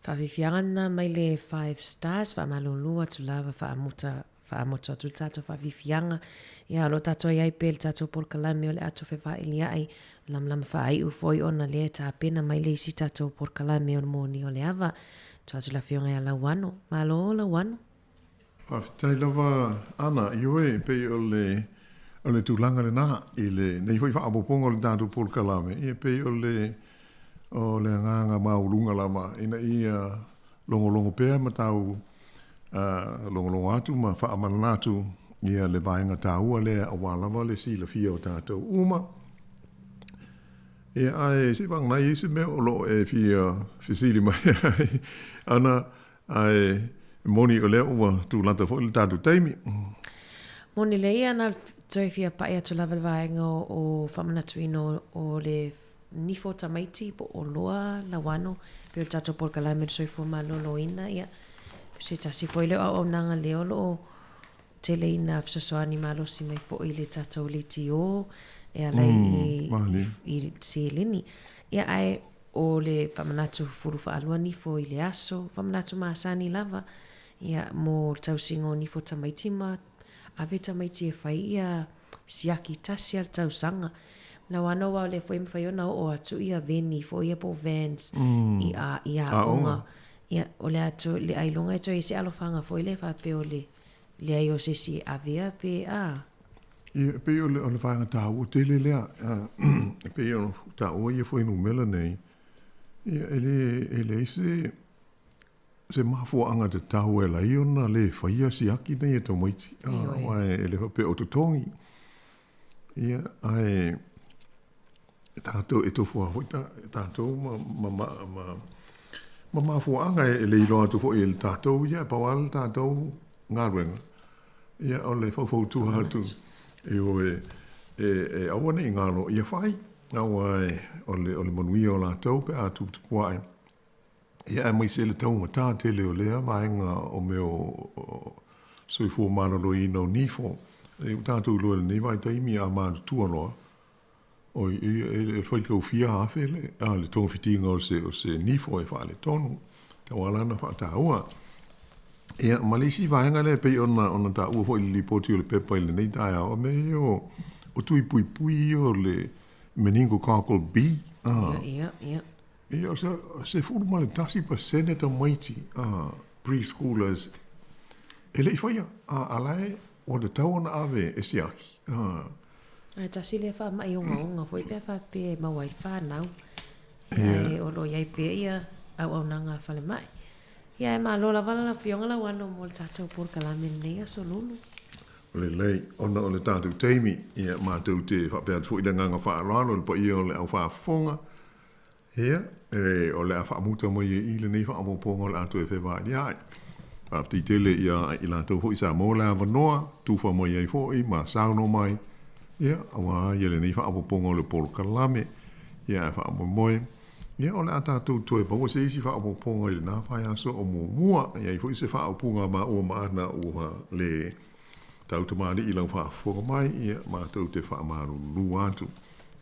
Faafiafiaga lena mai le Five Stars, faamalulu atu lava faamuta faamotu atu le tatou faafiafiaga. Ia, o lo o tatou i ai pea i le tatou polokalame o le ato fevailia'i, lamalama faaiu foi ona lea e tapena mai le isi tatou polokalame o le moni o le ava. Tua atu le afioga ia Lauano. Malo Lauano. Faafetai lava Ana, ioe, e pei o le o le tulaga lena i lenei foi faaopoopoga o le tatou polokalame, ia e pei o le o le agaga maualuga lava ina ia logologo pea ma tau logologo atu ma faamalana atu ia le vaega taua lea aua lava le silafia o tatou uma. Ia, ae se i vagana ai se mea o lo o e fia fesili mai ai, Ana, ae moni o lea ua tulata foi le tatou taimi. Moni lelei ana toe fia paʻi atu lava i le vaega o faamanatuina o le nifo tamaiti po o loa lauano pei o le tatou polokalame o le soifua maloloina, ia, se tasi foi lea o auaunaga lea o lo o tele ina fesoasoani malosi mai foi i le tatou leitio e ala i, i seleni. Ia, ae o le faamanatu fulu faalua nifo i le aso, faamanatu masani lava, ia, mo le tausiga o nifo tamaiti ma ave tamaiti e fai ia siaki tasi a le tausaga. Manawa ana aua o lea foi e mafai ona oo atu ia veni foi ia po o vans i a i aoga. Ia, o le atu, le ailoga e toe i se alofaga foi lea faapea o le leai o se isi e avea pe a. Ia, e pei o le, o le vaega taua tele lea, e pei ona taua ia fuainumera nei, ia, e le, e leai se, se mafuaaga tatau e ala ai ona le faia siaki nei e tamaiti, aua e le faapea o totogi. Ia, ae tatou e tofu lava foi tatou ma, ma, ma, ma, ma mafuaaga e le iloa atu foi e le tatou, ia, e pau lava le tatou galuega, ia, o le faufautua atu, ioe, e, e aua ne i galo ia fai, aua e, o le, o le manuia o latou pe a tuputupu ae. Ia, aemaise le taugata tele o lea vaega o mea o soifua maloloina o nifo. E ua tatou iloa i lenei vaitaimi a matutua loa, oi, e faitau fia afe le, a, le togafitiga o se, o se nifo e faaletonu. Tau ala ona faataua. Ia, ma le isi vaega lea e pei ona, ona taua foi i le lipoti o le pepa i lenei taeao, o mea ia o, o tui puipui ia o le meningococcal B. A, ia, ia, ia. Ia, o se 11% tamaiti, a, preschoolers. E le'i faia, a a la e ua tatau ona ave e siaki, a. Ae tasi lea faama'i ogaoga foi pe a faapea e maua ai le fanau. Ia ae o lo o i ai pea ia auaunaga a falemai. Ia ae malo lava lau Afioga Lauano mo le tatou polokalame i lenei aso lulu. Lelei, ona o le tatou taimi, ia matou te faapea atu foi i le agaga faaaloalo i le paia o le au faafofoga, ia, e, o le a faamuta mai ai i lenei faaopoopoga o le a toe fevailiai. Faafetai tele ia i latou foi sa maua le avanoa, tufa mai ai foi ma saunoa mai, ia, auā ia lenei faaopoopoga o le polokalame, ia ae faamoemoe, ia o le a tatou toe maua se isi faaopoopoga i lena vaiaso o muamua, e i ai foi se faaupuga a maua ma ana ua le tautamalii i lau faafofoga mai, ia matou te faamalulu atu.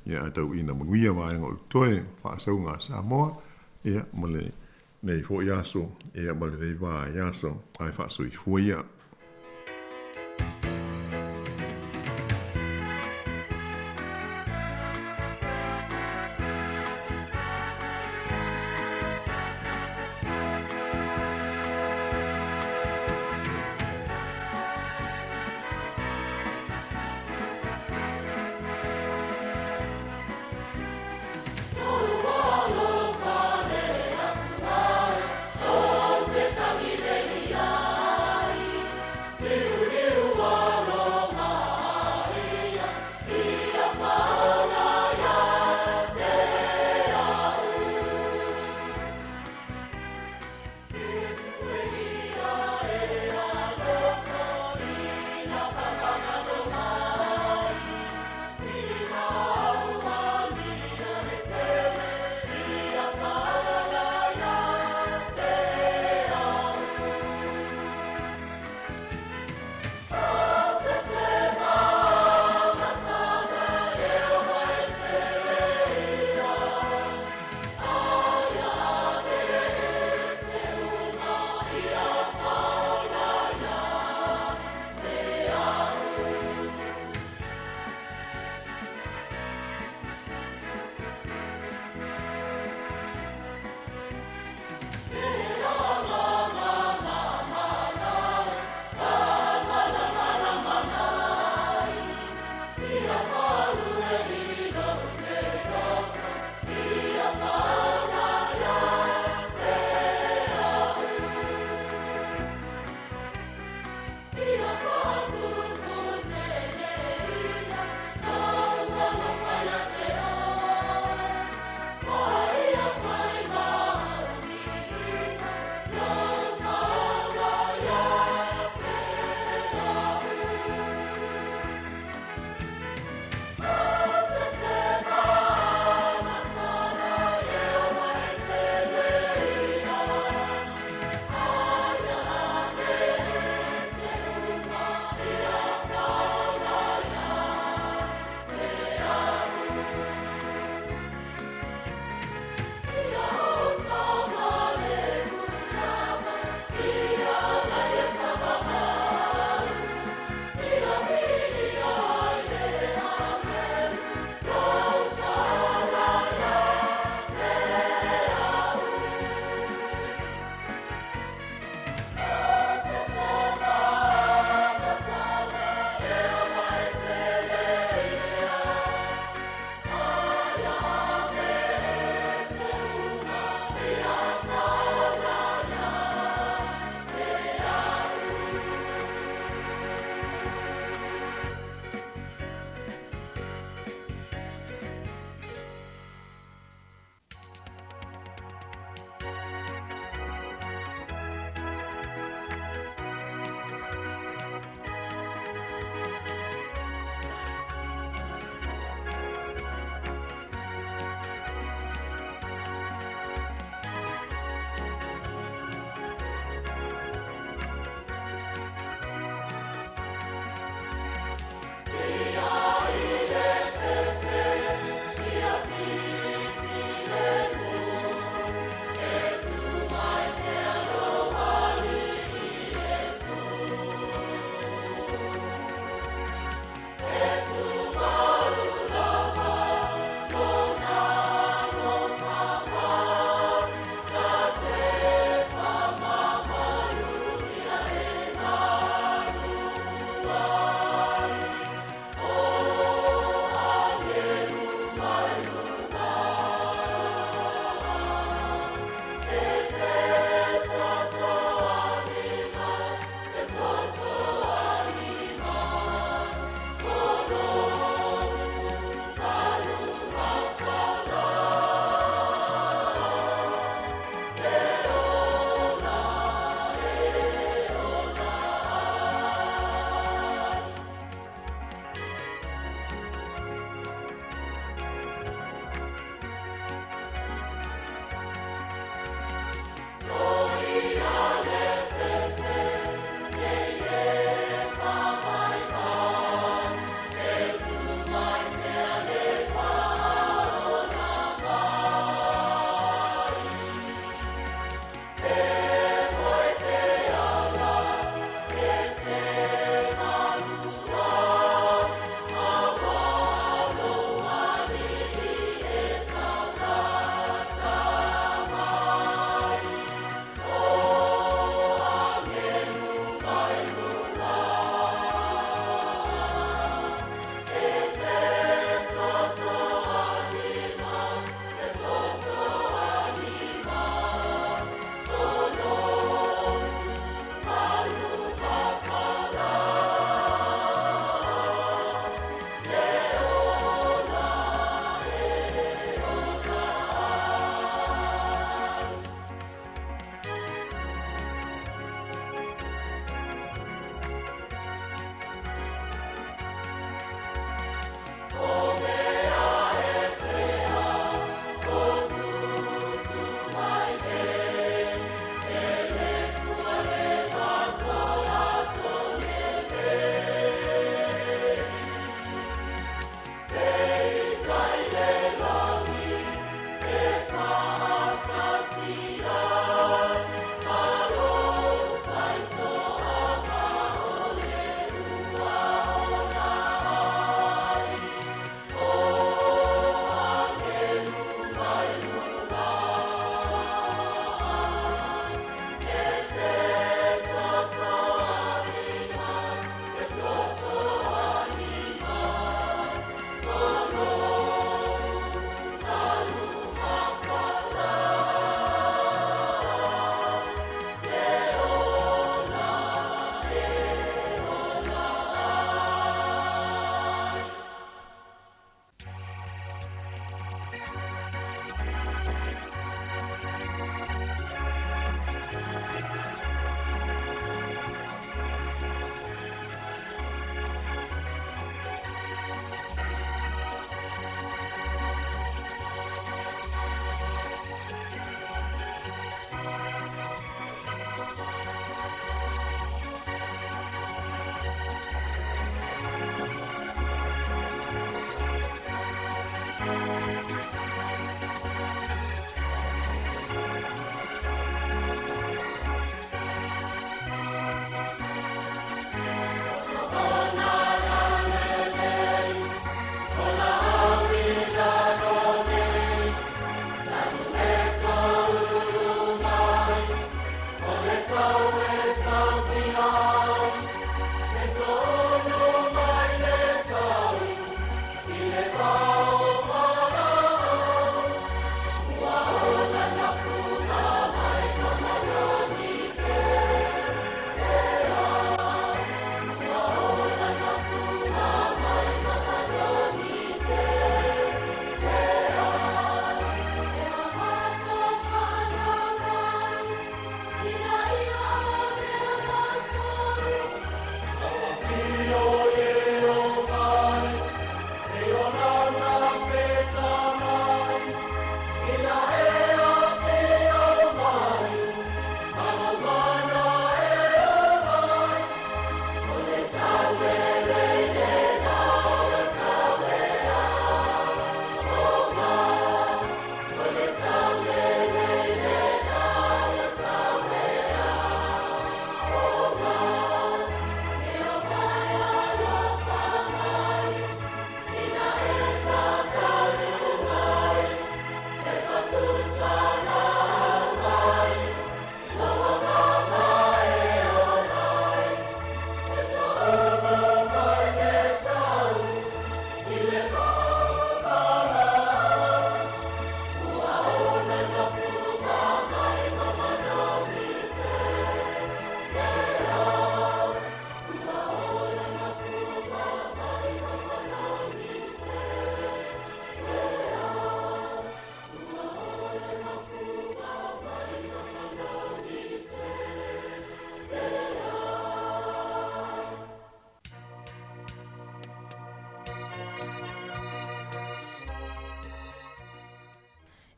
Ia ae tau ina manuia vaega o totoe, faasauga a Samoa, ia ma lenei foi aso, ia ma lenei vaiaso, ae faasoifua ia.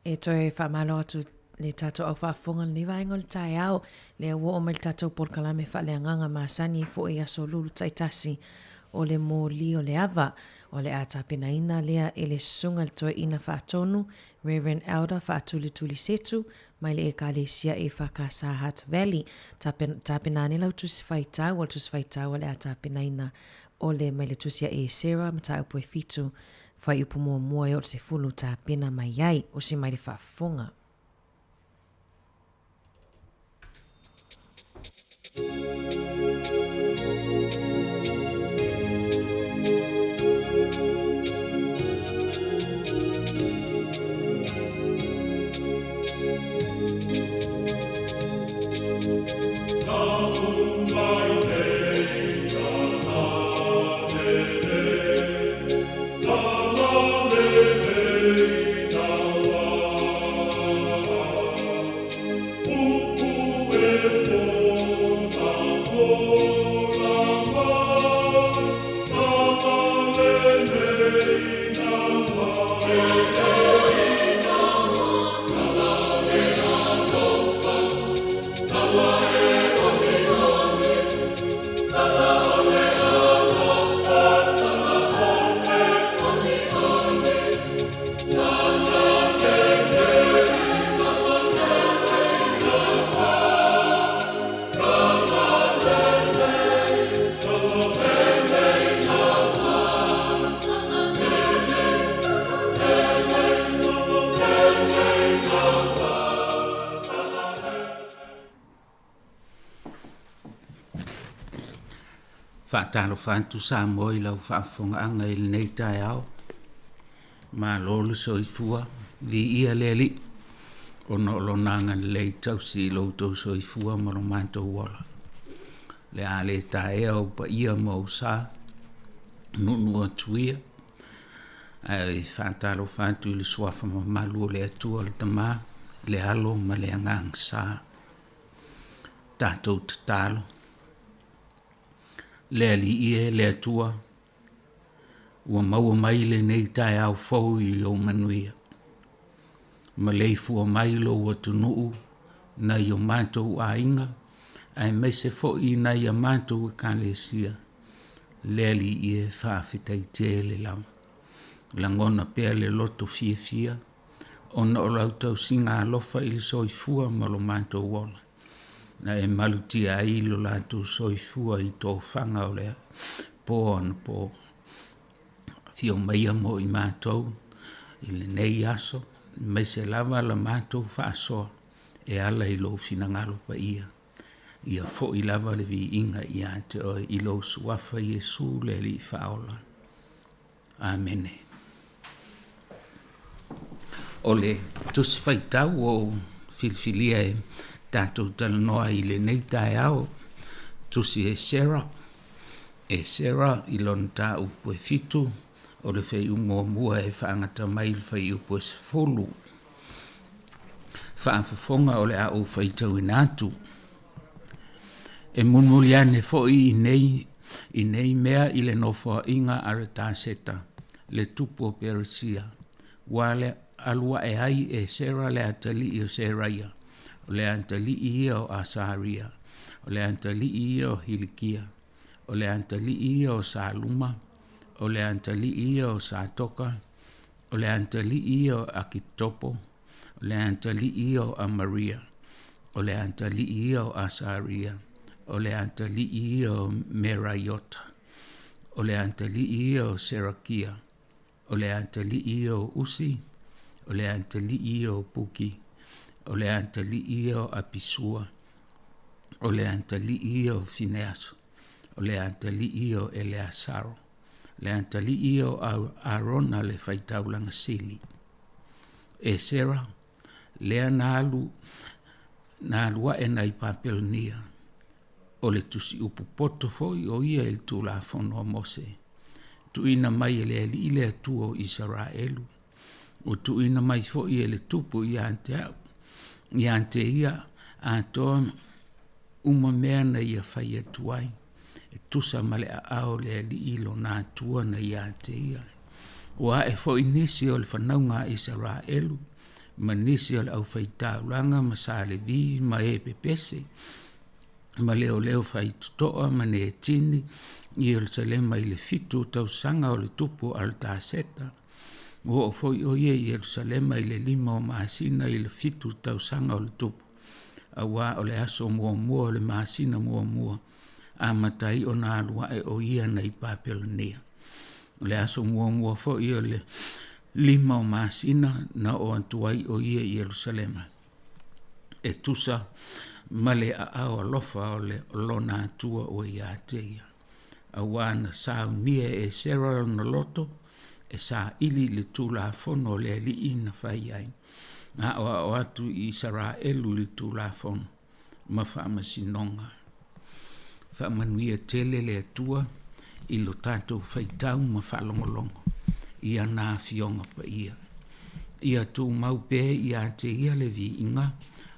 E toe faamalo atu le tatou au faafofoga lenei vaega o le taeao, lea ua oo mai le tatou polokalame faaleagaga masani foi i aso lulu taitasi o le moli o le ava. O le a tapenaina lea e le Susuga i le Toeaina Faatonu, Rev. Elder Faatulituli Setu, mai le Ekalesia EFKS Hutt Valley. Tapena ane lau tusi faitau, o le tusi faitau o le a tapenaina o le mai le tusi a Esera, mataupu e 7, fuaiupu muamua e oo i le 10 tapena mai ai. Usi mai le faafofoga. Faatalofa atu Samoa i lau faafofogaaga i lenei taeao. Malo le soifua, viia le Alii ona o Lona agalelei tausi i lo outou soifua ma lo matou ola. Le a le taea ou paia ma ou sa, nuunuu atu ia, ae faatalofa atu i le suafa mamalu o le Atua le Tama, le Alo ma le Agaga Sa. Tatou tatalo. Le Alii e, le Atua, ua maua mai lenei taeao fou i ou manuia. Maleifua mai lou atunuu nai o matou aiga, aemaise foi nai a matou ekalesia, le Alii e, faafetai tele lava. Lagona pea le loto fiafia ona o lau tausiga alofa i le soifua ma lo matou ola, na e malutia ai lo latou soifua i tofaga o le po anapo. Afio maia mo i matou i lenei aso, aemaise lava la matou faasoa e ala i lou finagalo paia. Ia foi lava le viiga ia te oe i lou suafa Iesu le Alii Faaola. Amene. O le tusi faitau ua ou filifilia e tatou talanoa i lenei taeao, tusi Esera, Esera i lona tāupu e 7, o le feiu muamua e faagata mai i le faiupu e 10. Faafofoga o le a ou faitauina atu. E mulimuli ane foi i nei, i nei mea i le nofoaiga a Arataseta, le tupu o Peresia, ua alu ae ai Esera le atalii o Seraia, o le atalii ia o Asaria, o le atalii ia o Hilikia, o le atalii ia o Saluma, o le atalii ia o Satoka, o le atalii ia o Akitopo, o le atalii ia o Amaria, o le atalii ia o Asaria, o le atalii ia o Meraiota, o le atalii ia o Serakia, o le atalii ia o Usi, o le atalii ia o Puki, o le atalii ia o Apisua, o le atalii ia o Fineaso, o le atalii ia o Eleasaro, le atalii ia o Arona le faitaulaga sili. Esera, lea na alu na alu ae nai Papelonia, o le tusiupu poto foi o ia i le Tulafono a Mose, tuuina mai e le Alii le Atua o Isaraelu, ua tuuina mai foi e le tupu ia te au, ia te ia atoa uma mea na ia fai atu ai, e tusa ma le aao o le Alii lona Atua na ia te ia. Ua ae foi nisi o le fanauga a Isaraelu, ma nisi o le aufaitaulaga ma Sa Levi ma e pepese ma leoleo faitotoa ma Netini i Ierusalema i le fitu tausaga o le tupu o Aritaseta. Ua oo foi ʻo ia i Ierusalema i le lima o masina i le fitu tausaga o le tupu, auā o le aso muamua o le masina muamua, amata ai ona alu ae ʻo ia nai Papelonia. O le aso muamua foi o le lima o masina na oo atu ai ʻo ia i Ierusalema, e tusa ma le aao alofa o le lona Atua ua ia te ia. Auā na saunia e Esera lona loto e saili i le Tulafono a le Alii na fai ai, na aoao atu i Isaraelu i le Tulafono ma faamasinoga. Faamanuia tele le Atua i lo tatou faitau ma faalogologo i ana Afioga Paia. Ia tumau pea ia te Ia le viiga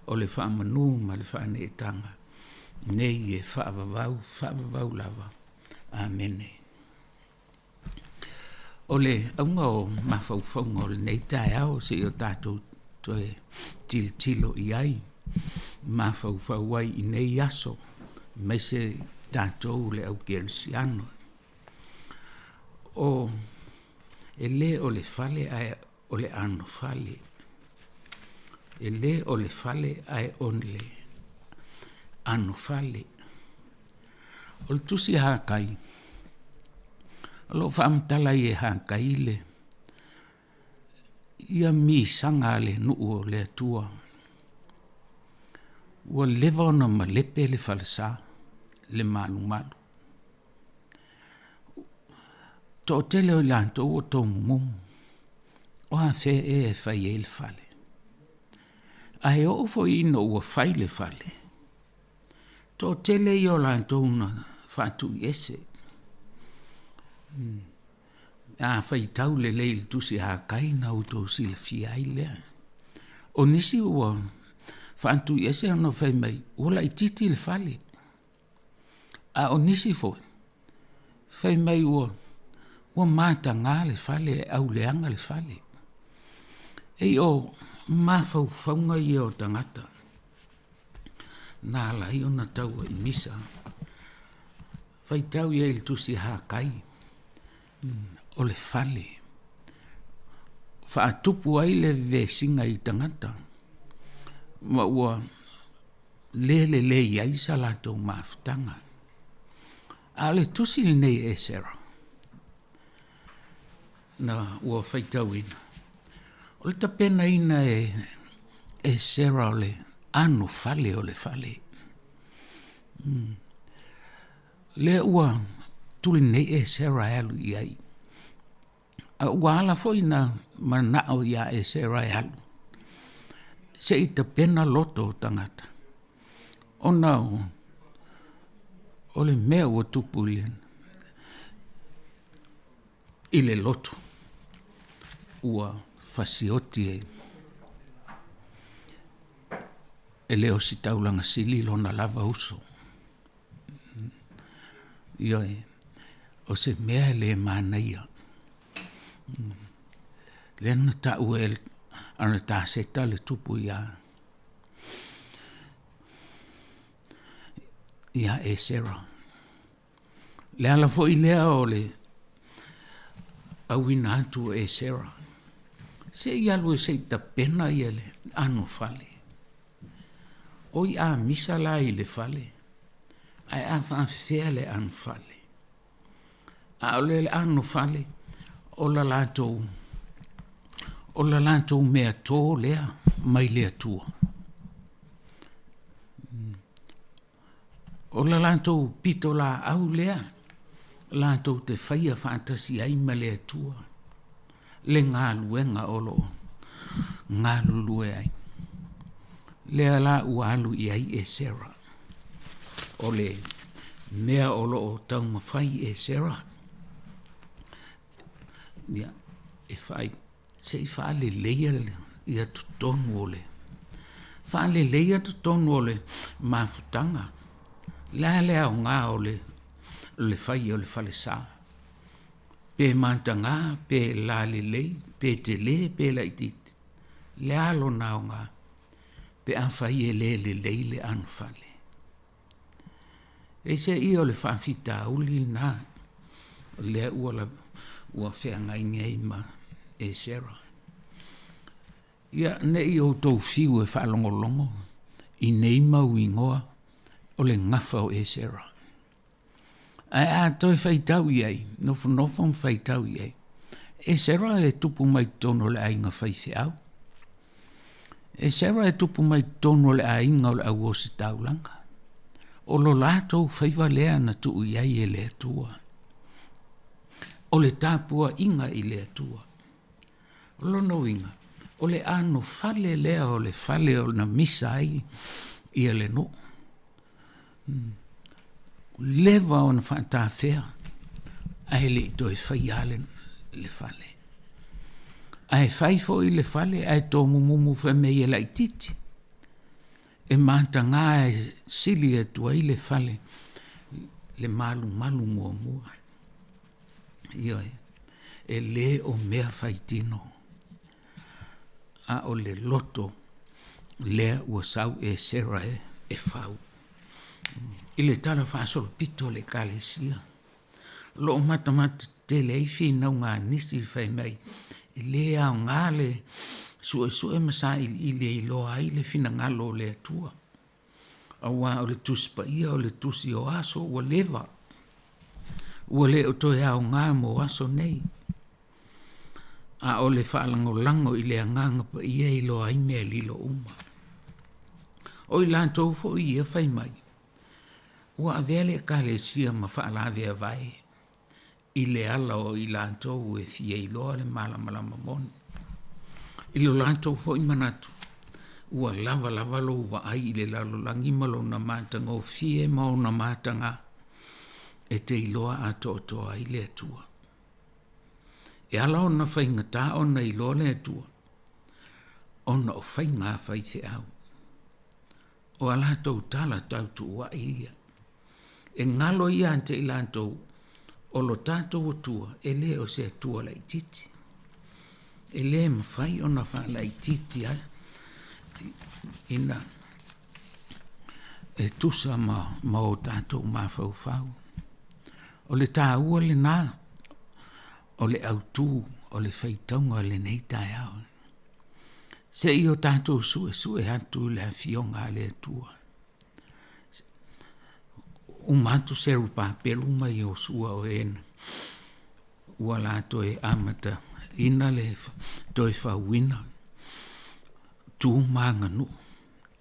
o le faamanu ma le faaneetaga, nei e faavavau, faavavau lava. Amene. O le auga o mafaufauga o lenei taeao seia o tatou toe tilotilo i ai, mafaufau ai i nei aso, aemaise tatou le au kerisiano. O, e le o le fale ae o le anofale. E le o le fale ae o le anofale. O le tusi a Hakai, o lo o faamatala ai e Hakai le ia misaga a le nuu o le Atua. Ua leva ona malepe le falesa, le malumalu. Toatele o i latou ua tomumumu, o afea ea e fai ai le fale. Ae oo foi ina ua fai le fale, toatele ia o latou na faatuiese. A faitau lelei i le tusi a Hakai na outou silafia ai lea. O nisi ua faatuiese ona fai mai, ua laitiiti le fale. A o nisi foi, fai mai ua, ua mataga le fale, e auleaga le fale. Ei o mafaufauga ia o tagata, na ala ai ona taua i misa. Faitau i ai i le tusi a Hakai, o le fale. Faatupu ai le vesiga i tagata, ma ua le lelei ai sa latou mafutaga. A o le tusi lenei e Esera, na ua faitauina, o le tapenaina e Esera o le anofale o le fale. Lea ua tuli nei Esera e alu i ai. A ua ala foi na manao iā Esera e alu, se i tapena loto o tagata, ona o le mea ua tupu i le lotu, ua fasioti e le Ositaulaga Sili lona lava uso. Ioe, o se mea e le manaia. Lea na taua e Anataseta le tupu iā iā Esera. Le ala foi lea o le auina atu o Esera, se i alu e se i tapena ia le anofale. Oi a misa la i le fale, ae a faafefea le anofale. A o le anofale, o la latou, o la latou mea tō lea mai le Atua. O la latou pitolaau lea latou te faia faatasi ai ma le Atua le galuega o lo o galulue ai. Lea la ua alu i ai Esera. O le mea o lo o taumafai Esera, ia, e fai, se i faaleleia ia totonu o le, faaleleia totonu o le mafutaga. O le a le aoga o le fai o le falesa? Pe mataga, pe lalelei, pe tele, pe laitiiti. Le a lona aoga pe afai e le lelei le anofale? Peiseai o le faafitauli lena lea ua ua feagai nei ma Esera. Ia, ne i outou fiu e faalogologo i nei mau igoa o le gafa o Esera. Ae a toe faitau i ai, nofonofo ma faitau i ai, Esera e tupu mai totonu o le aiga faifeau. Esera e tupu mai totonu o le aiga o le au ositaulaga. O lo latou faiva lea na tuu i ai e le Atua. O le tapuaiga i le Atua. O lona uiga, o le anofale lea o le fale o na misa ai ia le nuu. Leva ona faatafea ae le i toe faia le, le fale. Ae fai foi le fale ae tomumumu fai mai e laitiiti. E mataga e sili atu ai le fale le malumalu muamua. Ioe, e le o mea faitino, a o le loto lea ua sau Esera e, e fau. I le tala faasolopito o le Ekalesia, o lo o matamata tetele ai finauga a nisi fai mai, e le aoga le suesue ma sailiili e iloa ai le finagalo o le Atua. Aua o le Tusi Paia o le tusi o aso ua leva, ua le o toe aoga mo aso nei. A o le faalagolago i le Agaga Paia e iloa ai mea lilo uma. O i latou foi ia fai mai, ua avea le Ekalesia ma faalaveavae i le ala o i latou e fia iloa le malamalama moni. I lo latou foi manatu, ua lava lava lou vaai i le lalolagi ma lona matagofie ma ona mataga e te iloa atoatoa ai le Atua. E ala ona faigata ona iloa le Atua, ona o faiga a faifeau. O a latou tala tau tuuaʻi ia. E galo ia te i latou, o lo tatou Atua e le o se Atua laitiiti. E le mafai ona faalaitiiti ai ina e tusa ma, ma o tatou mafaufau. O le taua lena o le autū o le faitauga o lenei taeao. Se i o tatou suesue atu i le Afioga a le Atua. Uma atu Serubabelu ma Iosua o e ua la toe amataina le toe fauina tu ma aganuu,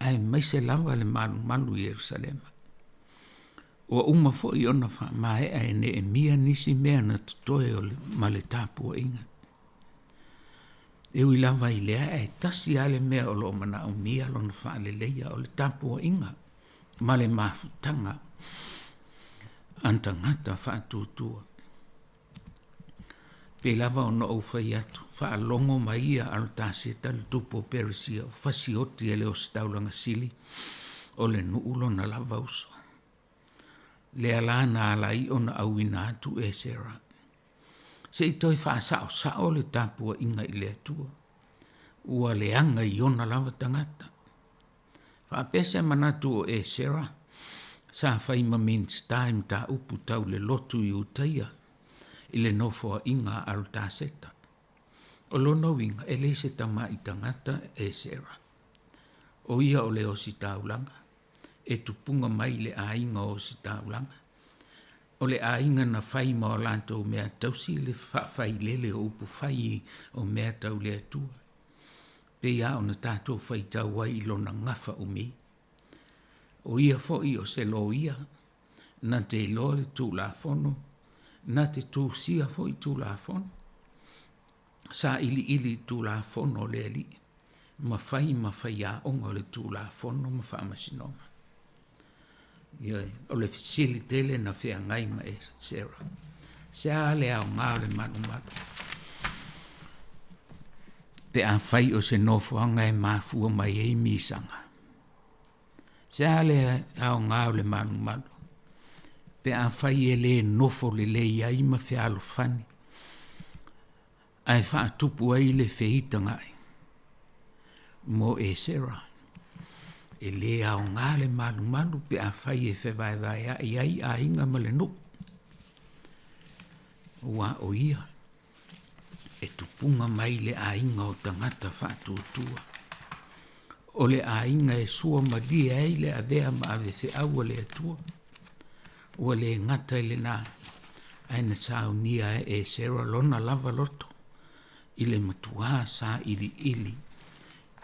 aemaise lava le malumalu i Ierusalema. Ua uma foi ona faamaea e Neemia nisi mea na totoe o le, ma le tapuaiga. E ui lava i lea, ae tasi lava le mea o lo o manaomia lona faaleleia, o le tapuaiga ma le mafutaga a tagata faatuatua. Pei lava ona ou fai atu, faalogo mai ia Alutaseta le tupu o Peresia, o fasioti e le Ositaulaga Sili o le nuu lona lava uso. Lea la na ala ai ona auina atu Esera. Se i toe faasaosao le tapuaiga i le Atua, ua leaga i ona lava tagata. Faapea se manatu o Esera, sa fai ma Minisita i mataupu tau le lotu i Utaia i le nofoaiga a Arutaseta. O lona uiga, e le se tamai tagata Esera. O ia o le ositaulaga, e tupuga mai i le aiga o ositaulaga. O le aiga na fai ma o latou mea tausi le faafailele o upufai o mea tau le Atua. Pei lava ona tatou faitau ai i lona gafa umi. O ia foi o se loia, na te iloa le Tulafono, na te tusia foi Tulafono, sailiili i Tulafono a le Alii, ma fai ma faiaoga o le Tulafono ma Faamasinoga. Ioe, o le fesili tele na feagai ma Esera. Se a le aoga o le malumalu? Pe afai o se nofoaga e mafua mai ai misaga. Se a le aoga o le malumalu? Pe afai e le nofo lelei ai ma fealofani, ae faatupu ai le feitagaʻi. mo Esera. E lē aogā le malumalu pe afai e fevaevaeaʻi ai aiga ma le nuʻu. Uā o ia e tupuga mai le aiga o tagata faatuatua. O le aiga e sua malie ai le avea ma avefeʻau a le Atua. Ua lē gata i lenā, ae na saunia e Esera lona lava loto i le matuā saʻiliʻili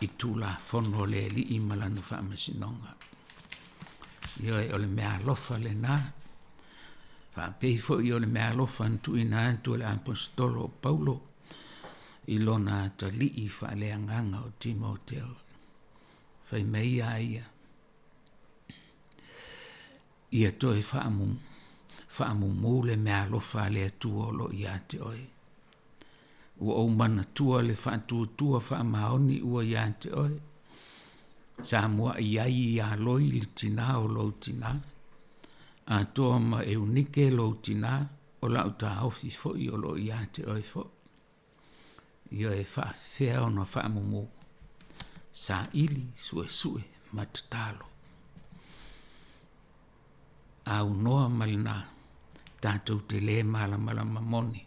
i tulafono a le Alii ma lana faamasinoga. Ioe, o le meaalofa lenā, faapei foʻi o le meaalofa na tuuina atu e le Aposetolo o Paulo i lona atalii faaleagaga o Timoteo. Fai mai iā ia, Ia toe faamumū le meaalofa a le Atua o loo iā te oe. Ua ou manatua le faatuatua faamaoni ua iā te oe, sa muaʻi ai iā Loi le tinā o lou tinā, atoa ma Eunike lou tinā, o lau taofi foʻi o loo iā te oe foʻi. Ia e faafefea ona faamumū, saʻili, suʻesuʻe ma tatalo. Aunoa ma lenā, tatou te lē malamalama moni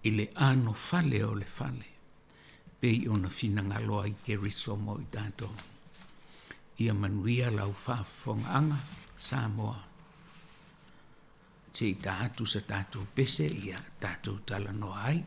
i le ʻano fale o le fale, pei ona finagalo ai Keriso mo i tatou. Ia manuia lau faafofogaaga, Samoa. Se i ta atu sa tatou pese ia tatou talanoa ai.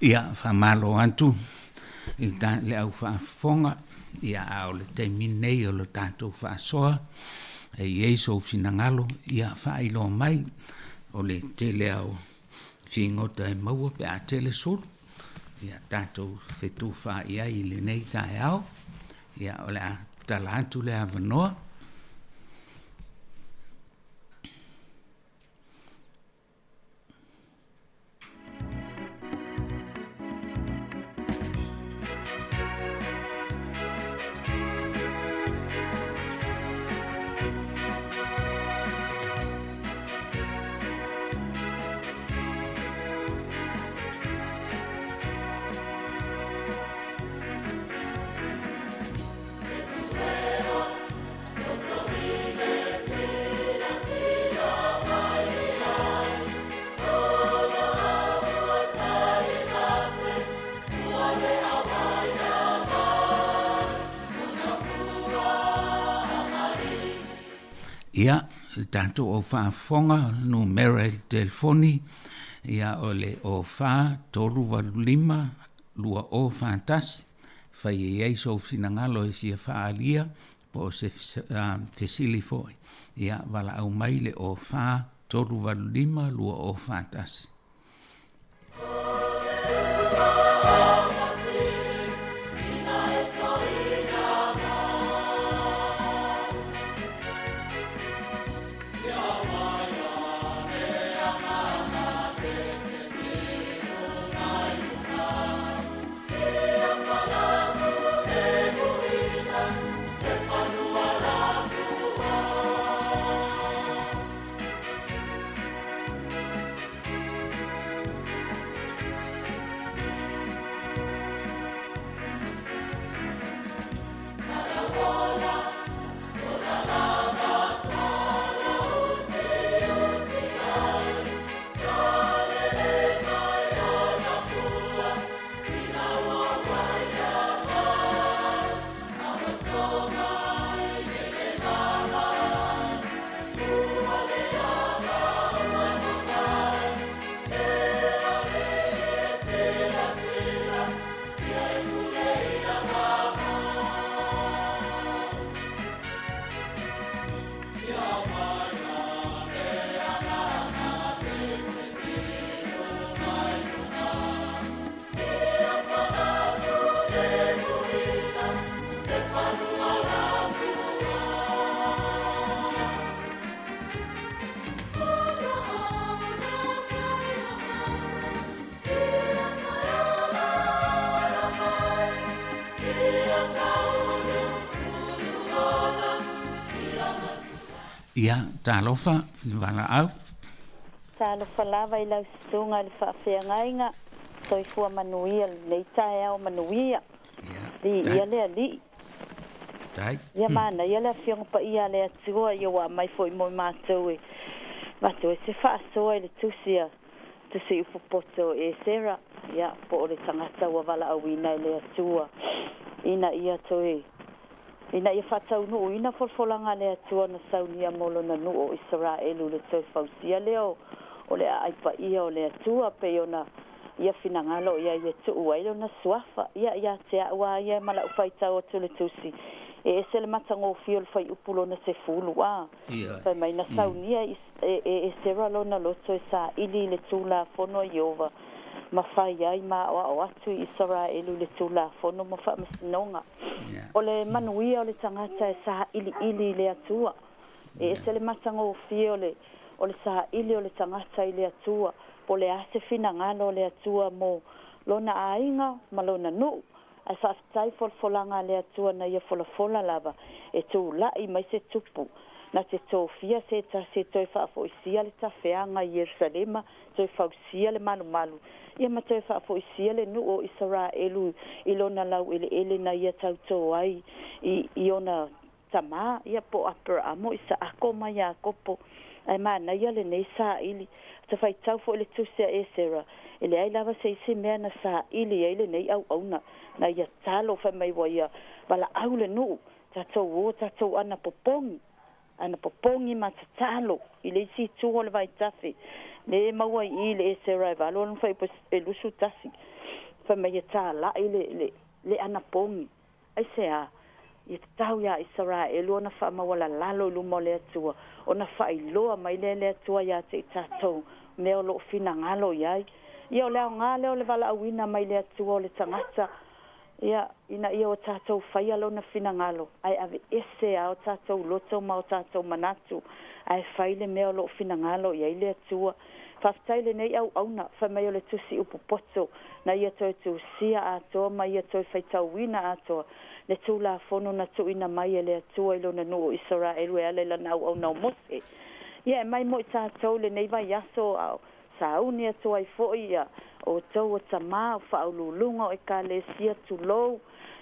Ia, faamalo atu i le au faafofoga, ia, a o le taimi nei o le tatou faasoa, e i ai sou finagalo, ia faailoa mai, o le tele lava o figota e maua pe a tele sulu, ia tatou fetufaai ai i lenei taeao, ia, o le a tatala atu le avanoa. Ia, le tatou au faafofoga, numera i le telefoni, ia o le 04 385 2041, fai e i ai sou finagalo e fia faaalia, po o se fesili foi, ia valaau mai le 04 385 2041. Ia, talofa i le valaau. Talofa lava i lau susuga i le faafeagaiga, soifua manuia lenei taeao manuia. Viia le Alii. Ia manaia le Afioga Paia a le Atua ia ua aumai foi mo i matou e avatu ai se faasoa i le tusi a Tusiupopoto Esera, ia, po o le tagata ua valaauina e le Atua ina ia toe ina ia faataunuuina folafolaga a le Atua na saunia mo lona nuu o Isaraelu i le toe fausia lea o le aai paia o le Atua pei ona ia finagalo i ai e tuu ai lona suafa. Ia, ia te au lava ia ma lau faitau atu i le tusi, e ese le matagofie o le fuaiupu lona 10, a fai mai na saunia e Esera lona loto e saili i le Tulafono a Ieova ma fai ai ma aoao atu i Isaraelu i le Tulafono ma faamasinoga. O le manuia o le tagata e sailiili i le Atua. E ese le matagofie o le o le saili o le tagata i le Atua, po o le a se finagalo o le Atua mo lona aiga ma lona nuu. Ae faafetai folafolaga a le Atua na ia folafola lava e tulai mai se tupu na te tofia se tasi e toe faafoisia le tafeaga i Ierusalema, toe fausia le malumalu, ia ma toe faafoisia le nuu o Isaraelu i lona laueleele na ia tautō ai i i ona tamā, ia po o Aperaamo, Isaako ma Iakopo. Ae manaia lenei saili. Ta faitau foi i le tusi a Esera, e leai lava se isi mea na saili ai lenei auauna, na ia talo fai mai ua ia valaau le nuu, tatou o tatou ana popogi, ana popogi ma tatalo i le isi itu o le vaitafe. Le maua i i le Esera e valu ona fai e 21, fai mai e tāla'i le, le, le anapogi. Aisea? Ia tatau iā Isaraelu ona faamaualalalo i luma o le Atua, ona faailoa mai lea e le Atua iā te i tatou mea o lo o finagalo i ai. Ia, o le aoga lea o le valaauina mai le Atua o le tagata, ia, ina ia o tatou faia Lona finagalo, ae aveese a o tatou loto ma o tatou manatu, ae fai le mea o lo o finagalo i ai le Atua. Faafetai i lenei auauna, fai mai o le tusi upu poto, na ia toe tusia atoa ma ia toe faitauina atoa le Tulafono na tuuina mai e le Atua i Lona nuu o Isaraelu e ala i Lana auauna o Mose. Ia, e mai mo i tatou lenei vaiaso a o sauni atu ai foi ia outou o tamā, o faauluuluga o Ekalesia, tulou,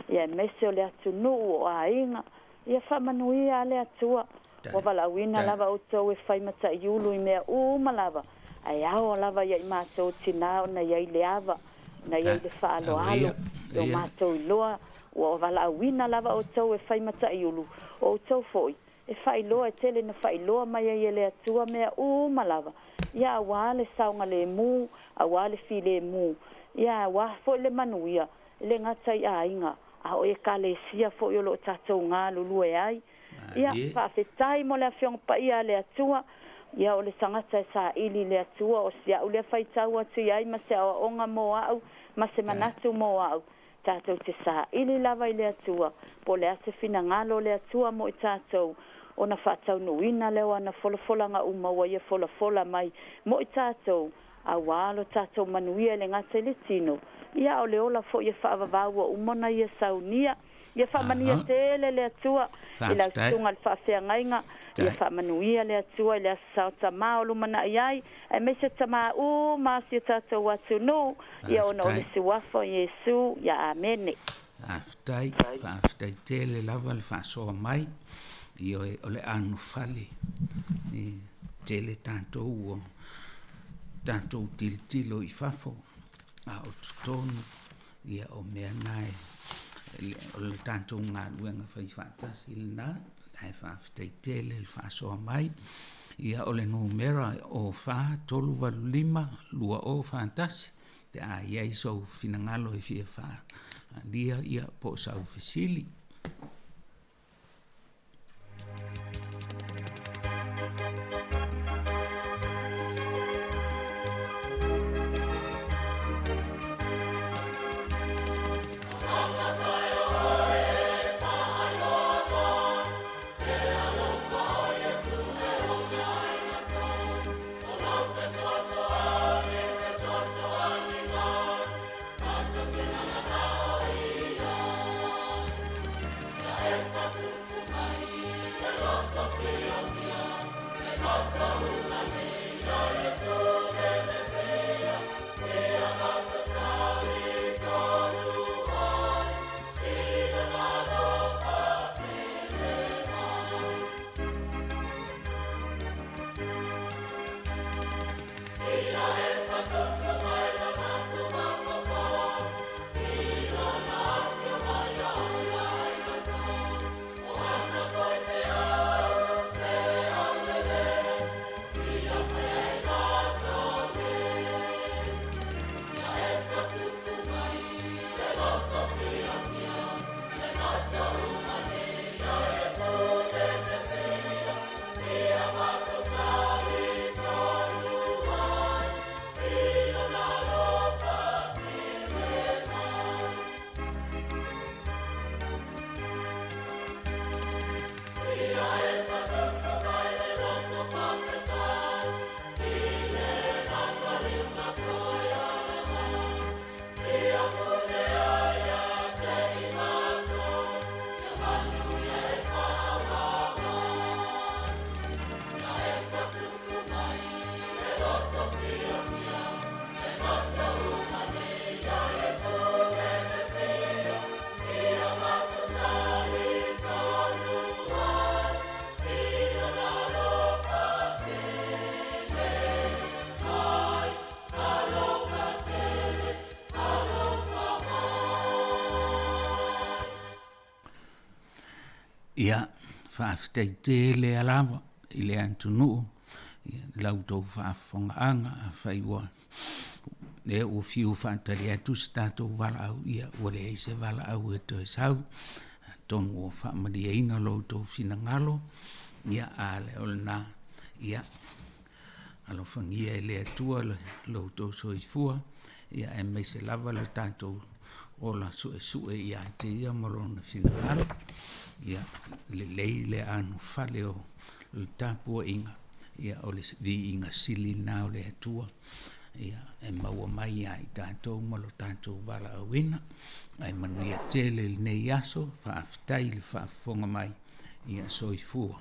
ia aemaise o le atunuu, o aiga, Ia faamanuia a le Atua, ua valaauina lava outou e fai mataiulu i mea uma lava, ae ao lava ia i matou tinā ona i ai le ava, ona i ai le faaaloalo, i o matou iloa, ua valaauina lava outou e fai mataiulu, o outou foi E faailoa e tele na faailoa mai ai e le Atua mea uma lava, ia auā le saogalēmū, auā le filēmū, ia auā foi le manuia, e le gata i aiga, a o ekalesia foi o loo tatou galulue ai. Ia, faafetai mo le Afioga Paia a le Atua, ia o le tagata e saili i le Atua, o si a'u lea faitau atu i ai ma se aoaoga mo a'u, ma se manatu mo a'u. Tatou te saili lava i le Atua, po o le a se finagalo o le Atua mo i tatou, ona faataunuuina lea o ana folafolaga uma ua Ia folafola mai mo i tatou, auā lo tatou manuia e le gata i le tino, ia a o le ola foi e faavavau ua uma ona Ia saunia. Ia faamanuia tele le Atua i lau susuga i le faafeagaiga. Ia faamanuia le Atua i le Aso Sao Tamā o lumanai ai, aemaise tamā uma o si o tatou atunuu, ia ona o le Suafa o Iesu. Ia Amene. Faafetai, faafetai tele lava le faasoa mai. Ioe, o le anofale e tele tatou ua tatou tilotilo i fafo, a o totonu ia o mea na e o le tatou galuega fai faatasi lena, ae faafetai tele le faasoa mai. Ia o le numera o 4 3 8 5 2 0 4 1 pe a i ai sou finagalo e fia faaalia ia po o sau fesili. Ia, faafetai tele a lava i le atunuu i la outou faafofogaaga. Afai ua lea ua fiu faatali atu se tatou valaau, ia ua leai se valaau e toe sau. Atonu ua faamalieina lo outou finagalo, ia a lea o lena, ia alofagia e le Atua lo outou soifua, ia aemaise lava le tatou ola suesue ia te ia ma lona finagalo. Ia lelei le anofale o le tapuaiga, ia o le viiga sili lena o le Atua, ia e maua mai ia i tatou ma lo tatou valaauina. Ae manuia tele lenei aso, faafetai i le faafofoga mai, ia soifua.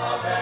Bye.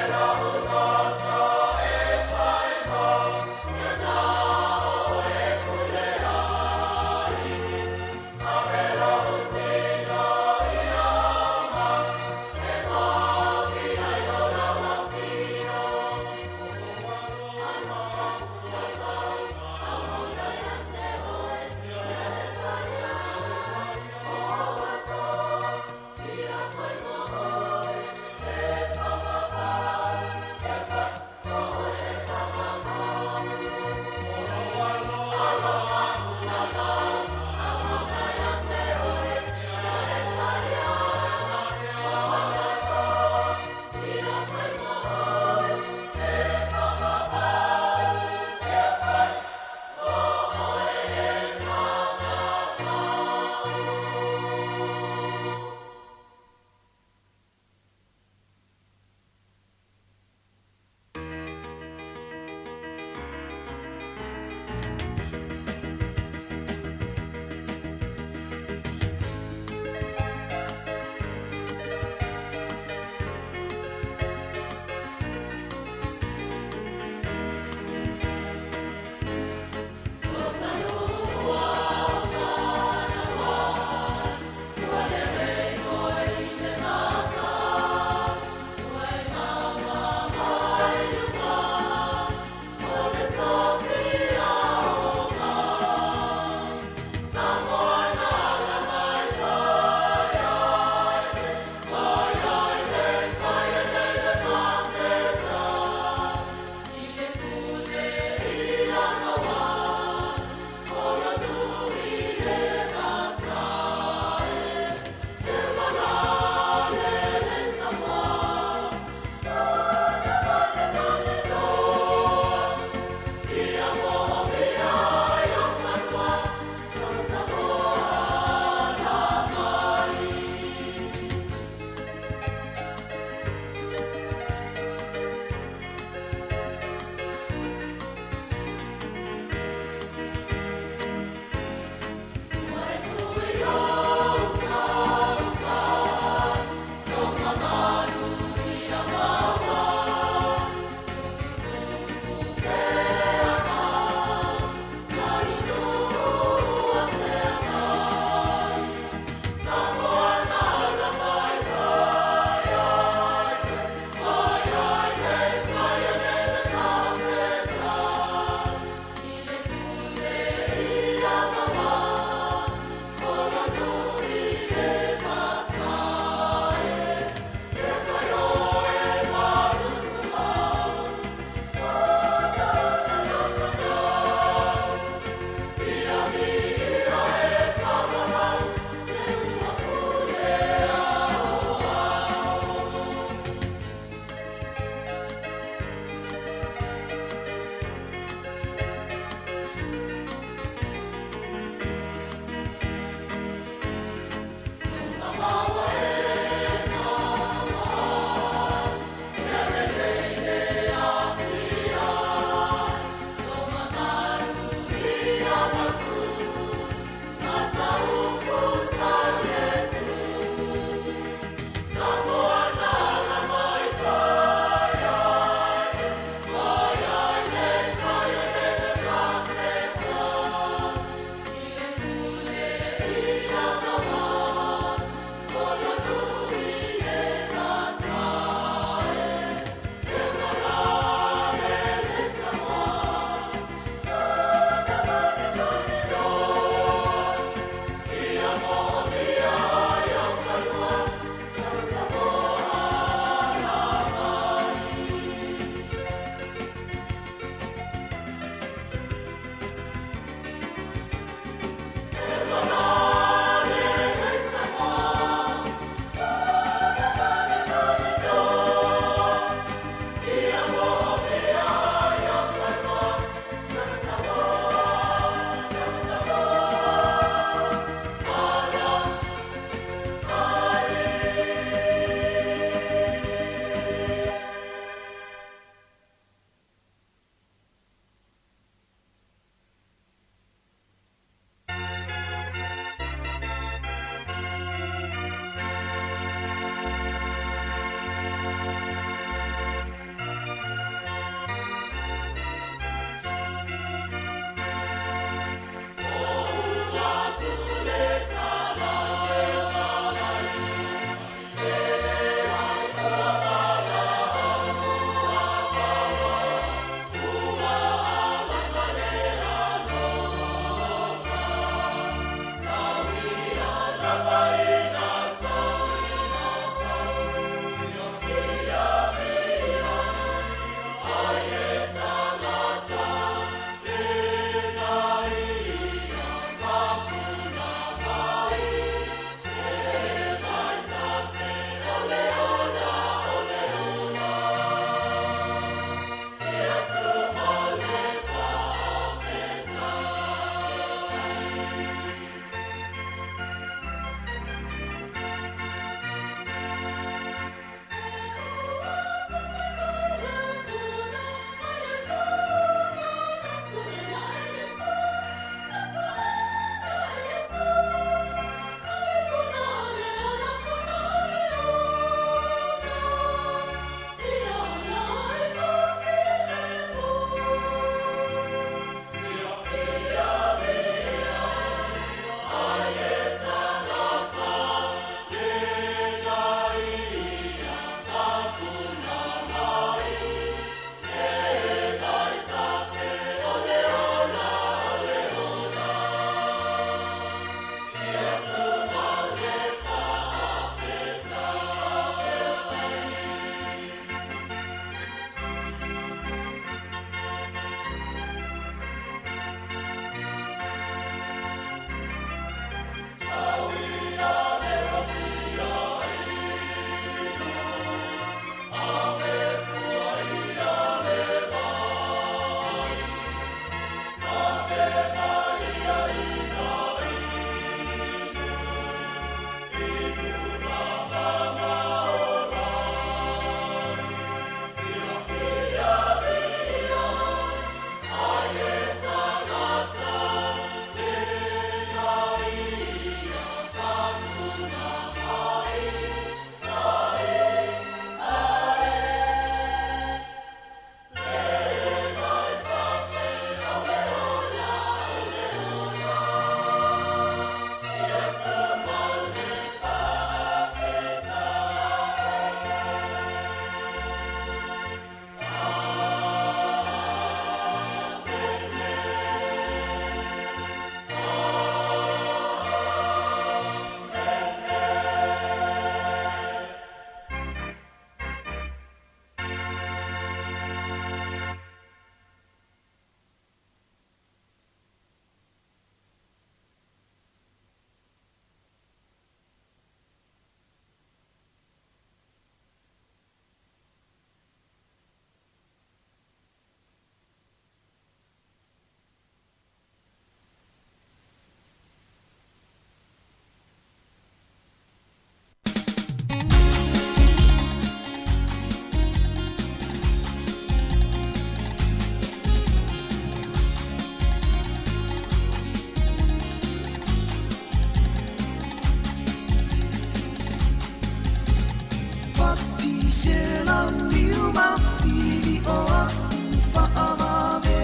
I se lauliu mafili o a'u fa'avave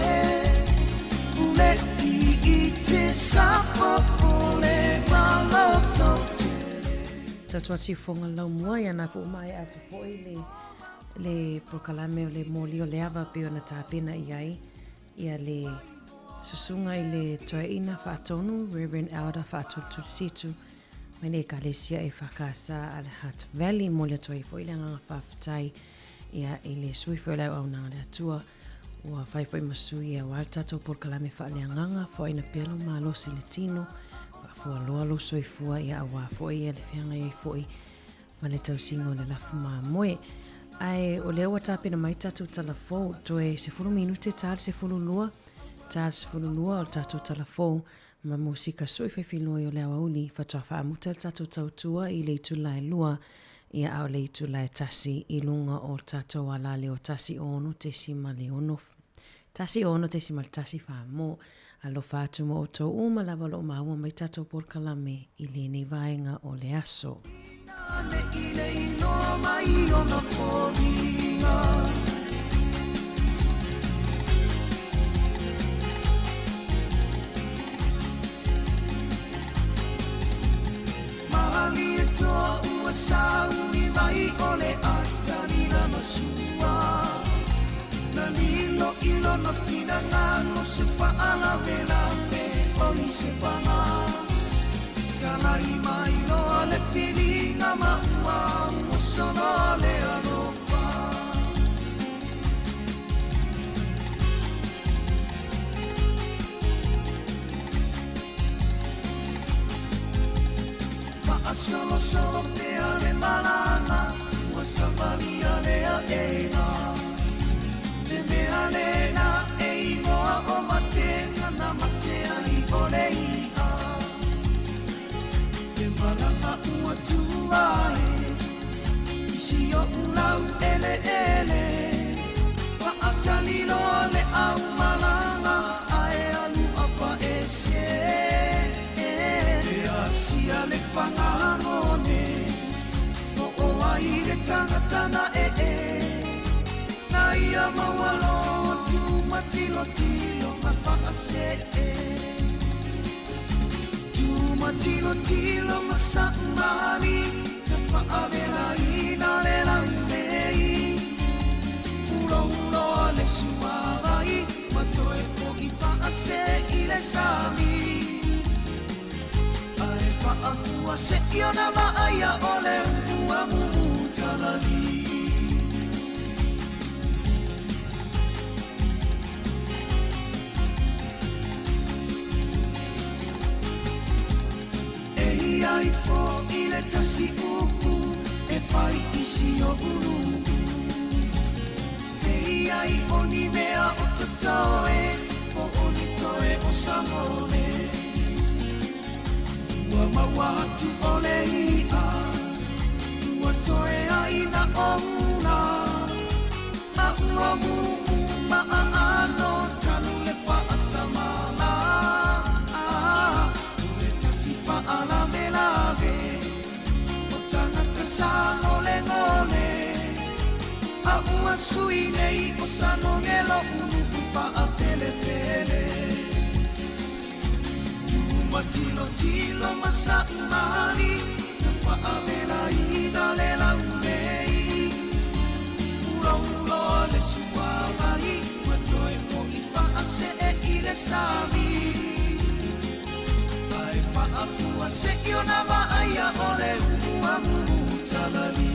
Ule'i i te sapopole ma loto Tatou atifofoga laumua ia na fo'omaea atu fo'i le le polokalame o le moli o le ava pei ona tapena i ai ia le susuga i le toeaina faatonu Reverend Elder Faatulutulisitu mai le Ekalesia EFKS a le Hutt Valley. Momoli atu ai foi le agaga faafetai ia i le sui foi o le auaunaga a le Atua ua fai foi ma sui aua le tatou polokalame faaleagaga, foaina pea lou malosi i le tino, faafualoa lou soifua ia aua foi ia le feagai ai foi ma le tausiga o le lafu mamoe. Ae o lea ua tapena mai tatou tala fou, toe 10 minute ta le 12, ta le 12 o le tatou tala fou ma musika sui faifiloi o le aoauli faatoa faamuta le tatou tautua i le itula e 2 ia a o le itula e 1 i luga o le tatou alaleo 106.6 106.1 Mo. Alofa atu ma outou uma lava o lo o maua mai tatou polokalame i lenei vaega o le aso. Faasolosolo pea le malaga ua savalia le aʻega Le mea lena e igoa o matega na mate ai o le iʻa Le malaga ua tua e i si oʻu laueleele Faatali loa le aumalaga ae alu afaese E asia le fagagone o ai le tagata na ee Na ia maualo tumatilotilo ma faasee Tumatilotilo ma saʻumali Na faavelaina le laumei Ulouloa le suavai ma toe fo'i faase i le sami Ae faafua se'i ona vaaia o le ua mumutalali E ia ifo i le tasi upu e fai i si oʻu nuʻu E ia i o ni mea o totoe po o ni toe o sangole Ua maua atu o le iʻa ua toe aina oula A ua mumu maaano talu le faatamala O le tasi faalavelave o tagata sagolegole A ua sui nei o sanoge loʻu nuʻu faapelepele Tumatilotilo ma saʻumali Na faavelaina le laumei Ulouloa le suavai ma toe fo'i faasee i le sami Ae faafua se'i ona vaaia o le ua mumutalali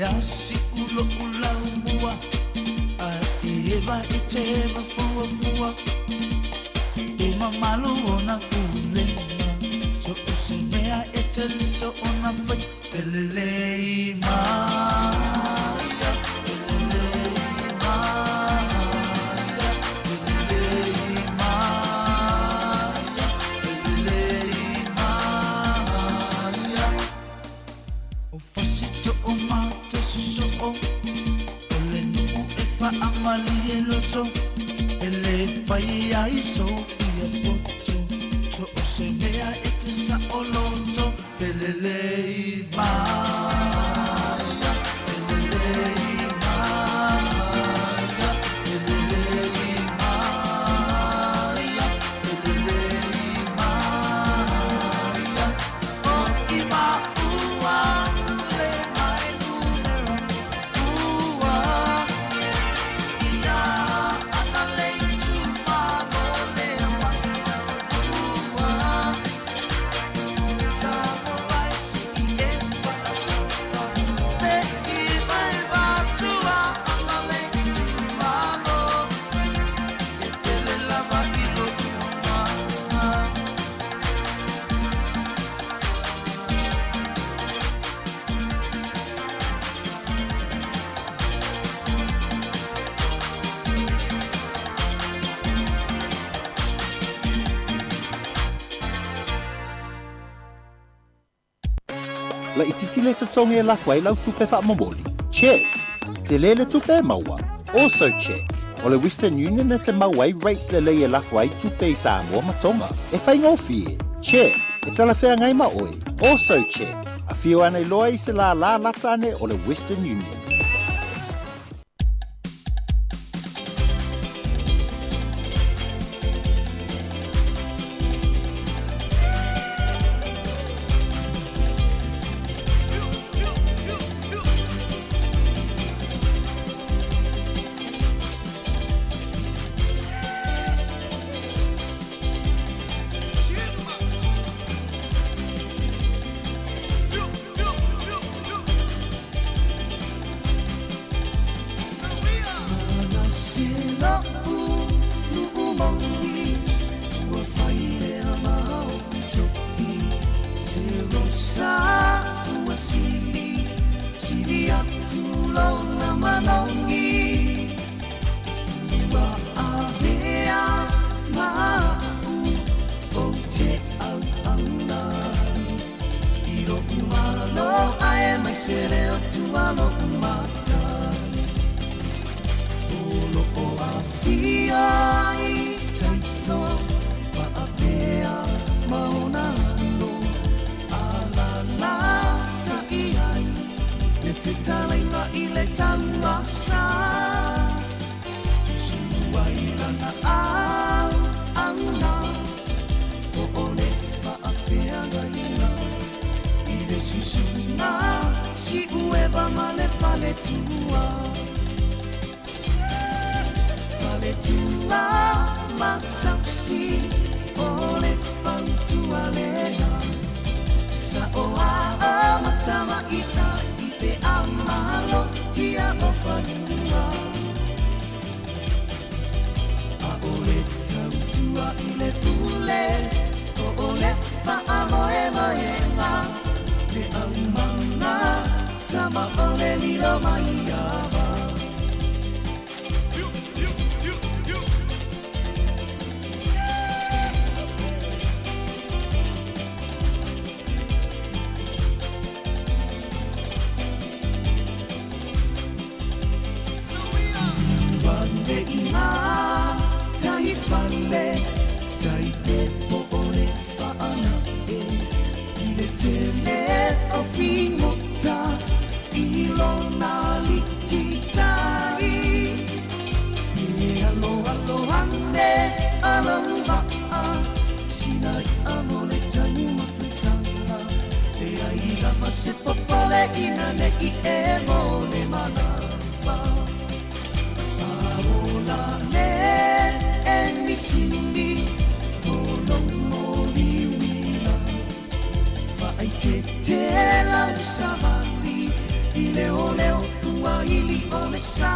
a siʻu loʻu laumua a e eva e teva fuafua e mamalu ona pulega so o se mea e te liso ona fai felelei maia felelei maia felelei maia felelei maia o fasi toʻo matou sosoʻo o le nuʻu e faamalie loto e lē fai ai sofia poto so o se mea e te saʻoloto felelei maia felelei maia felelei maia felelei maia o i maua le mai numera ua ia ana le itumalo lea ua Samoa si i e whaatapa te i mai vatua ana le itumalo e pele lava i lo uma. Laitiiti le totogi e lafo ai lau tupe faamomoli? Check! Tele le tupe e maua? Also check! O le Western Union e te maua ai rates lelei e lafo ai tupe i Samoa ma Tonga. E faigofie? Check! E talafeagai ma oe? Also check! Afio ane loa i se lālā lata ane o le Western Union. Fileoleo ua ili o le sa.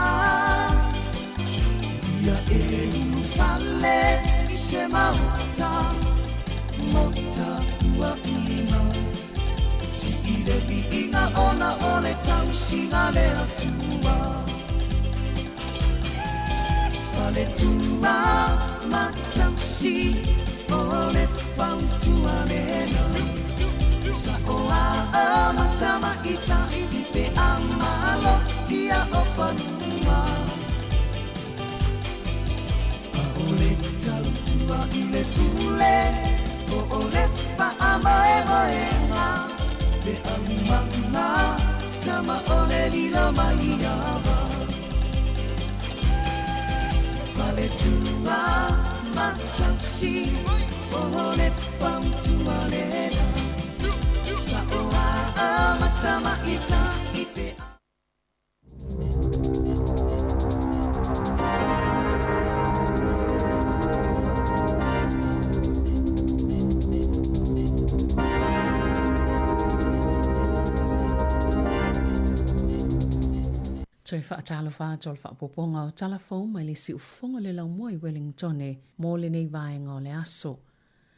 Ia e ulufale i se maota Mota ua ima. Si i le viiga ona o le tausiga le Atua. Faletua ma tausi o le fautua lena. Sa o a matama i tai pe a malo tia o fanua. A o le tautua i le pule o o le whaamaemaenga Le aumanga tama o le lilo mai ava. Faletua ma tausi o le fautua lena. Sa o a matama i tai pe Toe faatalofa atu o le faaopoopoga o tala fou mai le siufofoga o le laumua i Wellingtone mo lenei vaega o le aso.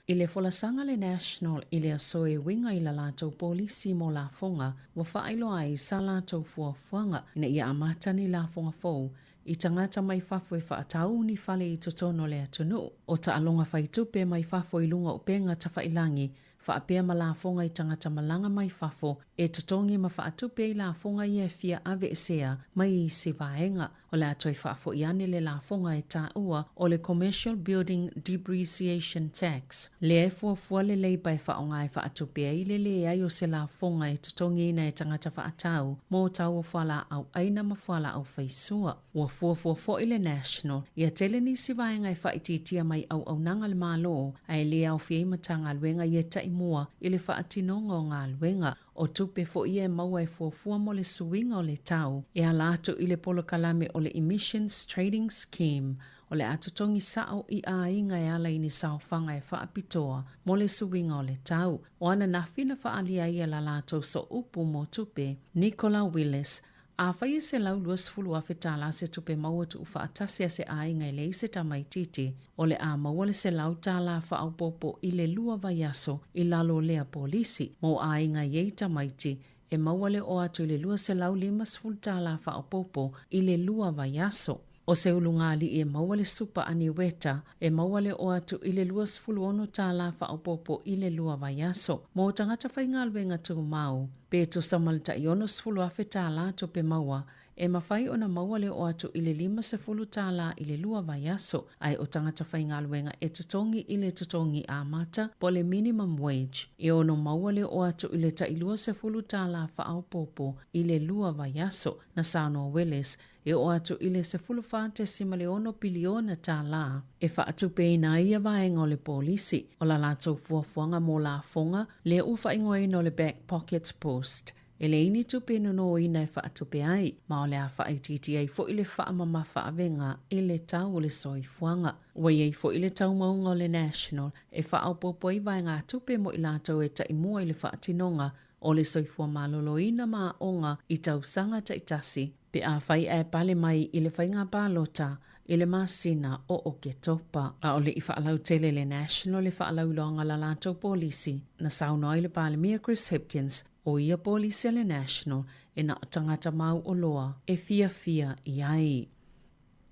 I le folasaga le National i le aso e uiga i la latou polisi mo lafoga ua faailoa ai sa latou fuafuaga ina ia amata ni lafoga fou i tagata mai fafo e faatau ni fale i totonu o le atunuu. O taaloga faitupe mai fafo i luga o upega tafailangi faapea ma lafoga i tagata malaga mai fafo e totogi ma faatupe ai lafoga ia e fia aveesea mai isi vaega. O le a toe faafoi ane le lafoga e taua o le Commercial Building Depreciation Tax, lea e fuafua lelei pa e faaaoga e faatupe ai le leai o se lafoga e totogiina e tagata faatau mo tau o fualaau aina ma fualaau faisua. Ua fuafua foi le National ia tele nisi vaega e faaitiitia mai auaunaga a le Malo ae le aofia ai Matagaluega ia taimua i le faatinoga o galuega. O tupe foi ia e maua e fuafua mo le suiga o le tau e ala atu i le polokalame o le Emissions Trading Scheme o le a totogi sao i aiga e ala i ni saofaga e faapitoa mo le suiga o le tau. O ananafi na faaalia ai e la latou sooupu mo tupe, Nicola Willis, Afai e $120,000 tālā se tupe maua tuufaatasi a se aiga e leai se tamaitiiti, o le a maua le $100 faaopoopo i le lua vaiaso i lalo o lea polisi. Mo aiga i ai tamaiti, e maua le oo atu i le $250 faaopoopo i le lua vaiaso. O se ulugalii e maua le supa aniueta, e maua le oo atu i le $26 faaopoopo i le lua vaiaso. Mo tagata faigaluega tumau, pe tusa ma le tai $60,000 tupe maua, e mafai ona maua le oo atu i le $50 i le lua vaiaso, ae o tagata faigaluega e totogi i le totogi amata po o le minimum wage, e ono maua le oo atu i le tai $20 faaopoopo i le lua vaiaso, na saunoa Willis e oo atu i le $14.6 piliona tālā e faatupeina ai ia vaega o le polisi o la latou fuafuaga mo lafoga lea ua faaigoaina o le Back Pocket Post. E leai ni tupe nonoina e faatupe ai, ma o le a faaitiiti ai foi le faamamafa avega i le tau o le soifuaga. Ua i ai foi le taumauga o le National e faaopoopo ai vaegatupe mo i latou e taimua i le faatinoga o le soifua maloloina ma aoga i tausaga taitasi pe afai ae pale mai i le faiga palota i le masina o Oketopa. A o le i faalautele le National le faalauiloaga la latou polisi, na saunoa ai le Palemia Chris Hipkins, o ia polisi a le National e na o tagata mauoloa e fiafia i ai.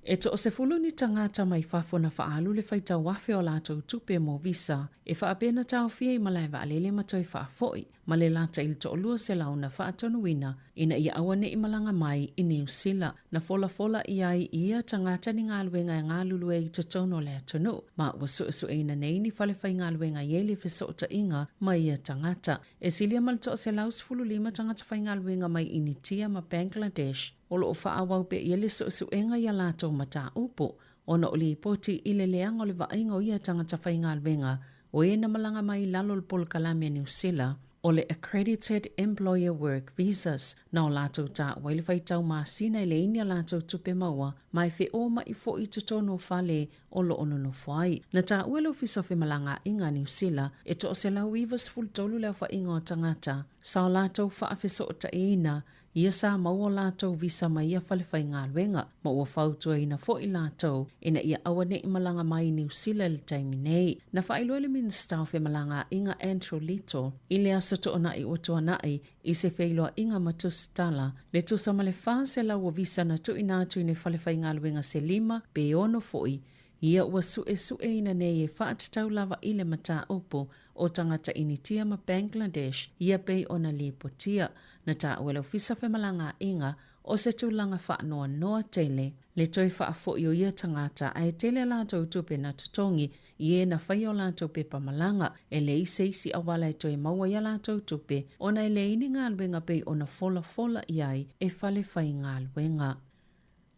E toasefulu ni tagata mai fafo na faaalu le faitau afe o latou tupe mo visa e faapea na taofia i malae vaalele ma toe faafoi ma le lata i le 200 na faatonuina ina ia aua ne i malaga mai i Niu Sila. Na folafola i ai ia tagata ni galuega e galulue i totonu o le atunuu ma ua suesueina nei ni fale faigaluega i ai le fesootaiga ma ia tagata. E silia ma le 115 tagata faigaluega mai Initia ma Bangladesh O lo o faaauau pea i ai le suesuega i a latou mataupu, ona o lipoti i le leaga o le vaaiga o ia tagata faigaluega o e na malaga mai i lalo o le polokalame a Niu Sila o le Accredited Employer Work Visas, na o latou taua ai le faitau masina e leai ni a latou tupe maua ma e feomaʻi foi i totonu o fale o lo o nonofo ai. Na taua e le Ofisa o Femalagaaiga a Niu Sila e 193 le aofaiga o tagata sa o latou faafesootaiina. ia sa maua o latou visa mai ia falefaigaluega, ma ua fautuaina foi latou ina ia aua neʻi malaga mai i Niu Sila i le taimi nei. Na faailoa e le Minisita o Femalagaaiga Andrew Little i le Aso Toonai ua tuanai i se feiloaiga ma tusitala le tusa ma le 400 o visa na tuuina atu i nei falefaigaluega se lima pe ono foi ia ua suesueina nei e faatatau lava i le mataupu o tagata Initia ma Bangladesh ia pei ona lipotia. Na taua e le Ofisa Femalagaaiga o se tulaga faanoanoa tele le toe faafoi o ia tagata ae tele a latou tupe na totogi i e na faia o latou pepa malaga. E leai se isi auala e toe maua ai a latou tupe ona e leai ni galuega pei ona folafola i ai e fale faigaluega.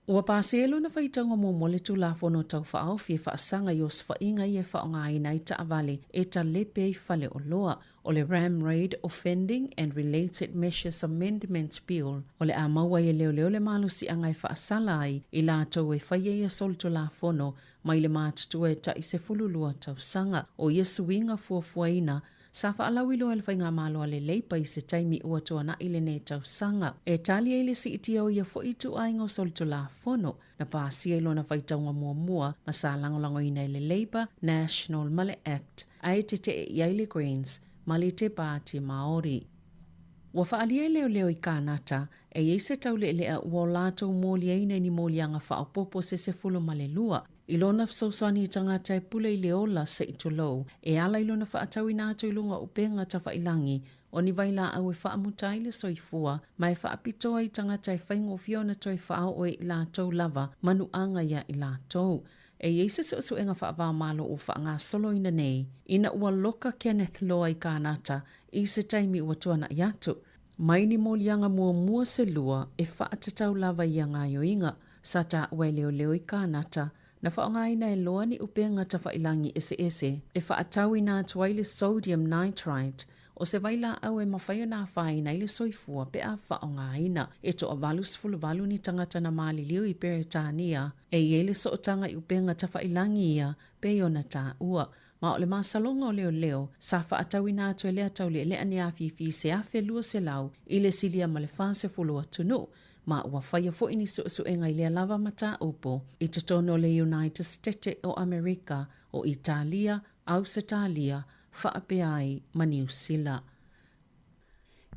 Ua pasia lona faitauga muamua le Tulafono Tau Faaofi e faasaga i osofaiga ia e faaaogaina ai taavale e talepe ai faleoloa, o le Ram Raid Offending and Related Measures Amendment Bill, o le a maua ai e leoleo le malosiaga e faasala ai i latou e faia ia solitulafono mai le matutua e tai 12 tausaga. O ia suiga fuafuaina Sa faalauiloa e le Faigamalo a le Labour i se taimi ua tuanai lenei tausaga e tali ai le siitia o ia foi ituaiga o solitulafono na pasia i lona faitauga muamua ma sa lagolagoina e le Labour, National ma le Act ae tetee i ai le Greens ma le Te Pāti Māori. Ua faaalia e leoleo i Kānata e i ai se taulealea ua o latou moliaina i ni moliaga faaopoopo se 12 I lona fesoasoani i tagata e pule i le ola se i tulou, e ala i lona faatauina atu i luga o upega tafailangi o ni vailaau e faamuta ai le soifua ma e faapitoa i tagata e faigofie ona toe faaoo e i latou lava manuaga iā i latou. E i ai se suesuega faavaomalo ua faagasoloina nei ina ua loka Kenneth Loa i Kānata i se taimi ua tuanai atu. Mai ni moliaga muamua se lua e faatatau lava i ia gaoioiga, Sa taua e leoleo i Kānata, na faaaogaina e Loa ni upega tafailangi eseese e faatauina atu ai le sodium nitrite, o se vailaau e mafai ona afaina ai le soifua pe a faaaogaina. E toa-88 ni tagata na maliliu i Peretania e i ai le sootaga i upega tafailangi ia pei ona taua. Ma o le masaloga o leoleo, sa faatauina atu e lea taulealea ni afifi se 1,200 i le silia ma le 40 atunuu, ma ua faia foi ni suesuega i lea lava mataupu i totonu o le United Stete o Amerika, o Italia, Ausetalia, faapea ai ma Niu Sila.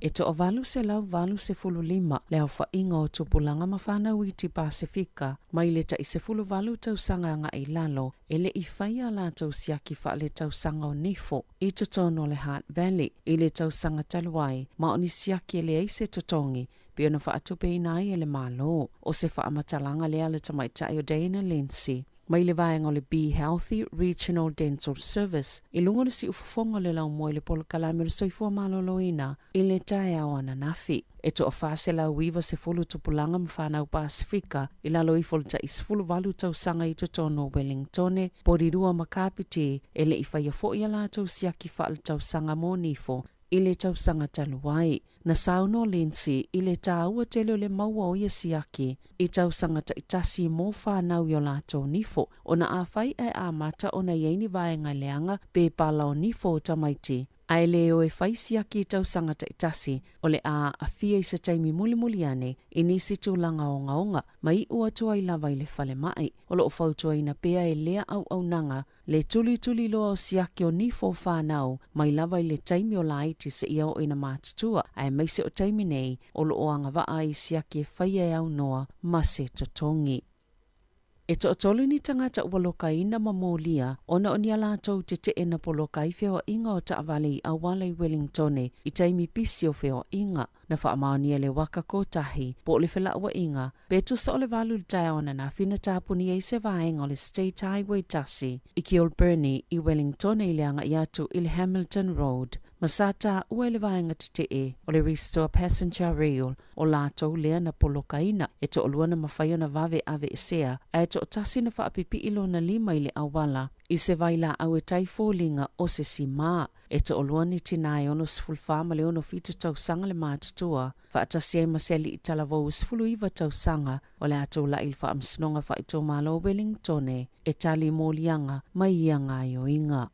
E toa-885 le aofaiga o tupulaga ma fanau iti Pasefika mai le tai 18 tausaga agai i lalo e le i faia a latou siaki faaletausaga o nifo i totonu o le Hutt Valley i le tausaga talu ai, ma o ni siaki e leai se totogi pei ona faatupeina ai e le Malo. O se faamatalaga lea a le tamaitai o Dana Lindsay mai le vaega o le Be Healthy Regional Dental Service i luga o le siufofoga o le laumua i le polokalame o le soifua maloloina i le taeao ananafi. E toa-490 tupulaga ma fanau Pasefika i lalo ifo o le tai 18 tausaga i totonu o Wellingtone, Porirua ma Kapiti e le i faia foi a latou siaki faaletausaga mo nifo I le tausaga talu ai, na saunoa Lindsay i le tāua tele o le maua o ia siaki i tausaga taitasi mō whānau i o lātou nifo, ona afai ae amata ona i ai ni vaega leaga pe pala o nifo o tamaiti, ae le o e whai siaki i tausaga taitasi, o le a aafia i se taimi mulimuli ane i nisi tulaga ogaoga, ma iu atu ai lava i le falemai. O loo fautuaina pea e lea auaunaga Le tulituli loa o siaki o nifo o whanau, mai lava i le taimi o laiti seia oo ina matutua, aemaise o taimi nei, o loo agavaa ai siaki e faia e aunoa ma se totogi. E toatolu ni tagata ua lokaina ma molia ona o ni a latou tetee na poloka ai feoaiga o taavale i auala i Wellingtone i taimi pisi o feoaiga. Na faamaonia le waka kotahi, po o le felauaiga, pe tusa o le valu i le taeao ananafi na tapuni ai se vaega o le State Highway 1 i Kilbirnie i Wellingtone i le agai atu i le Hamilton Road ma sa taua i le vaega tetee o le Restore Passenger Rail o latou lea na polokaina. E toalua na mafai ona vave aveesea ae toatasi na faapipii lona lima i le auala i se vailaau e tai foliga o se simā. E toalua ni tinā e 64 ma le 67 tausaga le matutua, faatasi ai ma se alii talavou 19 tausaga o le a tulai i le Faamasinoga Faaitumalo o Wellingtone e tali moliaga mai ia gaoioiga.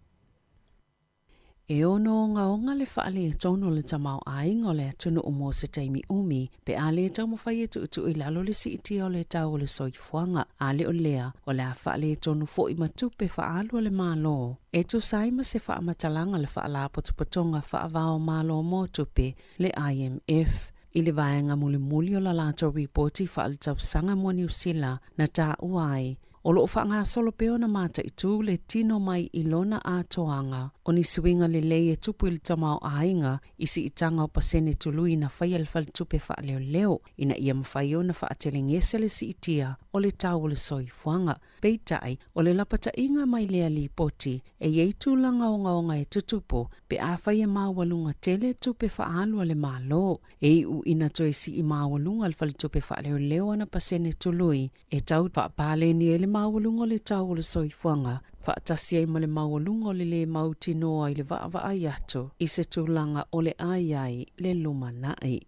E ono ogaoga le faaletonu o le tamaoaiga o le atunuu mo se taimi umi pe a lē taumafai e tuutuu i lalo le siitia o le tau o le soifuaga, a le o lea, o le a faaletonu foʻi ma tupe faaalu a le Mālō, e tusa ai ma se faamatalaga a le Faalapotopotoga Faavao Malo mo Tupe, le IMF. I le vaega mulimuli o la latou ripoti faaletausaga mo Niu Sila na taua ai, o loo faagasolo pea ona mataitū le tino mai i lona atoaga o ni suiga lelei e tupu i le tamaoaiga i siitaga o pasene tului na faia e le faletupe faaleoleo ina ia mafai ona faatelegese le siitia o le tau o le soifuaga. Peitai, o le lapataiga mai lea lipoti, e i ai tulaga ogaoga e tutupu pe afai e maualuga tele tupe faaalu a le Malo. E iu ina toe sii maualuga le faletupe faaleoleo ana pasene tului e tau faapaleni ai le maualuga o le tau o le soifuaga, faatasi ai ma le maualuga o le lē mautinoa i le vaavaai atu i se tulaga o le a i ai le lumanai.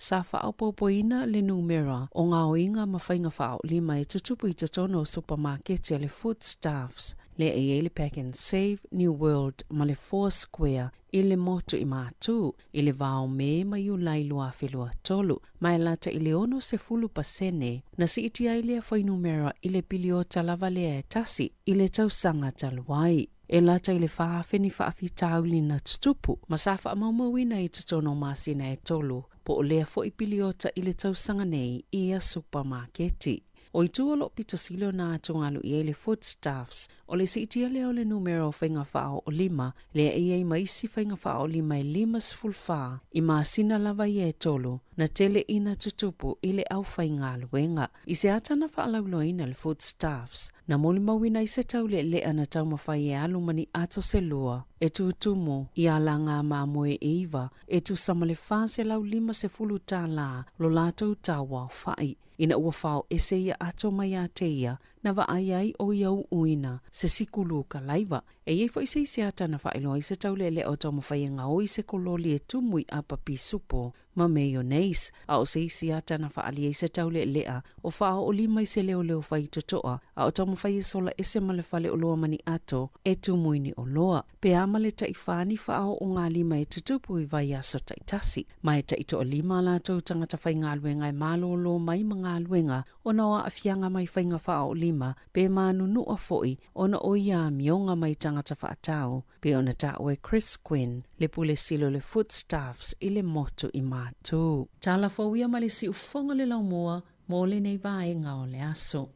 Sa faaopoopoina le numera o gaoiga ma faiga faaoolima e tutupu i totonu o supamaketi a le Foodstuffs, lea e i ai le Pak'nSave, New World ma le Four Square i le motu i Matū i le va o Me ma Iulai 2023, ma e lata i le 60% na siitia ai lea fuainumera i le piliota lava lea e tasi i le tausaga talu ai. E lata i le 4,000 ni faafitauli na tutupu ma sa faamaumauina i totonu o masina e tolu, po o lea foi piliota i le tausaga nei i ia supamaketi. O itu o loo pito sili ona atugalu i ai le Foodstuffs, o le siitia lea o le numera o faiga faaoolima, lea e i ai ma isi faiga faaoolima e 54 i masina lava ia e tolu, na tele ina tutupu i le aufaigaluega. I se ata na faalauiloaina e le Foodstuffs, na molimauina ai se taulealea na taumafai e alu ma ni ato se lua e tutumu i alaga mamoe e iva e tusa ma le $450 tālā lo latou tauaofai. Ina ua fao ese ia ato mai ia te ia, na vaai ai o ia uuina se sikulu kalaiva. E i ai foi se isi ata na faailoa ai se taulealea o taumafai e gaoi se kololi e tumu i apa pisupo ma mayonnaise, a o se isi ata na faaalia ai se taulealea o faaoolima i se leoleo faitotoa a o taumafai e sola ese ma le fale oloa ma ni ato e tumu i ni oloa. Pe a ma le taifa ni faaoogalima e tutupu i vaiaso taitasi, ma e taitoalima a latou tagata faigaluega e malōlō mai ma galuega ona o aafiaga mai faiga faaoolima pe manunua foi ona o ia amioga mai tagata faatau, pei ona taua e Chris Quinn, le pule sili o le Foodstuffs i le motu i Matū. Tala fou ia ma le siufofoga le laumua mo lenei vaega o le aso.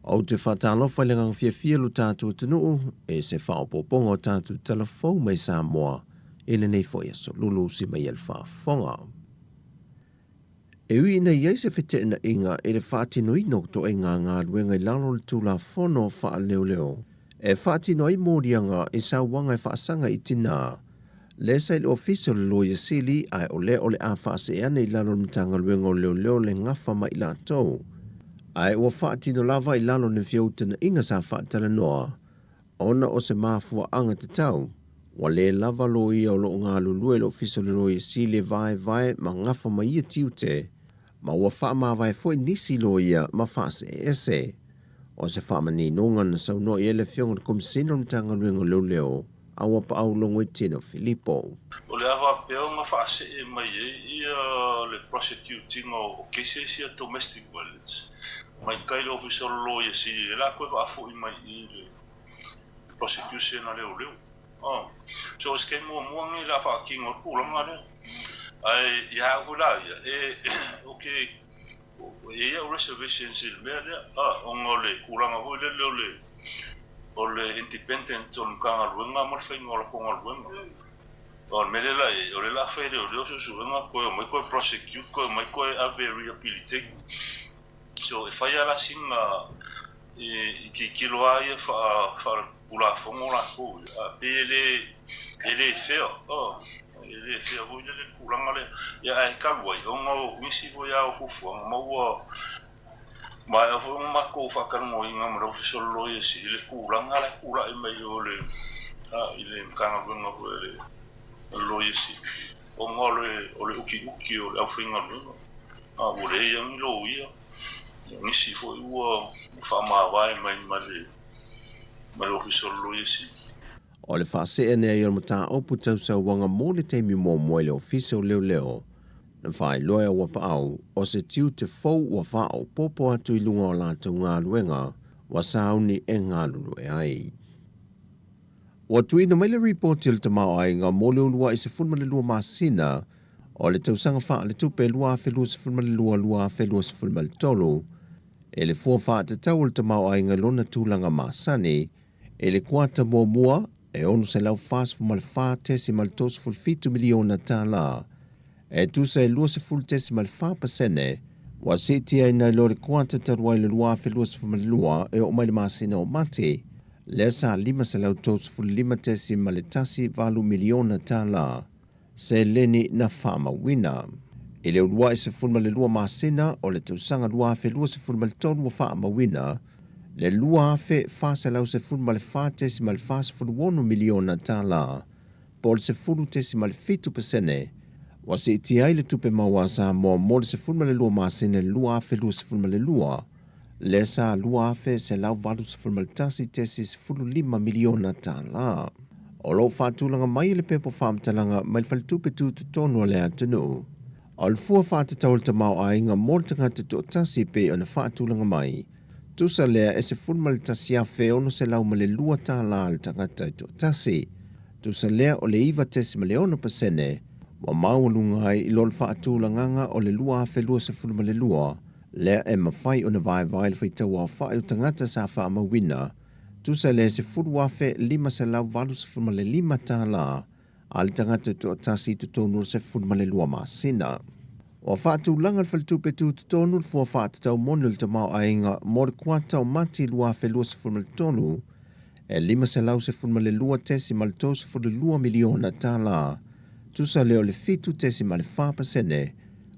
Ou te faatalofa i le agaga fiafia lo tatou atunuu e se faaopoopoga o tatou tala fou mai Samoa i lenei foi aso lulu usi mai ai le faafofoga. E ui ina i ai se feteenaiga i le faatinoina o toaiga galuega i lalo o le Tulafono Faaleoleo e faatino ai moliaga i sauaga e faasaga i tinā, lea sa i le Ofisa o le Loia Sili ae o lea o le a faasee ane i lalo o le Matagaluega o Leoleo le gafa ma i latou. Ae ua faatino lava i lalo o ni feutagaiga sa faatalanoa Ona o se mafuaaga tatau, ua lē lava loia o lo o galulue i le Ofisa o le Loia Sili e vaevae ma gafa ma ia tiute, ma ua faamavae foi nisi loia ma faaseeese. O se faamaninoga na saunoa i ai le Afioga i le Komisena o le Matagaluega o Leoleo, a ua paau Logoitino Filipo. O le a faapea ona faasee mai ai ia le prosecuting o cases ia domestic violence mai kai le Ofisa o le Loia Sili, lea la toe faafoi mai i le prosecution a leoleo. Oh. So o se taimi muamua lenei o le a faatino ai le tulaga lea. Ae ia au foi la ia, e, okay, e i ai au reservations i le mea lea, ah, ona o le tulaga foi lele o le, o le independent o le Matagaluega ma le faiga o latou galuega. O le mea lea la i ai, o lea o le a fai e leoleo suesuega, toe omai toe prosecute, toe omai toe ave e rehabilitate. So e fai lava la sina i tilotilo lava ia faale-Tulafono latou ia, ae pei e le e le fair, e le fair foi lele le tulaga lea. Ia ae talu ai ona o nisi foi lava o fuafuaga ma ua Maea foi ona matou faatalanoaina ma le Ofisa o le Loia Sili i le tulaga la e tulai mai o le i le Matagaluega foi a le Loia Sili ona o le o le utiuti o le aufaigaluega, a ua leai lava ni loia, nisi foi ua faamavae mai ma le ma le Ofisa o le Loia Sili. O le faasee nei o le mataupu tau sauaga mo le taimi muamua i le Ofisa o Leoleo, na faailoa e Auapaau o se tiute fou ua faaopoopo atu i luga o latou galuega ua sauni e galulue ai. Ua tuuina mai le ripoti o le tamaoaiga mo le uluai 12 masina o le tausaga faaletupe 2022/2023 e le fua faatatau o le tamaoaiga i lona tulaga masani i le kuata muamua e $644.37 miliona tālā, e tusa e 20.4% ua siitia ai nai lo le kuata talu ai le 2022 e oo mai le masina o Mati, lea sa $535.18 miliona tālā seleni na faamauina. I le uluai 12 masina o le tausaga 2023 ua faamauina le $2,414.46 miliona tālā, po o le 10.7% ua siitia ai le tupe maua a Samoa mo le 12 masina i le 2022, lea sa $2,181.15 miliona tālā. O lo o faatulaga mai e le pepa faamatalaga mai le Faletupe Tutotonu a le atunuu, o le fua faatatau o le tamaoaiga mo le tagata toatasi e pei ona faatulaga mai, tusa lea e $11,602 tālā le tagata e toatasi. Tusa lea o le 9.6% ua maualuga ai i lo le faatulagaga o le 2022, lea e mafai ona vaevae le faitau aofai o tagata sa faamauina, tusa le $10,585 tālā a le tagata toatasi i totonu o le 12 masina. Ua faatulaga le Faletupe Tutotonu le fua faatatau moni o le tamaoaiga mo le kuata o Mati 2023 e $512.32 miliona tālā, tusa lea o le 7.4%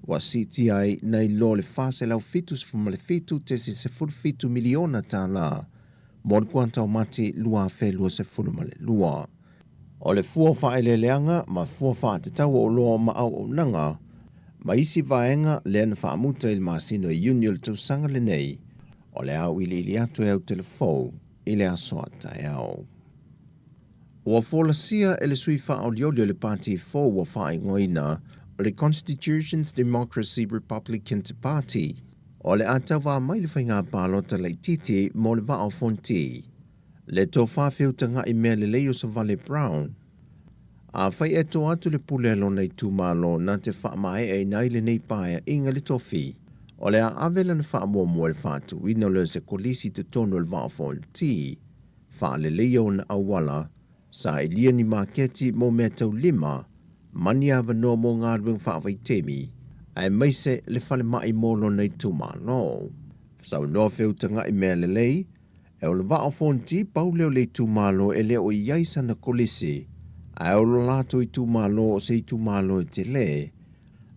ua siitia ai nai lo le $477.17 miliona tālā mo le kuata o Mati 2022. O le fua o faaeleeleaga ma fua faatatau o oloa ma auaunaga ma isi vaega lea na faamuta i le masina o Iuni o le tausaga lenei, o le a auiliili atu e au telefou i le aso a taeao. Ua folasia e le sui faaolioli o le Pati fou ua faaigoaina o le Constitutions Democracy Republican Party, o le a tauva mai le faiga palota laitiiti mo le Vaa o Fonoti, le tofa feutaga'i mea lelei o Savale Brown. Afai e toa atu le pule a lona itumalo na te faamae'aina ai lenei paea'iga le tofi, o le a ave lana faamuamua i le faatuina o lea o se kolisi i totonu o le Vaa o Fonoti, faaleleia ona auala, sailia ni maketi mo mea taulima, ma ni avanoa mo galuega faavaitemi, aemaise le falemai mo lona itumalo. Saunoa feutaga'i mea lelei, e o le Vaa o Fonoti pau lea o le itumalo e le o i ai sana kolisi, ae o lo latou itumalo o se itumalo e tele,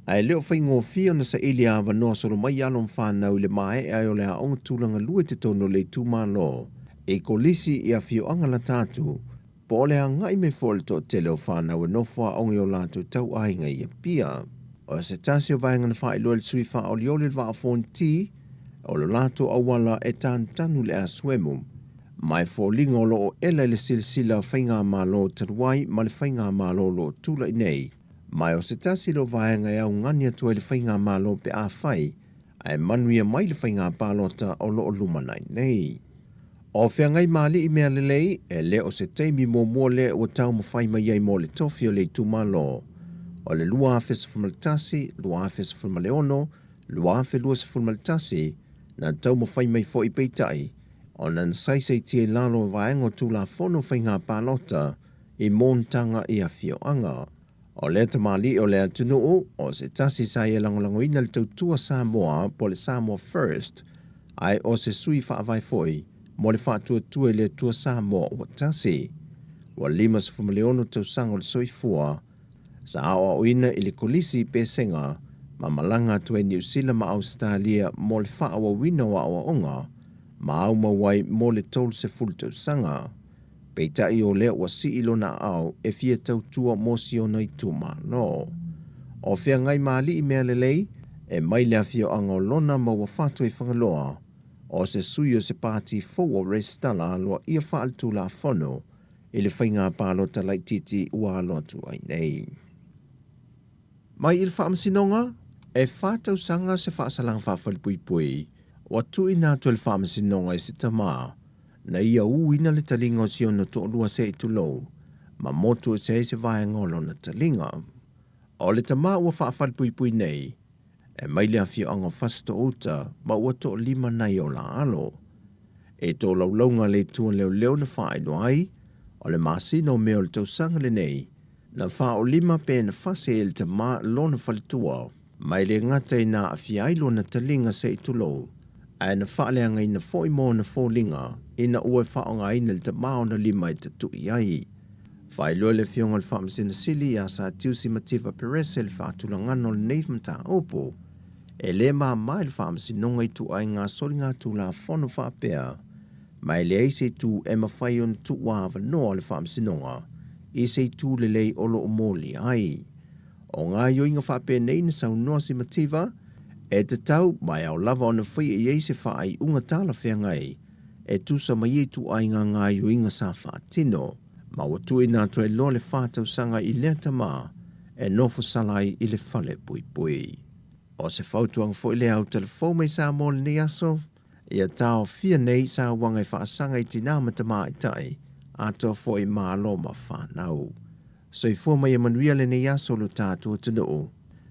ae le o faigofie ona saili avanoa solo mai alo ma fanau i le maea ai o le aoga tulaga lua i totonu o le itumalo i kolisi i afioaga lata atu, po o le agai mai foi o le toatele o fanau e nofo aoga i o latou tauaiga i Apia. O se tasi o vaega na faailoa e le sui faaolioli o le Vaa o Fonoti, o lo latou auala e tanutanu le asuemu, ma e foliga o lo o ela i le silasila o faigamalo talu ai ma le faigamalo o lo o tulai nei. Ma o se tasi lea o vaega e augani atu ai le faigamalo pe afai ae manuia mai le faiga palota o lo o lumanai nei. O feagai ma alii mea lelei, e le o se taimi muamua lea ua taumafai mai ai mo le tofi o le itumalo. O le 2011, 2016, 2021, na taumafai mai foi peitai, ona na saisaitia i lalo o vaega o Tulafono o Faiga Palota i monotaga i afioaga. O lea tamalii o le atunuu, o se tasi sa ia lagolagoina le tautua Samoa po o le Samoa First, ae o se sui faavae foi mo le faatuatua i le Atua Samoa ua tasi. Ua 56 tausaga o le soifua, sa aoaoina i le Kolisi i Pesega ma malaga atu ai Niu Sila ma Ausetalia mo le faaauauina o aoaoga ma aumau ai mo le 30 tausaga. Peitai o lea ua sii lona aao e fia tautua mo si ona itumalo. O feagai ma alii mea lelei, e mai le afioaga o Lona ma ua fatu i Fagaloa, o se sui o se pati fou o resitala aloaia faaletulafono i le faiga palota laitiiti ua alo atu ai nei. Mai i le Faamasinoga, e 4 tausaga se faasalaga faafalepuipui ua tuuina atu e le Faamasinoga i se tamā na ia uina le taliga o si ona toalua se i tulou ma motu ese ai se vaega o lona taliga. O le tamā ua faafalepuipui nei, e mai le afioaga o Fasitoo-uta ma ua toalima nai o la alo. E tolaulauga le itu leoleo na faailoa ai, o le masina o Me o le tausaga lenei, na faaolima pe na fase e le tamā lona faletua, mai le gata ina aafia ai lona taliga se i tulou, ae na faaleagaina foi ma ona foliga ina ua e faaaogaina le tamā ona lima e tatui ai. Faailoa le Afioga i le Faamasino Sili ia Sir Tiusi Mativa Perese le faatulagana o lenei mataupu. E lē māmā i le Faamasinoga i ituaiga soligatulafono faapea, ma e leai se itu e mafai ona tuuavanoa le Faamasinoga i se itu lelei o lo o molia ai. O gaoioiga faapenei na saunoa Simativa, e tatau ma e ao lava ona faia i ai se faaiuga talafeagai e tusa ma ia ituaiga gaoioiga sa faatino, ma ua tuuina atu ai loa le 4 tausaga i lea tamā e nofo sala ai i le fale puipui. O se fautuaga foi lea au talafou mai Samoa i lenei aso, ia taofia nei sauaga e faasaga i tinā ma tamaitai, atoa foi malo ma fanau. Soifua ma ia manuia lenei aso lo tatou atunuu.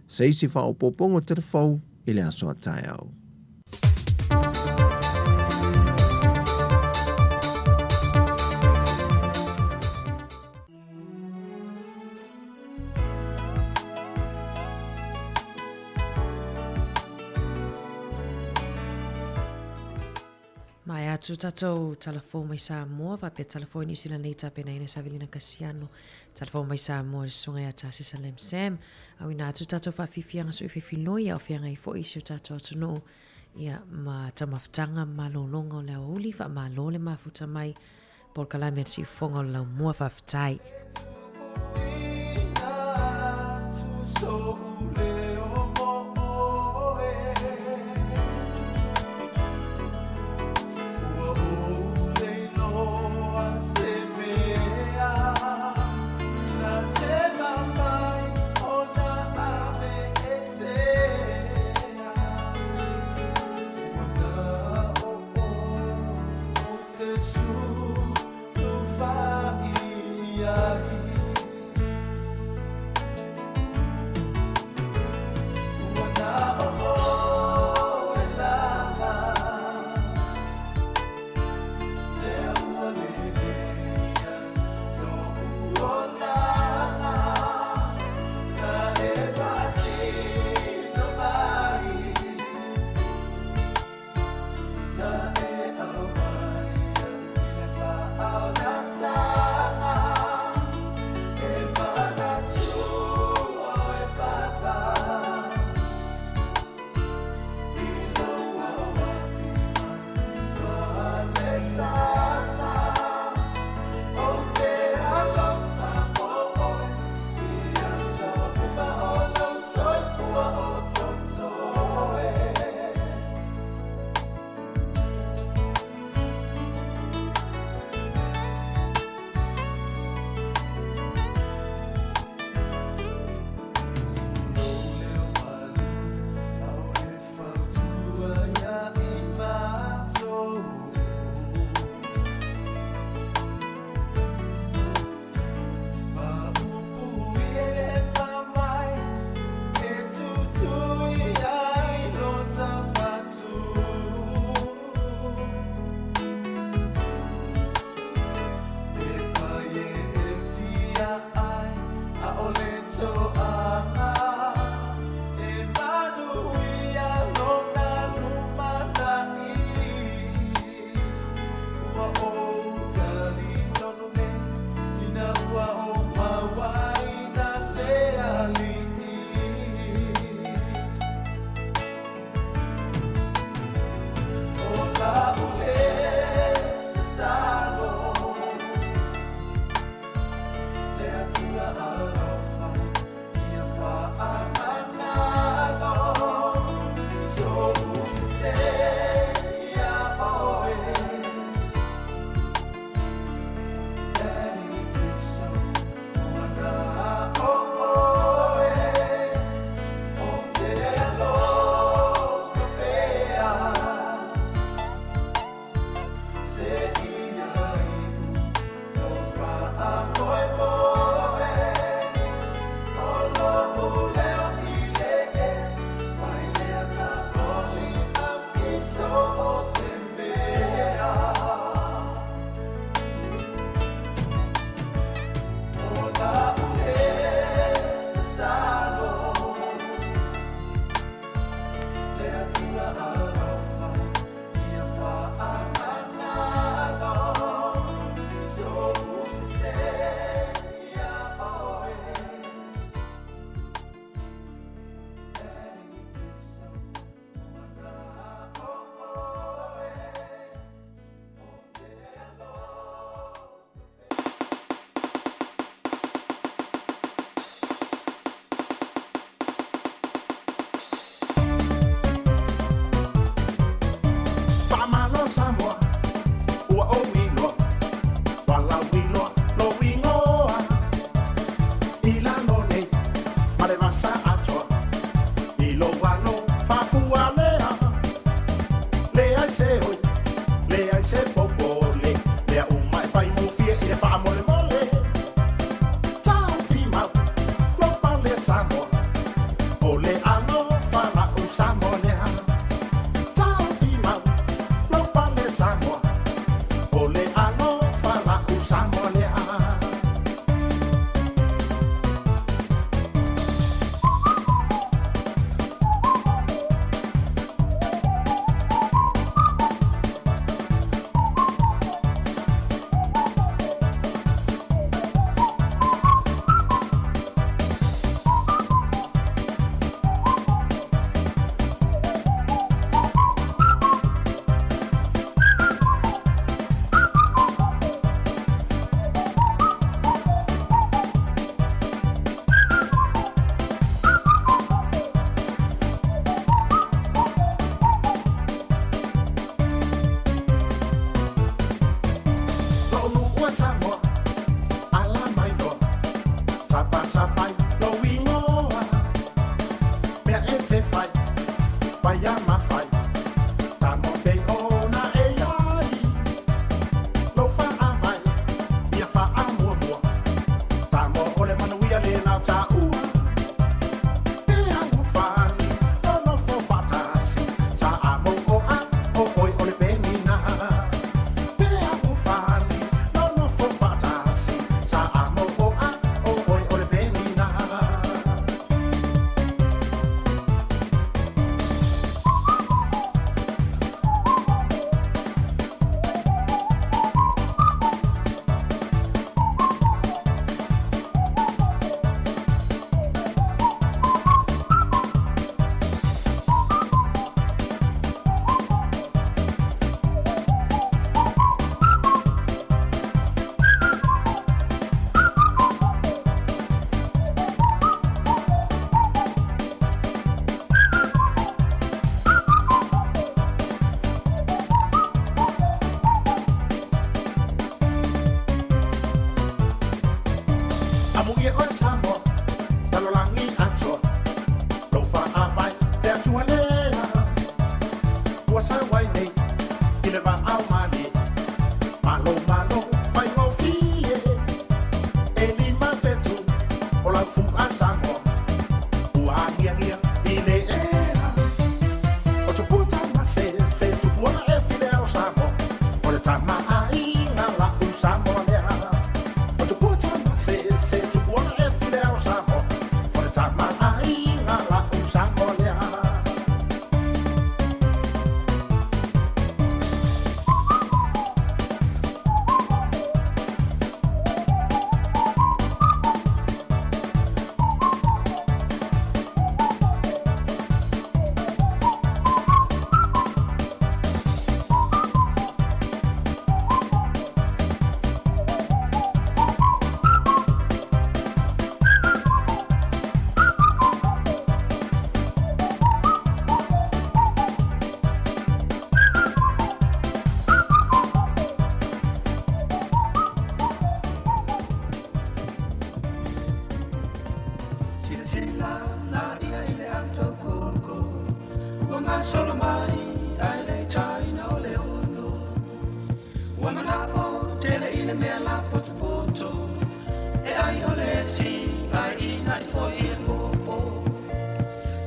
Se isi faaopoopoga o talafou i le aso a taeao. Maea atu tatou talafou mai Samoa faapea talafou i Niu Sila nei tapenaina e Savelina Kasiano. Talafou mai Samoa i le susuga ia Tasesa Lam Sam. Auina atu tatou faafiafiaga sui fefiloi a o feagai foi i si o tatou atunuu ia ma taumafataga ma malologa o le aoauli. Faamalo le mafuta mai polokalame a le Siufofoga o le Laumua. Faafetai. Tupua Samoa, ala mai loa, sapasapai lou igoa. Mea e te fai, paia ma fai, tamo pei ona e ai. Lou faavae, ia faamuamua, tamo o le manuia lena o taua. E alofani, nonofo faatasi, sa a mou o a, o oe o le penina. E alofani, nonofo faatasi, sa a mou o a, o oe o le penina. Amuia oe Samoa, lalolagi atoa, lou faavae le Atua lea. Ua sau ai nei i le vaao malie, malo malo faigofie. E 5 fetu o lau fu'a Samoa, ua agiagia i le ea. O tupua tamasese, tupuola e file ao Samoa, o le tamaaiga la'u Samoa lea. O tupua tamasese, tupuola e file ao Samoa, o le tamaaiga la'u Samoa lea. Silasila la ia i le autokoko Ua gasolo mai ae le i taina o le 6. Ua mana'o tele i le mea lapotopoto E ai o le esi ae ina'i foi i le popo.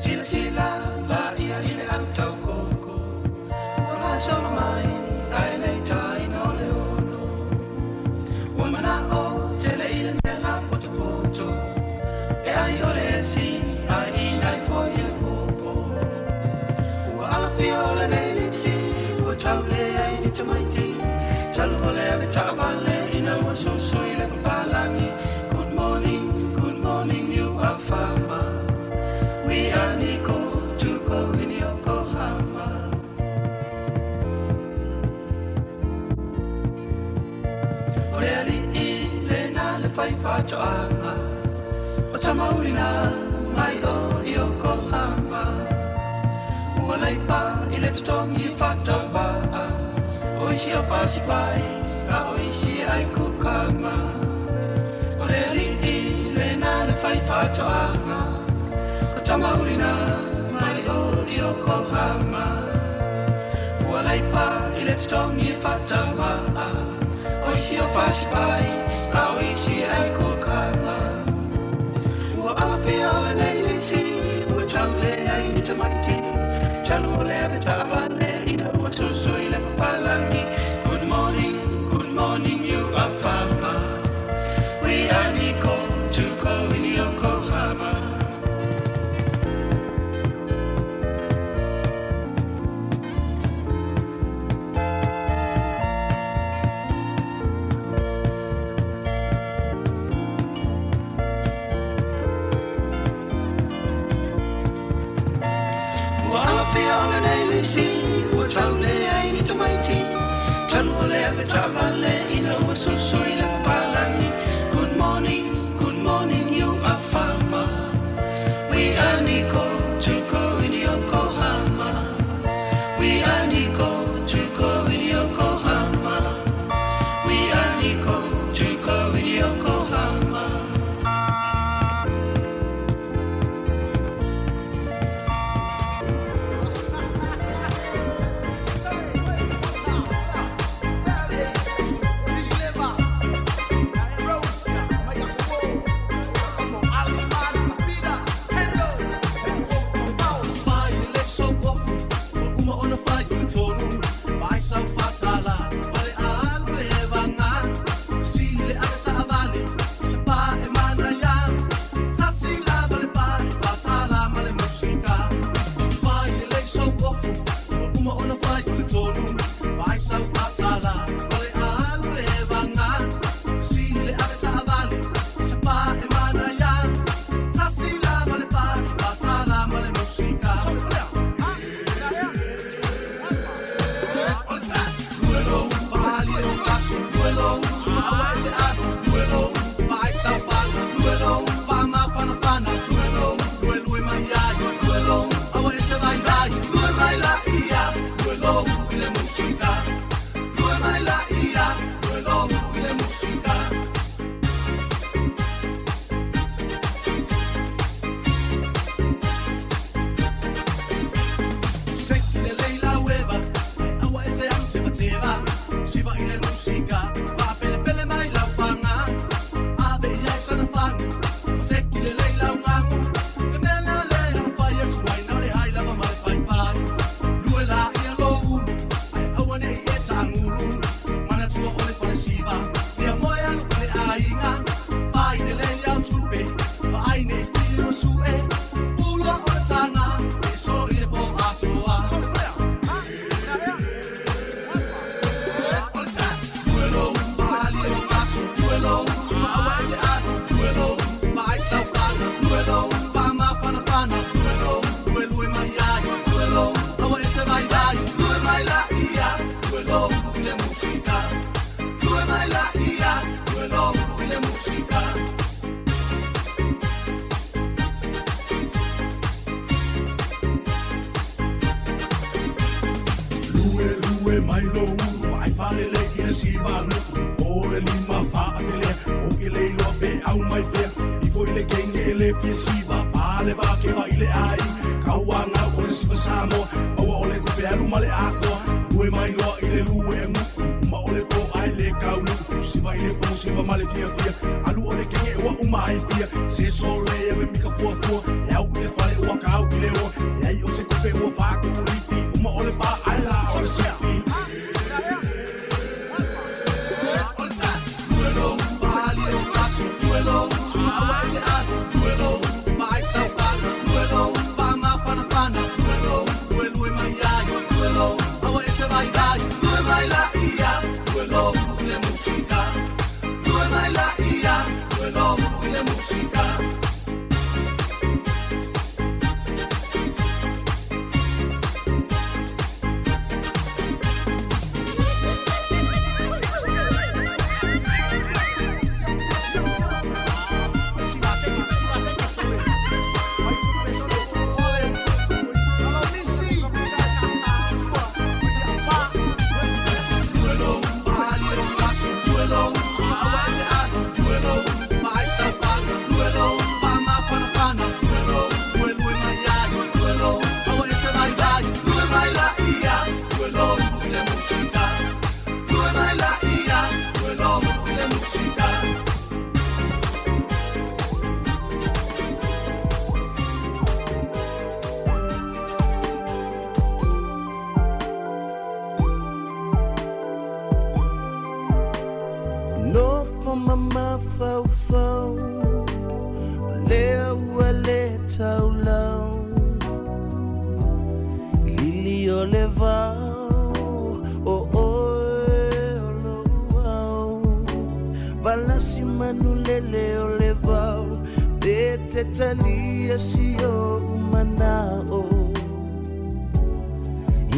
Silasila la ia i le autaukoko Ua gasolo mai ae le i taina o le 6. Ua mana'o tele i le mea lapotopoto E ai o le esi ae ina'i foi i le popo. Ua alafia o lenei lisi ua tauleai ni tamaiti talu o le avetaavale ina ua susu i le papalagi. Good morning, good morning, you are farmer. We are Nico to go in Yokohama. O le alii lena le fai faatoaga O tamaulina mai o Yokohama. Ua laipa i le totogi faatauvaa O isi o fasipai a o isi ai kukama. O le alii lena le fai faatoaga O tamaulina mai o Yokohama. Ua laipa i le totogi faatauvaa O isi o fasipai a o isi ai kukama. Ua alafia o lenei lisi ua tauleai ni tamaiti talu o le avetaavale ina ua susu i le papalagi. Good morning, good morning, you are farmer. We are Nico to go in Yokohama. Ua alafia o lenei lisi ua tauleai ni tamaiti talu o le avetaavale ina ua susu i le papalagi. Good morning, good morning, you are farmer. We are Nico to go in Yokohama. We are Nico to go in Yokohama. We are Nico. Siva i le musika Faapelepele mai lau paga Ave i ai sana fagu Seki lelei lau gagu Le mea lea lea na fai atu ai Na o le hai lava ma le paipai Lue la ia lou ulu Ae aua neʻi e taagulu Manatua o le falesiva Fia moe alu i le aiga Fai lelei au tupe Vaai nei fiu suʻe Pulua o le taga Feesolo i le po atoa Musika. Lue lue mai lo ulu ai falele i le siva nuku O le lima faafele o ke le iloa pe au mai fea I foi le kenge e le fia siva pa le va ke va i le ai Kauaga o le siva Samoa Maua o le kope alu ma le akoa Lue mai loa i le lue e nuku Uma o le po ai le kaulu Siva i le po siva ma le fiafia Alu o le kenge ua uma ai pia Se sole e me mika fuafua E au i le fale ua kau i le oa E ai o se kope ua faakulifi Uma o le pa ai la o le sifi Musika. Musika. Nofo mamafaufau lea ua le taulau Lili o le vao o oe o lou ao Valasi manulele o le vao Pe te talia si ou manao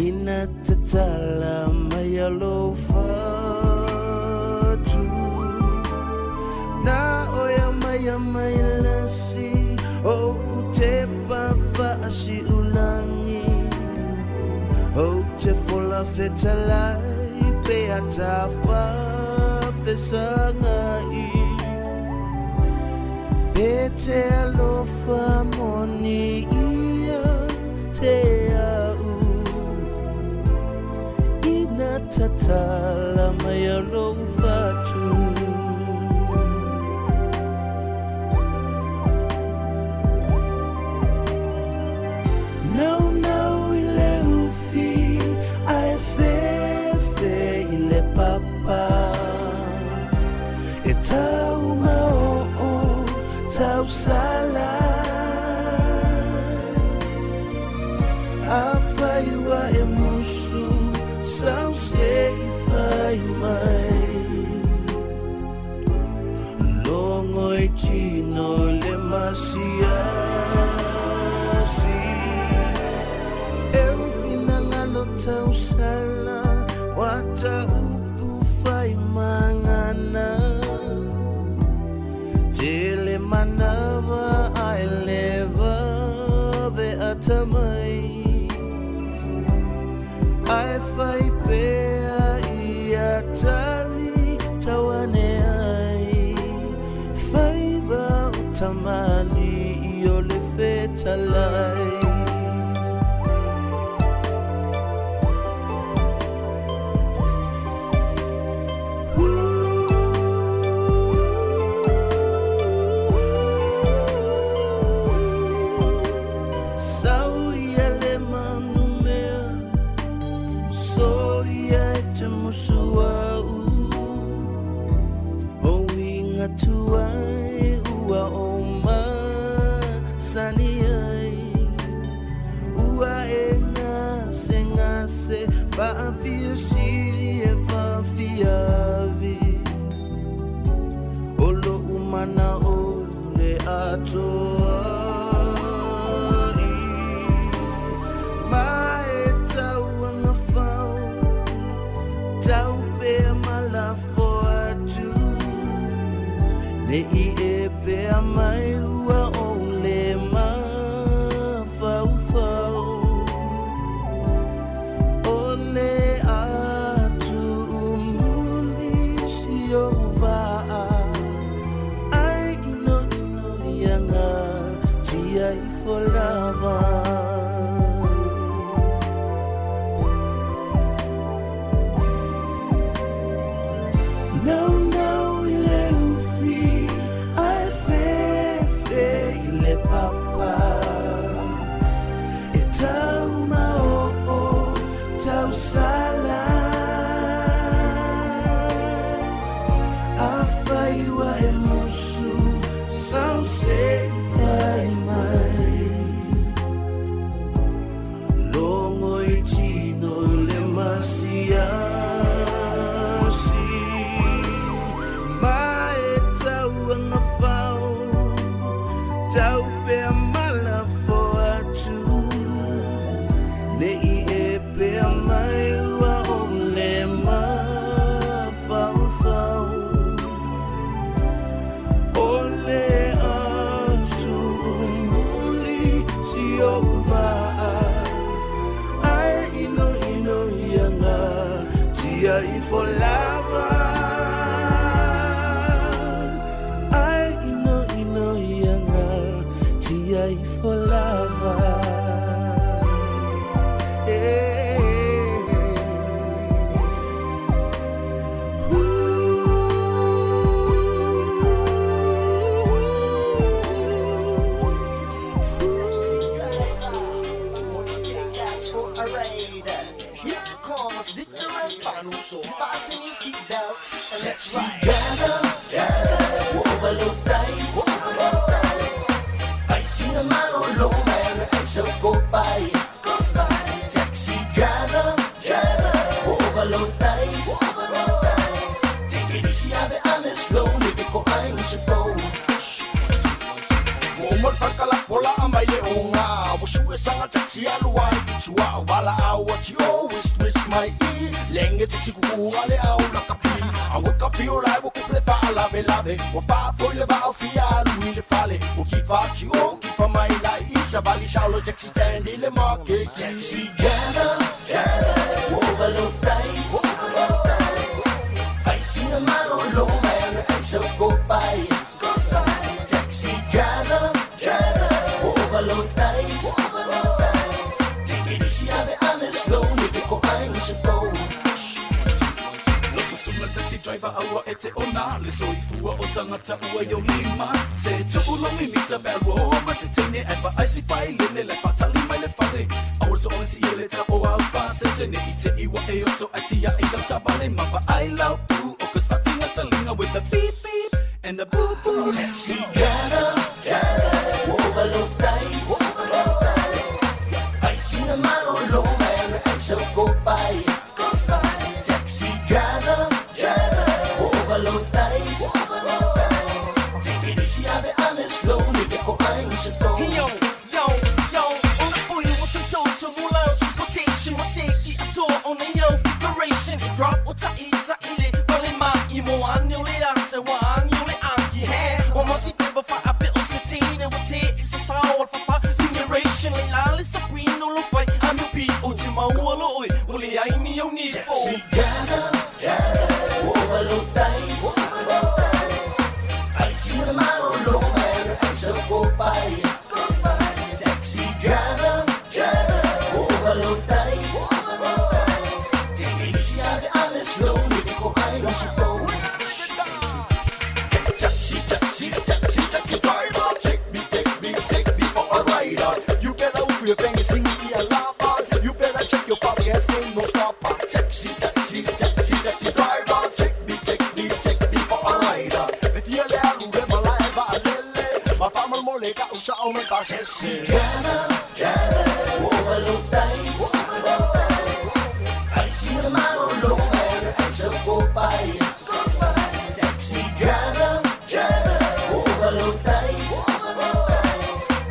Ina tatala mai a lou fatu Na oia mai a mai lasi O te pafaasiulangi O te fola fetalai Pe atafa fesagai Pe te alofa moni ia te au Ina tatala mai a lou fatu Nau nau i le ufi Ae fefe i le papa E tau maoo tau sala Afai ua e musu Sau se i fai mai Longo i tino le masiasi E ufinagalo tausala Wata upu fai mangana Tele manawa ai leva ve atamai Ai fai pea ia tali tawane ai Faiva o tamali i o le fetalai musu au O inga tuai ua o masani ai Ua e ngase ngase Faafia sili e faafiavi O lo umana o le atoa i Ma e tauanga fau Tau pea malafo atu Ne i e pea mai ua o le mafaufau O le atu umuli si o vaa Ai ino ino ia ngā tia i lava Nau nau i le ufi Ai fe fe i le papa E tau mao o tau sala A whaiwa e musu Sau se i whai mai Longo i tino le masiasi Ma e tauanga fau Tau pea malafo atu Ne i e pea mai ua o le mafaufau O le atu muli si o vaa Ai ino ino ia ngā tia i fo lava Ai ino ino ia ngā tia i fo lava Taxi driver, overload dice. Ai sina malolo man, ai so go by. Taxi driver, overload dice. Take it easy, ave ame slow, nigga ko ai se po. Mo fakala pola amai le onga Wo sue sanga taxi alu ai Tua wala au what you always twist my e Lenge taxi kukura le au la kapi A waka fio lai wo kuple fa lave lave Wa pa foi le va fi alu i le fale Wo ki fa ti o ki fa mai lai Isa vali saulo taxi stand i le market Taxi driver, overload dice. Ai sina malolo man, ai so go by. Taxi driver, overload dice. Take it easy, ave ame slow, nigga ko ai se po. Lo susuna taxi driver aua e te ona Le soifua o tangata ua yo lima Se tu'u lo mimita bero Ma se teine e fa ai si fai lene Le fatali mai le fale Aua so ole si ele ta o au pa Se se ne i te iwa e oso ai tia i lau tavale Ma pa ai lau pu O ka sfatinga talinga with the beep beep and the boo boo. Taxi driver, overload dice. Ai sina malolo man, ai so go by. Taxi driver, overload dice. Take it easy, ave ame slow, nigga ko ai se po. Yo, yo, yo, on the boy was a total transportation, was seki ato on the yo figuration. It drop o ta i ta ile, vale ma i mo an yo le ate wa an yo le anki he. O mo si te ba fa a pe o se tine wa te is a sour fa fa figuration. Le la le sabrino lo fai am yo pi o te ma o lo oi, o le ai ni o ni fo. Taxi driver, overload dice. Ai sina malolo man, ai so go by. Taxi driver, overload dice. Take it easy, ave ame slow, nigga ko ai se po. Taxi, taxi, taxi, taxi driver Take me, take me, take me for a ride. You better move your fingers, sing me a lava. You better check your pockets, ain't no stopper. Taxi, taxi, taxi, taxi. o mai pasese. Driver, driver, ua overload Ai sina malolo mai ai so go by. Taxi driver, driver, ua overload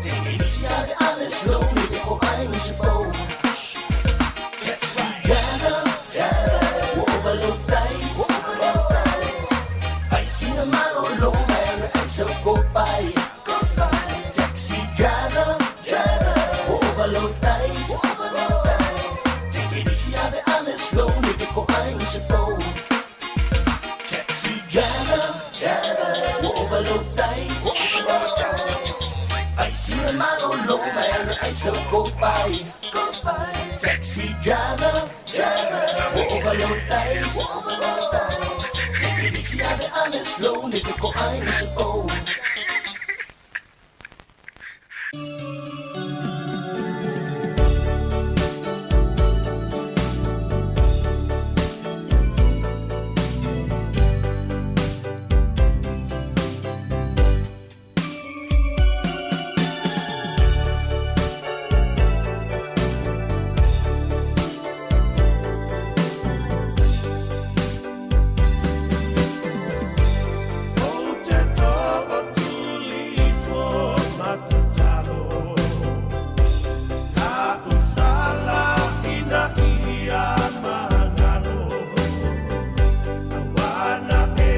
Take it easy, ave slow, nigga, ko ai ni se po. Taxi driver, driver, ua overload Ai sina malolo mai ai so go by. Taxi driver, driver, ua overload Take it easy, ave slow, nigga, ko ai ni se po. Taxi driver, driver, ua overload Ai sina malolo mai ai so go by. Taxi driver, driver, ua overload Take it easy, ave slow, nigga, ko ai ni se po. Ou te toa tuli po matatalo. Ka usala ina ia mangalo. Awana e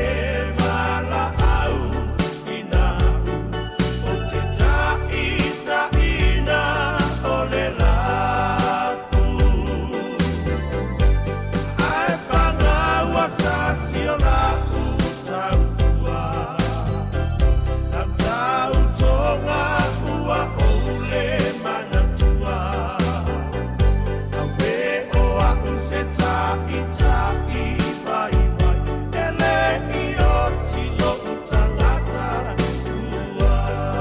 mala au ina u. O te taita ina o le lafu. Ai pagaua sa si o la u tautua. Lau tautoga ua oule manatua. Awe o au se taʻitaʻi vai vai. E le i o tilo utangata tuai.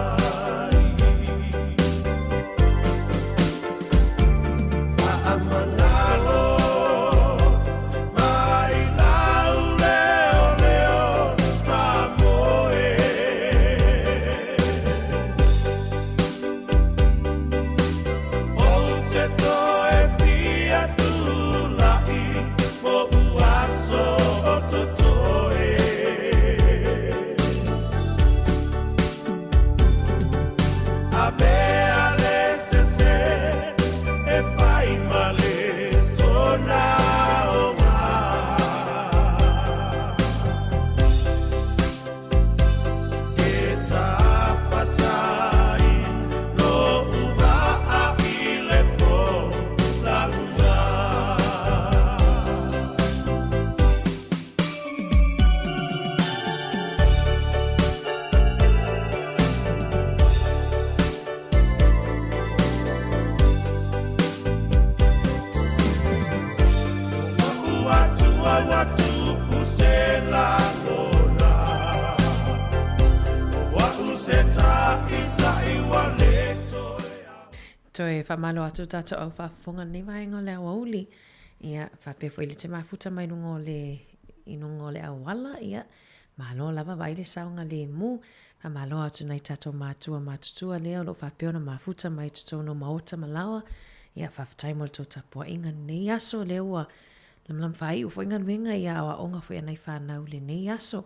Fa'amagalo mai lau leo leo mamoe. Ou te toe fia tula'i mo uaso o totoe. A mea le sese e fai ma le sona o ngā. Ke tapasai no uva'a i le fo lauga. Ua tua ua tupu se lagona. Ua u se taʻitaʻi ua le toe. Toe faamalo atu tatou au faafofoga lenei vaega o le aoauli. Ia, faapea foi le te mafuta mai luga o le i luga o le auala, ia, malo lava vaai le saogalemu. Faamalo atu nai tatou matua matutua lea o lo o faapea ona mafuta mai totonu o maota ma laoa. Ia, faafetai mo le tou tapuaiga lenei aso lea ua lamalama faaiu foi galuega ia aoaoga foi a nai fanau i lenei aso.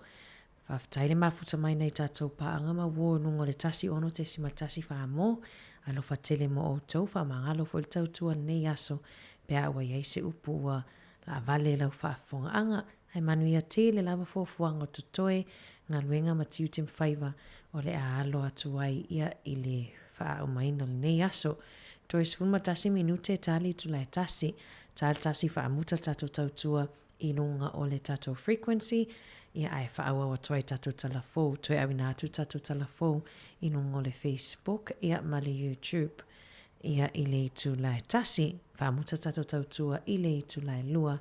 Faafetai le mafuta mai nai tatou paaga ma uo i luga o le 16.1 mo. Alofa tele mo outou, faamagalo foi le tautua lenei aso pe a ua i ai se upu ua laavale i lau faafofogaaga. Ae manuia tele lava fuafuaga o totoe, galuega ma tiute ma faiva o le a alo atu ai ia i le faaaumaina o lenei aso. Toe 11 minute ta le itula e tasi, ta le tasi faamuta le tatou tautua i luga o le tatou frequency, ia ae faaauau atu ai tatou tala fou, toe auina atu tatou tala fou i luga o le Facebook ia ma le YouTube ia i le itula e tasi, faamuta tatou tautua i le itula e lua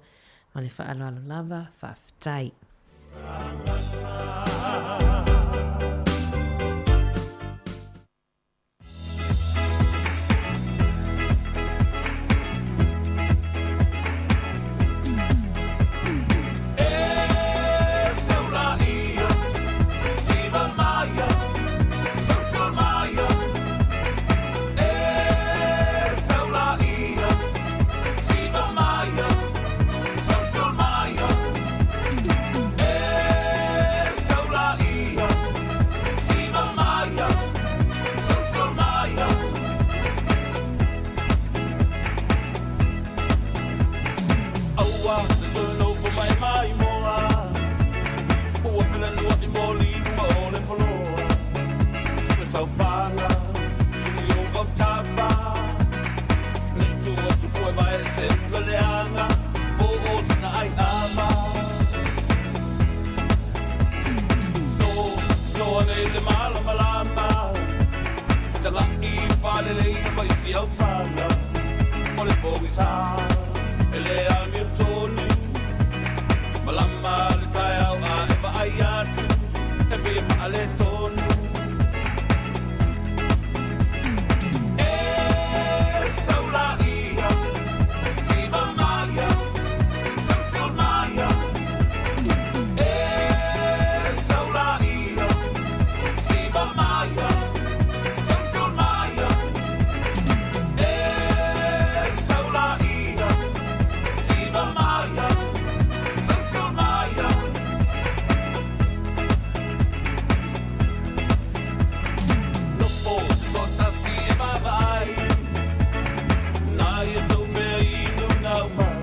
ma le faaaloalo lava, faafetai. E saulaia, siva maia, sausa maia. sa E le amio tonu Malama le taeao a e vaai atu E pei e faaletonu E saulaia Siva maia Sausul maia E saulaia Siva maia Sausul maia E saulaia Siva maia Sausul maia Nofo se toatasi e vaavaai Nā ia tou mea inu nau mau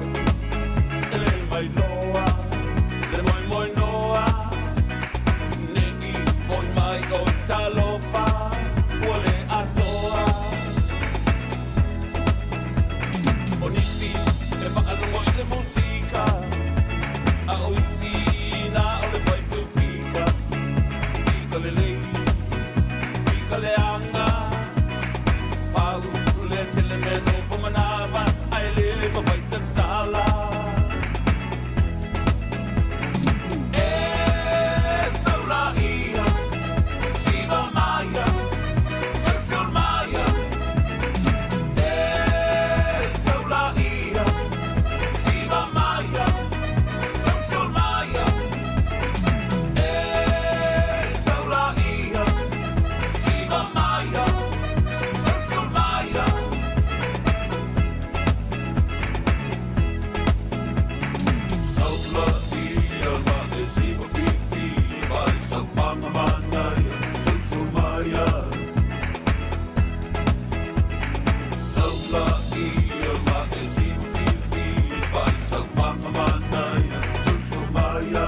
E le mailoa Le moemoenoa Ne i foi mai o talofa Ua le atoa O nisi e faalogo i le musika A o isi na o le vaipui fika Fika lelei Fika leaga Pau le tele mea nofo manava Ae le mafai tatala E saulaia Siva maia Sausul maia E saulaia Siva maia Sausul maia E saulaia Siva maia Sausul maia Saulaia ma e siva fifi Vai saupanga manaia Sausul maia Saulaia ma e siva fifi Vai saupanga manaia Sausul maia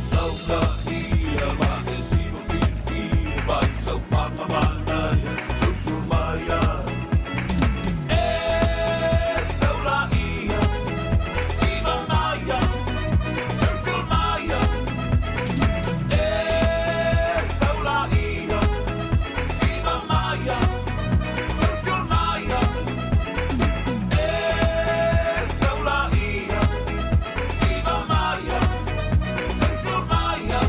Saulaia ma e siva fifi Vai saupanga manaia Sausul maia E saulaia Siva maia Sausul maia E saulaia Siva maia Sausul maia E saulaia Siva maia Sausul maia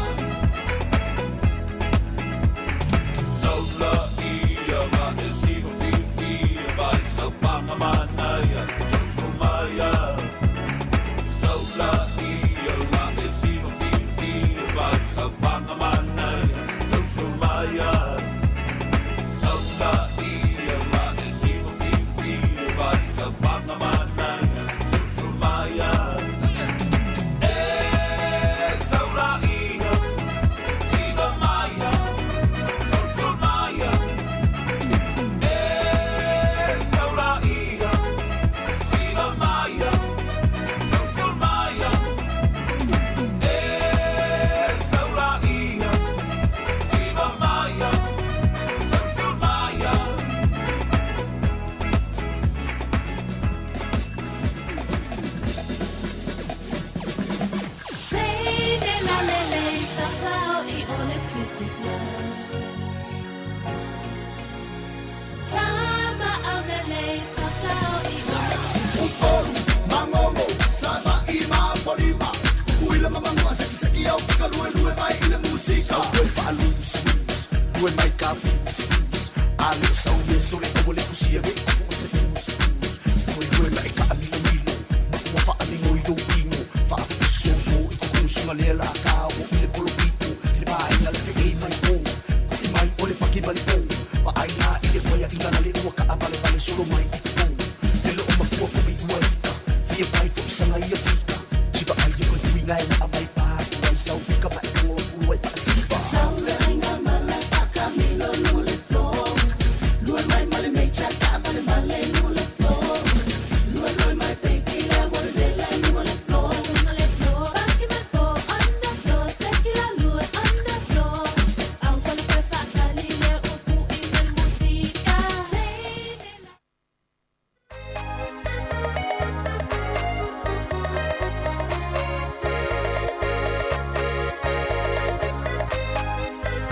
Saulaia ma e siva fifi Vai saupanga manaia Sausul maia Saulaia ma e siva fifi Vai saupanga manaia Sausul maia Saulaia ma e siva fifi Vai saupanga manaia Sausul maia E saulaia Siva maia Sausul maia E saulaia Siva maia Sausul maia E saulaia Siva maia Sausul maia Teine la lele sa tau i o le Pacific Love. Tama au lele sa tau i o le Upolu, mangogo, sava'i ma polima Kukuila ma manu'a sekiseki au fika lue lue mai i le musika Sau lue fa'alus, lus, lue mai ka fus, fus A le o sau ie sole aua le fusia ve kupu o se fus, fus Lue lue ma e ka'amilo milo, ma ua fa'aligo i lou tino Fa'afesoso i kukunusuga lea la ka o i le polopito Le vaega le fe'ē mai o, ku'i mai o le paki ma le po Va'aiga i le koia'iga na le ua ka'avalevale solo mai i fofo Le lo'o makua fo'i ua ika, fia vai fo'i saga ia fika Tiva ai e koe tuiga e la'a mai pā Ai sau fika ma e tago ulu ai fa'asiva Sau le aiga ma le whakamilo no le floor. Lue mai ma le mecha ka vale vale no le floor. Lue lue mai baby le wale le le no le floor. No le floor. Baki mai po on the floor. Seki la lue on the floor. Au kwa le koe whakali le upu i le musika. Teine la Thank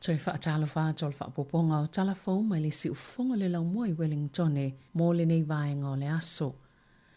Toe faatalofa atu o le faaopoopoga o tala fou mai le siufofoga o le laumua i Wellingtone mo lenei vaega o le aso.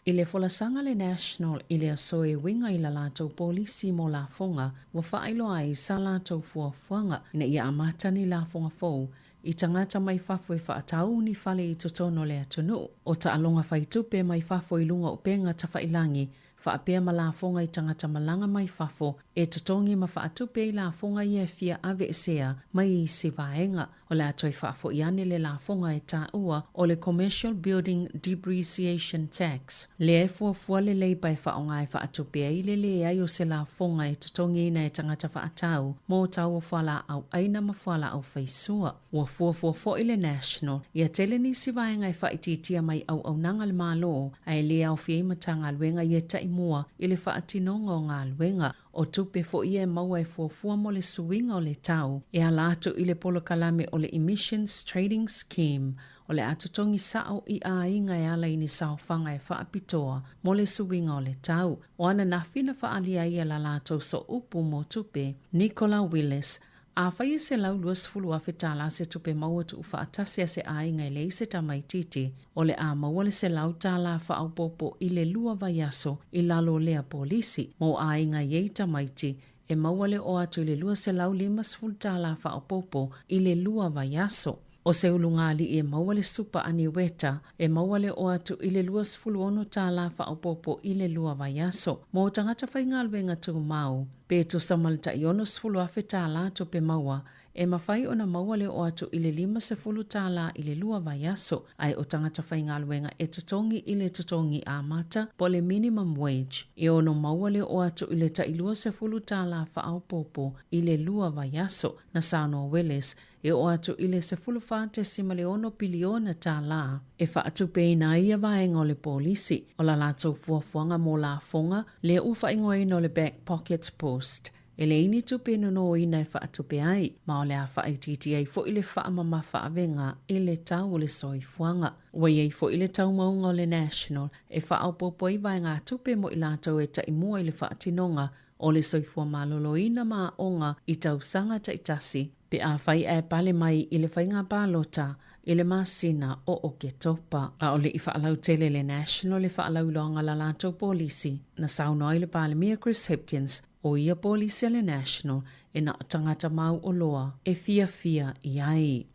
I le folasaga a le National i le aso e uiga i la latou polisi mo lafoga ua faailoa ai sa latou fuafuaga ina ia amata ni lafoga fou i tagata mai fafo e faatau ni fale i totonu o le atunuu. O taaloga faitupe mai fafo i luga o upega tafailangi faapea ma lafoga i tagata malaga mai fafo e totogi ma faatupe ai lafoga ia e fia aveesea mai isi vaega. O le a toe faafoi ane le lafoga e taua o le Commercial Building Depreciation Tax, lea e fuafua lelei pa e faaaoga e faatupe ai le leai o se lafoga e totogiina e tagata faatau mo tau o fualaau aina ma fualaau faisua. Ua fuafua foi le National ia tele nisi vaega e faaitiitia mai auaunaga a le Malo ae le aofia ai Matagaluega ia taimua i le faatinoga o galuega. O tupe foi ia e maua e fuafua mo le suiga o le tau e ala atu i le polokalame o le Emissions Trading Scheme o le a totogi sao i aiga e ala i ni saofaga e faapitoa mo le suiga o le tau. O ananafi na faaalia ai e la latou sooupu mo tupe, Nicola Willis, Afai e $120,000 tala se tupe maua tuufaatasi a se aiga e leai se tamaitiiti, o le a maua le $100 faaopoopo i le lua vaiaso i lalo o lea polisi. Mo aiga e i ai tamaiti, e maua le oo atu i le $250 faaopoopo i le lua vaiaso. O se ulugalii e maua le supa aniueta, e maua le oo atu i le $26 faaopoopo i le lua vaiaso. Mo tagata faigaluega tumau, pe tusa ma le tai $60,000 tupe maua, e mafai ona maua le oo atu i le $50 i le lua vaiaso, ae o tagata faigaluega e totogi i le totogi amata po o le minimum wage, e ono maua le oo atu i le tai $20 faaopoopo i le lua vaiaso, na saunoa Willis. E oo atu i le $14.6 piliona tālā e faatupeina ai ia vaega o le polisi. O la latou fuafuaga mo lafoga, lea ua faaigoaina o le Back Pocket Post. E leai ni tupe nonoina e faatupe ai, ma o le a faaitiiti ai foi le faamamafa avega i le tau o le soifuaga. Ua i ai foi le taumauga o le National e faaopoopo ai vaegatupe mo i latou e taimua i le faatinoga o le soifua maloloina ma aoga i tausaga taitasi pe afai ae pale mai i le faiga palota i le masina o Oketopa. A o le i faalautele le National le faalauiloaga la latou polisi, na saunoa ai le Palemia Chris Hipkins, o ia polisi a le National e na o tagata mauoloa e fiafia i ai.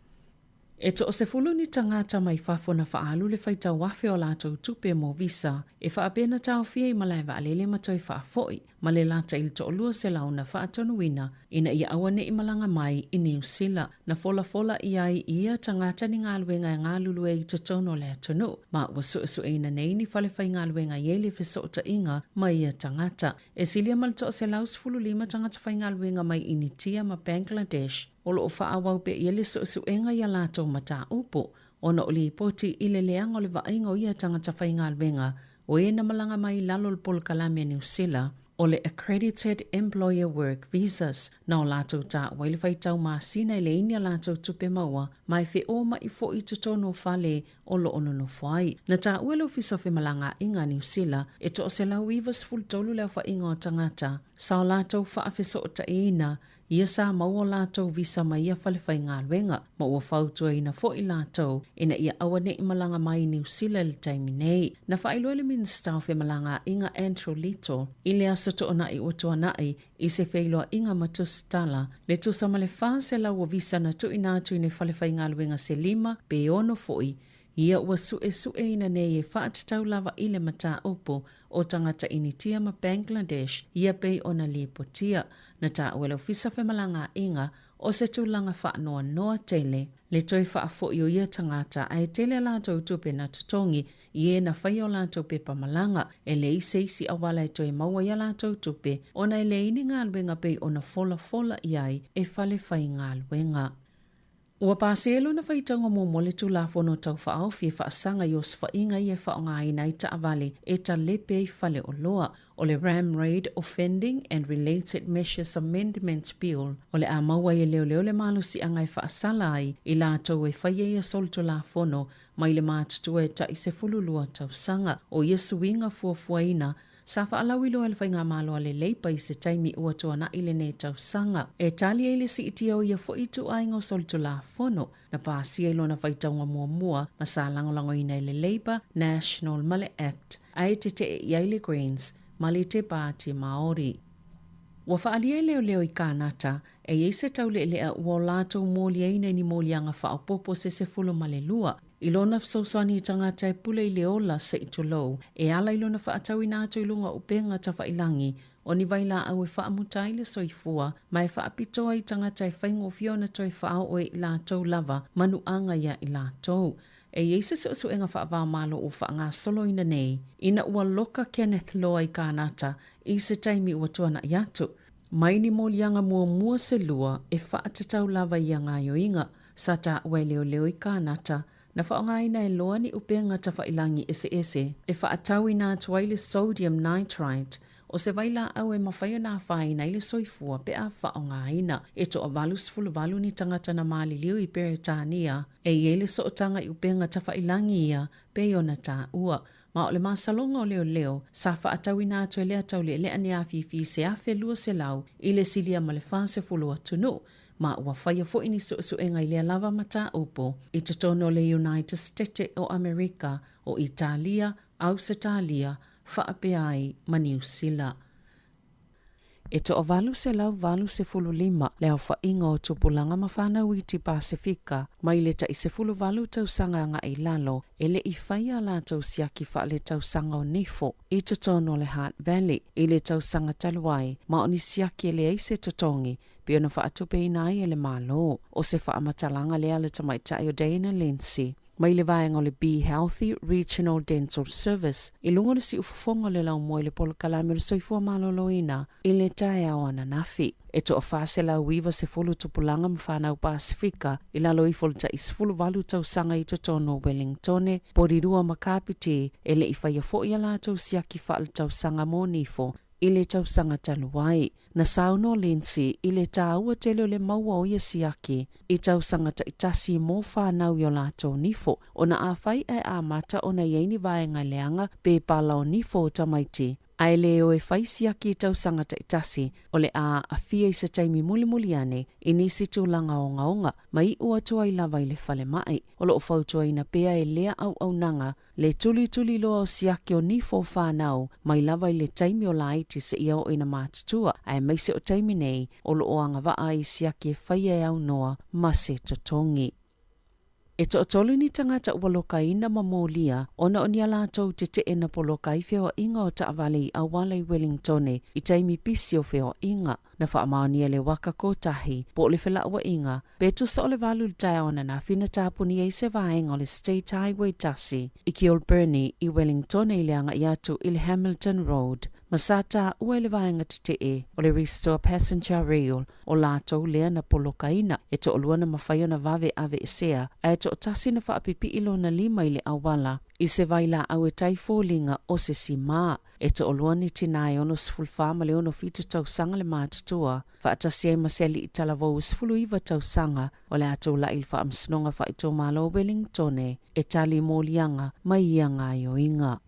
E toasefulu ni tagata mai fafo na faaalu le faitau afe o latou tupe mo visa e faapea na taofia i malae vaalele ma toe faafoi ma le lata i le 200 na faatonuina ina ia auane'i malaga mai i Niu Sila. Na folafola i ai i ia tagata ni galuega e galulue i totonu o le atunuu ma ua suesueina nei ni fale faigaluega i ai le fesootaiga ma ia tagata. E silia ma le 115 tagata faigaluega mai Initia ma Bangladesh o lo o faaauau pea i ai le suesuega i a latou mataupu ona o lipoti i le leaga o le vaaiga o ia tagata faigaluega o e na malaga mai i lalo o le polokalame a Niu Sila o le Accredited Employer Work Visas na o latou taua ai le faitau masina e leai ni a latou tupe maua ma e feoma'i foi i totonu o fale o lo o nonofo ai. Na taua e le Ofisa o Femalagaaiga a Niu Sila e 193 le aofaiga o tagata sa o latou faafesootaiina ia sa maua o latou visa mai ia falefaigaluega, ma ua fautuaina foi latou ina ia auane'i malaga mai i Niu Sila i le taimi nei. Na faailoa e le Minisita o Femalagaaiga Andrew Little i le aso Toonai ua tuana'i i se feiloaiga ma tusitala le tusa ma le 400 o visa na tuuina atu i nei falefaigaluega se lima pe ono foi ia ua suesueina nei e faatatau lava i le mataupu o tagata Initia ma Bangladesh ia pei ona lipotia. Na taua e le Ofisa Femalagaaiga o se tulaga faanoanoa tele le toe faafoi o ia tagata ae tele a latou tupe na totogi i e na faia o latou pepa malaga. E leai se isi auala e toe maua ai a latou tupe ona e leai ni galuega pei ona folafola i ai e fale faigaluega. Ua pasia ai lona faitauga muamua le Tulafono Tau Faaofi e faasaga i osofaiga ia e faaaogaina ai taavale e talepe ai faleoloa, o le Ram Raid Offending and Related Measures Amendment Bill, o le a maua ai e leoleo le malosiaga e faasala ai i latou e faia ia solitulafono mai le matutua e tai 12 tausaga. O ia suiga fuafuaina, Sa faalauiloa e le Faigamalo a le Labour i se taimi ua tuana'i lenei tausaga e tali ai le siitia o ia fo'i ituaiga o solitulafono na pasia i lona faitauga muamua ma sa lagolagoina e le Labour, National ma le Act ae tete'e i ai le Greens ma le Te Pāti Māori. Ua faaalia e leoleo i Kānata e i ai se taule'ele'a ua o latou moliaina i ni moliaga faaopoopo se 12 i lona fesoasoani i tagata e pule i le ola se'i tulou e ala i lona faatauina atu i luga o upega tafailagi o ni vailaau e faamuta ai le soifua ma e faapitoa i tagata e faigofie ona toe faaoo e i latou lava manuaga iā i latou. E i ai se suesuega faavaomalo ua faagasoloina nei ina ua loka Kenneth Loa i Kānata i se taimi ua tuana'i atu. Mai ni moliaga muamua se lua e faatatau lava i ia gaoioiga sa taua e leoleo i Kānata, na faaaogaina e Loa ni upega tafailangi eseese e faatauina atu ai le sodium nitrite, o se vailaau e mafai ona afaina ai le soifua pe a faaaogaina. E toa-88 ni tagata na maliliu i Peretania e i ai le sootaga i upega tafailangi ia pei ona taua. Ma o le masaloga o leoleo, sa faatauina atu e lea taulealea ni afifi se 1,200 i le silia ma le 40 atunuu, ma ua faia foi ni suesuega i lea lava mataupu i totonu o le United Stete o Amerika, o Italia, Ausetalia, faapea ai ma Niu Sila. E toa-885 le aofaiga o tupulaga ma fanau iti Pasefika mai le tai 18 tausaga agai i lalo e le i faia a latou siaki faaletausaga o nifo i totonu o le Hutt Valley i le tausaga talu ai, ma o ni siaki e leai se totogi pei ona faatupeina ai e le Malo. O se faamatalaga lea a le tamaitai o Diana Lindsay mai le vaega o le Be Healthy Regional Dental Service i luga o le siufofoga o le laumua i le polokalame o le soifua maloloina i le taeao ananafi. E toa-490 tupulaga ma fanau Pasefika i lalo ifo o le tai 18 tausaga i totonu o Wellingtone, Porirua ma Kapiti e le i faia foi a latou siaki faaletausaga mo nifo i le tausaga talu ai. Na saunoa Lindsay i le tāua tele o le maua o ia siaki i tausaga taitasi mō whānau i o lātou nifo, ona afai ae amata ona i ai ni vaega leaga pe pala o nifo o tamaiti, ae le o e whai siaki i tausaga taitasi, o le a aafia i se taimi mulimuli ane i nisi tulaga ogaoga, ma iu atu ai lava i le falemai. O loo fautuaina pea e lea auaunaga Le tulituli loa o siaki o nifo o whanau, mai lava i le taimi o laiti seia oo ina matutua, aemaise o taimi nei, o loo agavaa i siaki e faia e aunoa ma se totogi. E toatolu ni tagata ua lokaina ma molia ona o ni a latou tetee na poloka ai feoaiga o taavale i auala i Wellingtone i taimi pisi o feoaiga. Na faamaonia e le waka kotahi po o le felauaiga pe tusa o le 8 i le taeao ananafi na tapuni ai se vaega o le State Highway 1 i Kilbirnie i Wellingtone i le agai atu i le Hamilton Road ma sa taua e le vaega tetee o le Restore Passenger Rail o latou lea na polokaina e toalua na mafai ona vave aveesea ae toatasi na faapipii lona lima i le auala i se vailaau e tai foliga o se simā. E toalua ni tinā e 64 ma le 67 tausaga le matutua, faatasi ai ma se ali'i talavou e 19 tausaga o le a tulai i le Faamasinoga Faaitumalo o Wellingtone e tali moliaga mai ia gaoioiga.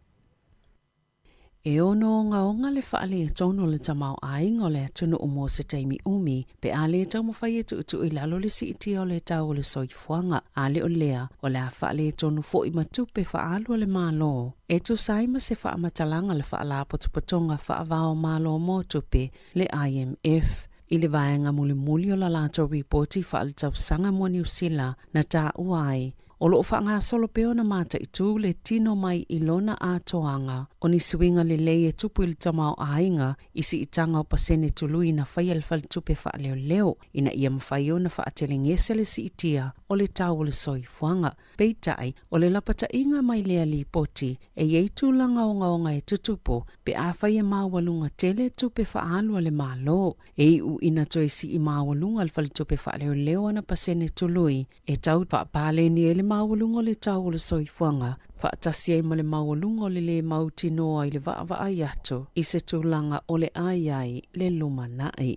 E ono ogaoga le faaletonu o le tamaoaiga o le atunuu mo se taimi umi pe a lē taumafai e tuutuu i lalo le siitia o le tau o le soifuaga, a le o lea, o le a faaletonu foi ma tupe faaalu a le Malo. E tusa ai ma se faamatalaga a le Faalapotopotoga Faava-o-Malo mo Tupe, le IMF, i le vaega mulimuli o la latou ripoti faaletausaga mo Niu Sila na taua ai, o loo faagasolo pea ona mataitū le tino mai i lona atoaga o ni suiga lelei e tupu i le tamaoaiga i siitaga o pasene tului na faia e le faletupe faaleoleo ina ia mafai ona faatelegese le siitia o le tau o le soifuaga. Peitai, o le lapataiga mai lea lipoti e i ai tulaga ogaoga e tutupu pe afai e maualuga tele tupe faaalu a le Malo. E iu ina toe sii maualuga le faletupe faaleoleo ana pasene tului e tau faapaleni ai le maualuga o le tau o le soifuaga, faatasi ai ma le maualuga o le lē mautinoa i le vaavaai atu i se tulaga o le a i ai le lumanai.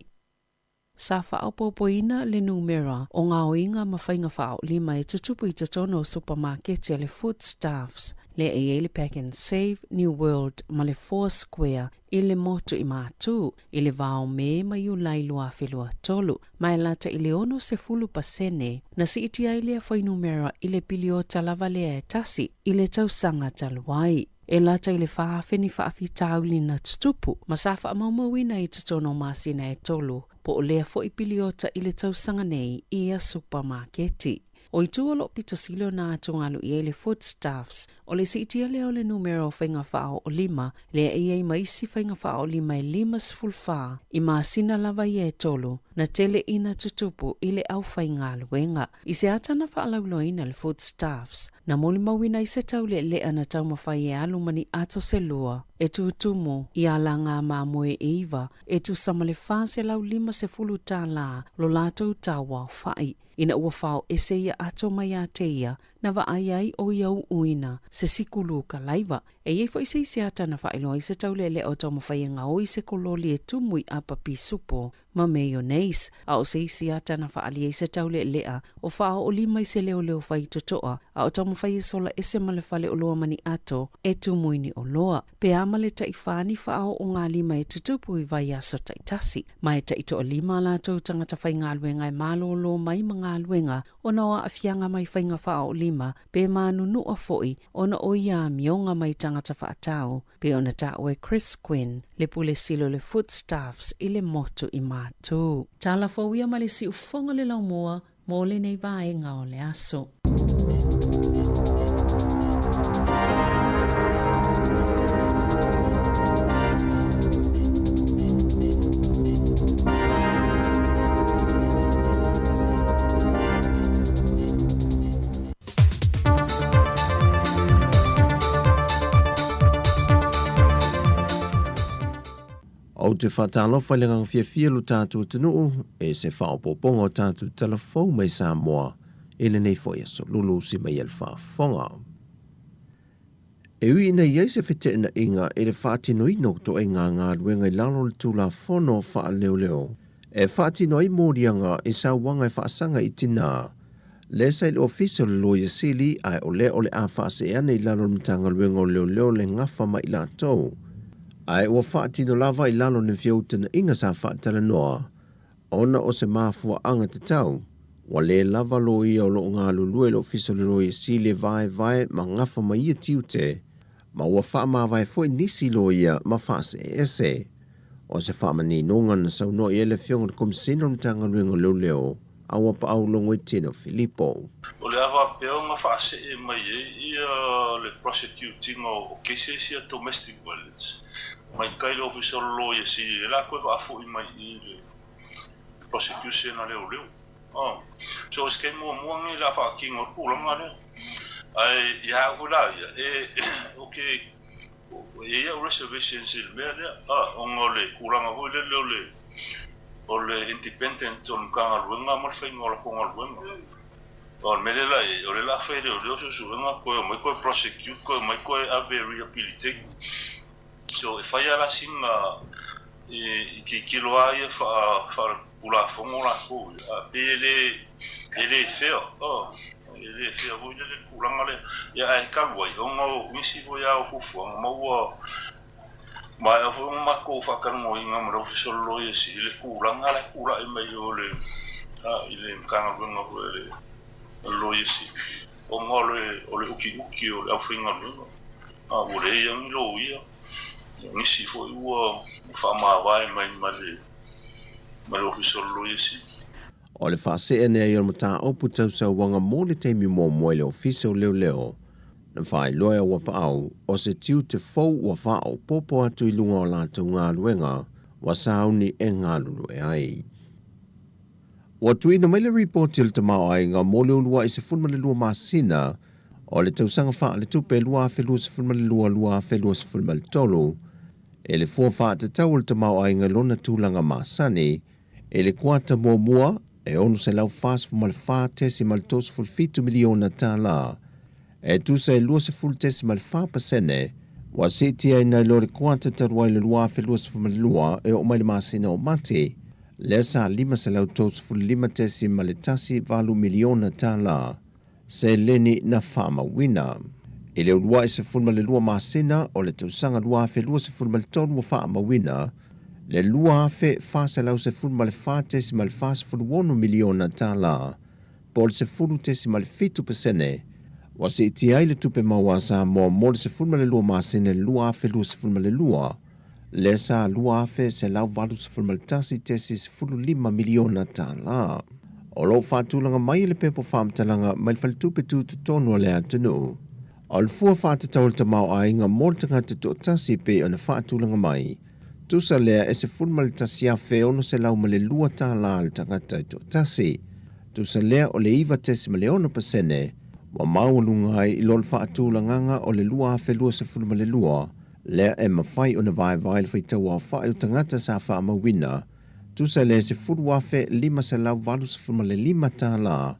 Sa faaopoopoina le numera o gaoiga ma faiga faaolima e tutupu i totonu o supamaketi a le Foodstuffs. lea e i ai le Pak'nSave, New World ma le Four Square i le motu i Matū i le va o Me ma Iulai 2023, ma e lata i le 60% na siitia ai lea fuainumera i le piliota lava lea e tasi i le tausaga talu ai. E lata i le 4,000 ni faafitauli na tutupu ma sa faamaumauina i totonu o masina e tolu, po o lea foi piliota i le tausaga nei i ia supamaketi. O itu o loo pito sili ona atugalu i ai le Foodstuffs, o le siitia lea o le numera o faiga faaoolima, lea e i ai ma isi faiga faaoolima e 54 i masina lava ia e tolu, na tele ina tutupu i le aufaigaluega. I se ata na faalauiloaina le Foodstuffs, na molimauina ai se taulealea na taumafai e alu ma ni ato se lua e tutumu i alaga mamoe e iva e tusa ma le $450 tālā lo latou tauaofai. Ina ua fao ese ia ato mai ia te ia, na vaai ai o ia uuina se sikulu kalaiwa. E i ai foi se isi ata na faailoa ai se taulealea o taumafai e gaoi se kololi e tumu i apa pisupo ma mayonnaise, a o se isi ata na faaalia ai se taulealea o faaoolima i se leoleo faitotoa, a o taumafai e sola ese ma le fale oloa ma ni ato e tumu i ni oloa. Pe a ma le taiwhā ni faaoogalima e tutupu i vaiaso taitasi, ma e taitoalima a latou tagata faigaluega e malōlō mai ma galuega ona o aafiaga mai faiga faaoolima pe manunua foi ona o ia amioga mai tagata faatau, pei ona taua e Chris Quinn, le pule sili o le Foodstuffs i le motu i Matū. Tala fou ia ma le siufofoga le laumua mo lenei vaega o le aso. Ou te faatalofa i le agaga fiafia lo tatou atunuu e se faaopoopoga o tatou tala fou mai Samoa i lenei foi aso lulu si mai e le faafofoga. E ui ina i ai se feteenaiga i le faatinoina o toaiga galuega i lalo o le Tulafono Faaleoleo e faatino ai moliaga i sauaga e faasaga i tinā, lea sa i le Ofisa o le Loia Sili ae o lea o le a faasee ane i lalo o le Matagaluega o Leoleo le gafa ma i latou. Ae ua faatino lava i lalo o ni feutagaiga sa faatalanoa ona o se mafuaaga tatau, ua lē lava loia o lo o galulue i le Ofisa o le Loia Sili e vaevae ma gafa ma ia tiute, ma ua faamavae foi nisi loia ma faaseese. O se faamaninoga na saunoa i ai le Afioga i le Komisena o le Matagaluega o Leoleo, a ua paau Logoitino Filipo. O le a faapea ona faasee mai ai ia le prosecuting o cases ia domestic violence mai kai le Ofisa o le Loia Sili, o le a toe faafoi mai i le prosecution a leoleo. So o se taimi muamua lenei o le a faatino ai le tulaga lea. Ae ia au foi la ia, e, okay, e i ai au reservations i le mea lea, ona o le tulaga foi lele o le, o le independent o le Matagaluega ma le faiga o latou galuega. O le mea lea la i ai, o lea o le a fai e leoleo suesuega, toe omai toe prosecute, toe omai toe ave e rehabilitate. So e fai lava la sina i tilotilo lava ia faatulafono latou ia, ae pei e le e le fair, e le fair foi lele le tulaga lea. Ia ae talu ai ona o nisi foi lava o fuafuaga ma ua maea foi ona matou faatalanoaina ma le Ofisa o le Loia Sili i le tulaga la e tulai mai o le i le Matagaluega foi a le Loia Sili ona o le utiuti o le aufaigaluega. A ua leai lava ni loia, o nisi foi ua faamavae mai ma le Ofisa o le Loia Sili. O le faasee nei o le mataupu tau sauaga mo le taimi muamua i le Ofisa o Leoleo, na faailoa e Auapaau o se tiute fou ua faaopoopo atu i luga o latou galuega ua sauni e galulue ai. Ua tuuina mai le ripoti o le tamaoaiga mo le uluai 12 masina o le tausaga faaletupe 2022/2023 e le fua faatatau o le tamaoaiga i lona tulaga masani i le kuata muamua e $644.37 miliona tālā, e tusa e 20.4% ua siitia ai nai lo le kuata talu ai le 2022 e oo mai le masina o Mati, lea sa $535.18 miliona tālā. Seleni na faamauina. I le uluai 12 masina o le tausaga 2023 ua faamauina le $2,414.46 miliona tālā, po o le 10.7% ua siitia ai le tupe maua a Samoa mo le 12 masina i le 2022, lea sa $2,181.15 miliona tālā. O lo o faatulaga mai e le pepa faamatalaga mai le Faletupe Tutotonu a le atunuu, o le fua faatatau o le tamaoaiga mo le tagata toatasi e pei ona faatulaga mai, tusa lea e $11,602 tālā le tagata e toatasi. Tusa lea o le 9.6% ua maualuga ai i lo le faatulagaga o le 2022, lea e mafai ona vaevae le faitau aofai o tagata sa faamauina, tusa le $10,585 tālā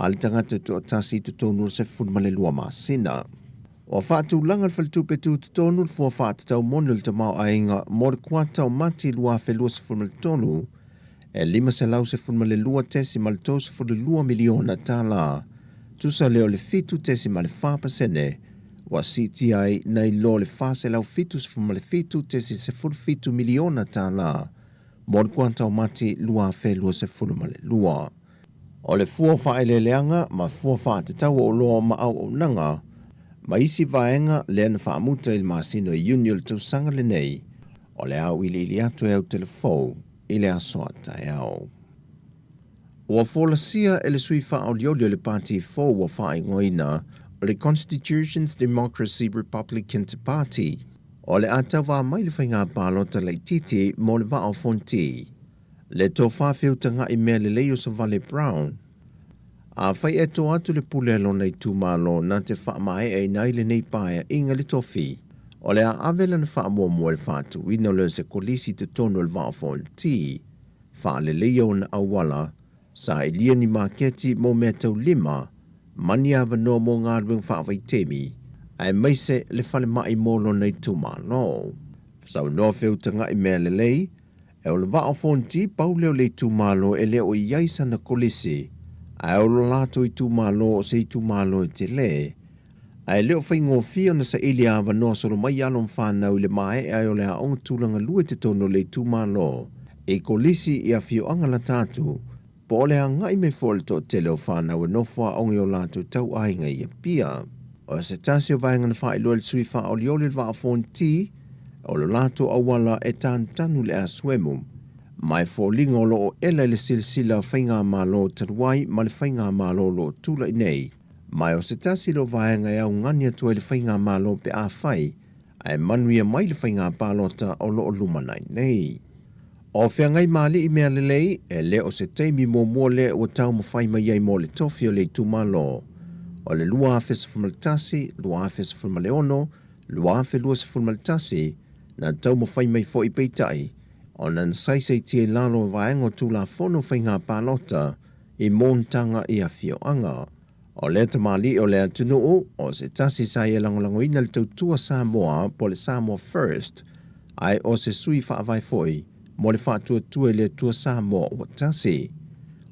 a le tagata toatasi i totonu o le 12 masina. Ua faatulaga le Faletupe Tutotonu le fua faatatau moni o le tamaoaiga mo le kuata o Mati 2023 e $512.32 miliona tālā, tusa lea o le 7.4% ua siitia ai nai lo le $477.17 miliona tālā mo le kuata o Mati 2022. O le fua faaeleeleaga ma fua faatatau o oloa ma auaunaga ma isi vaega lea na faamuta i le masina o Iuni o le tausaga lenei, o le a auiliili atu e autelefou i le aso a taeao. Ua folasia e le sui faaolioli o le pati fou ua faaigoaina o le Constitutions Democracy Republican Party, o le a tauva mai le faiga palota laitiiti mo le Vaa o Fonoti, le tofa feutaga'i mea lelei o Savale Brown. Afai e to atu le pule a lona itumalo na te faamae'aina ai lenei paea'iga le tofi, o le a ave lana faamuamua i le faatuina o lea o se kolisi i totonu o le Vaa o Fonoti, faaleleia ona auala, sailia ni maketi mo mea taulima, ma ni avanoa mo galuega faavaitemi, aemaise le falema'i mo lona itumalo. Saunoa feutaga'i mea lelei, e o le Vaa o Fonoti pau lea o le itumalo e le o i ai sana kolisi, ae o lo latou itumalo o se itumalo e telē, ae le o faigofie ona saili avanoa solo mai alo ma fanau i le mae'a ai o le aoga tulaga lua i totonu o le itumalo i kolisi i afioaga lata atu, po o le aga'i mai foi o le toatele o fanau e nofo aoga i o latou tauaiga i Apia. O se tasi o vaega na faailoa e le sui faaolioli o le Vaa o Fonoti, o lo latou auala e tanutanu le asuemu, ma e foliga o lo o ela i le silasila o faigamalo talu ai ma le faigamalo o lo o tula'i nei, ma o se tasi lea o vaega e augani atu ai le faigamalo pe afai ae manuia mai le faiga palota o lo o lumanai nei. O feagai ma alii mea lelei, e le o se taimi muamua lea ua taumafai mai ai mo le tofi o le itumalo o le 2011, 2016, 2021, na taumafai mai foi peitai, ona na saisaitia i lalo o vaega o Tulafono o Faiga Palota i monotaga i afioaga. O lea tamalii o le atunuu, o se tasi sa ia lagolagoina le tautua Samoa po o le Samoa First, ae o se sui faavae foi mo le faatuatua i le Atua Samoa ua tasi.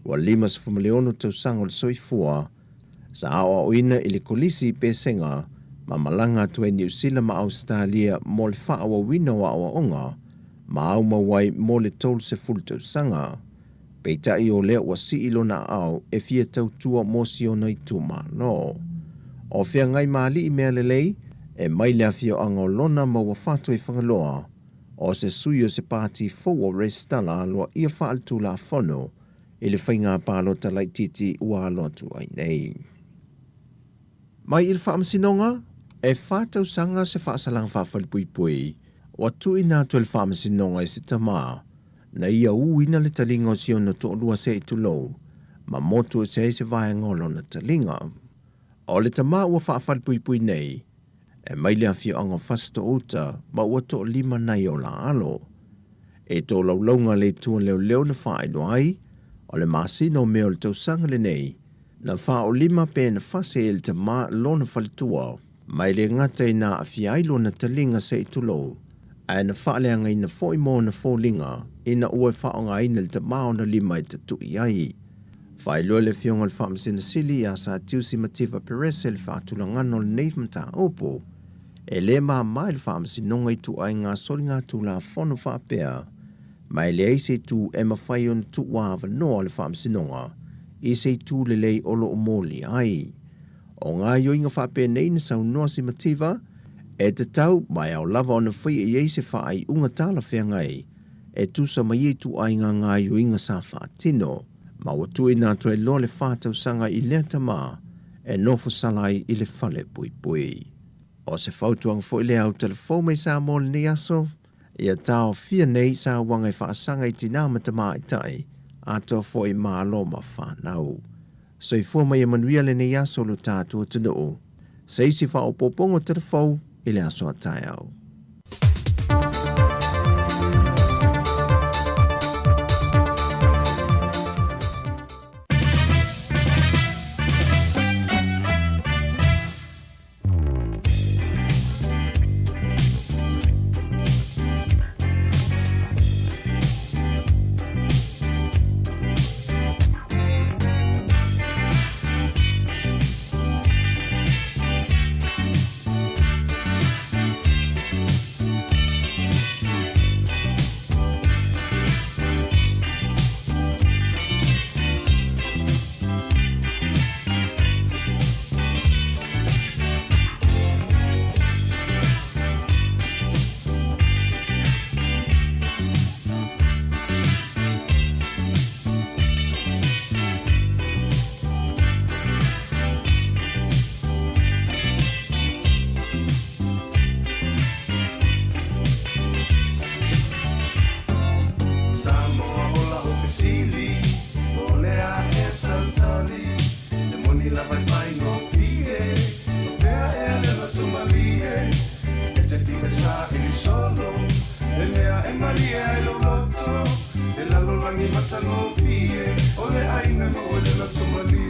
Ua 56 tausaga o le soifua, sa aoaoina i le Kolisi i Pesega ma malaga atu ai Niu Sila ma Ausetalia mo le faaauauina o aoaoga ma aumau ai mo le 30 tausaga. Peitai o lea ua sii lona aao e fia tautua mo si ona itumalo. O feagai ma alii mea lelei, e mai le afioaga o Lona ma ua fatu i Fagaloa, o se sui o se pati fou o resitala aloaia faaletulafono i le faiga palota laitiiti ua alo atu ai nei. Mai i le Faamasinoga, e 4 tausaga se faasalaga faafalepuipui ua tuuina atu e le Faamasinoga i se tamā na ia uina le taliga o si ona toalua se i tulou ma motu ese ai se vaega o lona taliga. O le tamā ua faafalepuipui nei, e mai le afioaga o Fasitoouta ma ua toalima nai o la alo. E tolaulauga le Itu a Leoleo na faailoa ai, o le masina o Me o le tausaga lenei, na faaolima pe na fase e le tamā lona faletua, ma e le gata ina aafia ai lona taliga se i tulou, ae na faaleagaina foi ma ona foliga ina ua e faaaogaina le tamā ona lima e tatu'i ai. Faailoa e le Afioga i le Faamasino Sili ia Satiu Simativa Perese le faatulagaga o lenei mataupu. E lē māmā i le Faamasinoga ituaiga soligatulafono faapea, ma e leai se itu e mafai ona tuuavanoa le Faamasinoga i se itu lelei o lo o molia ai. O gaoioiga faapenei na saunoa Simativa, e tatau ma e ao lava ona faia i ai se faaiuga talafeagai e tusa ma ia ituaiga gaoioiga sa faatino, ma ua tuuina atu ai loa le 4 tausaga i lea tamā e nofo sala ai i le fale puipui. O se fautuaga foi lea au telefou mai Samoa lenei aso, ia taofia nei sauaga e faasaga i tinā ma tamaitai, atoa foi ma alo ma fanau. Soifua ma ia manuia lenei aso lo tatou atunuu. Se isi faaopoopoga o telefou i le aso a taeao. Samoa o lau fesili, o le a ea sautali, le moni lava e faigofie, o fea ea le loto malie, e te fiu e saili solo, le mea e malie ai lou loto, e lalolagi matagofie, o le aiga e maua i le loto malie.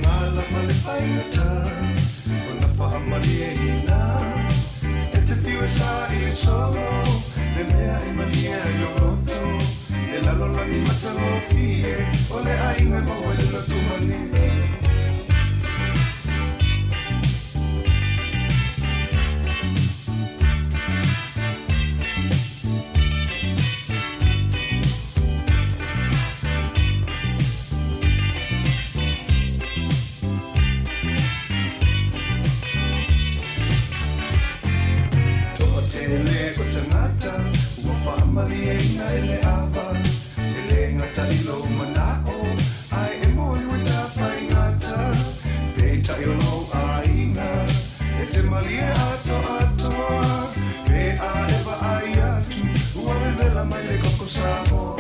Magala ma le faigata ona faamalieina e te fiu e saili solo le mea e malie ai lou loto e lalolagi matagofie o le aiga e maua i le loto malie. Toatele o tagata ua faamalieina e le ava e lē gata i lou manao ae e moni ua tafaigata peitai o lou aiga e te malie atoatoa pe a e vaai atu ua vevela mai le koko Samoa.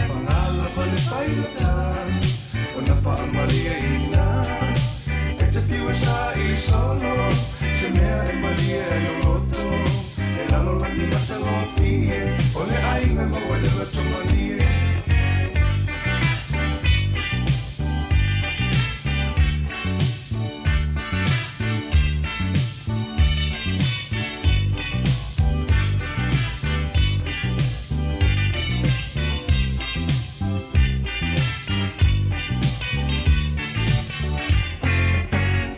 Magala ma le faigata ona faamalieina e te fiu e saili solo se mea e malie ai lou loto e lalolagi matagofie o le aiga e maua i le loto malie.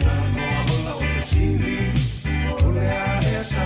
Samoa o lau fesili, o le a ea.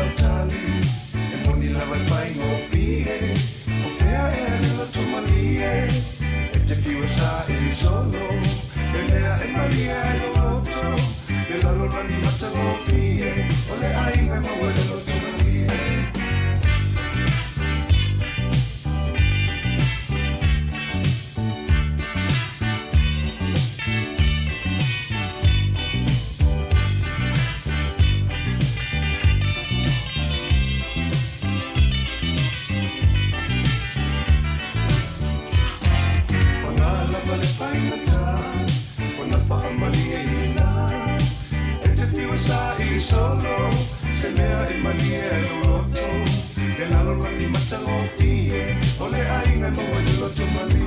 matagofie O le aiga maua i le loto malie.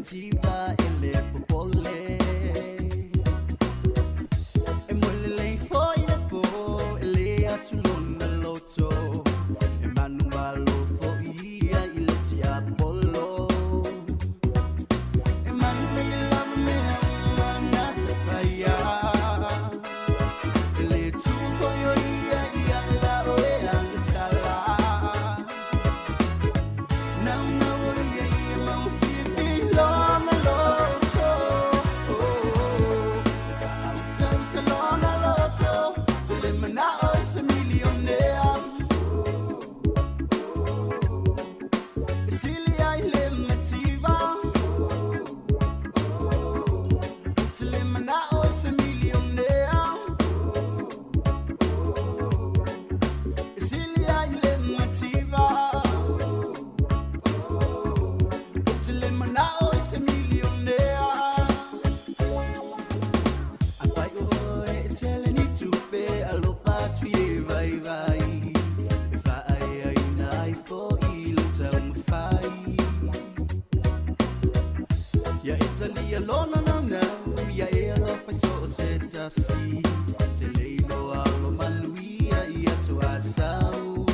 Tiva e le popole. tasi Te leiloa ua manuia i aso asau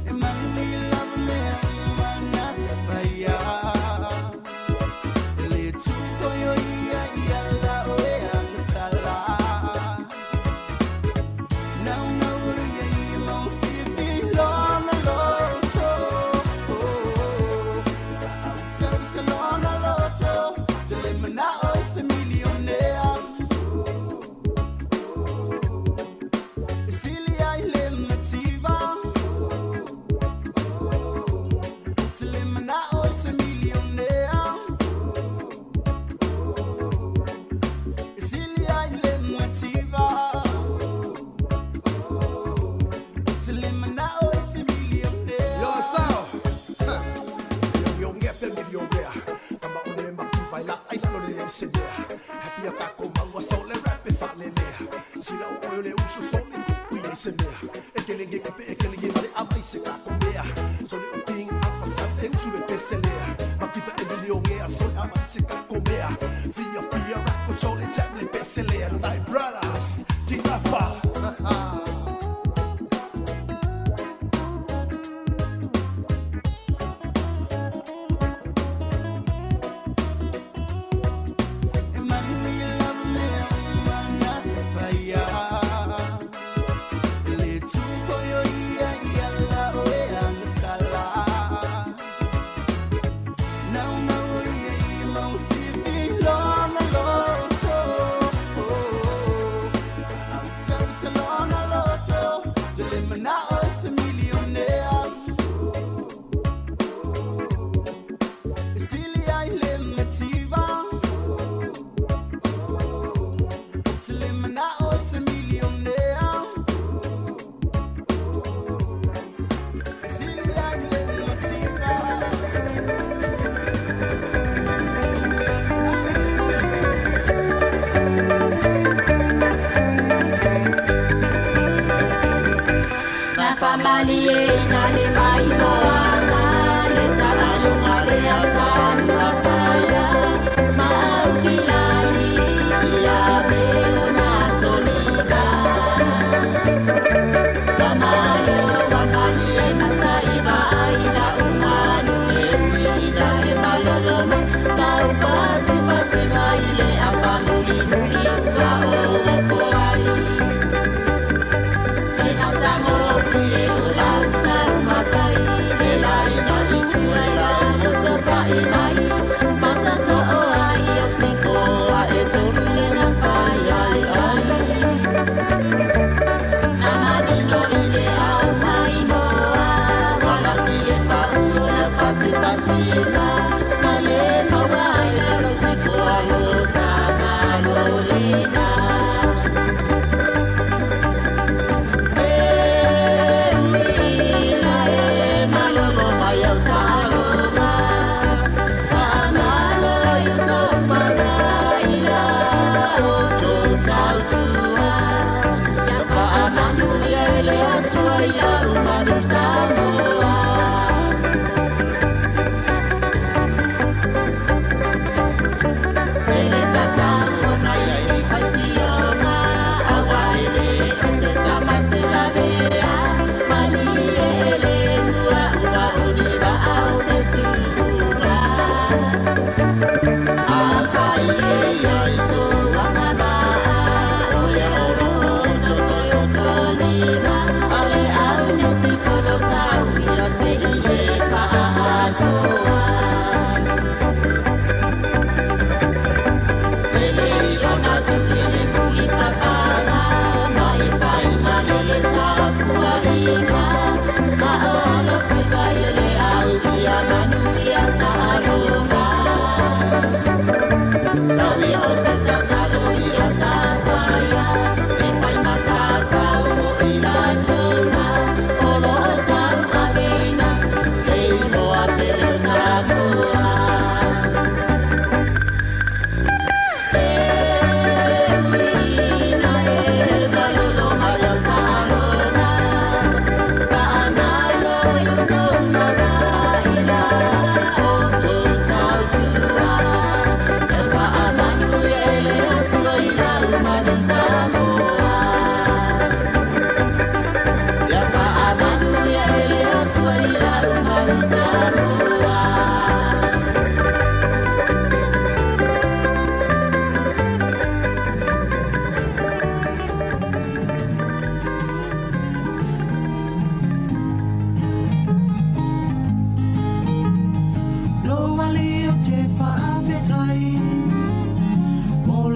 E manuia lava mea uma na te whaia E le tukoyo ia i ala o e angasala Nau nau ia ia mau whiwhi lona loto Whaauta lona loto Te le manao i se millionaire E sili ai le mativa Te le manao i se millionaire E sili ai le mativa Te le manao i se millionaire Yo, sao? Yo, yo, nge pe millionaire. Kama o le makiva i la ai lalo le le se mea. Happy a kako maua so le rap e whalelea. Sila o oyo le uso so le kuku i se mea. E kele nge kupe e kele nge mare ama i se kako mea. So le o king alfa sau e usu le peselea. Makiva e millionaire so le ama i se kako mea. Fia fia rap so le jam le peselea. Nine brothers, King Alpha. E manuia lava mea uma na te whaia E le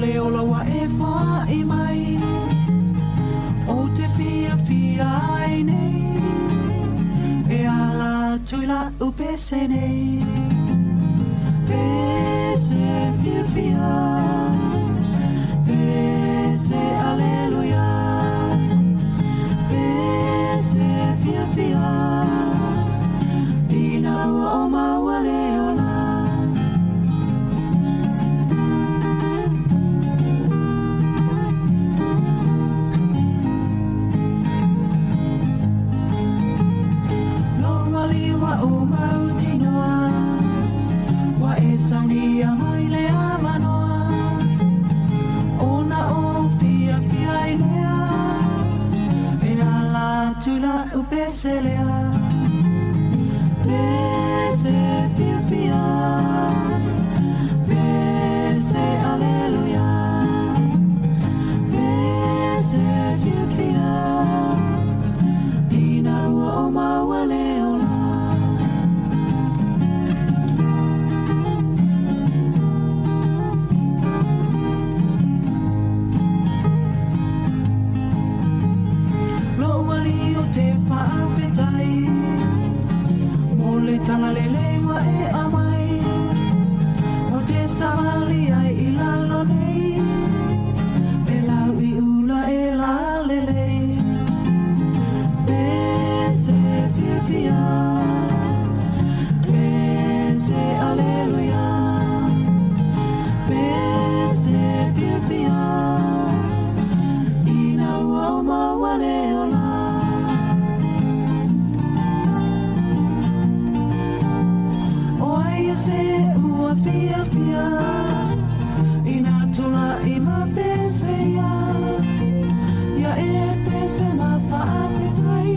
le ola ua e foaʻi mai Ou te fiafia ai nei E ala atu i laʻu pese nei Pese fiafia Pese aleluia Pese fiafia Ina ua o maua le ola Loa liwa o mautinoa Wa e saunia mai le avanoa Ona o fiafia i lea E ala atu laʻu pese lea Pese fiafia Pese aleluia Pese fiafia Ina ua o maua le ola Loa li o te whaafetai Mo le tala lelei wa e amai O te savali ai i lalo nei E lau i ula e la lelei Pese fiafia Pese aleluia Pese fiafia Ina ua o maua le ola O ai e se ua fiafia Ina tula i ma pese ia Ia e pese ma whaafetai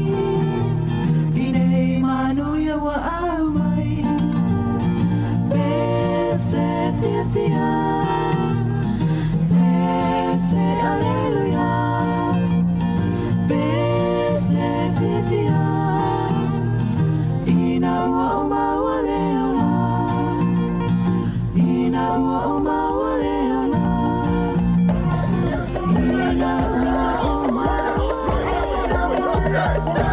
I nei manu ia ua au mai Pese fiafia Pese aleluia Pese fiafia Ina ua o maua le ola Ina ua o maua le ola Ina ua o maua le ola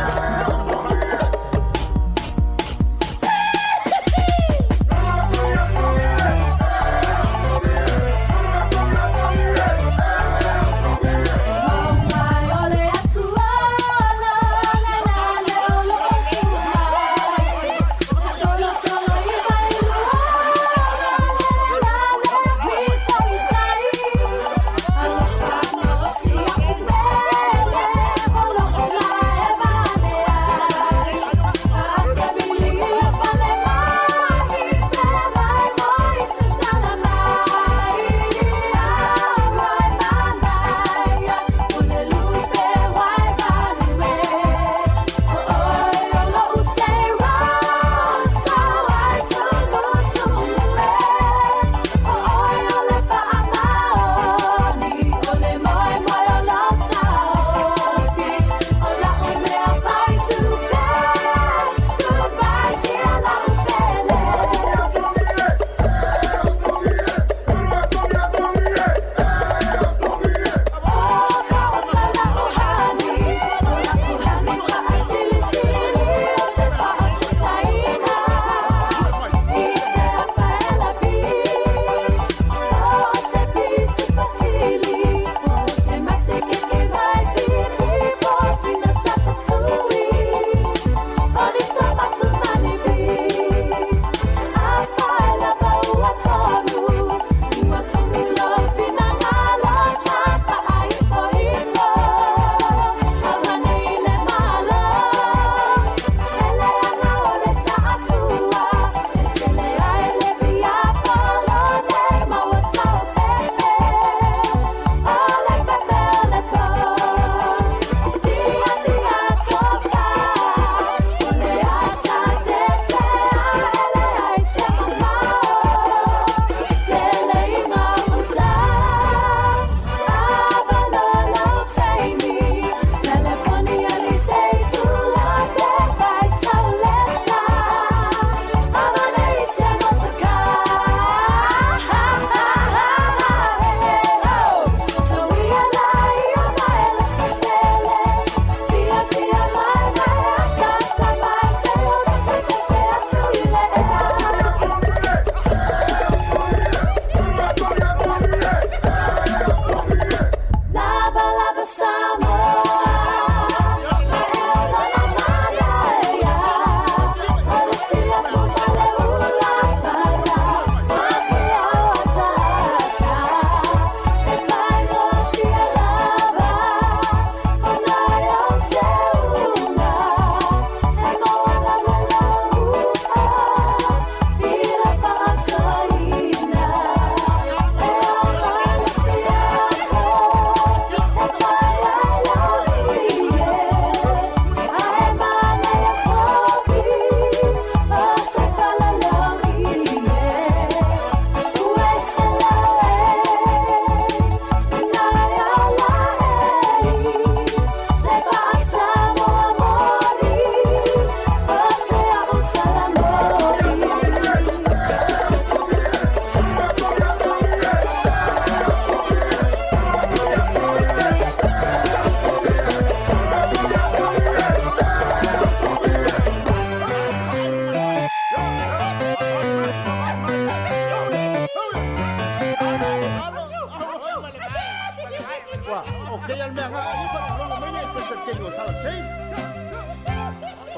Nei al mea ngaa i whalologo mai nei pesa te o sala tein.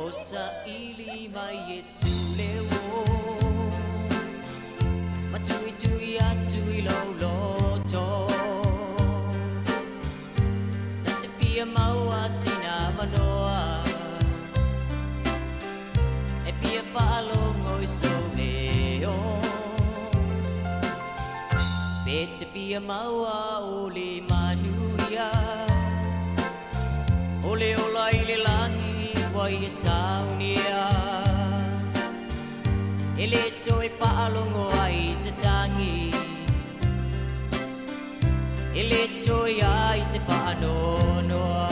O sa ili mai Yesu le o Matui tui atu i lo loto Na te pia maua sina manoa E pia whaalongo i so leo Pe te pia maua o le manuia O le ola i le langi wai e saunia E le toe whaalongo ai se tangi E le toe ai se whaanonoa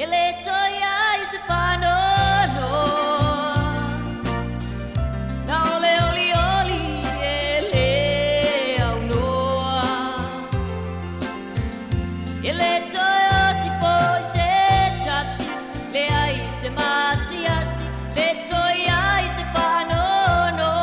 E le toe ai se whaanonoa Na ole oli oli e le au noa E le toe o tipo i se tasi Le ai se masiasi Le toe ai se whaanonoa.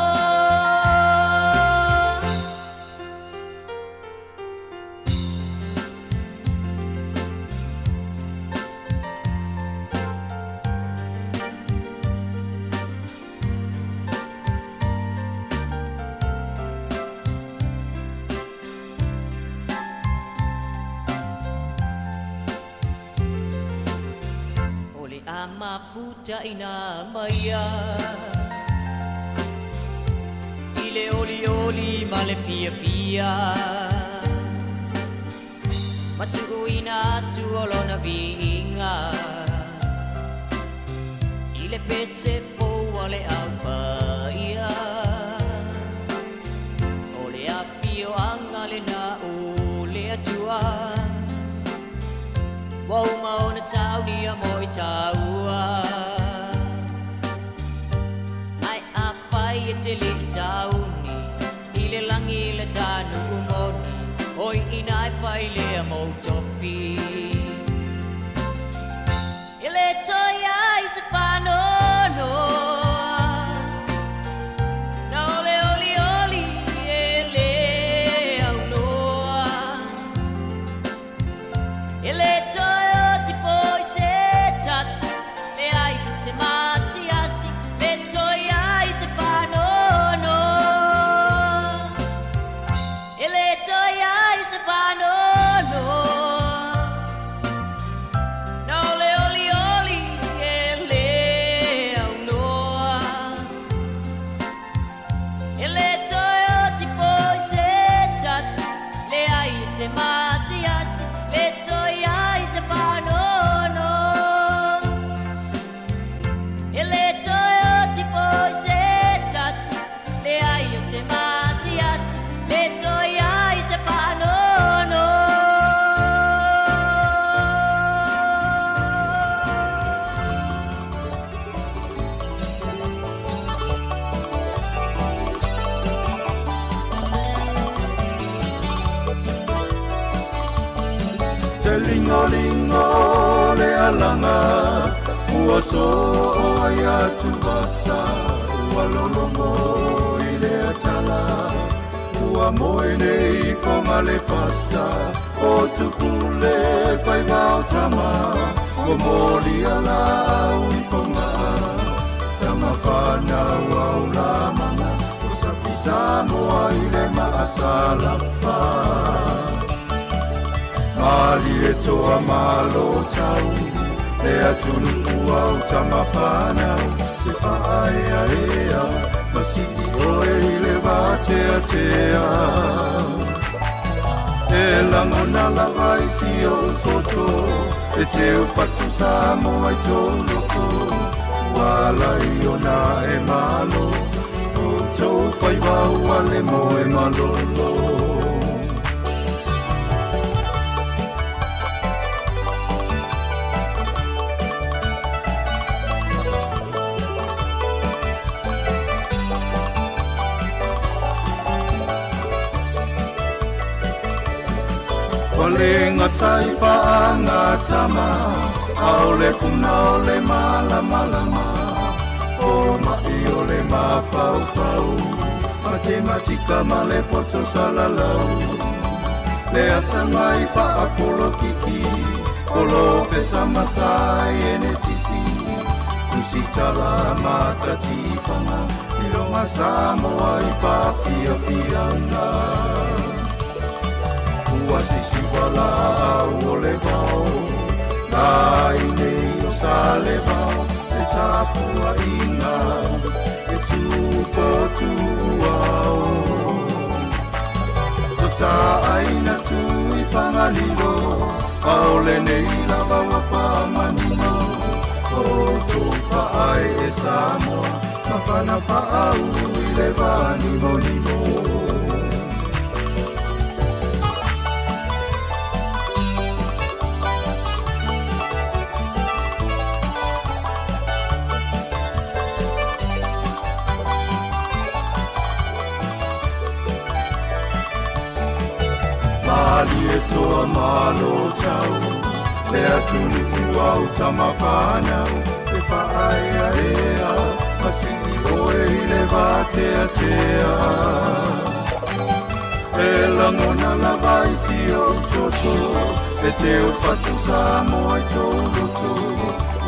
O le ama puta ina maia I le oli oli ma le pia pia Matu ina atu o lona viinga I le pese poua le au paia O le apio anga le na o le atua Wau maona saunia mo i taua Ai a whai e te le sauni I le langi le tanu moni Oi ina e whai lea mo topi E le toi ai se whanonoa Na ole oli oli e le au noa E le toe o tipo i se tasi Le ai se masiasi Le toi ai se whanono E le toi ai se whanono Na ole oli oli e le au noa E le toe o tipo i se tasi Le ai se masiasi Le toi ai se whanono E le toe o tipo i se tasi Le ai se masiasi Le toi ai se whanono. Te lingo lingo le alanga Ua so o ai atu vasa Ua lolongo i le atala Ua moe nei fonga le fasa O tupule whai wao tama Ua moli ala au i fonga Tama whanau au la manga O sapi Samoa i le maasalafa Mali e toa malo tau Le atunu au tamawhanau Te whaea ea Masiki oe i le wātea tea E langona lava i si o toto E te ufatu Samoa i tō loto Wala i ona e malo O tō whaiwa ua le moe malolo. Walenga taifa anga tama Aole kuna ole malamalama O mai ole mafaufau Matematika ma le poto salalau Le atamai faapolokiki Polofesa masai ene tisi. Tusitala matatifanga Ilonga Samoa i faafiafiaga Ua sisiva laau o le vao Lainei o sa le vao Le tapuaiga E tupotuao Totaaina tui fagalilo Ao lenei lava ua faamanino O tou faae e Samoa Mafana faaulu i le vanimonimo Mali e toa malo tau Le atunuu au tamafanau E faaeaea Masii oe i le vateatea E lagona lava i si ou toto E te o fatu Samoa i tou loto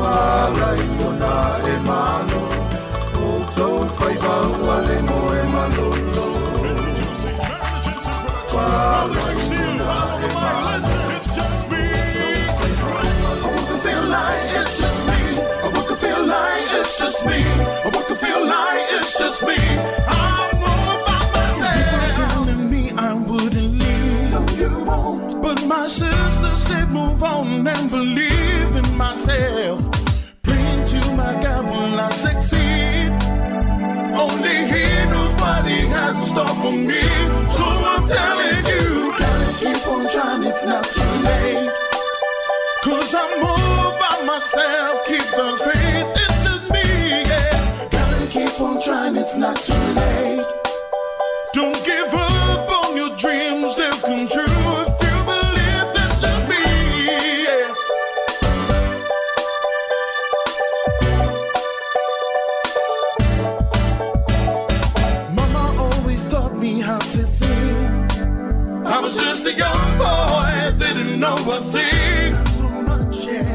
Walai ona e malo O tou faiva ua le moe malolo Walai ona e malo It's just me. I want to feel like it's just me. I want to feel like it's just me. I want to feel like it's just me. I'm all by myself. People telling me I wouldn't leave. No, you won't. But my sister said move on and believe in myself. Praying to my God, will I succeed? Only He knows what He has in store for me. So I'm telling you, gotta keep on trying, it's not too late. Cause I'm all by myself, keep the faith, it's just me, yeah. Gotta keep on trying, it's not too late. Don't give up on your dreams, they'll come true if you believe that's just me, yeah. Mama always taught me how to sing. I was just a young boy, didn't know a thing. So much, yeah.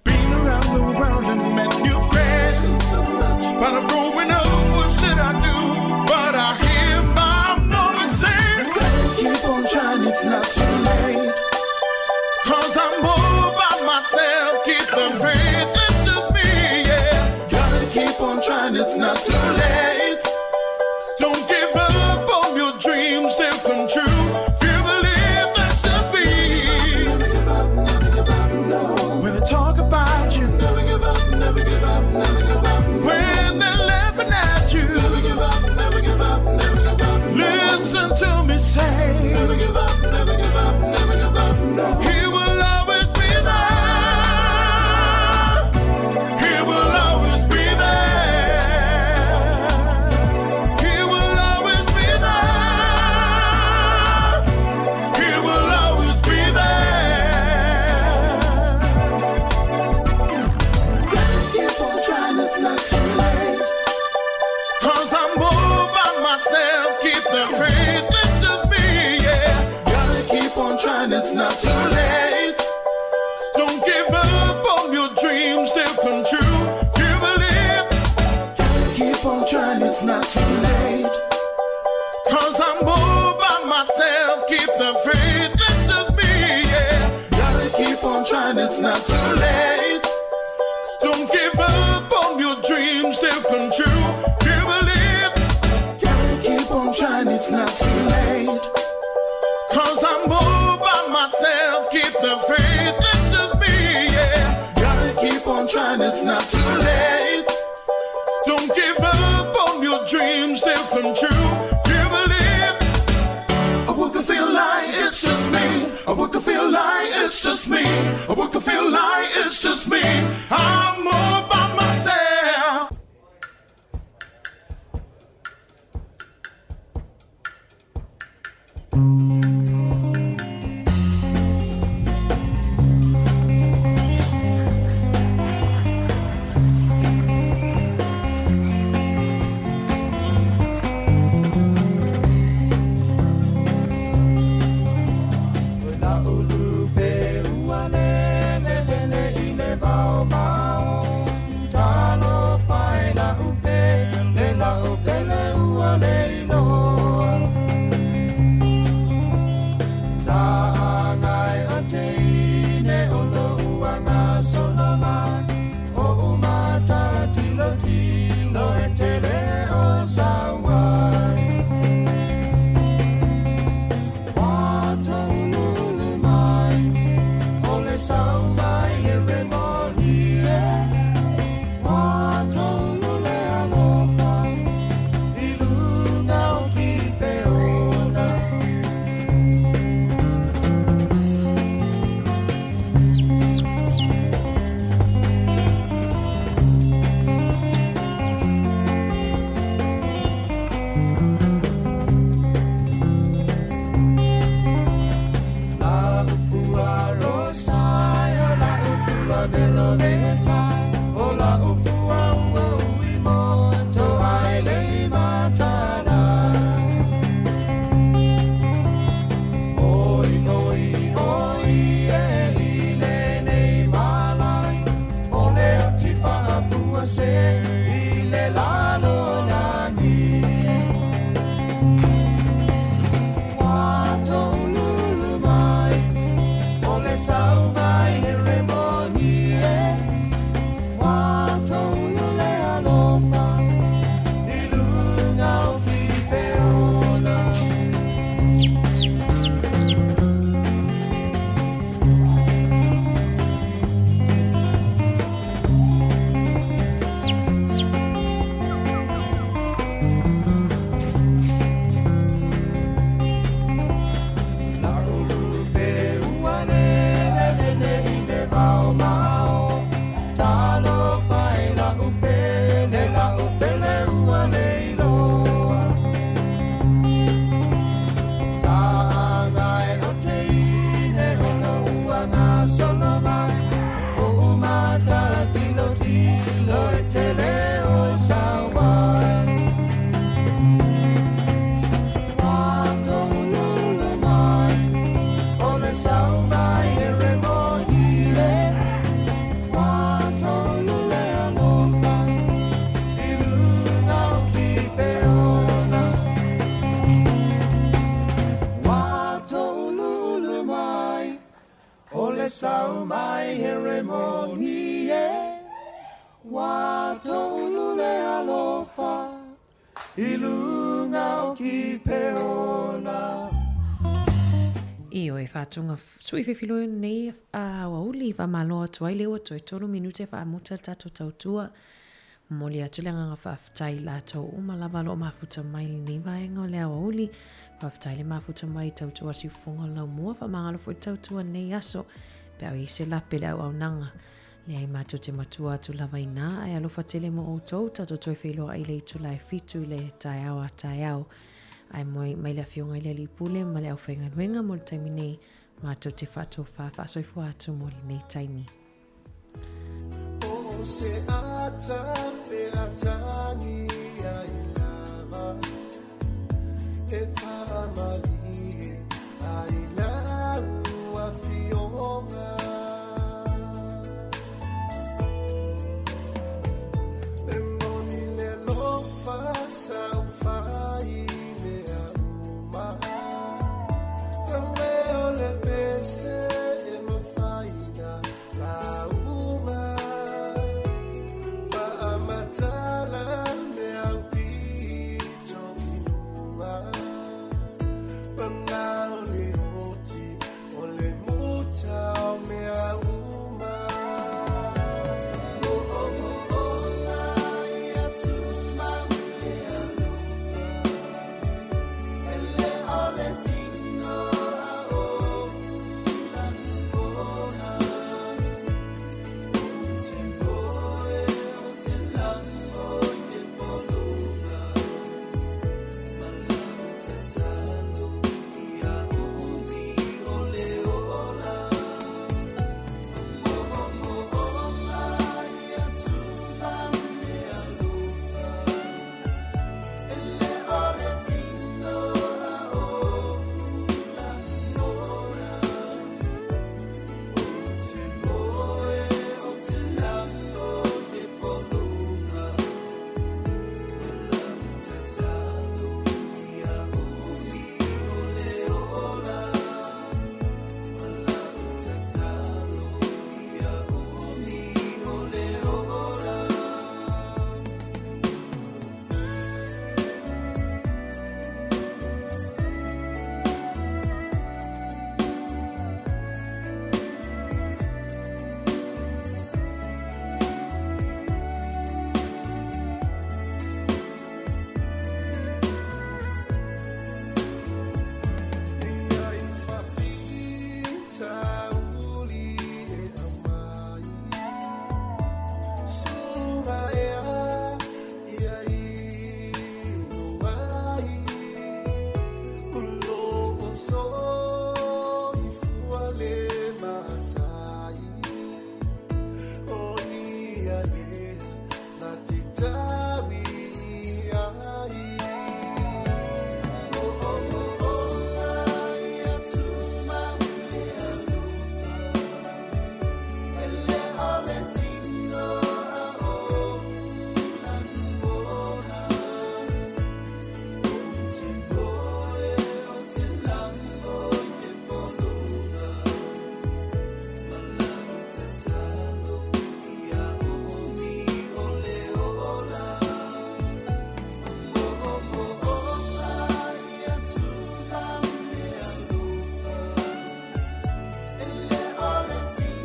Been around the world and met new friends. So much. But I'm growing up, what should I do? But I hear my mama say, gotta keep on trying, it's not too late. Cause I'm all by myself, keep the faith, it's just me, yeah. Gotta keep on trying, it's not too late. Don't give up on your dreams, they'll come true. If you believe that's just me. Never give up, never give up, no. When they talk about you, never give up, never give up, never give up. When they're laughing at you, never give up, never give up, never give up. Listen to me say, never give up, never give up, never give up, no. He will always be there. He will always be there. He will always be there. He will always be there. Gotta keep on trying, it's not too late. Cause I'm all by myself, keep the faith, it's just me, yeah. Gotta keep on trying, it's not too late. Don't give up on your dreams, they'll come true. If you believe, gotta keep on trying, it's not too late. Cause I'm all by myself, keep the faith, it's just me, yeah. Gotta keep on trying, it's not too late. Don't give up on your dreams, they'll come true. If you believe, gotta keep on trying, it's not too late. Cause I'm all by myself, keep the faith, it's just me, yeah. Gotta keep on trying, it's not too late. Don't give up on your dreams, they'll come true. If you believe, I woke to feel like it's just me. I woke to feel like it's just me. I woke to feel like it's just me. I'm all by myself. le sau mai Heremoni e Ua toulu le alofa I luga o Kipeona. Ioe, faatoga sui fefiloi nei a aoauli, faamalo atu ai le ua toe tolu minute faamuta le tatou tautua. Momoli atu le agaga faafetai i latou uma lava o lo o mafuta mai i lenei vaega o le aoauli. Faafetai le mafuta mai i tautua siufofoga o le laumua, faamagalo foi le tautua i lenei aso pe a o i ai se lape i le auaunaga. Leai matou te matua atu lava inā, ae alofa tele mo outou, tatou toe feiloai i le itula e fitu i le taeao a taeao. Ae moe mai le Afioga i le Alii Pule ma le aufaigaluega mo le taimi nei, matou te faatofā faasoifua atu mo lenei taimi. O se ata pe atagi ai lava e faamalie.